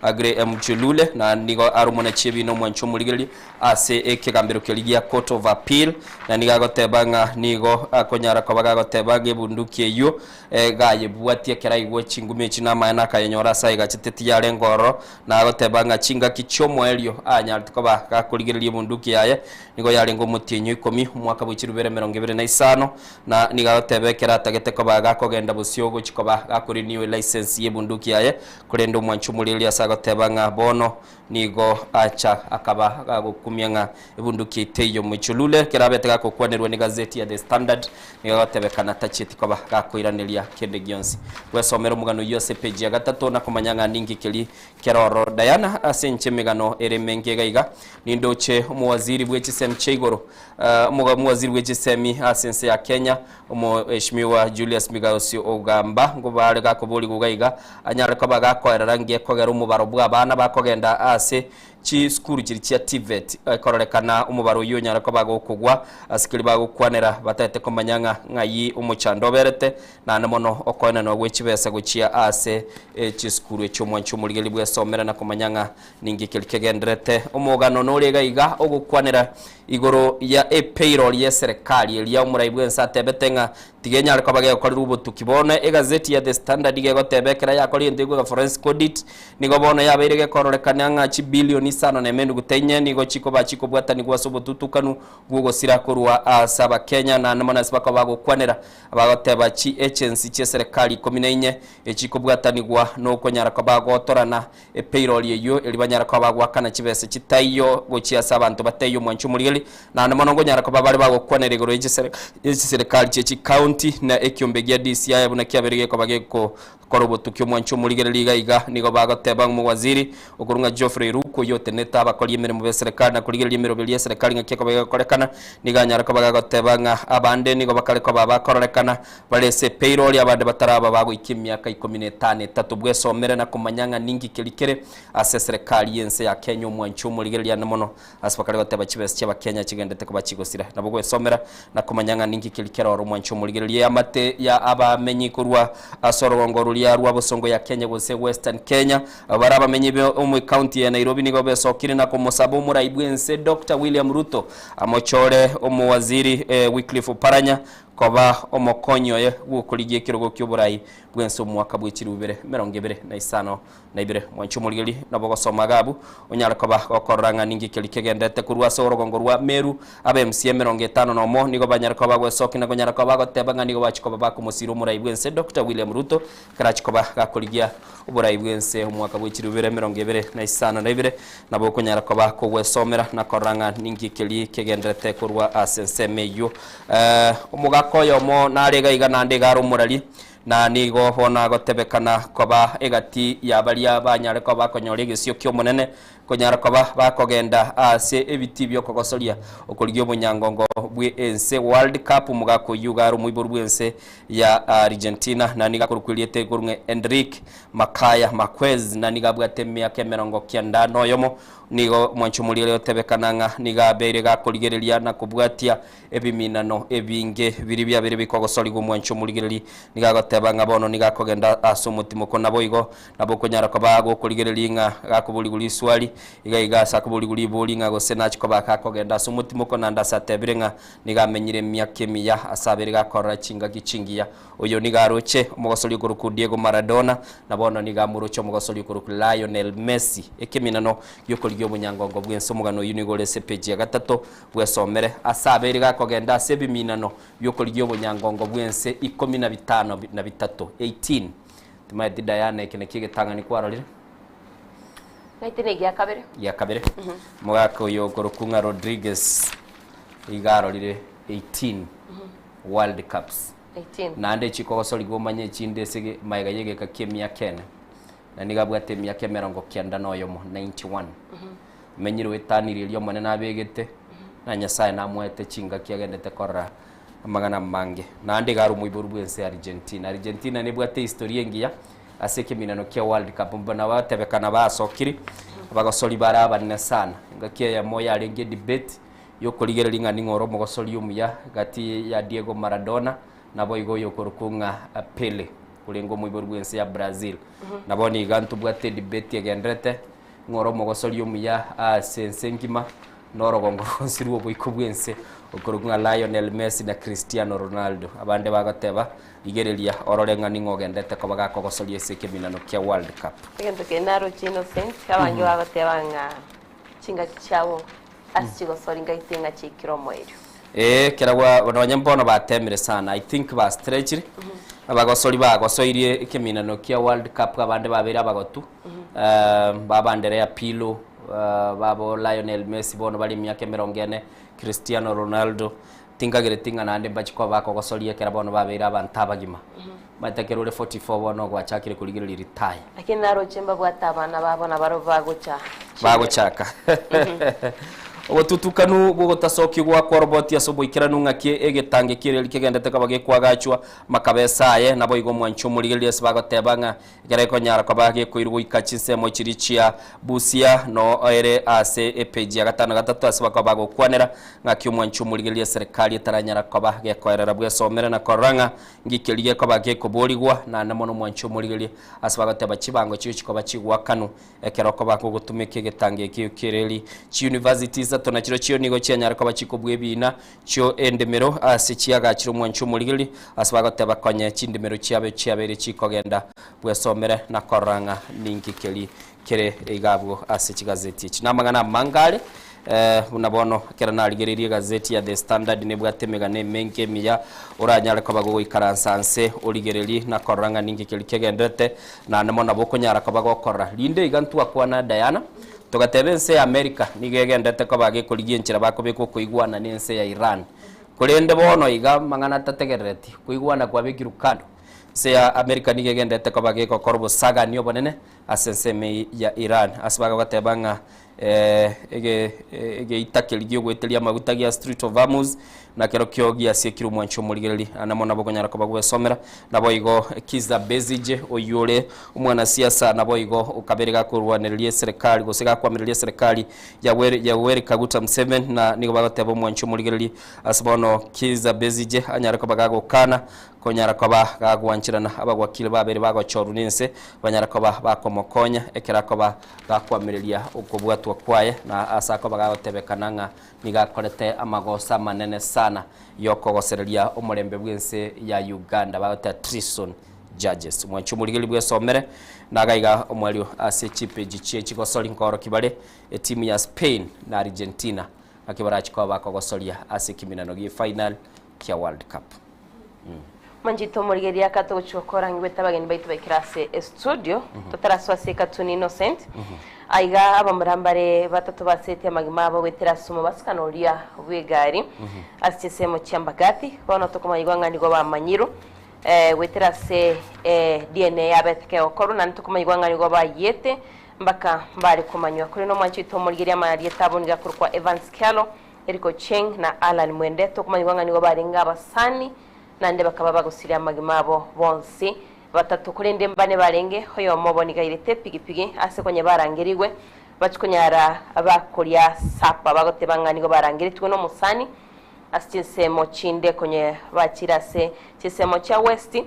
Agre Mchelule, na nigo are omonachie ebina omwanchi omorigereria ase ekegambero keria gia Court of Appeal, na nigo agoteba ng'a nigo akonyara koba gagoteba ng'a ebunduki eyio gayebwatie ekero aigwa chingumi echi na amaene akayenyora ase ayegachete tiyarenge ororo, na agoteba ng'a chingaki chi'omoerio anyarete koba gakorigereria ebunduki yaye nigo yarenge omotienyi o ikomi omwaka bwe chirubere emerongo ebere na isano, Na nigo agoteba ekero atagete koba gakogenda bosio gochia koba gakorenew elicense y'ebunduki yaye, korende omwanchi omoreri ase agoteba ng'a bono nigo acha akaba gagokumia ng'a ebunduki eye teiyo Muchelule ekero abete gakokwanerwa n'egazeti ya The Standard nigo agotebekana tachieti koba gakoiraneria kende gionsi. Bwesomere omogano oyio ase epeji ya gatato na komanya ng'a ninki keria kere ororo. Diana ase inche emegano ere emenge iga iga nindoche omowaziri bwe chisemi chia igoro Omowaziri bwe chisemi ase ense ya Kenya, Omoeshimiwa Julius Migos Ogamba ngobare gakoborigwa iga iga anyare koba gakoerera ngekogera omobaro bwa abana bakogenda ase chisukuru chiria chia TVET ekororekana omobaro oyio onyare koba gokogwa ase keria bagokwanera batagete komanya ng'a ng'ai omochando oberete naende mono okoenanwa gwe chibesa gochia ase chisukuru echio omwanchi omorigereria bwesomere na komanya ng'a Ninki keria kegendererete omogano nore iga iga ogokwanera igoro ya epayroll y'eserekari eria omorai bwense atebete ng'a tiga enyare koba gegokorerwa obotuki. Bono egazeti ya The Standard iga egoteba ekero yakora egento ekwo forensic audit nigo bono yabeire gekororekana ng'a chibilioni isano na emenuguta inye nigo chikoba chikobwatanigwa ase obotutukanu bw'ogosira korwa ase abakenya naende mono ase bakoba bagokwanera bagoteba chi agency chi'eserekari ikomi na inye echikobwatanigwa nokonyara koba gotorana Epeirori eyio eria banyare koba bagoakana chibesa chitaiyo gochia ase abanto bataiyo omwancho omorigeri, naende mono nkonyara koba bare bagokwanera igoro ye chiserekari chie chikaunti na ekiombe gia DCI buna kiabeire gekoba gegokora obotuki omwancho omorigereri iga iga nigo bagoteba ng'a omowaziri okorwa ng'a Geoffrey Ruku oyio otenenete abakori emeremo b'eserekari na korigereria emeroberi y'eserekari ng'aki ekoba egokorekana nigo anyare koba gagoteba ng'a abande nigo bakare koba bakororekana Bare ase epeirori abande bataraba bagoikia emiaka ikomi na etano etato bwesomere na komanya ng'a ninki keria kere ase eserekari y'ense ya Kenya omwanchi omorigereria ande mono ase bakare goteba chibesa chi'abakenya chigendete koba chigosira. Nabo gwesomera na komanya ng'a ninki keria kere oro omwanchi omorigereria eamate ya abamenyi korwa ase orogongo roria rwa bosongo ya Kenya gose Western Kenya bare abamenyi be omo ecounty ya Nairobi nigo besokire na komosaba omorai bw'ense Doctor William Ruto amochore omowaziri Wycliffe Oparanya Koba omokonyi oye bw'okorigia ekerogo ki'oborai bw'ense omwaka bwe chirubere emerongo ebere na isano na ibere. Mwanche omorigeri nabo ogosoma iga abwo, onyare koba gokorora ng'a ninki keria kegenderete korwa ase orogongo rwa Meru. Aba MCA emerongo etano na omo nigo banyare koba bagwesokia na konyara koba bagoteba ng'a nigo bachia koba bakomosira omorai bw'ense Doctor William Ruto ekero achia koba gakorigia oborai bw'ense omwaka bwe chirubere emerongo ebere na isano na ibere. Nabo okonyara koba kogwesomera na korora ng'a ninki keria kegenderete korwa ase ensemo eyio. Omogaka oyomo nare iga iga naende iga are omorari, Na nigo bono agotebekana koba egati ya baria banyare koba bakonyora egesio ki'Omonene, konyara koba bakogenda ase ebitii bi'okogosoria okorigia obonyangongo bw'ense, World Cup. Omogaka oyio iga are omoiboru bw'ense ya Argentina, na nigo akorokwa erieta igoro ng'a Enrique Macaya Marquez, na nigo abwate emiaka emerongo kianda noyomo. Nigo omwanchi omoria ore otebekana ng'a nigo abeire gakorigereria na kobwatia Ebiminano ebinge biria biabeire bikogosorigwa omwancho omorigereria nigo agoteba ng'a bono nigo akogenda ase omotimoko. Naboigo nabo okonyara koba gokorigereria ng'a gakoborigwa riswari iga iga ase akoborigwa ribori ng'a gose nachie koba gakogenda ase omotimoko naende ase atebire ng'a nigo amenyire emiaka emiya ase abeire gakorora chingaki chingiya. Oyo nigo aroche omogosori okorokwa Diego Maradona na bono nigo amoroche omogosori okorokwa Lionel Messi. Ekeminano giokorigia obonyangongo bw'ense omogano oyio nigo ore ase epeji ya gatato Bwesomere ase abeire gakogenda ase ebiminano bi'okorigia obonyangongo bw'ense ikomi na bitano na bitato, 18. Timaeti Diana eke nakio egetang'ani kwarorire? Naete negia kabere. Gia kabere. Omogaka oyo okorokwa ng'a Rodriguez iga arorire 18 World Cups. 18. Naende chikogosorigwa omanye echinde ase magega y'egeka ki'emiaka ene. Na nigo abwate emiaka emerongo kianda na oyomo, 91. Omenyire oetanirie erio Omonene abegete, na Nyasae namoete chingaki agendete korora amang'ana amange. Naende iga are omoiboru bw'ense ya Argentina. Argentina nebwate ehistory engiya ase ekeminano kia World Cup. Buna batebekana basokiri, abagosori bare abanene sana. Engaki eyemo yarenge edebate yokorigereria ng'a ning'o ore omogosori omuya gati ya Diego Maradona naboigo oyokorokwa ng'a Pele, orenge omoiboru bw'ense ya Brazil. Na bono iga ntobwate edebate egenderete. Ng'a ore omogosori omuya ase ense engima, na orogongo rwonsi rw'oboiko bw'ense, okorokwa ng'a Lionel Messi na Cristiano Ronaldo. Abande bagoteba, Rigereria orore ng'a ning'o ogendete koba gakogosoria ase ekeminano kia World Cup. Egento keria naroche Innocent, abange bagoteba ng'a chingaki chiabo ase chigosori ngaite ng'a chiaikire omoerio. Ee, ekero gwa nonye mbono batemire sana, I think ba stretchire, abagosori bagosoirie ekeminano kia World Cup abande babeire abagotu, baba Andrea Pirlo, babo Lionel Messi bono bare emiaka emerongo ene, Cristiano Ronaldo, tinkagereti ng'a naende mbachie koba bakogosoria ekero bono babeire abanto abagima. Omanyete ekero ore 44 bono gwachakire korigereria retire. Lakini naroche mbabwate abana babo nabarobwo bagocha chimbero. Bagochaka. Obotutukanu bw'ogotasokigwa kw'oroboti ase oboikeranu ng'aki egetange ki'ereri kegendete koba gekoagachwa amakabesa aye, naboigo omwanchi omorigereria ase bagoteba ng'a ekero gekonyara koba gekoirwa goika chinsemo chiria chia Busia no ere ase epeji ya gatano na gatato ase bakoba bagokwanera ng'aki omwanchi omorigereria eserekari etaranyara koba gekoerera bwesomere na korora ng'a Ngikeria gekoba gekoborigwa, naende mono mwanche omorigererie ase bagoteba chibango chio chikoba chigwakanwa ekero okoba gogotumeka egetango ekio ki'ereri. Chiuniversity isato nachirochio nigo chianyare koba chikobua ebiina chio endemero ase chiagachire omwanche omorigererie ase bagoteba konye chindemero chiabe chiabeire chikogenda bwesomere na korora ng'a ninki keri kere iga abwo ase chigazeti echi. Namang'ana amange are buna bono ekero narigereirie egazeti ya The Standard nebwate emegano emenge emiya oranyare koba gogoikaransa nse origererie na korora ng'a ninki keria kegenderete naende mono nabo okonyara koba gokorora. Rinde iga ntwakwana Diana, togateba ense ya America nigo egenderete koba gekorigia enchera bakobeka okoigwana na ense ya Iran. Korende bono iga amang'ana atategerereti, koigwana kwabekirwe kando. Ense ya America nigo egenderete koba gegokora obosagani obonene Ase ensemo ya Iran, ase bagoteba ng'a egeita keria gi'ogoeteria amaguta gia Strait of Hormuz nakerokio giasiekire omwancho omorigereria, naende mono nabo okonyara koba gwesomera. Naboigo Kizza Besigye oyio ore omwanasiasa naboigo okabere gakorwanereria eserekari gose gakwamireria eserekari ya Yoweri Kaguta Museveni na nigo bagoteba omwancho omorigereria ase bono Kizza Besigye anyare koba gagokana Konyara koba gagwancherana abagwakire babere bagochorwa nense, banyare koba bakomokonya ekero akoba gakwamireria okobwatwa kwaye, na ase akoba gagotebekana ng'a nigo akorete amagoso amanene sana y'okogosereria omorembe bw'ense ya Uganda, bagoteba treason judges. Mwanche omorigereria bwesomere nagaiga omwario ase chipeji chie chigosori nkoorokia bare etimu ya Spain na Argentina ng'aki barachi koba bakogosoria ase ekiminano gie final kia World Cup. Manchete omorigereria aka togochia gokora ngigwete abageni baito baikire ase estudio totarasoa ase ekatuni Innocent aiga abamura mbare batato basetie amagima abo goetera ase omobasukano oria bw'egari ase chinsemo chia Mbagathi bono tokomanyigwa ng'a nigo bamanyirwe. Goetera ase DNA yabete kegokorwa, naende tokomanyigwa ng'a nigo bayiete mbaka mbare komanywa. Korende omwanchi oito omorigereria amarieta abo nigo akorokwa Evans Kyalo, Eric Ochieng na Allan Mwende. Tokomanyigwa ng'a nigo barenge abasani naende bakaba bagosiria amagima abo bonsi batato. Korende mbane barenge, oyomo obo nigo airete epigipigi ase konya barangerigwe bachie konyara bakoria sapa bagoteba ng'a nigo barangeretigwe nomosani Ase chinsemo chinde konye bachire ase chinsemo chia West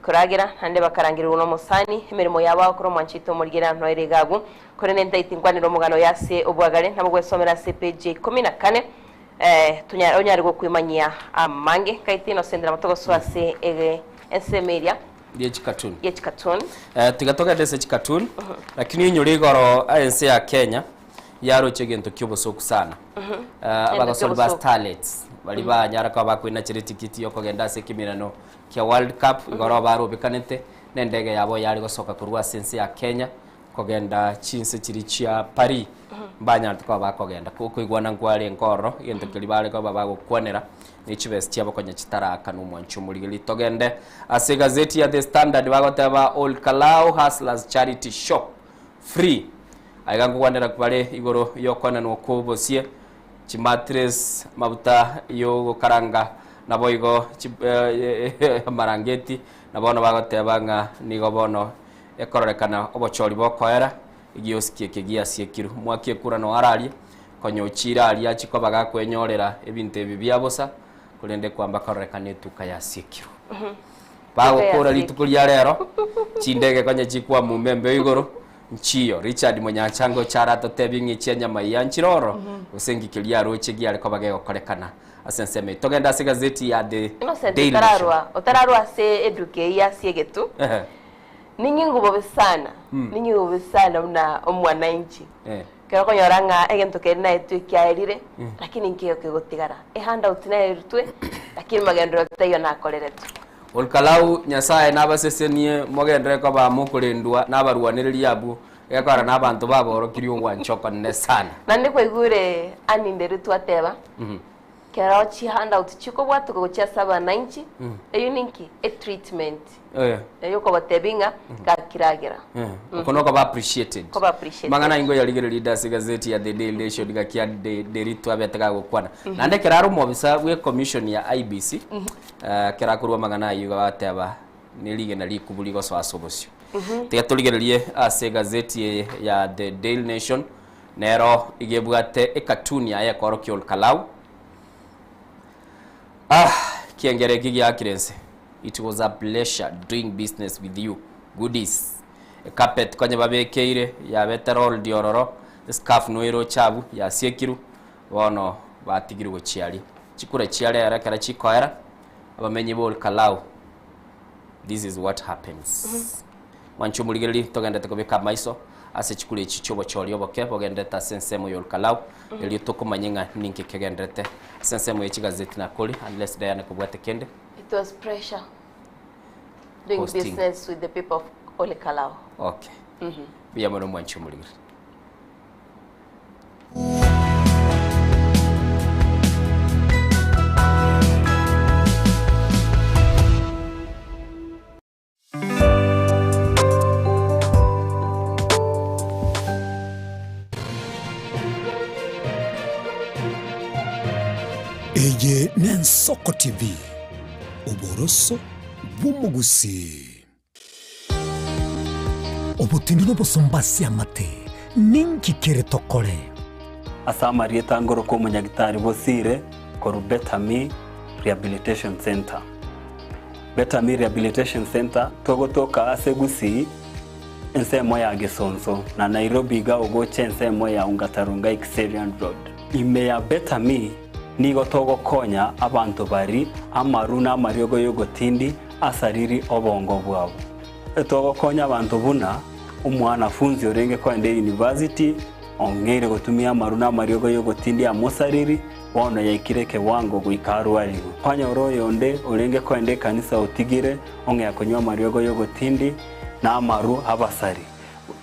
koragera, naende bakarangerigwa nomosani, emeremo yabo agokora omwanchete omorigera noere iga agwo. Korende ntaiti nkwanere omogano oyo ase obwagare, nabo gwesomera ase epeji ya ikomi na kane, eh, onyare gokwemanyia amange. Nkaiti Innocent nabo togosoa ase ege ensemo eria Ye chikatuni. ye chikatuni. Eh, tiga togende ase chikatuni, lakini inyore igoro ense ya Kenya yaroche egento ki'obosoku sana. Abagosori ba Starlets baria banyara koba bakoinachera etikiti yokogenda ase ekemirano kia World Cup igoro barobekanete na endege yabo yare gosoka korwa ase ense ya Kenya kogenda chinse chiria chia Paris mbanyarete koba bakogenda. Okoigwana nkwarenge ororo egento keria bare koba bagokwanera ne chibesa chiabo konya chitaraakana omwancho omorigereria. Togende ase egazeti ya The Standard bagoteba Olkalau Hustlers Charity Shop Free. Aiga nkogwanera bare igoro y'okoenanwa kw'obosie, chimatres, amabuta y'ogokaranga, naboigo amarangeti, na bono bagoteba ng'a nigo bono ekororekana obochori bokoera, egiosiki eke giasiekirwe. Omwaki ekura noyo ararie, konya ochiire aria achie koba gakwenyorera ebinto ebi bia bosa, korende kwamba kororekana etuka yasiekirwe. Bagokora rituko ria rero, chindege konya chikwamuma embeo igoro, Nchiyo, Richard Monyancha ngocha aratotebie ng'a echi enyama eye yanchire oro, gose ng'iki keria aroche giare koba gegokorekana ase ensemo eye. Togende ase egazeti ya The Innocent Daily Nation. otararwa otararwa ase eduka eyio ase egetu Ehe. ning'igwe bobe sana ning'igwe bobe sana buna omwananchi Eh. ekero okonyora ng'a egento keria naetwe kiaerire lakini nkeiyo kegotigara ehandout naerutwe lakini magenderero taiyo nakoreretwe. Olkalau Nyasae nabasesenie mogenderere koba mokorendwa nabarwanereria abwo, egekogera nabanto baborokirie ogwancha okonene sana. Naende kwaigure Annie Nderu ateba, Kero chihandout chikobwatoka gochia ase abanainchi, eyio ninki? Etreatment. Eyio okobatebia ng'a gakiragera. Oko nokoba appreciated. Koba appreciated. Mang'ana ingo yarigereria inde ase egazeti ya The Daily Nation gaki ya Nderi twabete gagokwana. Naende ekero are omobisa bwe commission ya IEBC, Ekero akorua amang'ana ayio igo agateba, Nerigena rikubu rigosoa ase obosio. Tiga torigererie ase egazeti eye ya The Daily Nation, nero iga ebwate ekatuni yaye ekoorokia Olkalau. Ah, kiengere eki giakire nse. It was a pleasure doing business with you. Goodies. Ecarpet konye babekeire yabete rolled ororo, escarf noiroche abwo yasiekirwe, bono batigirwe gochia aria. Chikura chia rero ekero chikoera, abamenyi ba Olkalau, this is what happens. Mwanche omorigereria togenderete kobeka amaiso ase chikura echi chiobochori oboke bogenderete ase ensemo ya Olkalau, erio tokomanye ng'a ninki kegenderete ase ensemo ye chigazeti nakori, unless Diana kobwate kende. It was pressure doing Hosting. business with the people of Olkalau. Okay. Mbuya mono mwanche omorigereria. Eye n'Ensoko TV, oboroso bw'omogusii. Obotindi nobosomba ase amate, ninki kere tokore? Ase amarieta ngoroka omonyagitari Bosire korwa Better Me Rehabilitation Centre. Better Me Rehabilitation Centre togotoka ase Gusii ensemo ya Gesonso na Nairobi iga ogocha ensemo ya Ongata Rongai Kiserian Road. Ime ya Better Me nigo togokonya abanto bari amaru na amariogo yogotindi asariri obongo bwabo. Togokonya abanto buna omwanafunzi orenge koenda eyunivasiti ong'eire gotumia amaru na amariogo y'ogotindia amosariri, bono yaikire ekewango goika arwarigwe. Kwanyora oyonde orenge koenda ekanisa otigire ong'ea konywa amariogo y'ogotindi na amaru abasari.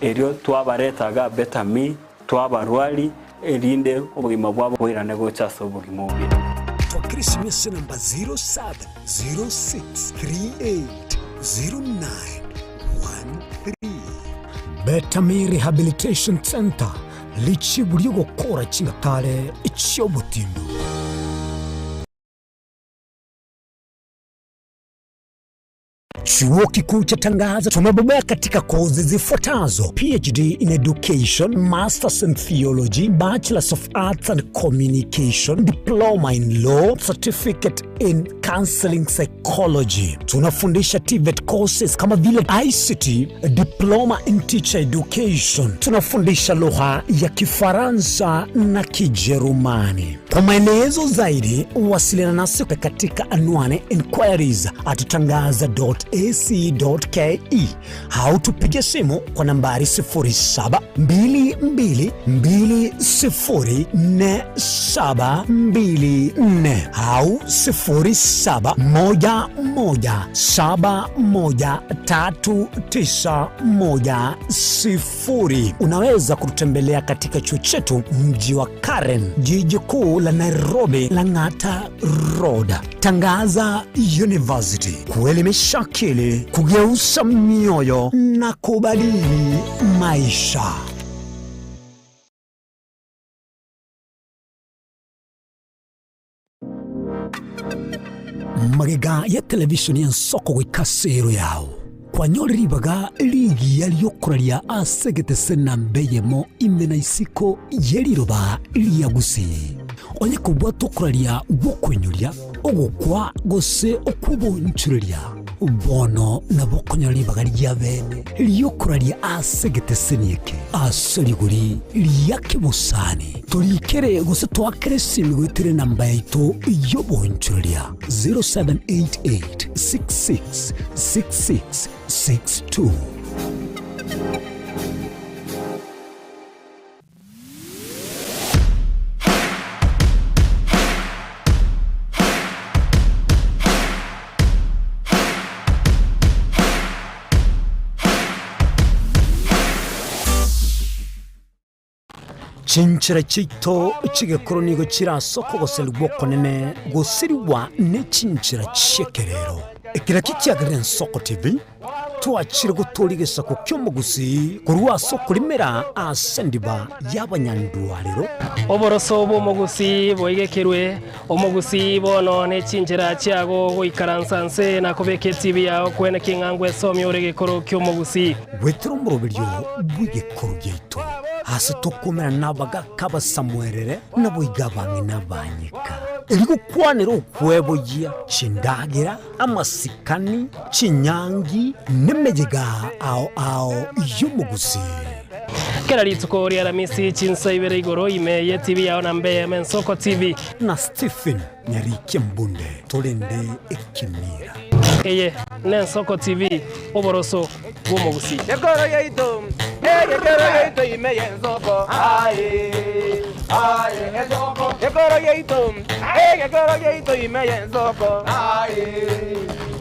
Erio twabareta iga Betami, twabarwari, erinde obogima bwabo boirane gocha ase obogima obuya. Twakere esimi ase enamba 0706380913. Betami Rehabilitation Centre, richibu ri'ogokora chingatare chi'obotindu. Chuo Kikuu cha Tangaza tumebobea katika kozi zifuatazo: PhD in Education, Masters in Theology, Bachelors of Arts and Communication, Diploma in Law, Certificate in Counseling Psychology. Tunafundisha TVET courses kama vile ICT, Diploma in Teacher Education. Tunafundisha lugha ya Kifaransa na Kijerumani. Kwa maelezo zaidi wasiliana nasi katika anwani inquiries at tangaza.ac.ke au tupige simu kwa nambari 0722204724 au 0711713910. Unaweza kututembelea katika chuo chetu mji wa Karen, jiji kuu la Nairobi, Lang'ata Road. Tangaza University, kuelimisha akili, kugeuza mioyo na kubadili maisha. Magega ya televishoni y'ensoko goika ase ero yao kwanyore ribaga rigiya riokoraria ase egetese namba eyemo ime na isiko ye riroba ria Gusii. Onye kobwata okoraria gw'okoinyoria, ogokwa, gose okw'obonchoreria, bono nabo okonyora ribaga ria bene ri'okoraria ase egeteseni eke ase rigori ria kebosani. Torikere gose toakere esimi goetera enamba yaito y'obonchoreria 0788 66 66 62. Chinchera chiaito chi'egekoro nigo chire ase okogoserigwa okonene gosirigwa ne chinchera chi'ekerero. Eke nakio kiagerire Ensoko TV twachire gotooria egesaku ki'omogusii korwa ase okorimera ase endiba y'abanyandwarero. Oboroso bw'omogusii boigekerwe, omogusii bono ne chinchera chiago goikaransa nse na kobeka etibi yao kwene king'angwa esomia ore egekoro ki'omogusii. Goetera omoroberio bw'egekoro giaito, ase tokomerana nabagaaka abasamuerere, naboigo abang'ina abanyeka, erio gokwanera okweboyia chindagera, amasikani, chinyangi, nemeyega ao ao y'omogusii. Kera rituko ri'Aramisi chinsa ibere igoro ime y'etibi yao na mbe eyemo Ensoko TV. Na Stephen Nyarikia Mbunde torende ekemira. Eye n'Ensoko TV, oboroso bw'omogusii. Ekoro yaito, egekero yaito ime y'ensoko, aye, aye, ensoko. Ekoro yaito, egekero yaito ime y'ensoko, aye,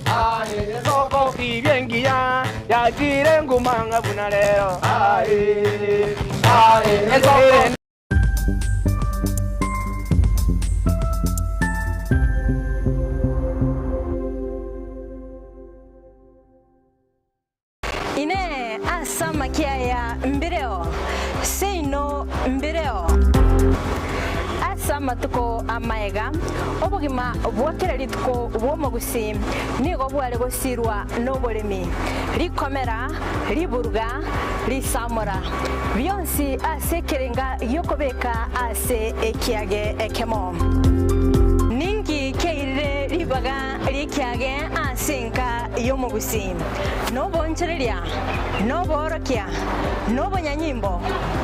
aye, ensoko. Tibia engiya yachire nguma ng'a buna rero, aye, aye, ensoko. Inee! Ase amakia aya mbireo? Seino mbireo. Ase amatuko amaega, obogima bwa kera rituko bw'omogusii nigo bware gosirwa noboremi, rikomera, riburuga, risamora, bionsi ase ekerenga gi'okobeka ase ekiage ekemo. Ninki kiairire ribaga ri'ekiage ase enka y'omogusii? Nobonchoreria, noboorokia, nobonyanyimbo,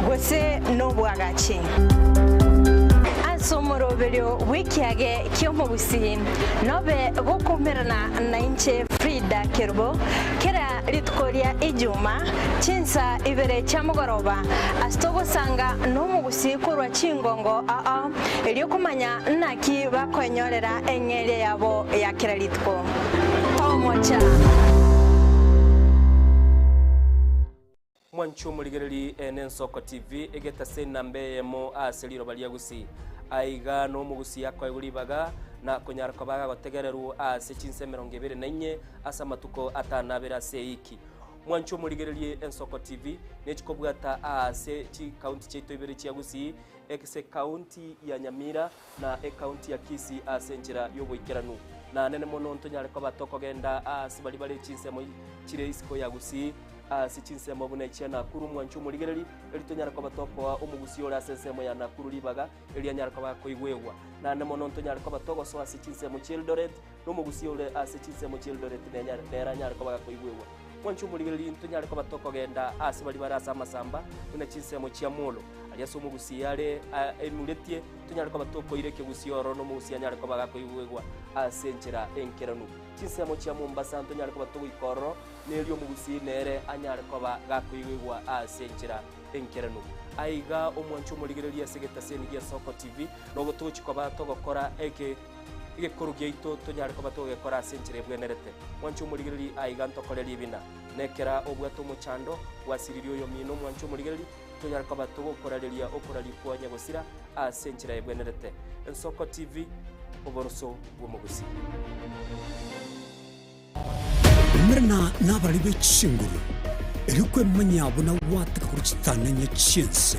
gose nobwagachi? Ase omoroberio bw'ekiage ki'omogusii nobe gokoumerana nainche Frida Kerubo kera rituko ria Ijuma chinsa ibere chia mogoroba ase togosanga nomogusii korwa chingongo ao erio komanya naki bakoenyorera eng'eria yabo ya kera rituko. Tomocha. Mwanche omorigereri ene Ensoko TV egetase enamba eyemo ase riroba ria Gusii. Aiga nomogusii akoegwa ribaga. na konyara koba gagotegererwa ase chinsa 24 ase amatuko atanabere ase eiki. Mwanche omorigererie Ensoko TV nechikobwata ase chikaunti chiaito ibere chia Gusii, ase ekaunti ya Nyamira na ekaunti ya Kisii ase enchera y'oboikeranu. Na nene mono ntonyare koba tokogenda ase baria bare chinsemo chire isiko ya Gusii, ase chinsemo buna echia Nakuru mwanche omorigereri, eri tonyare koba tokoa omogusii ore ase ensemo ya Nakuru ribaga, eri anyare koba akoigwegwa. Naende mono ntonyare koba togosoa ase chinsemo chia Eldoret, na omogusii ore ase chinsemo chia Eldoret nenyare nere anyare koba gakoigwegwa. Mwanche omorigereri ntonyare koba tokogenda ase baria bare ase amasamba, buna chinsemo chia Molo, aria ase omogusii are aimuretie, tonyare koba tokoira ekegusii ororo na omogusii anyare koba gakoigwegwa ase enchera enkeranu. Chinsemo chia Mombasa ntonyare koba togoika ororo, na erio omogusii nere anyare koba gakoigwegwa ase enchera enkeranu. Aiga omwanche omorigereria ase egetaseni gia Soko TV, nogo togochi koba togokora eke egekoro giaito tonyare koba togegekora ase enchera ebwenerete. Mwanche omorigereria aiga ntokore ribina. Nekera obwate omochando, gwasiririe oyomino omwanche omorigereria, tonyare koba togokorareria okoraria kwa nyagosira ase enchera ebwenerete. Ensoko TV, oboroso bw'omogusii. Umerana nabarari be chinguru, erio kwemanyia buna gwateka korwa chitananya chi'ense.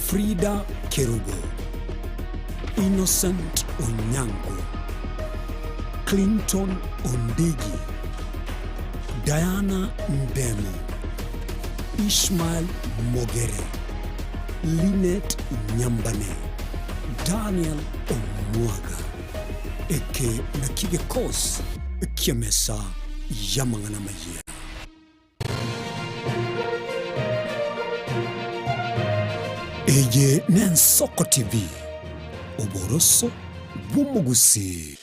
Frida Kerubo, Innocent Onyango, Clinton Ondigi, Diana Ndemo, Ishmael Mogere, Linet Nyambane, Daniel Omwaga. Eke nakio gekosi ki'emesa y'amang'ana amayia. Eye n'Ensoko TV, oboroso bw'omogusii.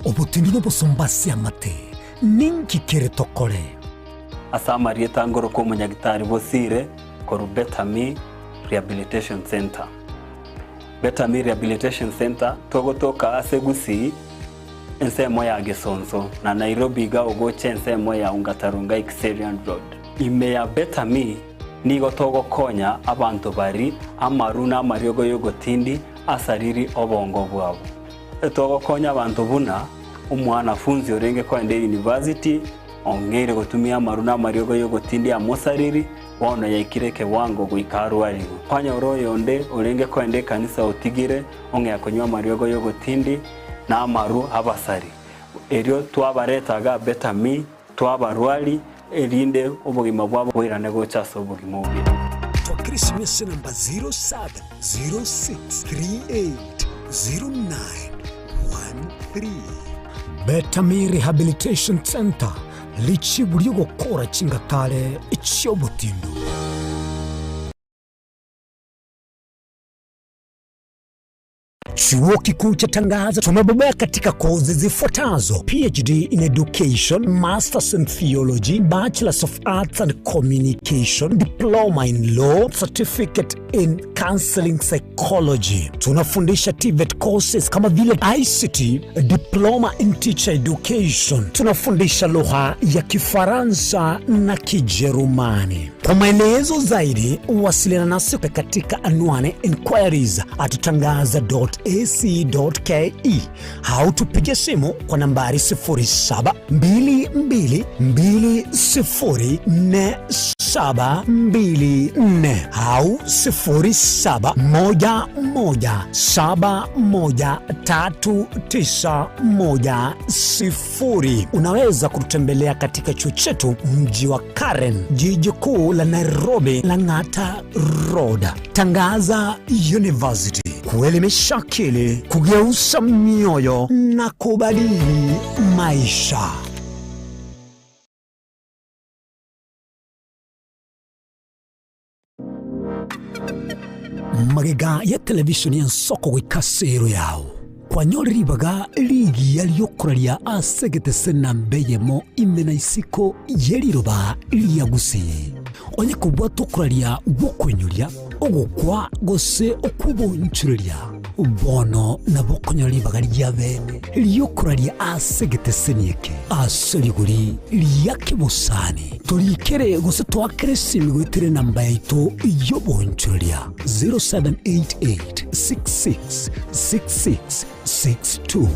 Obotindi n'obosomba ase amate, ninki kere tokore? Ase amarieta ngoroka omonyagitari Bosire korwa Bethany Rehabilitation Centre. Bethany Rehabilitation Centre togotoka ase Gusii ensemo ya Gesonso na Nairobi iga ogocha ensemo ya Ongata Rongai Kiserian Road. Ime ya Bethany nigo togokonya abanto bari amaru na amariogo yogotindi asariri obongo bwabo. Togokonya abanto buna omwanafunzi orenge koenda eyunivasiti ong'eire gotumia amaru na amariogo yogotindi amosariri Bono yaikire ekewango goika arwarigwe. Kwanyora oyonde orenge koenda ekanisa otigire ong'ea konywa amariogo y'ogotindi na amaru abasari. Erio twabareta iga Betami, twabarwari, erinde obogima bwabo boirane gocha ase obogima obuya. Twakera esimi ase enamba 0706380913. Betami Rehabilitation Centre Richibu ri'ogokora chingatare chi'obotindu. Chuo Kikuu cha Tangaza tumebobea katika kozi zifuatazo: PhD in Education, Masters in Theology, Bachelors of Arts and Communication, Diploma in Law, Certificate in Counseling Psychology. Tunafundisha TVET courses kama vile ICT, Diploma in Teacher Education. Tunafundisha lugha ya Kifaransa na Kijerumani. Kwa maelezo zaidi, wasiliana nasi katika anwani inquiries at tangaza.ac.ke au tupige simu kwa nambari 0722204724 au 0711713910. Unaweza kututembelea katika chuo chetu mji wa Karen, jiji kuu la Nairobi, Lang'ata Road. Tangaza University, kuelimisha akili, kugeuza mioyo na kubadili maisha. Magega ya television y'ensoko goika ase ero yao kwanyore ribaga rigiya riokoraria ase egetese namba eyemo ime na isiko ye riroba ria Gusii. Onye kobwata okoraria gw'okoinyoria, ogokwa gose okw'obonchoreria. Bono nabo okonyora ribaga ria bene ri'okoraria ase egeteseni eke ase rigori ria kebosani. Torikere gose toakere esimi goetera enamba yaito y'oboonchoreria 0788 66 66 62.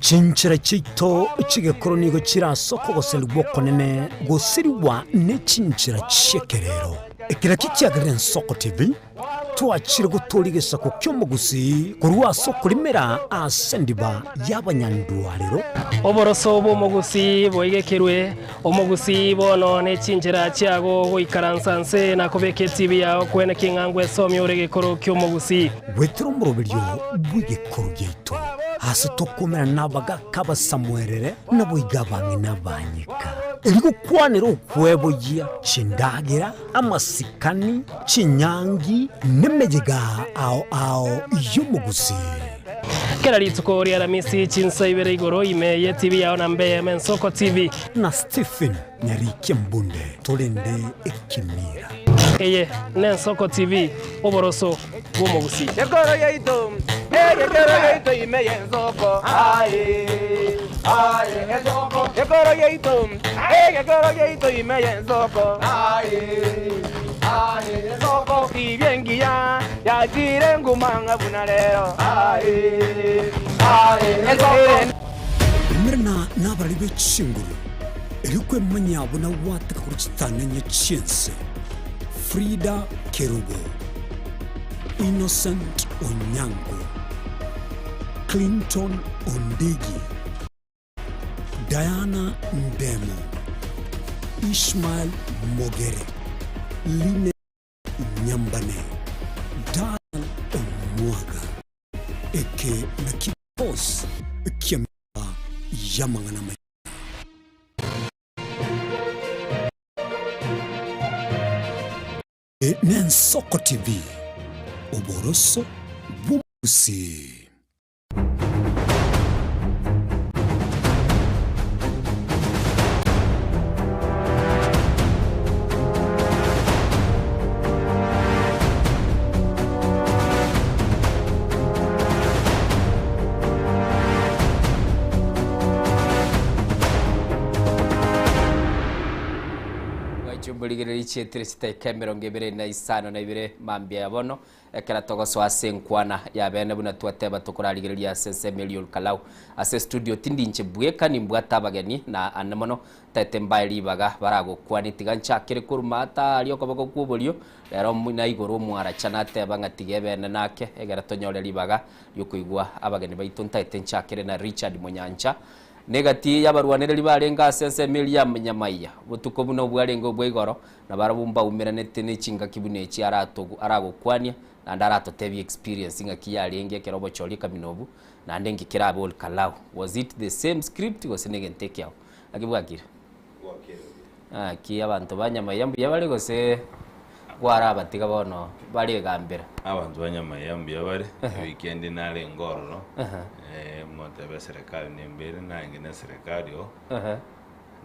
Chinchera chiaito chi'egekoro nigo chire ase okogoserigwa okonene gosirigwa ne chinchera chi'ekerero. Eke nakio kiagerire Ensoko TV twachire gotooria egesaku ki'omogusii korwa ase okorimera ase endiba y'abanyandwarero. Oboroso bw'omogusii boigekerwe, omogusii bono ne chinchera chiago goikaransa nse na kobeka etibi yao kwene king'a ngwesomia ore egekoro ki'omogusii. Goetera omoroberio bw'egekoro giaito, ase tokomerana nabagaaka abasamuerere, naboigo abang'ina abanyeka, erio gokwanera okweboyia chindagera, amasikani, chinyangi, nemeyega ao ao y'omogusii. Kera rituko ria Aramisi chinsa ibere igoro ime ye TV yao na mbe eyemo Ensoko TV. Na Stephen Nyarikia Mbunde torende ekemira. Eye n'Ensoko TV, oboroso bw'omogusii. Ekoro yaito, egekero yaito ime y'ensoko, aye, aye, ensoko. Ekoro yaito, egekero yaito ime y'ensoko, aye, aye, ensoko. Tibia engiya yachire nguma ng'a buna rero, aye, aye, ensoko. Umerana nabarari be chinguru, erio kwemanyia buna gwateka korwa chitanenye chi'ense. Frida Kerubo, Innocent Onyango, Clinton Ondigi, Diana Ndemo, Ishmael Mogere, Line Nyambane, Daniel Omwaga. Eke nakio boss ki'emeba y'amang'ana amaya. Eye n'Ensoko TV, oboroso bw'omogusii. Bwaichumbuligereria chietire chitaika emerongo ebere na isano na ibere mambia ya bono, ekero togosoa ase enkwana ya bene buna twateba tokorarigereria ase ensemo eria Olkalau. Ase estudio tindi inche bweka nimbwate abageni na ande mono Tete mbae ribaga baragokwanie, tiga nchakere korwa maata aria okoboko kw'oborio, rero na igoro omwaracha nateba ng'a tiga ebeene nake, egere tonyore ribaga ri'okoigwa abageni baito. Ntaete nchakere na Richard Monyancha, na egati y'abarwanereri barenge ase ensemo eria ya Nyamaiya, botuko buna obwarenge obwa igoro, na barabwo mbaumeranete ne chingaki buna echi aragokwania, naende aratotebie experience ng'aki yarenge ekero obochori ekamina obwo, naende nki kerabe Ol Kalou, was it the same script gose negento ekiao? Naki bwakire? Naki abanto ba Nyamaiya mbuya bare gose kwarabatiga bono baregambera? Abanto ba Nyamaiya mbuya bare, ewikendi narenge ororo, motebe eserekari nembere, narenge na eserekari oo,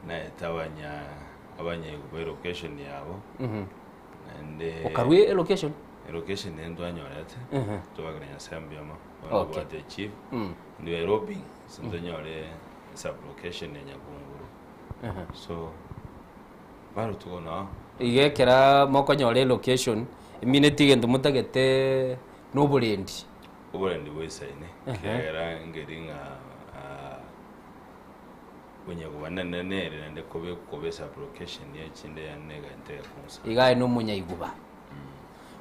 naete abanya abanyaigu ba elocation yabo, naende Okarua elocation? Elocation eye ntwanyorete, tobakera Nyasaye mbuya mono, bono Okay. tobwate echief, ndi we lobbying, ase ntonyore Sub-location ya Nyakunguru. So, bado tuko nao. Iga ekera mokonyora elocation, emineti egento motagete na oborendi. Oborendi boisaine, ekiagera nkeri ng'a onye koba nene nere naende kobe kobe esub-location ya echinde yaani na egento egekonsa. Iga aye na omonyaiguba.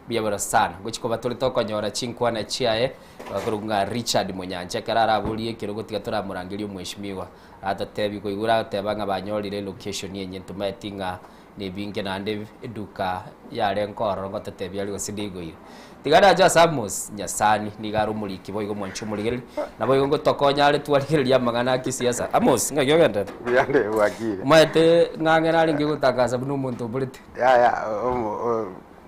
Mbuya mono sana. Ngochia koba tore tokonyora chinkwana chiaye, bakorokwa ng'a Richard Monyancha, ekero araborie ekerogo tiga toramorangerie omweshimiwa, aratotebie koigwa agoteba ng'a banyorire elocation enye ntomaeti ng'a nebinge naende eduka yarenge ororo ngototebia aria gose nigoire. Tiga nache ase Amos Nyasani, nigo are omoriki boigo omwanchi omorigereria, naboigo ngotokonya are twarigereria amang'ana a kisiasa. Amos, ng'aki ogendererete? Mbuya nde bwakire. Omanyete ng'ang'e narenge gotangasa buna omonto oborete. Yaya,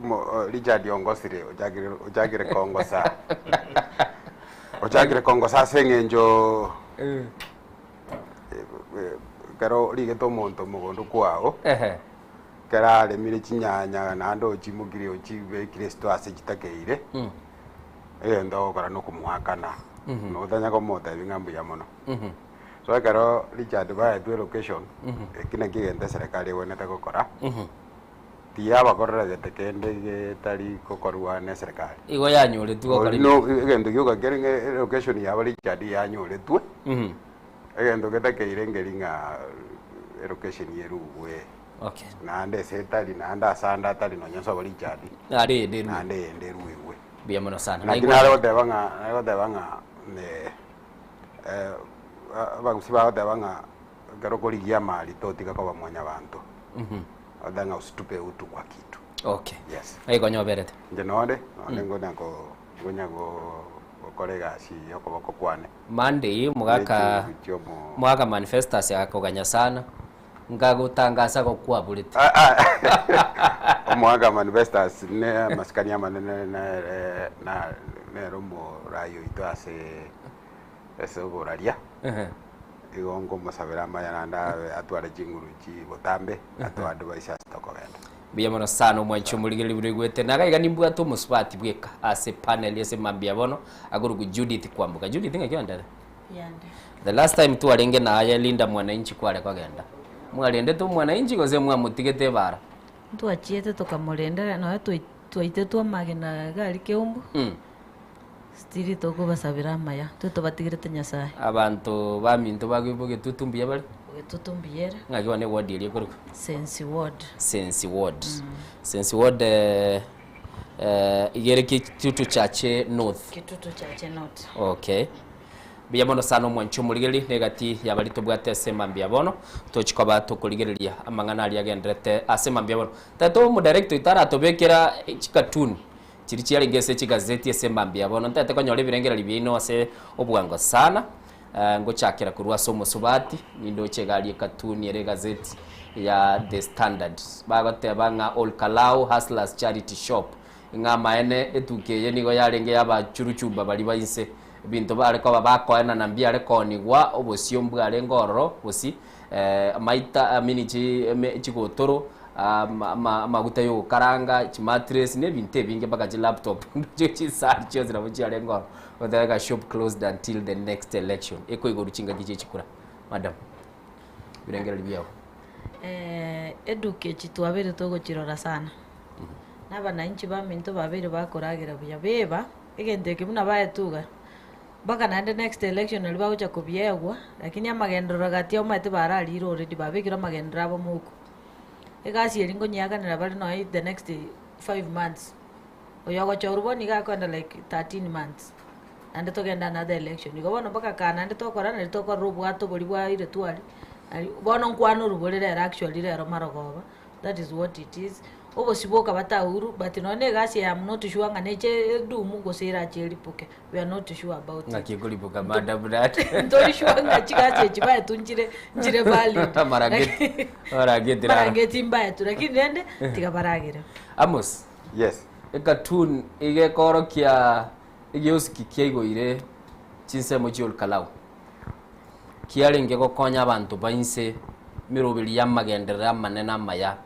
Mo- Richard ongosire ochakire ochakire kongosa ochakire kongosa ase eng'encho ekero origete omonto mogondo kwao ekero aremire chinyanya naende ochimokire ochibekire esito ase chitakeire egento ogokora na okomoakana notanya komotebia ng'a mbuya mono. So ekero Richard baetwe elocation eki nakio egento eserekari egwenerete gokora. Tiyabakoreregete kende getari gokorwa neserekari. Igo yanyoretwe gokora Ori no egento gioka kere ng'a elocation yabo Richard yanyoretwe, egento getakeire nkeri ng'a elocation erugwe. Okay. Naende ase etari, naende ase ande atari nonya nse obo Richard, Naende eyende erugwe. naende eyende eruegwe. Mbuya mono sana. Naki Naigwa nare goteba ng'a, nare goteba ng'a abagusii bagoteba ng'a ekero okorigia amari totiga koba mwanyabanto. Other ng'a usitupe utu kwa kitu. Okay. Yes. Aye konya oberete. Inche nonde, nonde ngonya ko ngonya go gokora egasi ya okoboko kwane. Monday omogaka Ne chinguru chiomo omogaka manifestas agakoganya sana nkagotangasa gokwaborete. Omogaka manifestas ne amasikani amanene nere na nere omorai oito ase ase oboraria. Igo nkomosabera amaya naende abe atware chinguru chi botambe, atoe advice ase tokogenda. Mbuya mono sana omwanchi omorigereria buna oigwete. Naga iga nimbwate omosubati bweka ase panel ase mambia bono akorokwa Judith Kwamboka. Judith ng'aki oenderere? Yande. The last time twarenge naye Linda Mwananchi kware kogenda. Mwarendete omwananchi gose mwamotigete ebara? Ntwachiete tokamorendera nonya twai twaitetwe amagena iga aria Keumbu. Still tokobasabera amaya, intwe tobatigerete Nyasae. Abanto baminto bogetutu mbuya bare? Bogetutu mbuya ere. Ng'aki bono eward eria ekorokwa? Sensi ward. Sensi ward. Sensi ward iga ere Kitutu Chache North. Kitutu Chache North. Okay. Mbuya mono sana omwanchi omorigereria na egati y'abaria tobwate ase mambia bono, tochi koba tokorigereria amang'ana aria agendererete ase mambia bono. Tata omodirector oito aratobekera chicartoon Chiria chiarenge ase chigazeti ase mambia bono ntagete konyora ebirengererio biaino ase obwango sana. Ngochakera korwa ase omosubati, nindoche iga aria ekatuni ere egazeti ya The Standard. Bagoteba ng'a Olkalau Hustlers Charity Shop, ng'a amaene etuki eye nigo yarenge y'abachuruchumba baria ba inse. Ebinto bare koba bakoenana mbiare koonigwa, obosio mbwarenge ororo, bosi, amaita I mean chi eme chigotoro, amaguta yogokaranga, chimattress na ebinto ebinge mpaka chilaptop ndoche chisani chionsi nabo chiarenge ororo, goteba ng'a shop closed until the next election, ekoigorwa chingaki chia chikura. Madam, ebirengererio biago. Eduka echi twabeire togochirora sana, na abananchi baminto babeire bakoragera buya, beba egento eke buna baetuga. Mpaka naende next election naria bagocha kobiegwa, lakini amagenderero gati omanyete bararire already babekire amagenderero abo mouko. Egasi eria nkonyeakanera bare nonya the next 5 months, oyo ogochorwa bono iga akoenda like 13 months, naende togende another election. Igo bono mpaka kaa naende tokora nari tokorora obwato boria bwaire twari, nari bono nkwana orobore rero actually rero marogoba, that is what it is. Obosio boka batauru but nonya na egasi eye am not sure ng'a neche edumu gose erache eripuke, we are not sure about it. Ng'aki ekoripuka madam that. Ntori sure ng'a chigasi echi baetwe nchire nchire valid. Amarangeti amarangeti raro. Marangeti mbaetwe lakini rende tiga baragere. Amos. Yes. Ecartoon iga ekorokia egiosiki kiaigoire chinsemo chia Olkalau. Kiarenge gokonya abanto ba inse emeroberi y'amagenderero amanene amaya.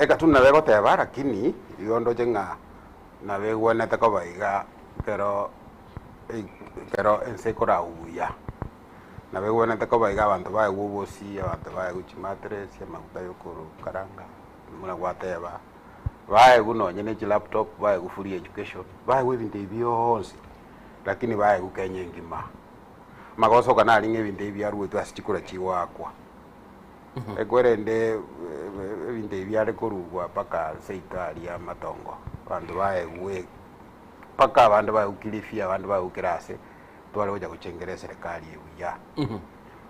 Ecartoon nabo egoteba lakini igo ndoche ng'a nabo egwenerete koba iga ekero ekero ense ekorauya. Nabo egwenerete koba iga abanto baegwe obosie, abanto baegwe chimattress, amaguta ya okokaranga, buna gwateba, baegwe nonye na chilaptop, baegwe free education, baegwe ebinto ebi bionsi, lakini baegwe Kenya engima. Amagoso nari ng'a ebinto ebi biaruetwe ase chikura chigoakwa. Ekwerende ebinto ebi biare korugwa mpaka seito aria amatongo, abanto baegwe mpaka abande baegwe Kilifi, abande baegwe kera ase, tware gocha gochengera eserekari eye buya.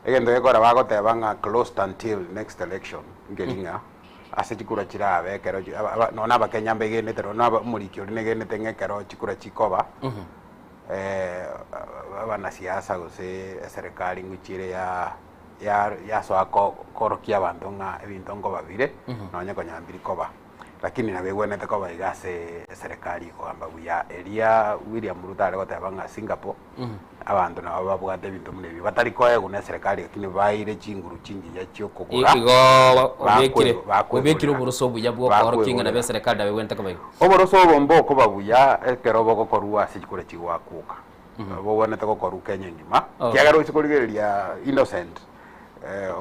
Egento gekogera bagoteba ng'a closed until next election, nkeri ng'a ase chikura chirabe ekero chi aba aba nonye abakenya mbegenete nonye aba omoriki oria negenete ng'a ekero chikura chikoba, abanasiasa gose eserekari ngochire ya ya yasoa ko korokia abanto ng'a ebinto nkoba bire, nonye konya mbiri koba. Lakini nabo egwenerete koba iga ase eserekari ekogamba buya eria William Ruto are goteba ng'a Singapore, abanto nabo babwate ebinto buna ebi batari koegwa na eserekari lakini baeire chinguru chingiya chiokogora, Igo obekire bakwegorera. obekire oboroso obuya bwa okoorokia ing'a nabo Bakwegorera. eserekari nabo egwenerete koba igo. Oboroso obo mbokoba buya ekero bogokorwa ase chikura chigoakuka. Bogwenerete gokorwa Kenya engima, ekiagera oise korigereria Innocent,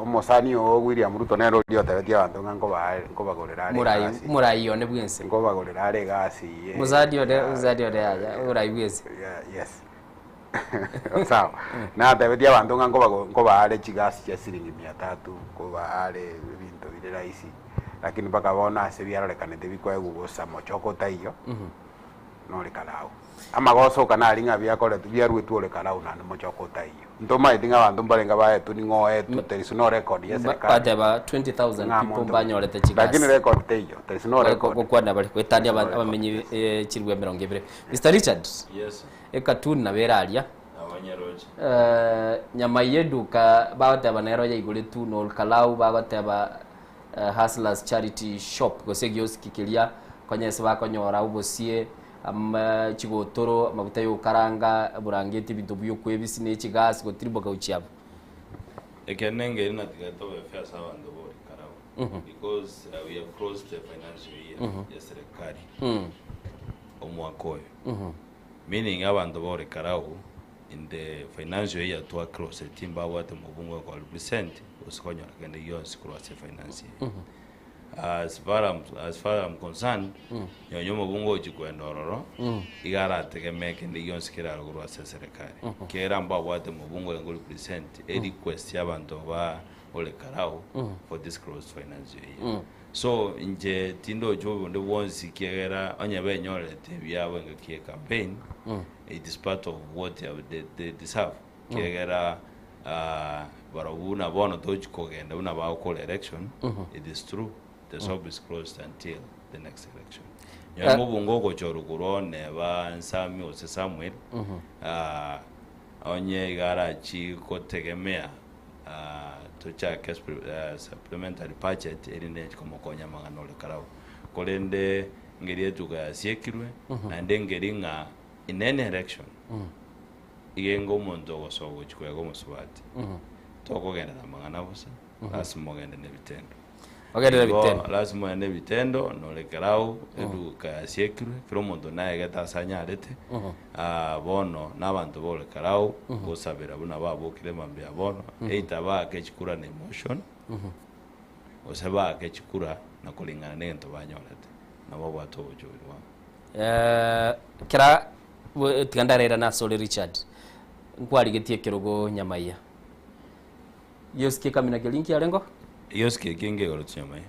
omosani oo William Ruto nere oria otebetie abanto ng'a nkobaare nkobagorera are Morai egasi. morai one bwense. Nkobagorera are egasi ye Mosani one mosani one yaya omorai bwense. Yes. Sawa. Natebetie abanto ng'a nkobago nkobaare chigasi chia siringi mia tatu, nkobaare ebinto bire rahisi, lakini mpaka bono ase biarorekanete bikoegwa bosa mochoko taiyo, nore karau. Amagoso nari ng'a biakoretwe biaruetwe ore karau naende mochoko otaiyo. Ntomaeti ng'a abanto mbarenge baetwe ning'o oetwe, there is no record ya eserekari. Bateba 20,000 Ng'a people monto mbanyorete Lakini chigasi. record teiyo, there is no record. Gokwana bare goetania abamenyi chilifu emerongo ebere. Mr Richard, Yes. ekatuni nabo ere aria. Abanyaroche. Nyama eye eduka bagoteba nero yaigoretwe na Olkalau bagoteba Hustlers Charity Shop gose egioski keria konya ase bakonyora obosie ama chigotoro, amaguta yogokaranga, oborangeti, ebinto bia okwebisia ne chigasi gotirimboka gochia abwo. Ekeene ngeri natiga tobe fair ase abanto ba Olkalau because we have closed the financial year ya serikali omwaka oyo meaning abanto ba Olkalau in the financial year twa closeti mbabwate mobungo oko represent gose konyora kende gionsi korwa ase finance eye. As far I'm, as far I'm concerned nonye omobungo ochi kwenda ororo iga arategemee kende gionsi kerarwe korwa ase eserekari kera mbabwate mobungo orenge represent e request ya abanto ba ore karau for this closed financial year. So inche tindochi obonde bwonsi kiagera onye benyorete ebiabo engaki ya campaign it is part of what they, they, they deserve kiagera ah, barabwo buna bono tochi kogenda buna bagokora election it is true the shop is closed until the next election nyowe mobungo ogochorwa korwa neba Nsami gose Samuel ah, onye iga arachi gotegemea ah, tochake supplementary budget erinde komokonya amang'ana ore karau korende ngeri etuka yasiekirwe naende ngeri ng'a in any election iga enga omonto ogosoa gochia koega omosubati tokogenda na amang'ana bosa lasima ogende na ebitendo Ogende na Igo, ebitendo. lasima ogende na ebitendo norekera au eduka yasiekirwe kera omonto naegete ase anyarete Ah, bono na abanto borekera au gosabera buna babokire mambia bono either baake chikura na emotion gose baake chikura na koring'ana na egento banyorete nabo babwate obochori bwabo. Kera tiga ndarairane asore Richard, nkwarigetie ekerogo nyamaiya. Giosi kekamina keria nkiarengo? Giosi kekia nkegoro chinyamaiya.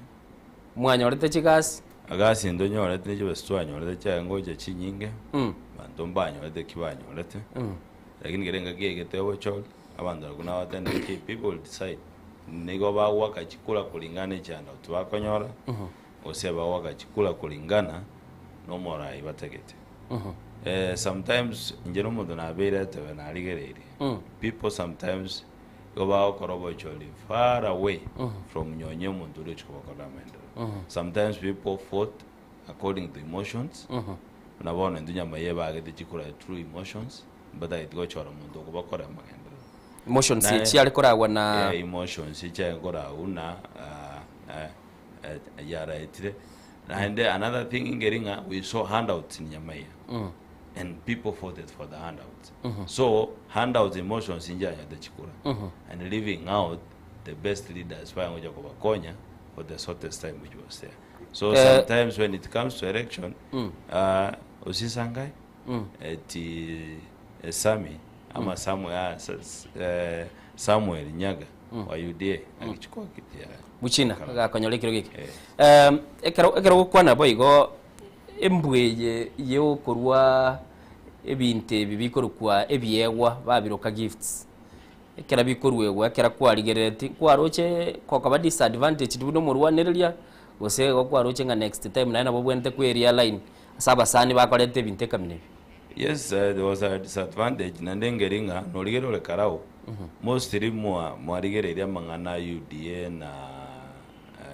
Mwanyorete chigasi? Agasi ntonyorete ne chibesa twanyorete chiaye ngocha chinyinge, abanto mbanyorete eki banyorete, lakini kera engaki yaigete obochori, abanto nabarabwo nabatebia ki people decide, nigo bagoaka chikura kulingana ne chihandout bakonyora, gose bagoaka chikura kulingana na omorai batagete. Sometimes inche na omonto nabeire etebe narigereirie, people sometimes igo bagokora obochori far away from nonye omonto oria ochia kobakorera amaendeleo. Sometimes people vote according to emotions, buna bono intwe nyama eye ebagete chikura through emotions, mbatageti gochora omonto okobakorera amagenderero. Emotions Naye- chiare koragwa na Yeah, emotions chiare koragwa na yaraetire. Naende another thing ngeri ng'a we saw handouts in Nyamaiya and people voted for the handouts. So handouts emotions injanyete chikura and leaving out the best leaders bayangocha kobakonya for the shortest time which was there. So sometimes when it comes to election, osisangae eti Sami ama Samuel, Samuel Nyaga wa UDA agichukua kiti ya Buchina Karau. gakonyora ekero geke. Ekero ekero ogokwana boigo embwa eye yokorwa ebinto ebi bikorokwa ebiegwa babiroka gifts, ekero bikoruegwa ekero kwarigerereti kwaroche kokoba disadvantaged buna omorwanereria gose igo kwaroche ng'a next time naye nabo obwenerete koerealign ase abasani bakoreta ebinto ekamina ebi. Yes, there was a disadvantage naende ngeri ng'a norigere ore karau mostly mwa mwarigereire amang'ana a UDA na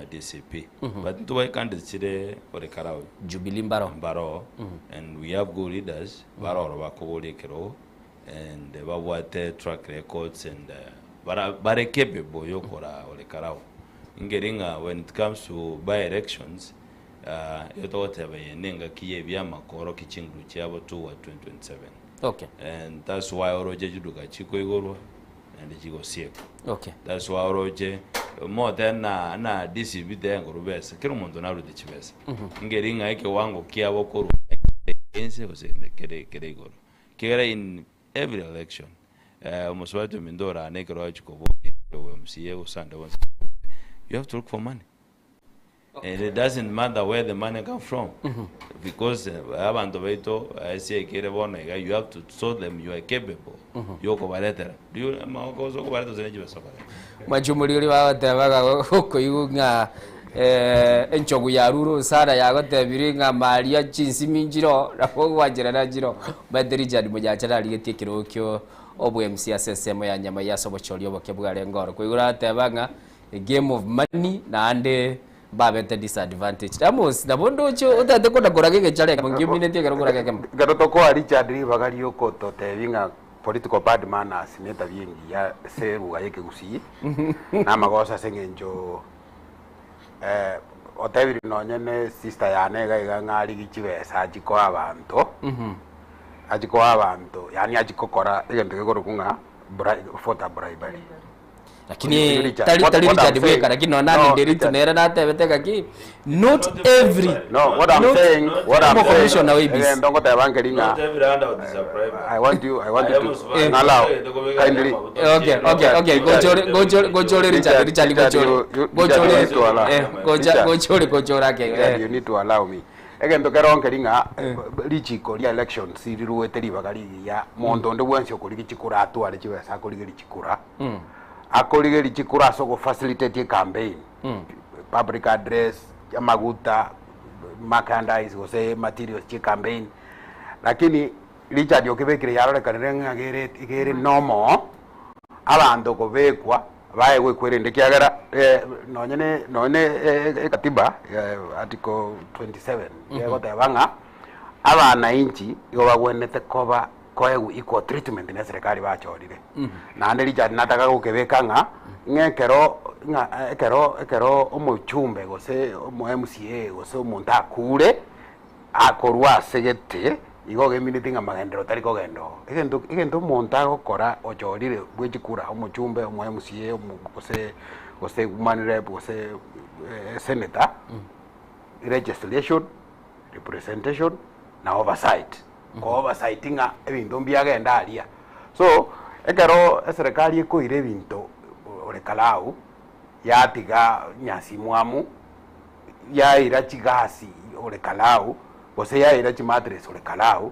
DCP. But ntobwate candidates chire ore Karau. Jubilee mbaro. Mbaro. And we have good leaders baroro bakoboria ekerogo and babwate track records and bara bare capable yokora ore Karau. Ingeri ng'a when it comes to by elections igo togoteba eye nengaki ya ebiama koorokia chinguru chiabo toward 2027. Okay. And that's why oroche chiduka chikoigorwa naende chigosiekwa. Okay. That's why oroche mote na na DCB teengorwa besa, kera omonto narute chibesa. Ingeri ng'a ekewango kiabo korwa ense gose kere kere igoro. Kegera in every election, omosubati ominto orane ekero agochia koboria MCA gose ande bonsi, you have to look for money. And it doesn't matter where the money come from because abanto baito ase ekere bono iga you have to show them you are capable yokobaretera. Do you amagoko gose okobareta gose ne chibesa okoreta. Mwanche omoriri bagoteba ng'a okoigwa ng'a enchogu yarure osana yagotebirie ng'a maria chinsimi nchiroo nabo ogwancherana nchiroo. Omanyete Richard Mojacha narigetie ekerogo kio obwa MC ase ensemo ya Nyamai ase obochori oboke bwarenge oro. Koigwa arateba ng'a a game of money naende mbabete disadvantage. Amos nabo ndoche otagete kona koraga egechara ekemo nki ominetie ekero okoraga ekemo? Ekero tokoa Richard ribaga riokototebia ng'a political bad manners ne etabia engiya ase eruga ya ekegusii, na amagoso ase eng'encho otebirie nonye ne sister yane iga iga ng'a arigie chibesa achie koa abanto, achie koa abanto yaani achie gokora egento gekorokwa ng'a voter bribery. Lakini tari tari Richard bweka lakini nonya nande Nderitu nere natebete gaki not every No, what I'm not saying, what I'm saying, omokomishona wa ABC. egento ngoteba nkeri ng'a Not every handout is a bribe. I want you, I want you to Eh. allow kindly. Okay, okay, okay. Gochore, gochore, gochore Richard, Richard, gochore. you- you- Gochore, Richard, you need to allow. eh, gocha, Richard. gochore, gochore ake. Richard, Eh. you need to allow me. Egento kero nkeri ng'a richiko ria elections riruete ribaga rigiya monto onde bwensi okorigia chikura atware chibesa akorigeria chikura akorigeria chikura ase ogofacilitate ecampaign public address amaguta merchandise gose materials chia ecampaign lakini Richard okebekire yarorekanire ng'a gere gere normal abanto kobekwa baegwe ekwerende ekiagera nonye ne nonye ne ekatiba article 27 egoteba ng'a abananchi igo bagwenerete koba koegwa equal treatment na eserekari bachorire. Naende Richard nataka gokebeka ng'a ng'a ekero ng'a ekero ekero omochumbe gose omo MCA gose omonto akure akorwa ase gete igo ogemineti ng'a magenderero tari kogenda oo. Egento egento omonto agokora ochorire bwe chikura omochumbe, omo MCA, omo gose gose woman rep gose senator, legislation, representation na oversight. Ko oversight ng'a ebinto mbiagenda aria. So, ekero eserekari ekoira ebinto ore Kalau, yatiga nyasimwamu, yaira chigasi ore Kalau, gose yaira chimattress ore Kalau,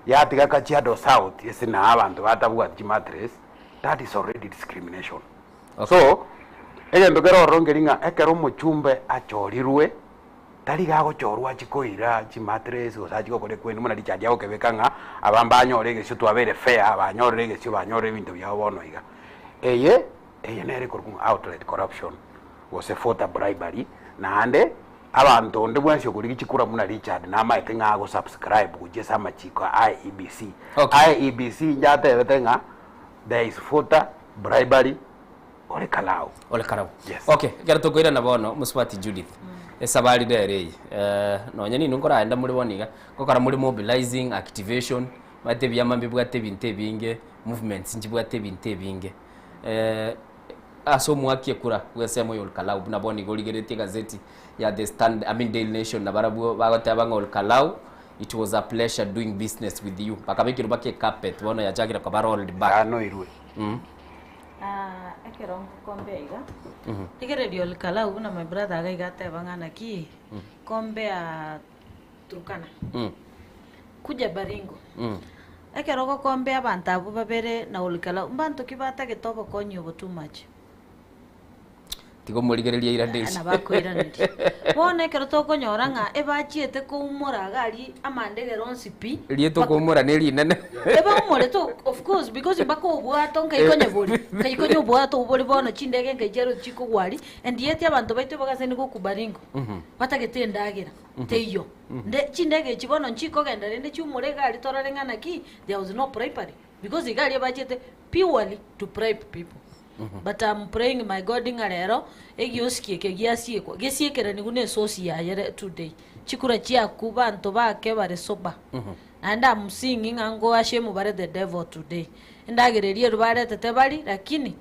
yatiga Kajiado South ase naa abanto batabwati chimattress, that is already discrimination. So, egento kere ororo nkeri ng'a ekero omochumbe achorirwe, tari iga agochorwa achie koira chimattress gose achie gokora ekwende buna Richard agokebeka ng'a aba mbanyore egesio twabeire fair, banyorire egesio banyorire ebinto biabo bono iga. Eye, eye nere ekorokwa ng'a outright corruption gose voter bribery, naende abanto onde bwensi okorigia chikura buna Richard namaete ng'a ago subscribe gochia ase amachiko a IEBC. IEBC inche atebete ng'a there is voter bribery ore Kalau. Ore Kalau. Yes. Okay, ekero tokoirana bono mosubati Judith, esabari nere eye, nonye ninwe nkoraenda more bono iga, ngokora more mobilizing, activation, omanyete ebiama mbibwate ebinto ebinge, movements nchibwate ebinto ebinge. Ase omwaki ekura bw'ensemo ya Olkalau buna bono iga origeretie egazeti ya The Stand, I mean Daily Nation nabarabwo bagoteba ng'a Olkalau it was a pleasure doing business with you bakabekerwa mpaka ecarpet bono yachakire koba rolled back. Yanoirwe. Ah, ekero nkokombea iga, rigereria Olkalau buna my brother iga iga ateba ng'a naki, kombea Turkana, kuja Baringo. Ekero ogokombea abanto abwo babere na Olkalau, mbanto ki batagete obokonyi obo too much? Tiga omorigereria airanerie. Nabo akoiraneria. Bono ekero tokonyora ng'a ebachiete koumora iga aria amandegere onsi pi, Erieta okoumora ne rinene. Ebaumorete of course because mpaka obwato nkai konya bori, nkai konya obwato obwo bori bono chindege nkai chiaro chikogwa aria, and yet abanto baito bagase nigo okubaringo, batagete endagera, teiyo. Nde chindege echi bono nchikogenda rende chiumore iga aria torore ng'a naki, there was no bribery, because iga aria ebachete purely to bribe people. But am praying my God ng'a rero egioski eke giasiekwa, gesiekeraniwu na esosi yaye re today. Chikura chiaku banto bake bare sober. Naende am seeing ng'a ngo ashame bare the devil today. Endagera eria erwo baretete bari lakini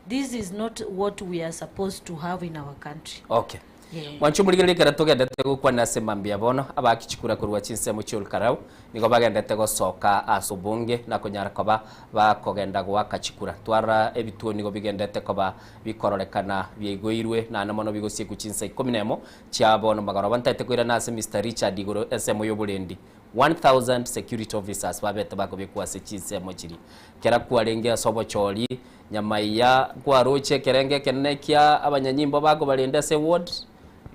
this is not what we are supposed to have in our country. Okay. Yeah. Mwanche omorigereria ekero togendete gokwana ase mambia bono, abaaki chikura korwa chinsemo chia Olkalau nigo bagendete gosoka ase obonge na konyara koba bakogenda goaka chikura. Twarora ebituo nigo bigendete koba bikororekana biaigoirwe naende mono bigosiekwa chinsa ikomi nemo chia bono magoroba. Ntaete koirana ase Mister Richard igoro ensemo y'oborendi 1000 security officers babete bakobekwa ase chinsemo chiria. Kera kwarenge ase obochori Nyamaiya nkwaroche ekerengo ekenene kia abanyanyimbo bakobarenda ase eward,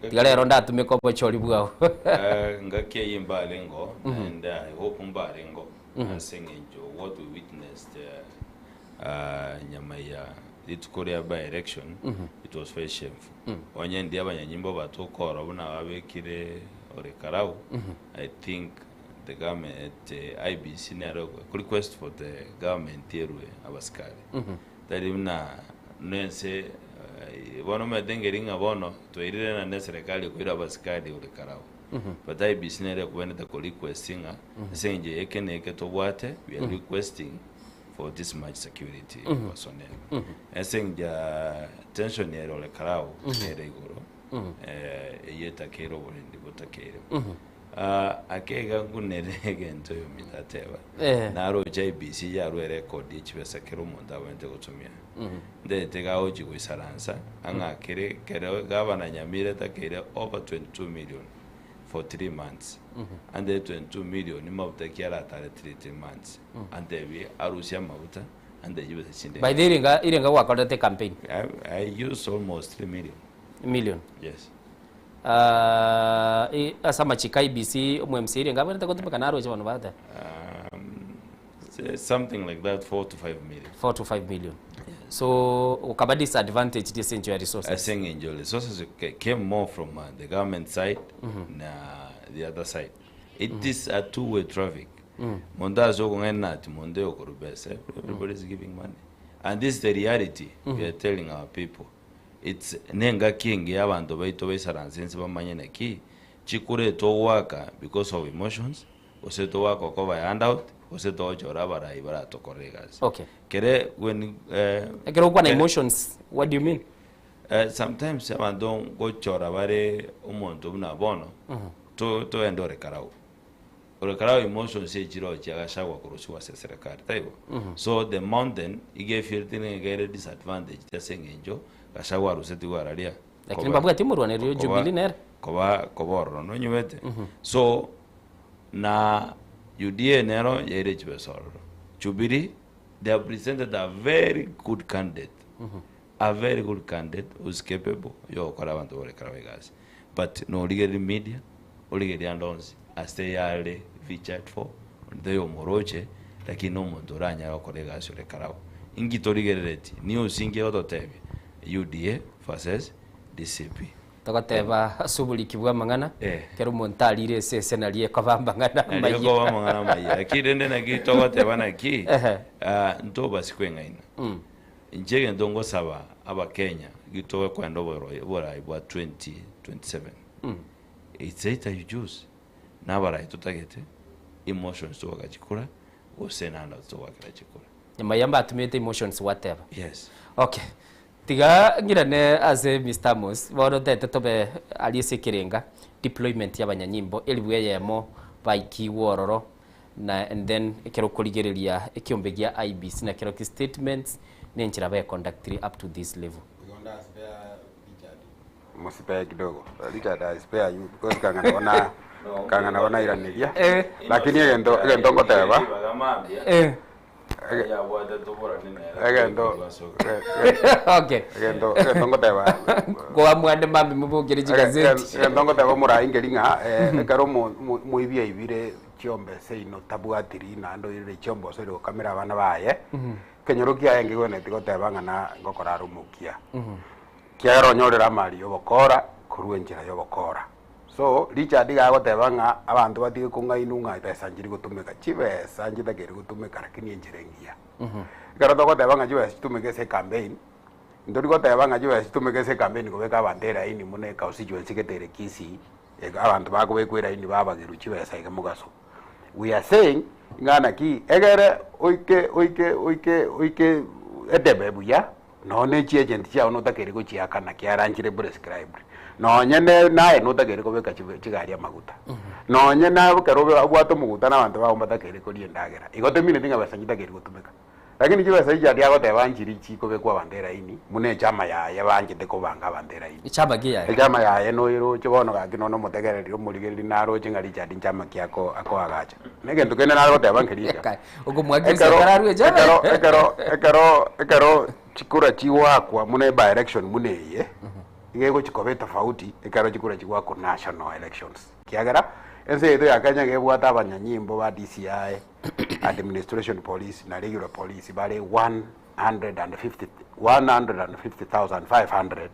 tiga rero ndatumeke obochori bwao. Ngaki eyio mbarengo and I hope mbarengo ase eng'encho what we witnessed Nyamaiya rituko ria by election it was very shameful. Onye ndi abanyanyimbo batokora buna babekire Ole Karau I think The government, IEBC nero eko request for the government erwe abasikari. Tari buna nense bono omanyete nkeri ng'a bono twairire na ne serikali ekoira abasikari ore karao. But IEBC nere ekwenerete ko request ng'a ase eng'encho eke na eke tobwate we are requesting for this much security personnel. Ase eng'encho ya tension ere ore karao nere igoro eyio etakeire oborendi botakeire. Ake iga nkunere egento oyominto ateba, Eh. naroche IEBC yarua erekodi ye chibesa kera omonto abwenerete gotumia. Ntaete iga agochia goisaransa ang'akere kero gavana Nyamira etakeire over 22 million for 3 months. Antebie 22 million mafuta ki aratare 3 months. Antebie arusie amafuta antebie chibesa chinde. By the way, irenga irenga gwakorete campaign? I, I used almost 3 million. Million. Yes. Ah, i- ase amachiko a IEBC omo MCA irenga abwenerete gotumeka naroche bono bagoteba Something like that, 4 to 5 million. 4 to 5 million. So okaba disadvantaged ase enchera ya resources. Ase eng'encho resources came more from the government side na the other side. It is a two way traffic. Monto ase okong'aina ati monto oyo okorwa besa, everybody is giving money. And this is the reality we are telling our people. It's nengaki engiya abanto baito baisaranse inse bamanye naki chikura togoaka because of emotions gose togoaka okoba handout gose togochora abarai baratokorere egasi. Okay. Kere when eh, Ekero okwana kere- emotions, what do you mean? Eh, sometimes abanto ngochora bare omonto buna bono to toende ore karau ore karau emotions echirochia agachagwa korosiwa ase eserekari taibo so the mountain iga efeelete ng'a iga ere disadvantaged ase eng'encho Gachagua arusetigwe araria Lakini koba- mbabwati omorwaneri o koba- Jubilee nere. koba koba ororo nonywete so na UDA nero yaire chibesa ororo Jubilee they have presented a very good candidate a very good candidate who is capable yogokora abanto borekera egasi but norigereria media origereria ande onsi ase yare featured for onde oyomoroche lakini nomonto oranyare gokora egasi ore karao inki torigerereti news inki egototebia UDA versus DCP. Togoteba ase oboriki bw'amang'ana, Eh. ekero omonto arire esese nario ekoba amang'ana Nario amaya. ekoba amang'ana amaya. Lakini rende naki togoteba naki, Ehe. ah, ntobasi kweng'aina. Inche egento ngosaba abakenya, gitokwenda oboroi oborai bwa 2027, it's either you choose nabarai totagete, emotions togaka chikura, gose naende togakera chikura. Nyuma ya mbatumete emotions gwateba. Yes. Okay. Tiga ng'irane ase Mister Amos, bono ntaete tobe aria ase ekerenga, deployment ya abanyanyimbo elifu eyemo baikigwe ororo, na and then ekero okorigereria ekiombe gia IEBC na kerokio statements na enchera bae conductire up to this level. Mosipee kidogo. Richard I spare you because kang'ana bona kang'ana bona iraneria. Eh. Lakini egento egento ngoteba Eh. Egento Okay. egento egento ngoteba Koa mwande mambi mobokere chigazeti. Egento ngoteba omorai nkeri ng'a eh, ekero omo- omo- omoibi aibire chiombe seino tabwatiri naende oirire chiombe osoire gokamera abana baye, ekenyoro kiaye nkegwenereti goteba ng'a na ngokora are omokia. Ekiagera onyorire amari y'obokora korwa enchera y'obokora. So, Richard iga agoteba ng'a abanto batige kong'ainwa ng'a ebesa nchiri gotumeka, chibesa nchitakeire gotumeka lakini enchera engiya. Ekero togoteba ng'a chibesa chitumeke ase ecampaign, ntori goteba ng'a chibesa chitumeke ase ecampaign kobeka abanto eraini buna econstituency gete ere Kisii, abanto bakobekwa eraini babagerwa chibesa iga mogaso. We are saying ng'a naki egere oike oike oike oike edebe buya, Nonya ne chiagent chiao notakeire gochiakana kiaranchire prescribed. Nonye ne naye notakeire kobeka chibe chigari amaguta. Nonye na ekero obe obwate omoguta na abanto bao mbatakeire koria endagera. Igo temineti ng'a besa nchitakeire gotumeka. Lakini chibesa echi aria agoteba nchiri chikobekwa abanto eraini, buna echama yaye banchete kobanga abanto eraini. Echama ki yaye? Echama yaye noiroche bono gaki nonya omotegereri omorigereri naroche ng'a Richard nchama ki ako akoagacha. Na egento kende nare goteba nkeri iga. Okomwakisia Ekero kararue echama. ekero ekero ekero ekero chikura chigoakwa buna eby election buna eye, iga egochi koba etofauti ekero chikura chigoakwa national elections. Ekiagera, ense yaito ya Kenya iga ebwate abanyanyimbo ba DCI, administration police na regular police bare 150 150,500.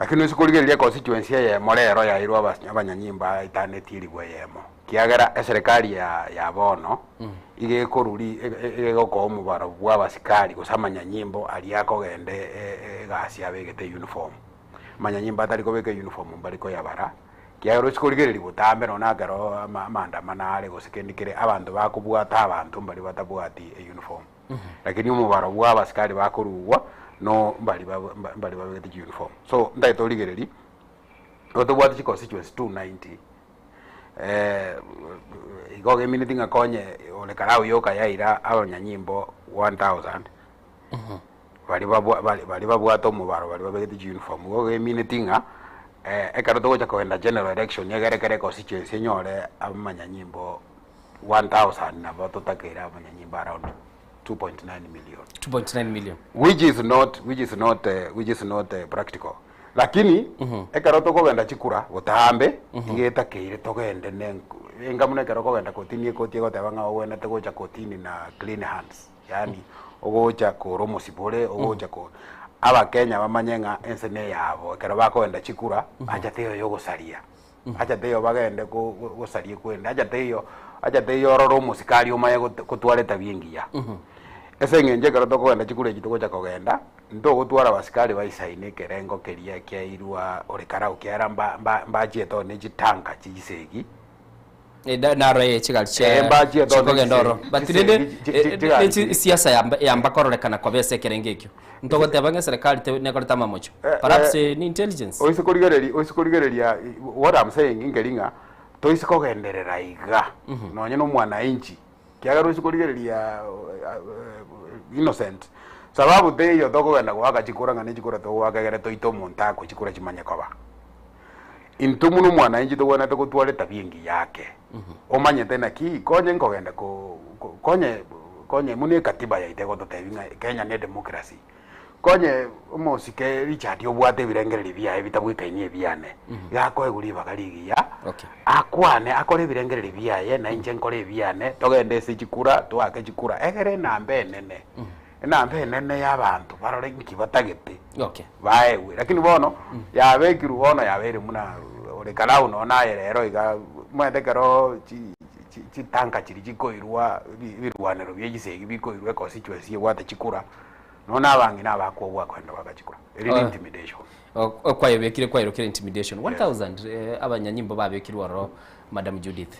Lakini ase korigereria econstituency eyemo rero yairwe abas abanyanyimbo aitaneti elifu eyemo, kiagera eserekari ya ya bono iga ekoruri iga egokoa omobaro bwa abasikari gose amanyanyimbo aria akogenda egasi abegete uniform. Amanyanyimbo atari kobeka uniform mbari koyabara, kiagera ase korigereria botambe nonye na ekero ama amaandamano are gose kende kere abanto bakobwata abanto mbari batabwati euniform. Lakini omobaro bwa abasikari bakorugwa no mbari mbari babegete chiuniform. So ntagete origererie, igo tobwate chiconstituency 290 igo gemineti ng'a konye ore Karau yoka yaira abanyanyimbo 1000 baria babwa baria babwate omobaro baria babegete chiuniform. Igo gemineti ng'a ekero togocha kogenda general election egere kera econstituency enyore amanyanyimbo 1000 nabo totakeire abanyanyimbo around 2.9 million. 2.9 million. Which is not, which is not, which is not practical. Lakini ekero tokogenda chikura botambe iga etakeire togende ne enga buna ekero okogenda kotini ekoti egoteba ng'a ogwenerete gocha kotini na clean hands yaani ogocha kore omosibore ogocha ko abakenya bamanye ng'a ense neyabo ekero bakogenda chikura acha teiyo yogosaria. Acha teiyo bagende go- go- gosaria ekwende, acha teiyo, acha teiyo orore omosikari omaye got- gotwara etabia engiya. Ase eng'encho ekero tokogenda chikura echi togocha kogenda, ntogotwara abasikari baisaine ekerengo keria kiairwa ore karau kiara mba- mba- mbachiete one chitanka chia chisegi. Eh, da- naro eh, chigari chia Eh, mbachiete one chikogenda oro chisegi- but chisegi rende chi- eh, chi- eh, chigari ne chi- chiri. siasa yamba yamba kororekana koba ase ekerengo ekio ntogoteba ng'a eserekari te nekorete amamocho perhaps eh, ni intelligence Oise korigereria oise korigereria what I'm saying nkeri ng'a toise kogenderera iga nonye na omwananchi kiagera oise korigereria innocent sababu teiyo tokogenda goaka chikura ng'a ne chikura togoaka egere toite omonto akwe chikura chimanye koba. Intwe buna omwananchi togwenerete gotwara etabia engiya ake omanyete naki konye nkogenda ko konye konye buna ekatiba yaito egototebia ng'a Kenya ne democracy. Konye omosike Richard obwate ebirengererio biaye bitabwekaini ebiane, iga akoegwa ribaga rigiya, akwane akore ebirengererio biaye na inche nkore ebiane, togende ase chikura toake chikura egere enamba enene, enamba enene ya abanto barore nki batagete baegwe. Lakini bono yabekirwe bono yabeire buna ore Karau nonye naye rero iga omanyete ekero chi chitanka chiria chikoirwa ebirwanero bia chisegi bikoirwa econstituency ebwate chikura. Nonya na abang'ina abakobua kogenda bagachikora. Eri ne intimidation. Kwayebekire kwairokire intimidation. 1000 eh, abanyanyimbo babekirwe ororo Madam Judith.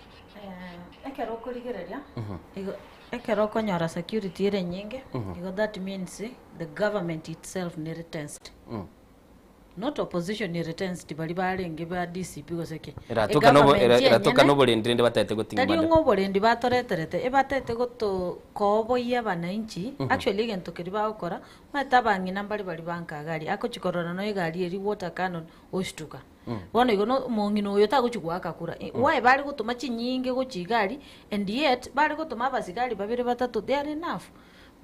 Ekero okorigereria, igo ekero okonyora security ere enyinge, igo that means the government itself nere tensed. Not opposition ere tensed baria barenge ba DCP gose ki. Eratoka nobo Egovernment eratoka enyene, noborendi rende bataete goting'u tari bande. ng'a oborendi batoreterete, ebatete goto kooboyia abananchi, actually egento keria bagokora, omanyete abang'ina mbare baria banka gari, agochi korora nonya egari eria water cannon oshtuka. Bono igo no omong'ina oyo tagochi goaka kura. Why bare gotoma chinyinge gochia igari and yet bare gotoma abasigari babere batato they are enough.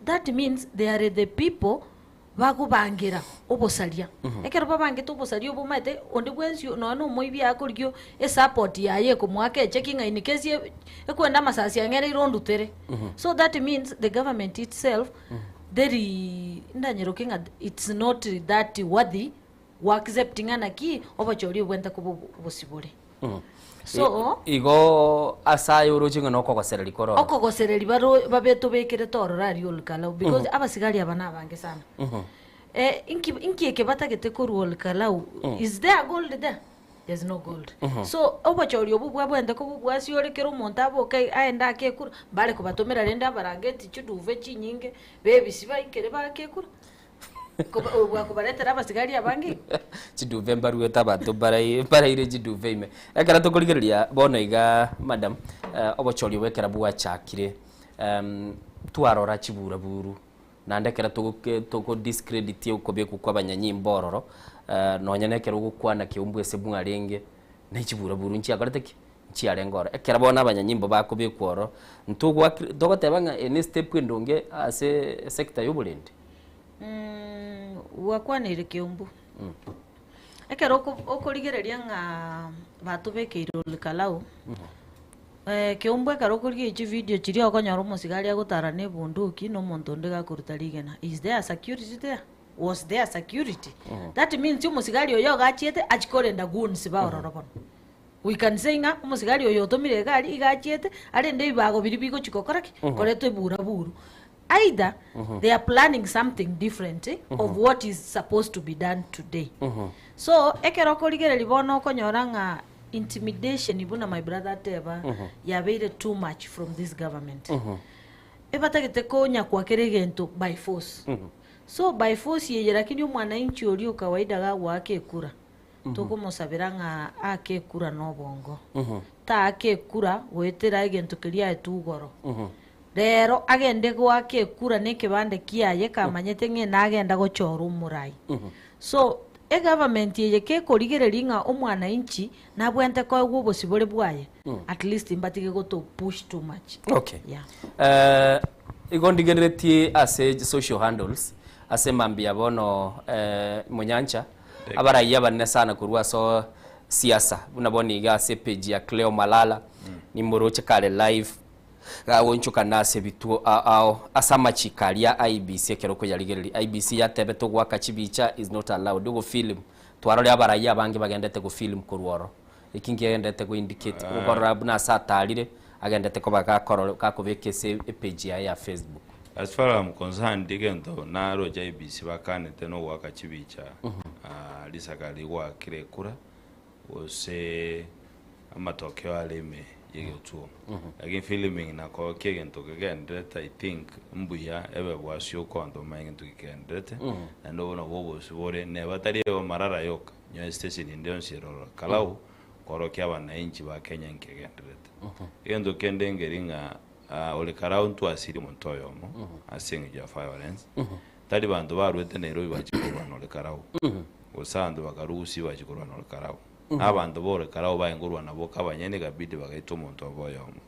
That means they are the people Bagobangera obosaria. Ekero babangete obosaria obo omanyete onde bwensi nonya na omoibi akorigia esapoti yaye ekomoaka echeki ng'a in case ye ekwenda amasasi ang'e ere ondutere. So that means the government itself teri ndanyeroke ng'a it's not that worthy go accept ng'a naki obochori obwenerete koba obosibore. So- Igo ase aye oroche ng'a nokogosereria kore ororo. Okogosereria baro babetobekerete ororo aria Olkalau because abasigari aba nabange sana. Eh, inki inki eke batagete korwa Olkalau? Is there gold there? There's no gold. So obochori obwo bwabwenerete koba obwasiore kera omonto aboke aende ake ekura, mbare kobatomera rende abarangeti chiduve chinyinge, bebisi baikere baake ekura. Bwakobaretera abasigari abange iga. Chiduve mbaruete abanto mbarai mbaraire chiduve ime. Ekero tokorigereria bono iga madam, eh, obochori obo ekero bwachakire em, twarora chiburaburu naende ekero togoke togo discredit okobekwa kwa abanyanyimbo ororo, nonya na ekero ogokwana keumbu ase mwarenge, na echiburaburu nchiakorete ki? Nchiarenge ororo. Ekero bono abanyanyimbo bakobekwa ororo, ntogwakire togoteba ng'a eye ne estep endonge ase esector ya oborendi. Gwakwaneire keumbu. Ekero oko- okorigereria ng'a batobekeire olikalau, keumbu ekero okorigereria chividio chiria okonyora omosigari agotara na ebunduki na omonto onde gakoruta rigena. Is there security there? Was there security? That means omosigari oyo iga achiete achia korenda goons ba ororo bono. We can say ng'a omosigari oyo otomire egari iga achiete arende ebibago biria bigochia gokora ki? Koreta eburaburu. Either they are planning something different of what is supposed to be done today. So ekero okorigereria bono okonyora ng'a intimidation buna my brother ateba yabeire too much from this government. Ebatagete konyakwa kera egento by force. So by force eye lakini omwananchi oria o kawaida gagoaka ekura, tokomosabera ng'a aake ekura nobongo. Taaka ekura goetera egento keria aetwe igoro. Rero agende goaka ekura nekebande kiaye kamanyete ng'a nagenda gochora omorai. So egovernment eye kekorigereria ng'a omwananchi nabwenerete koegwa obosibore bwaye, at least mbatige goto push too much. Okay. Yeah. Eh, igo ndigereretie ase social handles ase mambia bono eh, Monyancha abaraiya abanene sana korwa ase siasa buna bono iga ase page ya Cleo Malala nimoroche kare live Gagoonchokana ase ebituo ao ase amachiko aria a IEBC ekero okoyarigereria. IEBC yatebete ogoaka chibicha is not allowed. Ogofilm, twarorire abaraia abange bagendete gofilm korwa oro. Eki nkegenderete go indicate, okorora buna ase atarire, agendete koba gakorora gakobeka ase epage yaye ya Facebook. As far as I'm concerned egento naroche IEBC bakanete nogoaka chibicha risaka rigoakire ekura gose amatokeo are ime y'egetuo. Lakini filming nako kegento kegendererete I think mbuya ebe bwasio okonto omanye egento kegendererete, naende obo nabwo obosio bore neba tari ebe marara yoka, nyowe station ende yonsi ere ororo kalau korokia abanainchi ba Kenya nkegendererete. Egento kende nkeri ng'a ore karau ntwasirie omonto oyomo ase eng'encho ya violence, Tari banto barwete Nairobi bachia korwana ore Karau, gose abanto bakarua Gusii bachia korwana ore Karau. Na abanto ba ore Karau barenge korwana boka abanyene ekabidi bagaita omonto obo oyomo.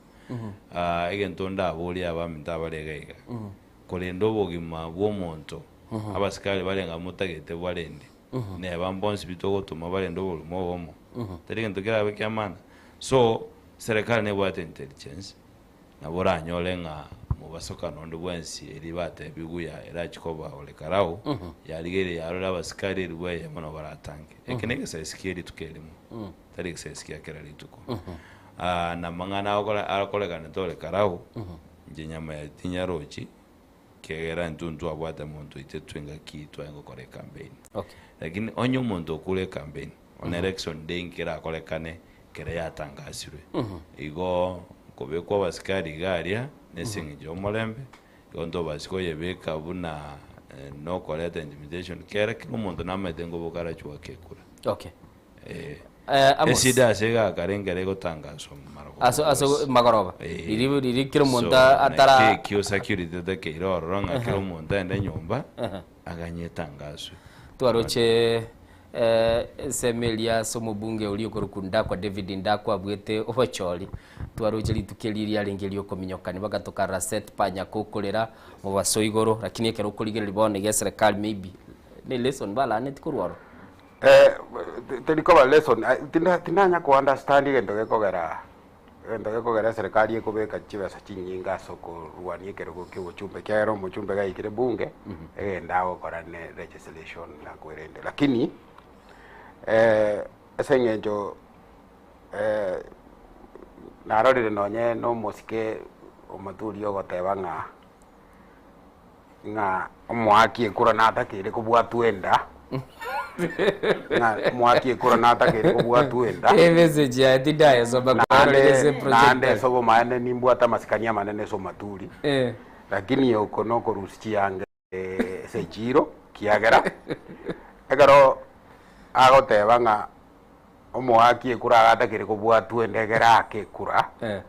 Ah, egento ndaborie abaminto abare iga iga, korenda obogima bw'omonto, abasikari barenge motagete barende, neba mbonsi pi togotoma barende oborimo obomo, tari egento kerabe kia maana. So, serikali nebwate intelligence, Nabo oranyore ng'a mobasokano onde bwensi eria batebigwe ya erachie koba ore karao, yarigereria yarore abasikari elifu eyemo nabo baratange. Eke negesaesi kie rituko erimo, tari egesaesi kia kera rituko. Ah, na amang'ana agokora akorekanete ore karao, inche nyama ya tinyarochi, ekiagera intwe ntwabwate monto oitetwe engaki twaye gokora ecampaign. Okay. Lakini onye omonto okure ecampaign, on election day nkerakorekane Ekero yatangasirwe, igo nkobekwa abasikari iga aria, nase eng'encho y'omorembe, igo ntobasi koyebeka buna Nokoreta intimidation kera kera omonto namaete nkoboka arachwe goaka ekura. Okay. Eh, Eh, Amos. esida ase egakare nkere egotangaswa marogoba Ase- ase gose. magoroba. Eh. Riri- riri kera omonto So, atara- naki ekio security etakeire ororo ng'a kera Ehe. omonto aende nyomba Ehe. aganye etangaswe. Twaroche eh, ensemo eria ase omobunge oria okorokwa Ndakwa David Ndakwa abwete obochori, twaroche rituko erio riarenge riokominyokani bagatokarora Seth Panyako okorera mobaso igoro, lakini ekero okorigereria bono iga eserekari maybe ne lesson balaaneti korwa ororo. Eh, teri koba lesson, ah, tinda tindanya ko understand egento gekogera egento gekogera eserekari ekobeka chibesa chinyinge ase okorwania ekerogo kia obochumbe ekiagera omochumbe gaikire bunge, egento agokora ne legislation na kwerende. Lakini ase eng'encho narorire nonye na omosike omaturi ogoteba ng'a ng'a omoaki ekura natakeire kobwatwa enda, ng'a omoaki ekura natakeire kobwatwa enda. Emessage yaye tindayesoma Naende ase naende projector. ase obomaene nimbwate amasikani amanene ase omaturi, Eh. lakini oko nokorusia chianga ase echiiro, kiagera ekero agoteba ng'a omoaki ekura agatakeire kobwatwa enda egere aake ekura. Eh.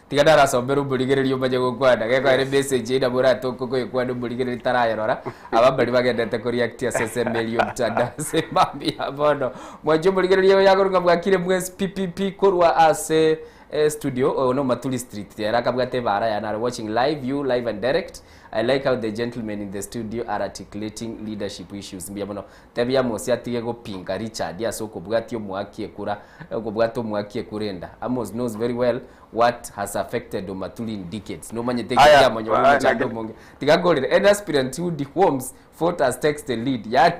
Tiga narasomerwe omorigereria omanye gokwana, gekoera emessage eyio nabo oratoke okoyekwana omorigereria tarayerora, aba mbaria bagendete koreact ase ensemo eria y'omotandao ase mambia ya bono. Mwanche omorigereria oyo akorwa ng'a bwakire mwensi pi pi pi korwa ase estudio, oyo no Matuli Street, ere akabwate ebara yaye naro watching live you live and direct, I like how the gentlemen in the studio are articulating leadership issues, mbuya mono. Tebia Amosi atige gopinga Richard ase okobwatia omoaki ekura, okobwata omoaki ekura enda. Amos knows very well what has affected Omaturi in decades. Nomanyete ekio Aya, kiamonyora aya, omochando naki- omonge. Tiga nkorere, any aspirant who deworms voters takes the lead. Yani,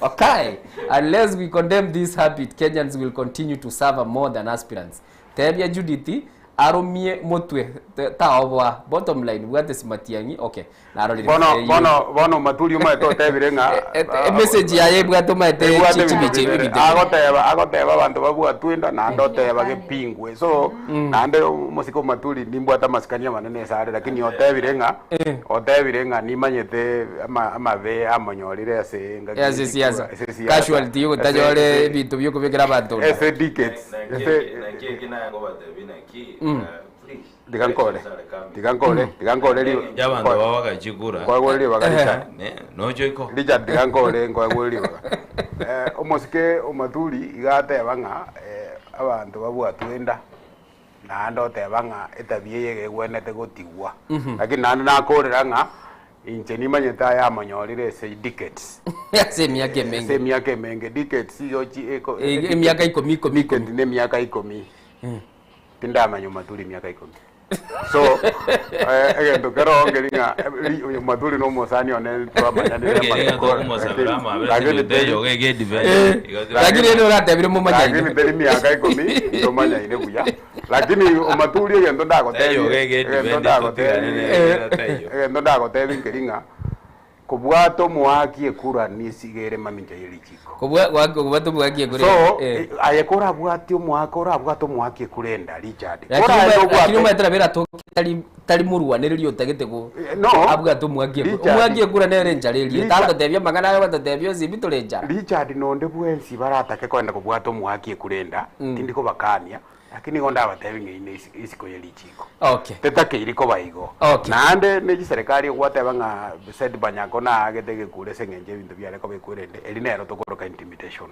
okay, unless we condemn this habit, Kenyans will continue to suffer more than aspirants. Tebia Judith aromie motwe taoboa. Bottom line, bwate simatiang'i, okay. Narorire Bono eyio. bono bono Maturi omanyete otebire ng'a Emessage yaye ebwate omanyete ebwate chibicha ebinto bibere. ebinto Agoteba agoteba abanto babwatwe enda naende oteba gepingwe so naende omosike o Maturi nimbwate amasikani amanene ase are lakini otebire ng'a otebire ng'a nimanyete ama amabe amonyorire ase engaki ase ye siasa chikura ase siasa casualty ase yogotanyore ase ebinto biokobekera abanto nda. ase decades ase Naki eki naye ngobatebia naki please Tiga nkore, tiga nkore, tiga nkore ri- Engencho abanto nkoe- babaga chikura. nkoegwe ribaga Richard. Ne- nochoiko. Richard tiga nkore nkoegwe ribaga. Eh, omosike omaturi iga ateba ng'a eh, abanto babwatwe enda naende oteba ng'a etabia eye iga egwenerete gotigwa. Lakini naende nakorera ng'a inche nimanyete aya amonyorire ase decades. Ase emiaka emenge. Ase emiaka emenge decades igo chi eko- Eh, emiaka ikomi ikomi ikomi. Decade ne emiaka ikomi. Tindamanya omaturi emiaka ikomi. So, eh, egento kero nkeri ng'a eh, ri- oyo Maturi na omosani one twamanyanire Ekeri ng'a amatuko, tokomosabera lakini- amabe, lakini ase teri- yoga ege adventure. Igo tiri- Lakini ere oratebire momanyaine. Lakini teri miaka ikomi tomanyaine buya lakini omaturi egento ndagotebi Teyoga ege egento adventure, ndagotebi totigane nere, teyo. egento ndagotebi nkeri ng'a Kobwata omoaki ekura nisiga ere mamincha ye richiko. Kobua goaka kobwata omoaki ekura So, eh. eh, aye korabwate omoaka orabwate omoaki ekura enda Richard. Lakini Koraende omae- lakini obwate omaete nabo eratoke tari tari morwanereri otagete go Eh, no. abwate omoaki ekura. Richard. Omoaki ekura nere enchara eria. Richard. Tagototebia amang'ana aye ogototebia onsi intwe tore enchara. Richard nonde bwensi baratake koenda kobwata omoaki ekura enda, tindi kobakania, Lakini nigo ndabatebi ng'a ine isiko ye richiko. Okay. Tetakeiri koba igo. Okay. Naende ne chiserekari ogwateba ng'a Said Banyako naagete egekura ase eng'encho ebinto biare koba ekwerende, eri nero tokoroka intimidation.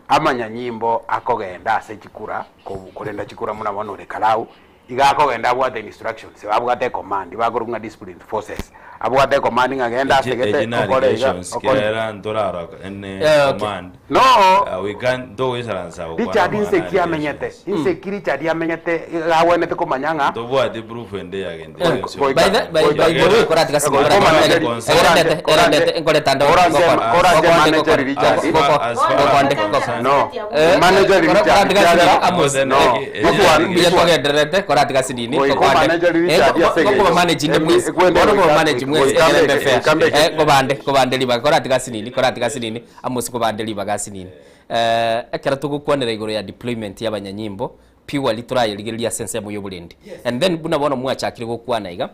Amanyanyimbo akogenda ase chikura, korenda chikura buna bono ore Karau, iga akogenda abwate instructions, abwate ecommand, bakorokwa ng'a disciplined forces. Abwate ecommand ng'a genda ase Echi gete echi na okore iga, allegations okore. kera ntorara ene Eh, okay. command. No. We can't ntogoisaransa gokwana Richard amang'ana inse ki a amenyete? allegations. Inse ki Richard amenyete iga agwenerete komanya ng'a Ntobwati proof ende ya gento Eh, gionsi. goika- By the- by- by the way, koratiga sini, Goika koratiga manager- sini. koranche- Erendete, erendete, nkoreta ndo- koranche- gokora- koranche gokonde, manager gokora- Richard. go- go- As far as gokonde, I'm goko- concerned. No. Eh, Manager kora- Richard, koratiga sini, kiagera- Amos. No. Eh, This one- Mbuya this one- twagendererete koratiga sinini Goika gokonde. manager Eh, Richard go- ase go- egento. gokoba manage inde Emi- mwesi. ekwende Bono koba goika- manage mwesi, goika egere mbeke- mbe fair. goika mbeke- Eh, gobande, gobande ribaga, koratiga sinini, koratiga sinini, Amos gobande ribaga sinini. Eh, ekero togokwanera igoro ya deployment ya abanyanyimbo, purely torayerigereria ase ensemo y'oborendi. And then buna bono mwachakire gokwana iga,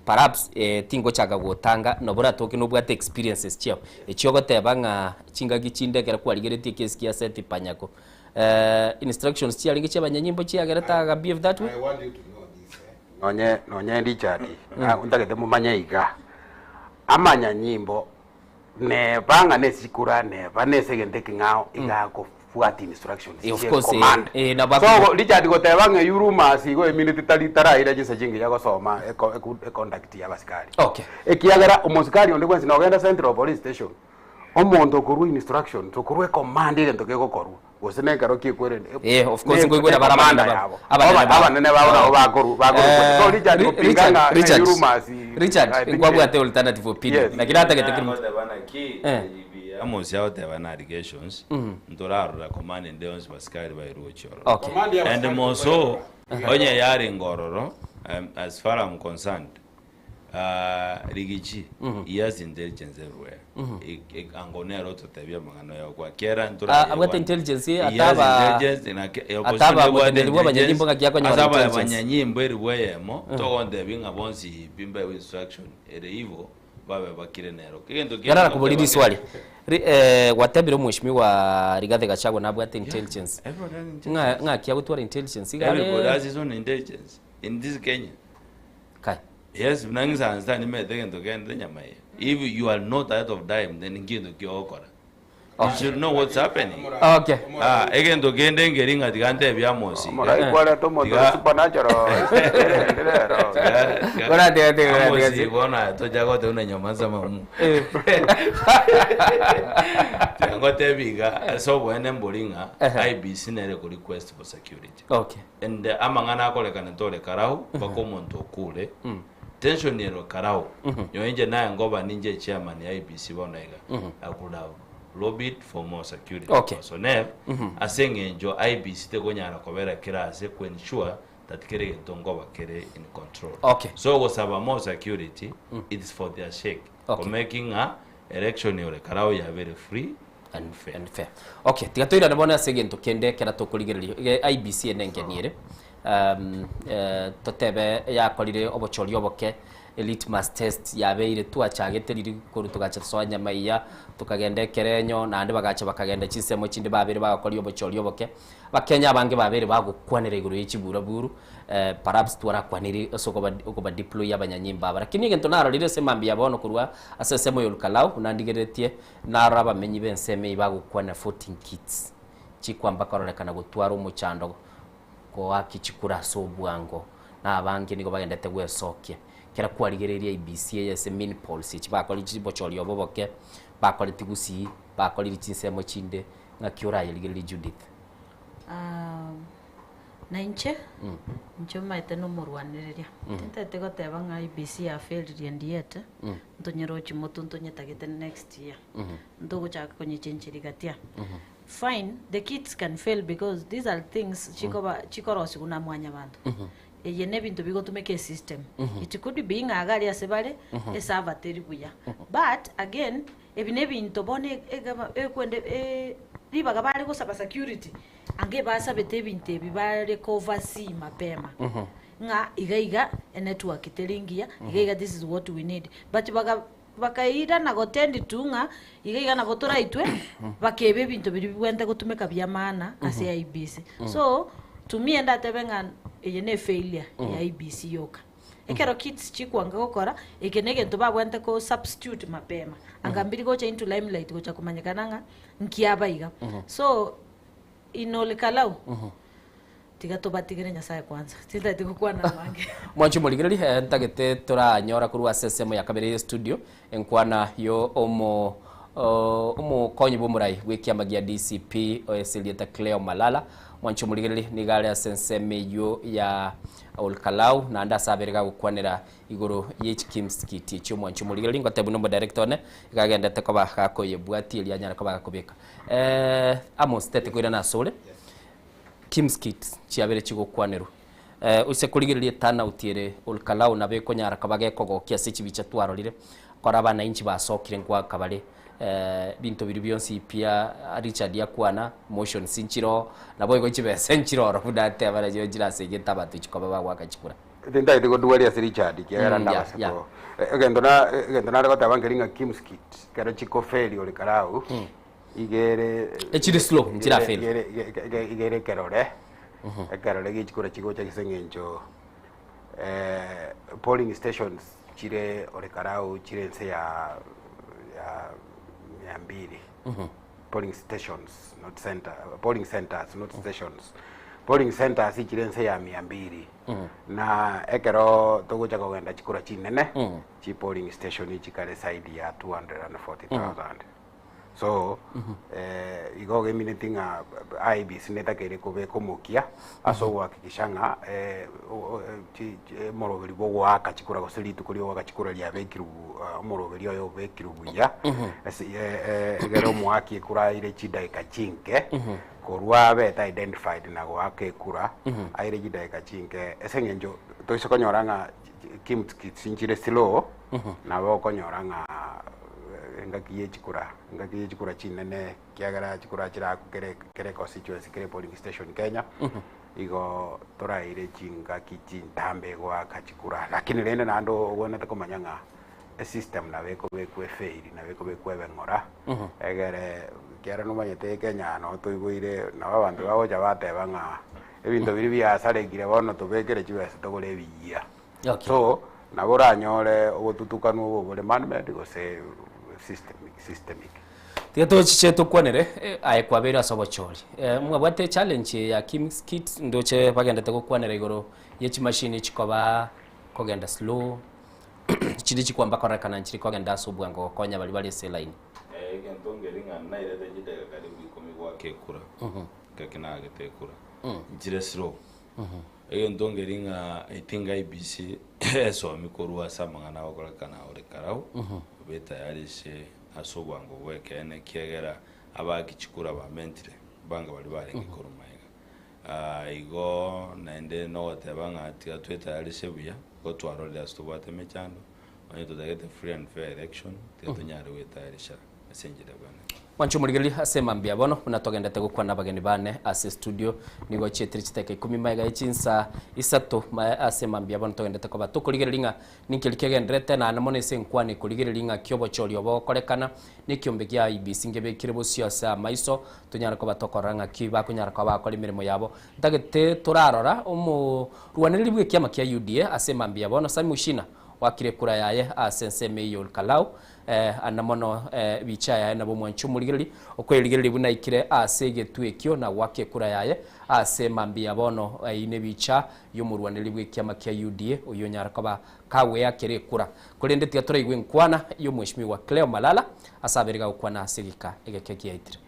Perhaps eh, tingochaka gotanga nabo oratoke nobwate experiences chiao echio ogoteba ng'a chingaki chinde ekero kwarigeretie ekesi kia Seth Panyako eh, instructions chiarenge chia abanyanyimbo chiagerete aga behave that way? I want you to know this, eh. Nonye nonye Richard, mm. ntagete mumanye iga amanyanyimbo neba ng'a nesikura neba nese egento eking'ao iga akobwati instructions Eh, of chie course, eh, command. eh, nabo So ako- Richard goteba ng'a eywo rumors igo emineti tari taraira chinsa chingiya gosoma eko- eku- econduct ya abasikari. Okay. Ekiagera omosikari onde bwensi nogenda Central Police Station, omonto okorwa instructions, okorwa ecommand egento kegokorwa, gose na ekero kiekwerende Eh, of course, nkoigwera bara abanene babo. Abanene babo. abanene babo nabo bakoru bakoru Eh, so Richard Ri- gopinga Richard, ng'a Richard, eywo rumors Richard, I think nkwabwate alternative opinion. Yes. Lakini atagete kiri Agoteba naki Eh. Amos agoteba na allegations ntorarora command ende yonsi basikari bairwe gochia ororo. Okay. Command ya And abasikari more so tobairwe. onye yarenge ororo as far I'm concerned Rigichi he has intelligence everywhere Ango nere ototebia amang'ana oyo kwa kera Ah, abwate intelligence, He has ataba- intelligence, na ke- eh, opposition ataba ebwate moteneneri bwa abanyanyimbo ng'aki akonyora Ase abaya intelligence. abanyanyimbo eribwa eyemo togontebia ng'a bonsi pi mbaegwe instruction ere igo babe bakire nero. Egento kende Yarara kobori goteba riswali. Ri, eh, gwatebire omweshimiwa Rigathi Gachagua nabwate intelligence. Everybody has intelligence. Ng'a ng'aki agotwara intelligence iga are Everybody has his own intelligence in this Kenya. Kai. Yes, buna ng'isansa nimete egento kende nyama eye. If you are not ahead of time then ngento ki ogokora. You should know what's happening. Okay. Ah, egento kende nkeri ng'a tiga ntebie Amos. Omorai kwareta omonto ore supernatural, erende rero. Bora tiga tiga tiga Amos tiga. bono aye tocha goteba buna nyoma nsama mu. Tiga ngotebie iga ase oboene mbori ng'a IEBC nere eko request for security. Okay. And amang'ana akorekana tore karau mpaka omonto okure tension ero karau nyowe inche naye ngoba ninche chairman ya IEBC bono iga I could have lobbied for more security Okay. personnel ase eng'encho IEBC tekonyara kobera kera ase ku ensure that kera egento ngoba kere in control. Okay. So gosaba more security it's for their sake Okay. ko making ng'a election ore karau yabere free and fair. And fair. Okay, tiga toirane bono ase egento kende ekero tokorigereria Ege- IEBC ene engeni ere um, eh, totebe yakorire obochori oboke litmus test yabeire twachagete riri korwa togacha tosoa nyamaiya tokagenda ekerenyo naende bagacha bakagenda chinsemo chinde babere bagakoria obochori oboke Abakenya abange babeire bagokwanera igoro ye chiburaburu eh, perhaps twarakwanire ase okoba okoba deploy abanyanyimbo aba lakini egento narorire ase mambia bono korwa ase ensemo ya Olkalau buna ndigereretie Narora abamenyi b'ensemo eyio bagokwana 14 kits chikwamba kororekana gotwara omochando koaki chikura ase obwango, na abange nigo bagendete gwesokia. Kera kwarigereirie IEBC eye ase main polls echi bakorire chibochori obo boke, bakoreti gusii, bakorire chinsemo chinde, ng'aki orayerigererie Judith? Na inche, inche omanyete nomorwanereria, tintagete goteba ng'a IEBC yaferirie ndiete, ntonyerochi motwe ntonyetagete next year, ntogochaka konyechencheria gatia. Fine, the kids can fail because these are things chikoba chikorosiwa na mwanyabanto. Eye na ebinto bigotumeka esystem. It could be ng'a iga aria ase bare, eserver teri buya. But again, ebi na ebinto bono egaba ekwende ribaga bare gosaba security, ange basabete ebinto ebi bare ko oversee mapema. Ng'a iga iga enetwork teri engiya, iga iga this is what we need. But baga bakairana gotend to ng'a iga iga nabo toraitwe, bakeba ebinto biria bibwenerete gotumeka bia maana ase IEBC. So, to me ndatebe ng'a eye ne efailure ya IEBC yoka. Ekero kids chikwanga gokora, eke na egento babwenerete ko substitute mapema. Anga mbiri gocha into limelight gocha komanyekana ng'a nkiaba iga. So, in Olkalau, tiga tobatigere Nyasaye kwanza, tintagete gokwana abange. Mwanche omorigereria, eh, ntagete toranyora korwa ase ensemo ya kabere ye studio enkwana yo omo o- omokonyi bw'omorai bw'ekiama gia DCP ase erieta Cleo Malala. Mwanche omorigereria, nigo are ase ensemo eyio ya Olkalau naende ase abere gagokwanera igoro ye chikimskiti echio mwanche omorigereria ngotebi buna omodirector one iga agendete koba gakoyebwatia erio anyare koba gakobeka. Eh, Amos tete koirana asore. Kimskit chiabere chigokwanerwa. Eh, ose korigereria eturnout ere Olkalau nabo ekonyara koba gekogokia ase chibicha twarorire, kora abanainchi basokire nkoaka bare eh, binto biria bionsi pia Richard akwana, motions nchiroo, naboigo chibesa nchiroro buna ateba nachio chirasegete abanto chikoba bagoaka chikura. Tintagete godwaria ase Richard ekiagera Mm, yeah, ndabase yeah. ko egento na egento nare goteba nkeri ng'a Kimskit ekero chikoferi ore karau iga ere Echire slow, nchirafeli. iga ere- iga- iga- iga ere ekerore ekerore gichikura chigocha ase eng'encho polling stations chire ore karau chire ense ya ya mia mbili polling stations not center polling centers not stations polling centers chire ense ya mia mbili na ekero togocha kogenda chikura chinene chi polling station chikare side ya 240,000 so eh, igo gemineti ng'a IEBC netakeire kobeka omokia ase ogohakikisha ng'a eh, o- o- chi- chi- omoroberi bwa ogoaka chikura gose rituko ria ogoaka chikura riabekirwe bu- ah, omoroberi oyo obekirwe buya ase eh, eh, egere omoaki ekura aire chidaika chinke korwa abete identified na goaka ekura aire chidaika chinke ase eng'encho toise konyora ng'a kimskits nchire slow nabo okonyora ng'a engaki ye chikura engaki ye chikura chinene ekiagera chikura chirakwe kere kere constituency kere polling station Kenya igo toraire chingaki chintambe goaka chikura lakini rende naende ogwenerete komanya ng'a esystem nabo ekobekwa efail nabo ekobekwa ebe ng'ora egere ekiagera nomanyete Kenya noo toiboire nabo abanto bagocha bateba ng'a ebinto biria biasarekire bono tobekere chibesa togore ebiyia. So nabo oranyore obotutukanu obo bore man made gose systemic systemic. Tiga tochiche tokwanere eh, aye kwabeire ase obochori eh, mwabwate echallenge eye ya Kim's Kit ndoche bagendete gokwanera igoro ye chimashini chikoba kogenda slow chiri chikwamba korekana nchiri kogenda ase obwango gokonya baria bare ase elaini. Eh, egento nkeri ng'a nairete chidakika karibu ikomi goaka ekura, ekero naagete ekura, nchire slow. Egento nkeri ng'a I think IEBC esomi korwa ase amang'ana agokorekana ore karau, obe tayari ase ase obwango bwa ekeene ekiagera abaaki chikura bamentire mbange baria barenge korwa magega. Igo naende nogoteba ng'a tiga twetayarishe buya, igo twarorire ase tobwate emechando, onye totagete free and fair election, tiga tonyare gwetayarisha ase enchera ebwenerete. Mwanche omorigereria ase mambia bono, buna togendete gokwana abageni bane ase estudio, nigo chietire chidakika ikomi magega ye chinsa isato ase mambia bono togendete koba tokorigereria ng'a ninki eria kegendererete naende mono ase enkwana ekorigereria ng'a ki obochori obo bogokorekana na ekiombe gia IEBC ngebekire bosio ase amaiso tonyare koba tokorora ng'aki bakonyara koba bagokora emeremo yabo. Ntagete torarora omorwanereri bw'ekiama kia UDA ase mambia bono Sammy Mushina oakire ekura yaye ase ensemo eye ya Olkalau Ande mono ebicha yaye nabo omwanchi omorigereria, okoyerigereria buna aikire ase egetwe ekio na goaka ekura yaye ase mambia bono. Eyio nebicha y'omorwanereri bw'ekiama kia UDA oyio onyare koba kagweakera ekura. Korende tiga toraigwe enkwana y'omweshimiwa Cleo Malala ase abere gagokwana ase egeka egeke giaetire.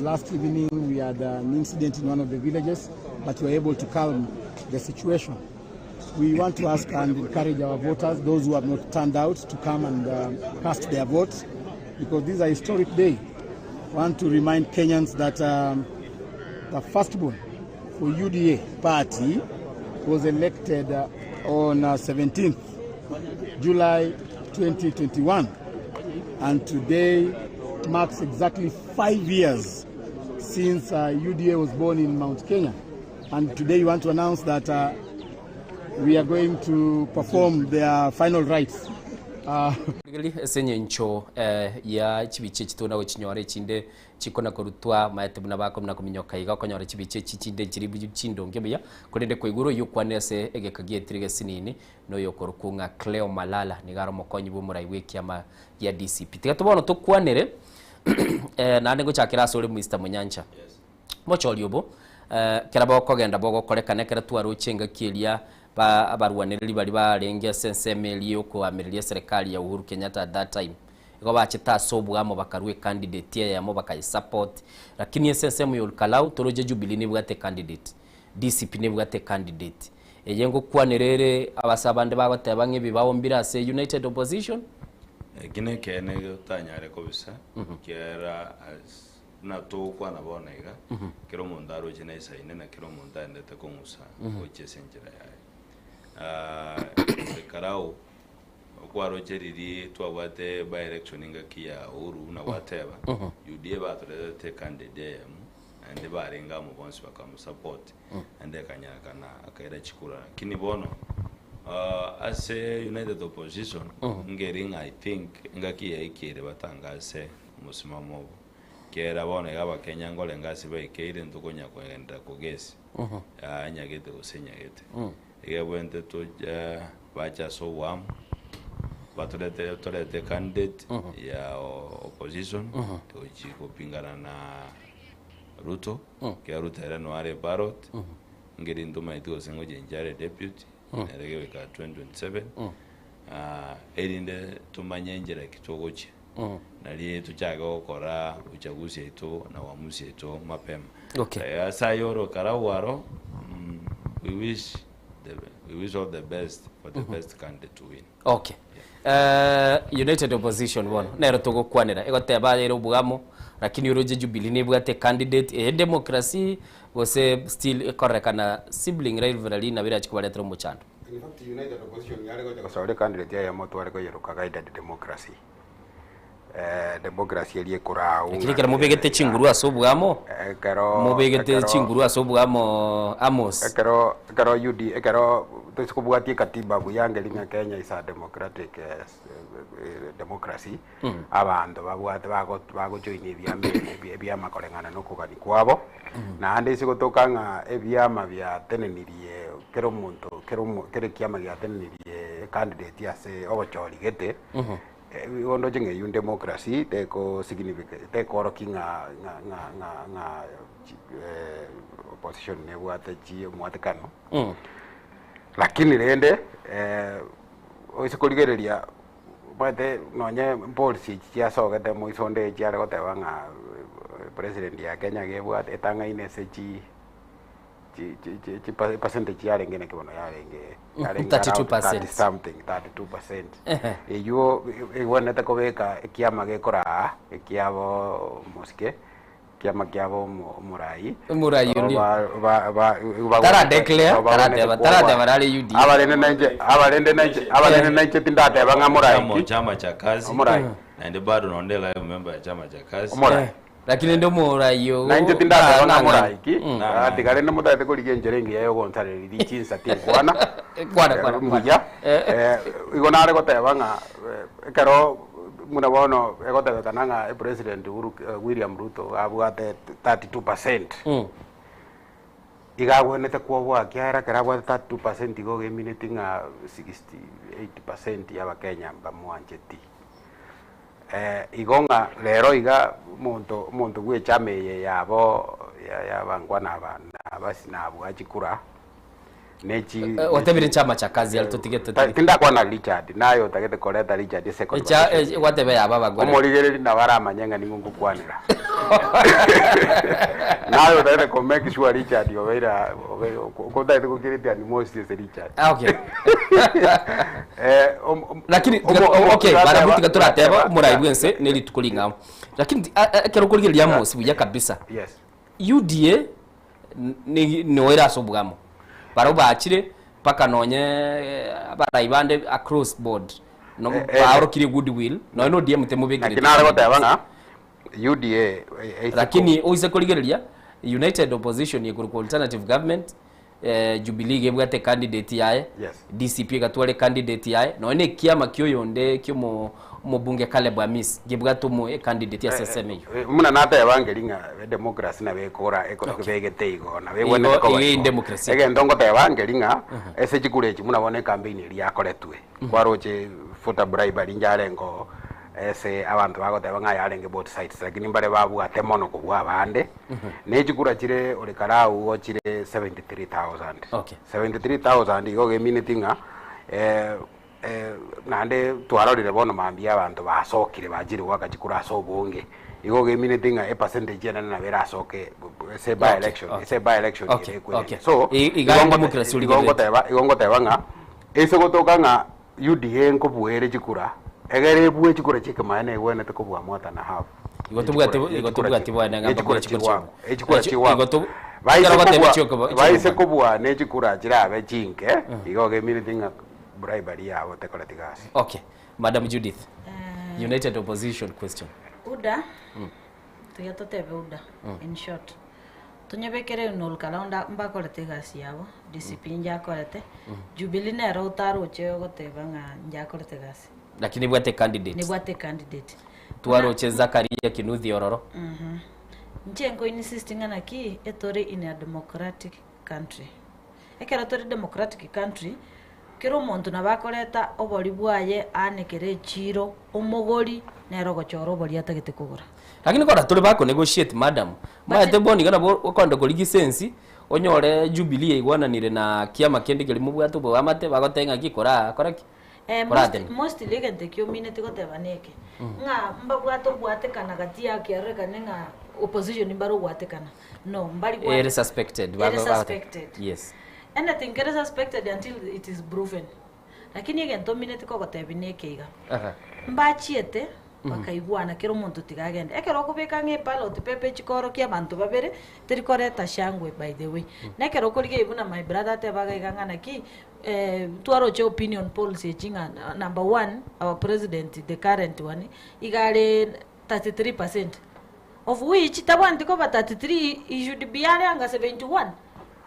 Last evening we had an incident in one of the villages, but we were able to calm the situation. We want to ask and encourage our voters, those who have not turned out, to come and cast their votes, because this is a historic day. Want to remind Kenyans that the firstborn for UDA party was elected on 17th July 2021, and today marks exactly 5 years since UDA was born in Mount Kenya. And today we want to announce that we are going to perform their final rites. Rigereria ase engencho ya chibicha echi tona gochinyora echinde chikona korutwa maete buna bakomina kominyoka iga okonyora chibicha echi chinde nchiri chindonge buya korende koigure oyio okwanire ase egeka gietire gesinini noyokorokwa ng'a Cleo Malala nigo are omokonyi bw'omorai bw'ekiama gia DCP. Tiga bono tokwanere naende ngochakera ase ore Mister Munyancha. Mochori obo ekero bokogenda bogokorekana ekero twaroche engaki eria ba abarwanereri baria barenge ase ensemo eria yokoamereria eserekari ya Uhuru Kenyatta at that time igo bachete ase oboamo bakarua ecandidate eyemo bakayesupport lakini ase ensemo ya Olkalau toroche Jubilee nebwate ecandidate DCP nebwate ecandidate eye ngokwanera ere abase abande bagoteba ng'a ebibao mbire ase United Opposition. Eki nekeene totanyare kobisa, ekiagera as buna togokwana bono iga, kera omonto aroche naisaine na kera omonto aendete kong'usa gochia ase enchera yaye. Ekarao okwaroche riria twabwate by election engaki ya Uhuru buna gwateba, UDA batoretete ecandidate eyemo, naende barenge amo bonsi bakamosupport, naende ekanyarekana akaira chikura. Lakini bono. Ase United Opposition, ngeri ng'a I think engaki yaikire batangase omosimamo obo. Ekiagera bono iga abakenya nkorenge ase baikeire ntokonya kogenderera kogesi aa enyagete gose enyagete. Iga ebwenerete toche bache ase oboamo, batorete torete ecandidate ya opposition egochi kopingana na Ruto, ekiagera Ruto ere noyo are ebarot, ngeri ntomaeti gose ngochenchia are deputy, nere goika 2027, erinde tomanye enchera ki togochia. Nari tochake gokora uchaguzi yaito na uamuzi yaito mapema. Okay. Eh, ase ayio oro karau aro, mm, we wish the, we wish all the best for the best candidate to win. Okay. Eh, United Opposition bono nero togokwanera egoteba ere obwamo lakini oroche Jubilee nebwate candidate eye democracy gose still ekorekana sibling rivalry nabo erachi kobaretera omochando. In fact, United Opposition yare gocha gosoria candidate eyemo tware koyeroka guided democracy. Eh, democracy eria ekorau Lakini ekero mobegete chinguru ase obwamo, ekero mobegete ekero- chinguru ase obwamo Amos. ekero ekero UD ekero toise kobwatia ekatiba buya ngeri ng'a Kenya is a democratic eh, s- eh, democracy abanto babwate bago bagojoin ebiama ebi ebiama koreng'ana na okogania kwabo, naende ase gotoka ng'a ebiama biatenenirie kera omonto kera omo kera ekiama giatenenirie ecandidate ase obochori gete, igo ndoche ng'a eywo democracy teko significa tekorokia ng'a ng'a ng'a ng'a ng'a chi opposition nebwate chi omwatekano, lakini rende oise korigereria Omanyete nonye polisi echi chiasogete moiso onde chiare goteba ng'a president ya Kenya iga ebwate etang'aine ase chi chi chi chi chi percentage yarenge naki bono yarenge yarenge around 32%. 30 something 32 percent. Eywo egwenerete kobeka ekiama gekoraa ekiabo omosike. Kiama kiabo omorai. Omorai Oro oria. ba- ba- ba- ba- Tara declare, ba- tarateba, ba- tarateba nare UDA. Abarende nainche, abarende nainche, abarende nainche tindateba ng'a morai Chama ki. chama cha kazi. Omorai. Naende bado nonde live member ya chama cha kazi. Omorai. Lakini ndi omorai ogo. Nainche tindateba ng'a ng'a- morai ki. Mm. Ah, tiga rende motagete korigia enchera engiya ya ogonsareria chinsa tinkwana. Kwana, kwana, Mbuya. Eh, igo nare goteba ng'a eh, ekero Buna bono egotebekana ng'a epresident Uhuru William Ruto abwate 32 percent, iga agwenerete kwoboa ekiagera ekero abwate 32 percent igo emineti ng'a 68 percent ya abakenya mbamwancheti. Igo ng'a rero iga omonto omonto bwa echama eye yabo ya abankwana aba nabasi nabua chikura. Nechi Otebire chama cha kazi aria totigete Ta- tindakwana Richard naye otagete koreta Richard ase Echa conversation. eh, gwateba yaba abagwere. Omorigereri nabo aramanye ng'a ning'o ngokwanera. Naye otagete ko make sure Richard obeire obeire otagete go create animosity ase Richard. Ah, okay. Eh, om- om- Lakini omo- tiga- omo- okay, barabwo tigateba- tiga torateba tigateba- omorai bwense ne rituko ring'ao. Lakini ti- a- a- ekero okorigereria Amos buya kabisa. Yes. UDA noere ase obwamo. Barabwo bachire mpaka nonye abarai bande across board no Eh, eh. baorokirie goodwill nonye na ODM temobekereti Naki nare goteba ng'a UDA eh, eh, Lakini oise korigereria United Opposition ekorokwa Alternative Government eh, Jubilee iga ebwate ecandidate yaye Yes. DCP egatwara ecandidate yaye nonye na ekiama kia oyonde kia omo omobunge Caleb Amisi ngebwate omo ecandidate ase ensemo eyio. Eh, Buna nateba ngeri ng'a edemocracy nabo ekora ekora begete igo nabo Igo- egwenerete koba igo igo. endemocracy. Egento ngoteba ngeri ng'a ase chikura echi buna bono ecampaign eria yakoretwe kwaroche voter bribery njarenge ase abanto bagoteba ng'a yarenge both sides lakini mbare babwate mono kobua abande ne chikura chire ore karau igo chire 73,000 Okay. 73,000 igo gemineti ng'a eh, Naende twarorire bono mambia abanto basokire bachire goaka chikura ase obonge, igo gemineti ng'a epercentage enene nabo erasoke ase by election, ase by election ere ekwenerwa. So, Iga igo ngote- democracy igo origerereti. ngoteba igo ngoteba ng'a ase gotoka ng'a UDA nkobua ere chikura, egere ebue chikura chia ekemanyererio negwenerete kobua more than half. Igo tobwati igo tobwati bwane ng'a Echikura mbabue chikura chigwakwa, chiokobua. echikura Echi- chigwakwa. igo to- Baise ekero goteba kobua- chiokoba- baise chiokobua. kobua ne chikura chirabe chinke, igo gemineti ng'a Bribery yabo tekoreti gasi. Okay. Madam Judith. United Opposition question. UDA, tiga totebe UDA in short. Tonyebekere in Olkalau nda mbakorete egasi yabo, DCP njakorete, Jubilee nere otaroche ogoteba ng'a njakorete egasi. Lakini ebwate candidate. Nebwate candidate. Twaroche Zakaria Kinuthia ororo. Mhm. Inche nko insist ng'a naki etore in a democratic country. Ekero tore democratic country, kera omonto nabo akoreta obori bwaye aanekere echiiro, omogori nere ogochora obori atagete kogora. Lakini kora tore bako negotiate madam, omanyete bono iga nabo okoenda korigia sensi, onyore Jubilee yaigwananire na kiama kende keria mobwate oboamate bagotebia ng'aki kora kora ki? Eh, most, Korateme. mostly egento ekio omineti goteba neke, ng'a mbabwate ogwatekana gati ya kiarorekane ng'a opposition mbare ogwatekana. No, mbari Ere gwatekana. suspected. Ere bago- bagote- suspected. Yes. Anything kere suspected until it is proven. Lakini egento omineti kogotebia neke iga, Aha. mbachiete bakaigwana kera omonto tiga agende. Ekero okobeka ng'a eballot paper echikorokia abanto babere, teri koreta shangwe by the way. Na ekero okorigia buna my brother atebaga iga ng'a naki, twaroche opinion polls echi ng'a number one, our president the current one, iga are 33 percent, of which tabwaneti koba 33, he should be are anga 71.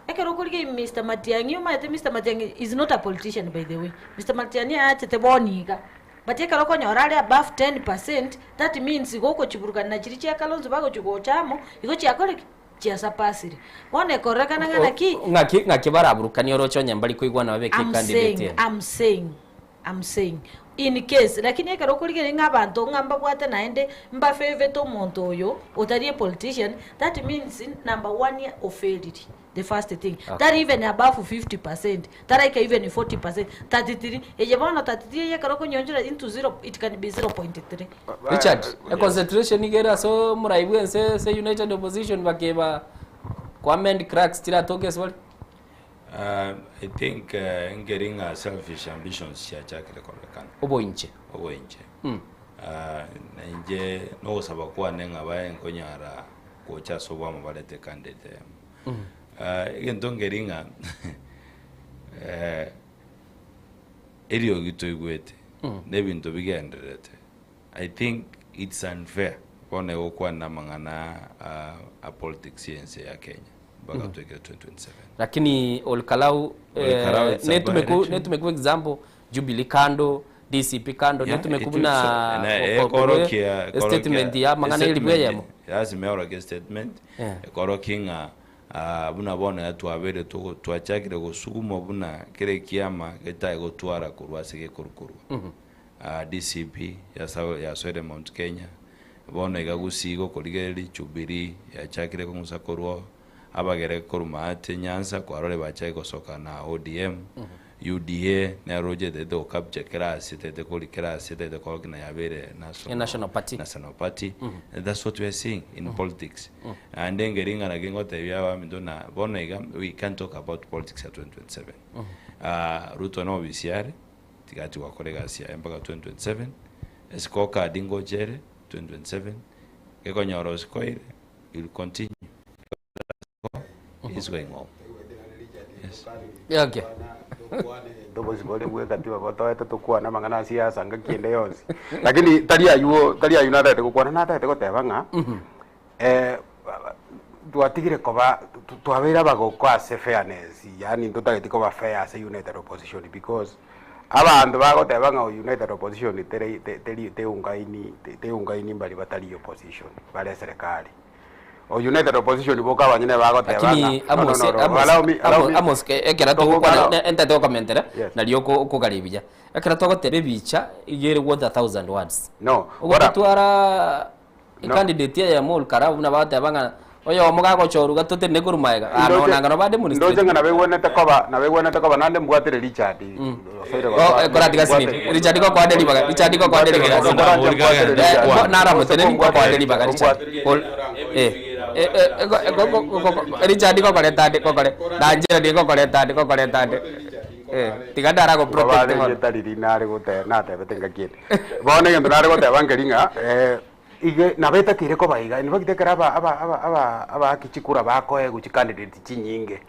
Ekero okorigia Mister Matiang'i, omanyete Mister Matiang'i is not a politician by the way, Mister Matiang'i aachete bono iga, but ekero okonyora are above 10 percent, that means igo okochiburukania na chiria chia Kalonzo bagochi gocha amo, igo chiakore ki? Chiasapasire. Bono ekororekana ng'a naki. Ng'aki ng'aki baraburukanie oroche onye mbari koigwana babeke I'm ecandidate saying, eye. I'm saying, I'm saying, in case, lakini ekero okorigereria ng'a abanto ng'a mbabwate naende mbafavete omonto oyo otari a politician, that means number one ofailiri, the first thing. Okay. Tari even above 50 percent, taraika even 40 percent, 33, eye bono 33 eye ekero okonyionchora into zero, it can be 0.3. Richard, econcentration iga ere ase omorai bwa ense ase united opposition bakeba koamend cracks chiratoke ase bare. Uh, I think uh, nkeri ng'a selfish ambitions chiachakire kororekana. Oboinche. Oboinche. Mm. Uh, na inche nogosaba kwane ng'a bae nkonyara gocha ase obwamo barete candidate eyemo. Mm. Uh, egento nkeri ng'a eh, eriogi toigwete Mm. na ebinto bigendererete I think it's unfair bono egokwana amang'ana a, a politics y'ense ya Kenya mpaka twekire 2027. Lakini Olkalau Olkalau eh, it's a netumeku by-election. netumeku example Jubilee kando DCP kando Yeah, netumeku it buna is so. Na ko- ko- ekorokia korwe statement ya amang'ana eribu eyemo. Lazima eorokie statement Yeah. ekorokie ng'a ah, buna bono iga twabeire togo- twachakire gosugumwa buna kera ekiama getae gotwara korwa ase gekorukorwa. Mhm. Ah, DCP yasa- yasoire Mount Kenya Bono iga gusii gokorigereria Jubilee yachakire kong'usa korwa abagere korwa maate Nyanza kwarore bachake gosoka na ODM, UDA nero roche etagete go capture kera ase etagete kori kera ase etagete korokia na yabeire A national party. national party that's what we are seeing in politics naende engeri ng'a naki ngotebia abaminto na bono iga we can't talk about politics ya 2027 Ah, Ruto na obisi are tiga achie gokora egasi yaye mpaka 2027 Escorecard ngocha ere 2027, gekonyora osikoire you will continue is going home. Yes. Okay. Tobosibore bwa ekatiba botoete tokwane amang'ana a siasa ngaki ende yonsi. Lakini tari aywo tari aywo natagete gokwana natagete goteba ng'a eh, twatigire koba twabeire abagoko ase fairness yaani ntotageti koba fair ase united opposition because abanto bagoteba ng'a united opposition tere teri teungaini teungaini mbari batari opposition bare eserekari. O united opposition boka abanyene bagoteba ng'a Lakini no, no, Amos, no, no, Amos, allow me, allow Amos, me. Amos, ke- ekero Togokwana- togokwana ne- entete gokomentera Yes. nario oko- okogaria buya. Ekero togoteba ebicha iga ere worth a thousand words. No, ora- Ogotwara No. Ecandidate eyemo Olkalau buna bagoteba ng'a oyomo gagochorwa iga totenene korwa magega, ah Ndoche- nonya nanga nabo ndoche ng'a bademonstrate. nabaigwenete koba nabaigwenete koba naende mbwatire Richard osoire Oh, gosoa- eh, koratiga mbwatire- sini. Richard gokoande ribaga, Richard gokoande ribaga. Mbwatire Richard. Eh, bo- naramoteneni gokoande ribaga Richard. Mbwatire- Ol- eh, eh, eh, go- go- go- go- go- Richard gokoreta ande gokore nanchera ndi gokoreta ande gokoreta ande Eh, tiga ndarago protect Ngoba bono. rieta riria nare gote natebete ngaki ende. Bono egento nare goteba nkeri ng'a eh. Iga nabo etakeire koba iga, in fact ekero aba aba aba aba abaaki chikura bakoegwa chicandidate chinyinge,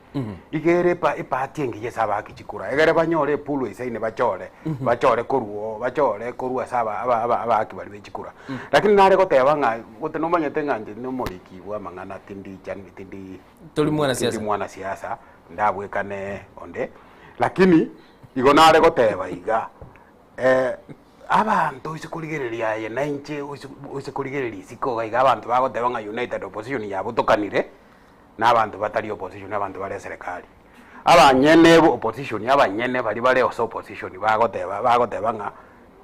iga ere epa eparty engiya ase abaaki chikura, egere banyore epool eisaine bachore, bachore korwa oo, bachore korwa ase aba aba aba abaaki baria be chikura. Lakini nare goteba ng'a gote nomanyete ng'a inche nomoriki bwa amang'ana tindi chani tindi Tori mwanasiasa. tindi mwanasiasa, ndabwekane onde, lakini igo nare goteba iga. Abanto oise korigereria aye na inche oise oise korigereria isiko iga iga abanto bagoteba ng'a united opposition yabotokanire, na abanto batari opposition abanto bare eserekari. Abanyene bo opposition abanyene baria bare ase opposition bagoteba bagoteba ng'a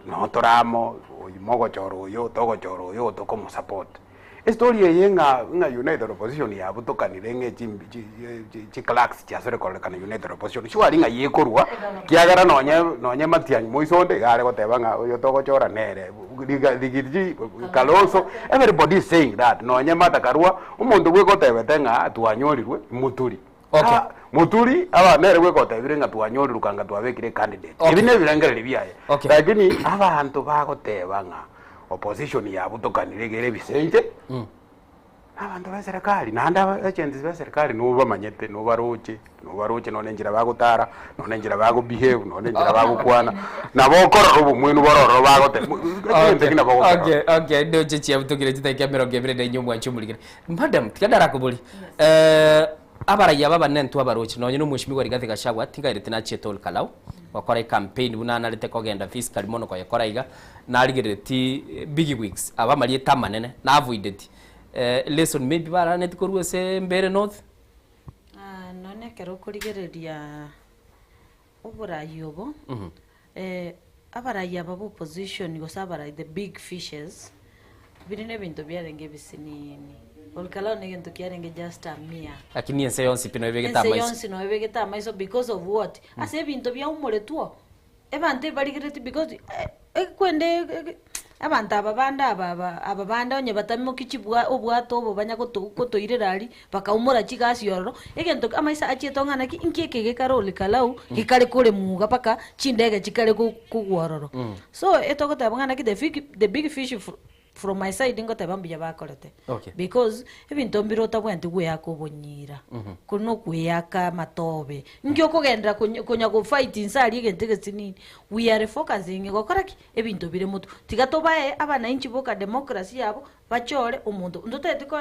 noo tore amo, oywo mogochora oyo togochora oyo tokomosupport. Estory eye ng'a ng'a united opposition yabutokanire ng'a chimbi chi chi chiclerks chiasore kororekana united opposition surely ng'ai ekorwa kiagera nonye nonye Matiang'i moiso onde iga are goteba ng'a oyo togochora nere riga rigiji Kalonzo everybody is saying that nonye Martha Karua omonto bweka otebete ng'a twanyorirwe moturi. Okay. Ah, Moturi aba nere bweka otebire ng'a twanyorirwe kanga twabekire ecandidate. Okay. Ebi nebirengererio biaye. Okay. Lakini abanto bagoteba ng'a opposition yabutokanire iga ere ebisenche, abanto ba eserekari naende aba agents ba eserekari nobamanyete, nobaroche, nobaroche nonye enchera bagotara, nonye enchera bago behave, nonye enchera bagokwana, nabo okorora obomwenu bore ororo bagoteba egento ekio nabo ogokerora. Okay, okay, ndoche chiabutokire chidakika emerongo ebere na inye omwanchi omorigere. Madam, tiga ndarakoborie, eh, abaraiyo aba abanene ntwabaroche, nonye na omweshimiwa Rigathi Gachagua, tingaireti nachiete Ol Kalou, gokora ecampaign buna anarete kogenda physically mono koyekora iga, narigereretie big wigs, aba amarieta amanene, na avoideti, lesson maybe baraneti korwa ase Mbeere North. Nonye ekero okorigereria oborai obo, abarai aba ba opposition gose abarai the big fishes, biri na ebinto biarenge ebisinini. Olkalau na egento kiarenge just a mere. Lakini ense yonsi pi noebegete Ense amaiso. yonsi noebegete amaiso because of what? Ase ebinto biaumoretwe oo. Abanto ebarigereti because ekwende abanto aba bande aba aba aba bande onye batamoki chibwa obwato obo banya goto gotoirera aria, bakaumora chigasi ororo, egento amaiso achiete ong'a naki inki eke gekare olikalau, gekare koremwa iga mpaka chindege chikare ko kogwa ororo. So etogoteba ng'a naki the fig the big fish fro from my side ngoteba mbuya bakorete. Okay. Because ebinto mbire otabwenereti goeaka obonyira, kori na okoeaka amatobe, inki okogenderera konya konya gofight inse aria egento egesinini, we are focusing gokora ki? Ebinto bire motwe. Tiga tobae abananchi boka democracy yabo, bachore omonto, ntotagete ko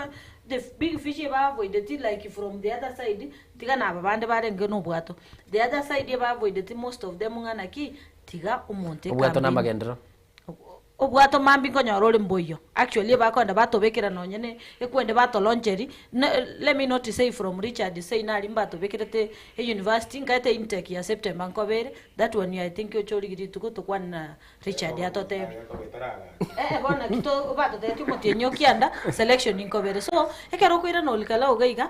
the big fish eba avoideti like from the other side, tiga na aba bande barenge na obwato, the other side eba avoideti most of them ng'a naki, tiga omonto Obwato na ecampaign. amagenderero. Obwato mambia nkonyora ore mboiyo. Actually ebakoenda batobekera nonye ne ekwende batoloncheri, ne let me not say from Richard say nari mbatobekerete e university nkaete intake ya September nkoba ere, that one I think oche origie rituko tokwane na Richard atotebie. Eh bono naki to batotebetie omotienyi o kianda selection nkoba ere. So, ekero okoirana Olkalau iga iga,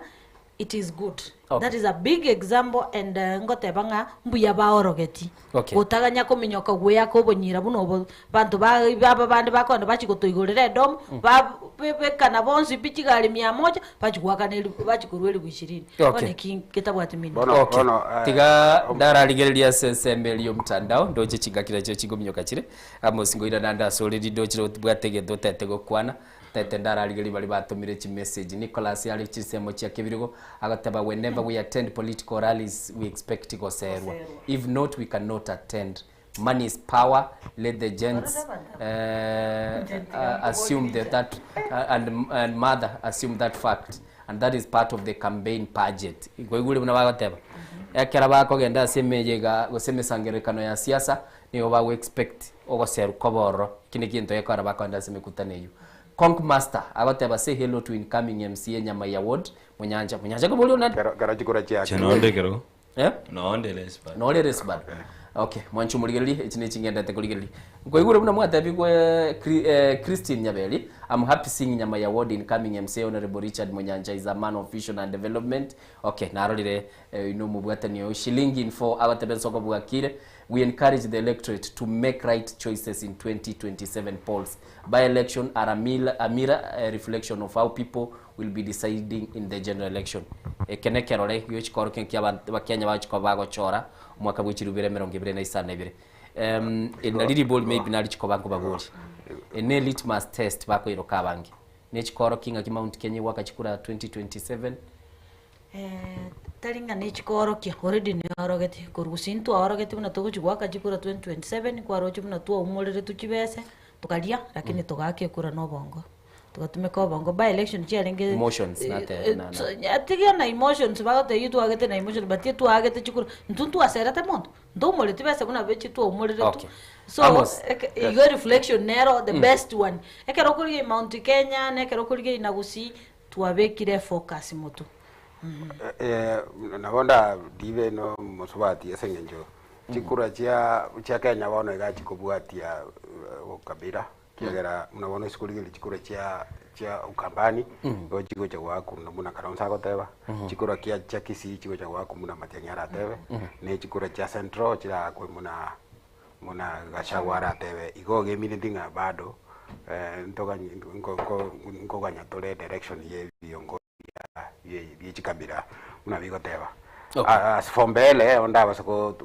it is good. Okay. That is a big example and ngoteba ng'a mbuya baorogeti. Okay. Gotaganya kominyoka gweaka obonyira buna obo banto ba aba bande bakogenda bachia gotoigorera edomu, ba bebekana bonsi pi chigari mia moja, bachia goakana elifu bachia korwa elifu ishirini. Okay. Bono eki ngetabwati meaning. Okay. Tiga ndararigereria ase ensemo eria y'omotandao, ndoche chingaki nachio chikominyoka chire, Amos ngoirana ande ase ore rindoche obwate egento otete gokwana, Tete ndararigererie baria batomire chimessage. Nicholas are chinsemo chia kebirigo agoteba whenever we attend political rallies we expect goserwa if not we cannot attend money is power let the gents assume the, that and, and mother assume that fact and that is part of the campaign budget kwaigure buna bagoteba ekero bakogenda ase emeyega gose emesangererekano ya siasa nigo bago expect ogoserwa koba ororo Eki nekio egento gekogera bakogenda ase emekutano eyio. Conk master agoteba say hello to incoming MCA Nyamai Award Munyancha. Munyancha koboria onde? Kero kero chikura chiake. Che nonde kero. Eh? Nonde resi bado. Nore resi bado. Okay, mwanche omorigererie echi ne chingendete korigereria. Nkoigure buna mwatebigwe Kri eh, Christine Nyaberi, I'm happy seeing Nyamai Award incoming MCA Honorable Richard Munyancha is a man of vision and development. Okay, narorire eh, oino omobwatani oyo Shilingi info agoteba ensoko bwakire. We encourage the electorate to make right choices in 2027 polls. By-election are a mil- a mirror a reflection of how people will be deciding in the general election. Eke nekerore giochikorokia nki abanto abakenya bagochia koba bagochora omwaka bwe chirubere emerongo ebere na isano na ibere. Em, eri nari ribori maybe nari chikoba nkobaboria. Ene litmus test bakoiroka abange. Ne chikoroki ng'aki Mount Kenya egwaka chikura 2027. Eh, tari ng'a ne chikorokia, already niorogetie, korwa gose intwaorogetie buna togochi goaka chikura 2027, kwaroche buna twaumoreretwe chibese, tokaria, lakini togaaka ekura na obongo. Togatumeka obongo, by election chiarenge Emotions, not, eh, na- na- tiga na emotions bagotebia twagete na emotions but twagete chikura, intwe ntwaserete monto, ntoumoreti besa buna bechi twaumoreretwe. Okay. So, Amos. eke- igo reflection nero the best one. Ekero okorigia Mount Kenya, na ekero okorigia na Gusii, twabekire efocus motwe. Eh, nabo ndadibe no mosubati ase eng'encho chikura chia chia Kenya bono iga chikobwatia eh, ukabila kiagera buna bono ase korigereria chikura chia chia Ukambani igo chigocha goakuna buna Kalonzo agoteba, chikura kia chia Kisii chigocha goakwa buna Matiang'i aratebe, ne chikura chia Central chiraakwe buna buna Gachagua aratebe. Igo gemineti ng'a bado eh, ntoganye nko nko nkoganya tore direction ya ebiongozi bia bie chikabila buna bigoteba. Okay. As for mbele ondabasa ko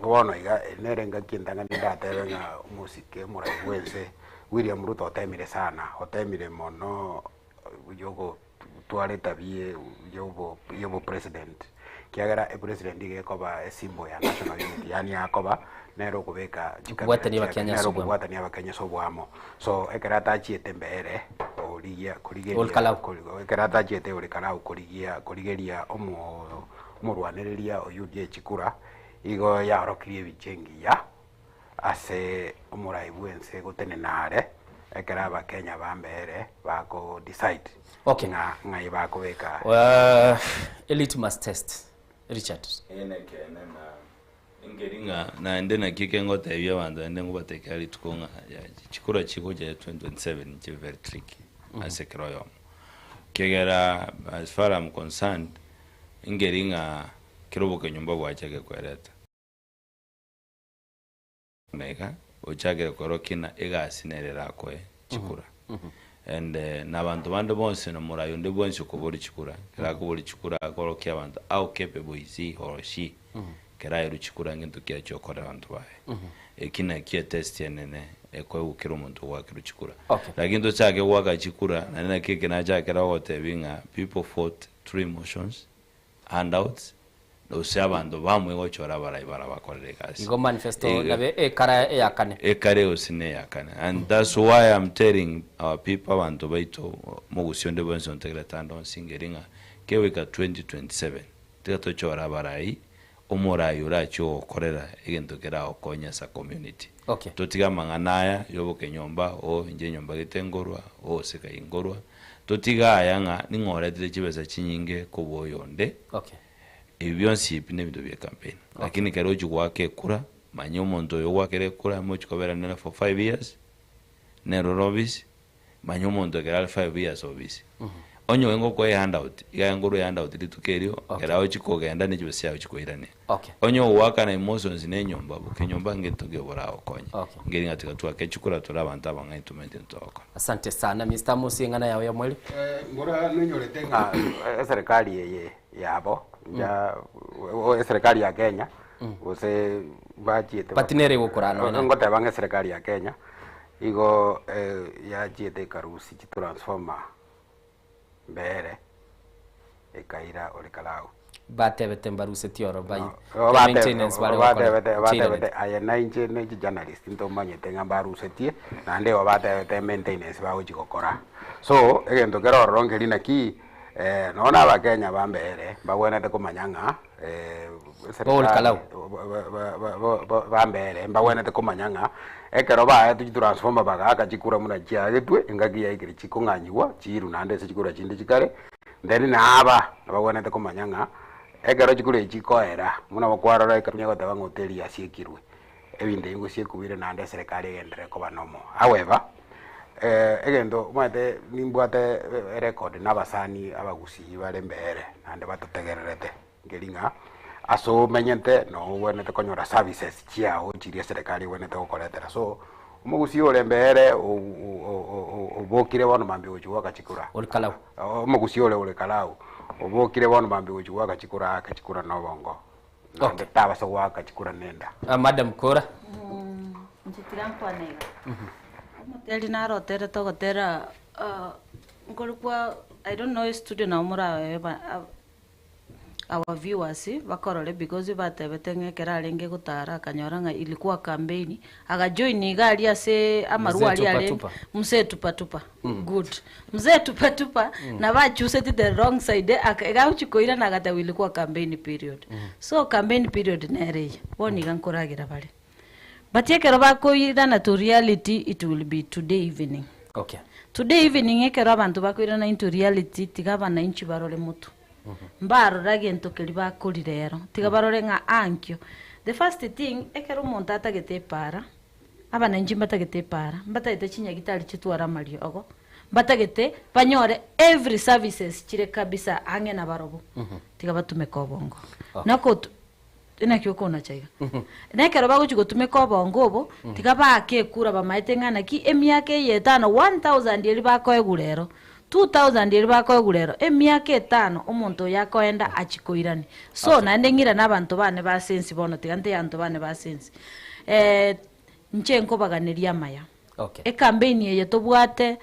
bono iga nere ngaki entang'ani ndatebe ng'a omosike omorai bwa ense William Ruto otemire sana, otemire mono yogo twara etabia yobo yobo president kiagera epresident iga ekoba esymbol ya national unity yaani yakoba nere okobeka chikabila Okobwatania chia abakenya nere ase obwamo. okobwatania abakenya ase obwamo. So ekero atachiete mbere origia korigeria Ol Kalou. ekero atachiete Ol Kalou korigia korigeria omo omorwanereria oywo oria echikura, igo yaorokirie ebicha engiya ase omorai bwa ense gotenena are, ekero abakenya ba mbere bako decide Okay. ng'a ng'ai bakobeka. Uh, elitmus test Richard. Ene kene na engeri ng'a naende naki kengotebia abanto naende ngobatekera rituko ng'a ya chikura chigocha ya 2027 nchibe very tricky ase ekero oyomo. Kiagera as far I'm concerned, engeri ng'a kera obokenyomba bwachake kwereta. Iga ochakire korokia ng'a egasi nere erakoe chikura. And na abanto bande bonsi na morai onde bwensi okoboria chikura, ekero akoboria chikura akorokia abanto how capable is he or she ekero aerwe chikura ngento ki achia gokorera abanto baye. Eki nakio etest enene ekoegwa kera omonto ogoakerwa chikura. Okay. Lakini tochake goaka chikura naende naki eke nachakera gogotebia ng'a people fought through emotions, handouts, gose abanto bamwe gochora abarai barabakorere egasi. Igo manifesto Iga. nabe ekara eyakane. Ekare gose na eyakane. And that's why I'm telling our people abanto baito mogusii onde bwensi ontegerete ande onsi ngeri ng'a kegoika 2027 tiga tochore abarai, omorai orachie gogokorera egento keragokonye as a community. Okay. Totige amang'ana aya ya obokenyomba oh inche enyomba gete nkorwa, oh ase kai nkorwa, totige aya ng'a ning'o oretire chibesa chinyinge kobua oyonde. Okay. Ebi bionsi ebi nebinto bie campaign. Lakini kero ochia goaka ekura, manya omonto oyo ogoakera ekura mochie kobera nere for five years, nere ore office, manya omonto ekero are five years office. Onye oyo ngokoa ehandout, iga aye nkorwa ehandout rituko erio, ekero agochia kogenda ne chibesa chiago chikoirania. Okay. Onye ogoakana emotions na enyomba, boka enyomba ngento ki oboragokonye. Okay. Ngeri ng'a tiga twake chikura tore abanto abang'aini tomaete ntogokora. Asante sana Mister Amos eng'ana yao ya mweri. Ngora nonyorete ng'a eserikali eye yabo ya eserikali ya Kenya gose bachiete But nere egokora nonya naye. ngoteba ng'a eserikali ya Kenya igo yachiete ekarusia chitransformer mbere ekaira Ol Kalou. Batebete mbarusetie oro bai No, maintenance bare gokora batebete chirenete. batebete aye na inche ne chijournalist ntomanyete ng'a mbarusetie naende igo batebete maintenance bagochi gokora. So egento kere ororo nkeri naki eh, nonya na abakenya ba mbere mbagwenerete komanya ng'a eh, Ol Kalou. ba mbere mbagwenerete komanya ng'a ekero baetwe chitransformer bagaaka chikura buna chiagetwe engaki yaikire chikong'anyiwa chiirwe naende ase chikura chinde chikare then naba nabagwenerete komanya ng'a ekero chikura echi chikoera buna kwarora ekero goteba ng'a hoteli yasiekirwe ebinto ebi gosiekubire naende eserikali egenderere koba nomo. However, egento omanyete nimbwate erecord na abasani abagusii bare mbere naende batotegererete nkeri ng'a ase omenyete noo obwenerete konyora services chiago chiria eserikali ebwenerete gokoretera. So omogusii ore mbere obokire bono mambia gochia goaka chikura. Ol Kalou. Omogusii ore Ol Kalou obokire bono mambia gochia goaka chikura ake chikura na obongo. Naende tabasa goaka chikura nenda. Madam Kora. Inche tiga nkwane iga. Omoteri naro oterete ogotera nkorokwa I don't know estudio nabo morabe our viewers bakorore because batebete ng'a ekero arenge gotara akanyora ng'a ilikuwa campaign, agajoin iga aria ase amarwa Mzee aria tupa arenge tupa. mzee tupa tupa good mzee tupa tupa nabo achuseti the wrong side aka iga agochi koirana agateba ilikuwa campaign period. So campaign period nere eye, bono iga nkoragera bare. But ekero bakoirana to reality it will be today evening. Okay. Today evening ekero abanto bakoirana into reality tiga abananchi barore motwe. Mbarora gento keria bakori rero, tiga barore ng'a ankio. The first thing, ekero omonto atagete epaara, abananchi mbatagete epaara, mbatagete chinyagitari chitware amariogo, mbatagete banyore every services chire kabisa ang'e nabarobwo, tiga batumeke obongo. Nakotu Naki okonacha iga? Na ekero bagochia gotumeka obongo obo, tiga baake ekura bamaete ng'a naki emiaka eye etano, 1000 eria bakoegwa rero, 2000 eria bakoegwa rero, emiaka etano omonto oyo akoenda achie koirania. So, naende ng'irane abanto bane ba sensi bono, tiga ntebie abanto bane ba sensi, inche nkobaganeria amaya. Okay. Ekampeini eye tobwate,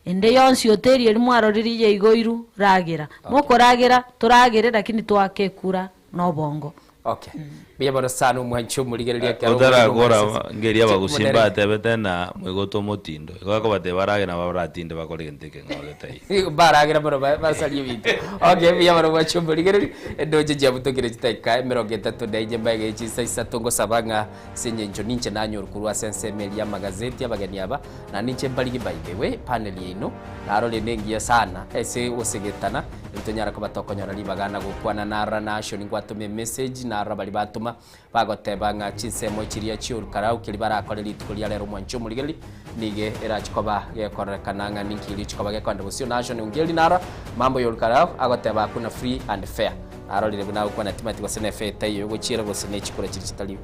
ende yonsi hoteli eria mwarorire yaigoirwe, ragera. Mokoragera, toragere lakini toake ekura na obongo. Okay. Mbuya mono sana omwanchi omorigereria ekero Otarakora omorembe ngeria abagusia Motere. mbatebete na moigote omotindo. Igo akobatebia barage nabo baratinde bakore egento ekeng'ao getaiyo. Baragera mono basarie ebinto. Okay, mbuya mono mwanchi omorigereria, endoche chiabutokire chidakika emerongo etato na inye mbaegere chinsa isato ngosaba ng'a Ase engencho ninche nanyorwe korwa ase ensemo eria y'amagazeti abageni aba, na ninche mbarigi by the way, panel yaino narorire nengiya sana ase gosegetana, erio tonyare koba tokonyora ribaga na gokwana narora Nashon ngwatoma emessage, narora baria batoma bagoteba ng'a chinsemo chiria chi'orukarau keria barakore rituko ria rero omwanchi omorigereria nigo erachi koba gekororekana ng'a ninki richi koba gekoenda bosio Nashon ongeri narora mambo y'orukarau agoteba hakuna free and fair. Narorire buna agokwana timanyeti gose nefeta eye yogochiera gose ne chikura chiria chitari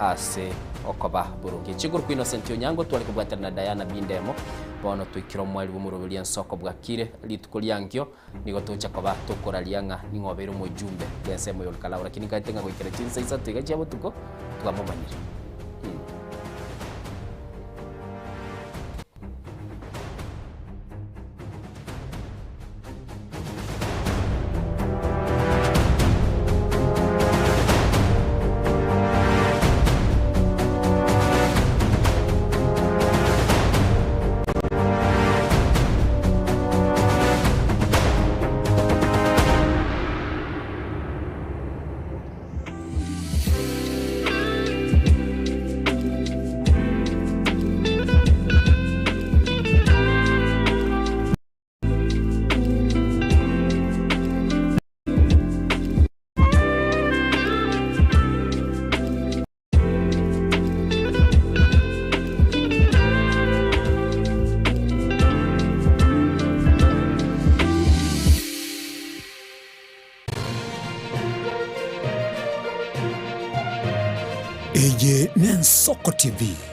ase okoba boronge. Chinguru kwa Innocent Onyango tware kobwatana na Diana Bindemo bono twaikire omoerio bw'omoroberio ensoko bwakire rituko riankio nigo tocha koba tokoraria ng'a ning'o obeire omojumbe bw'ensemo ya Olkalau lakini nkaete ng'a goikera chinsa isato iga chia botuko twamomanyire. Eye n'Ensoko TV.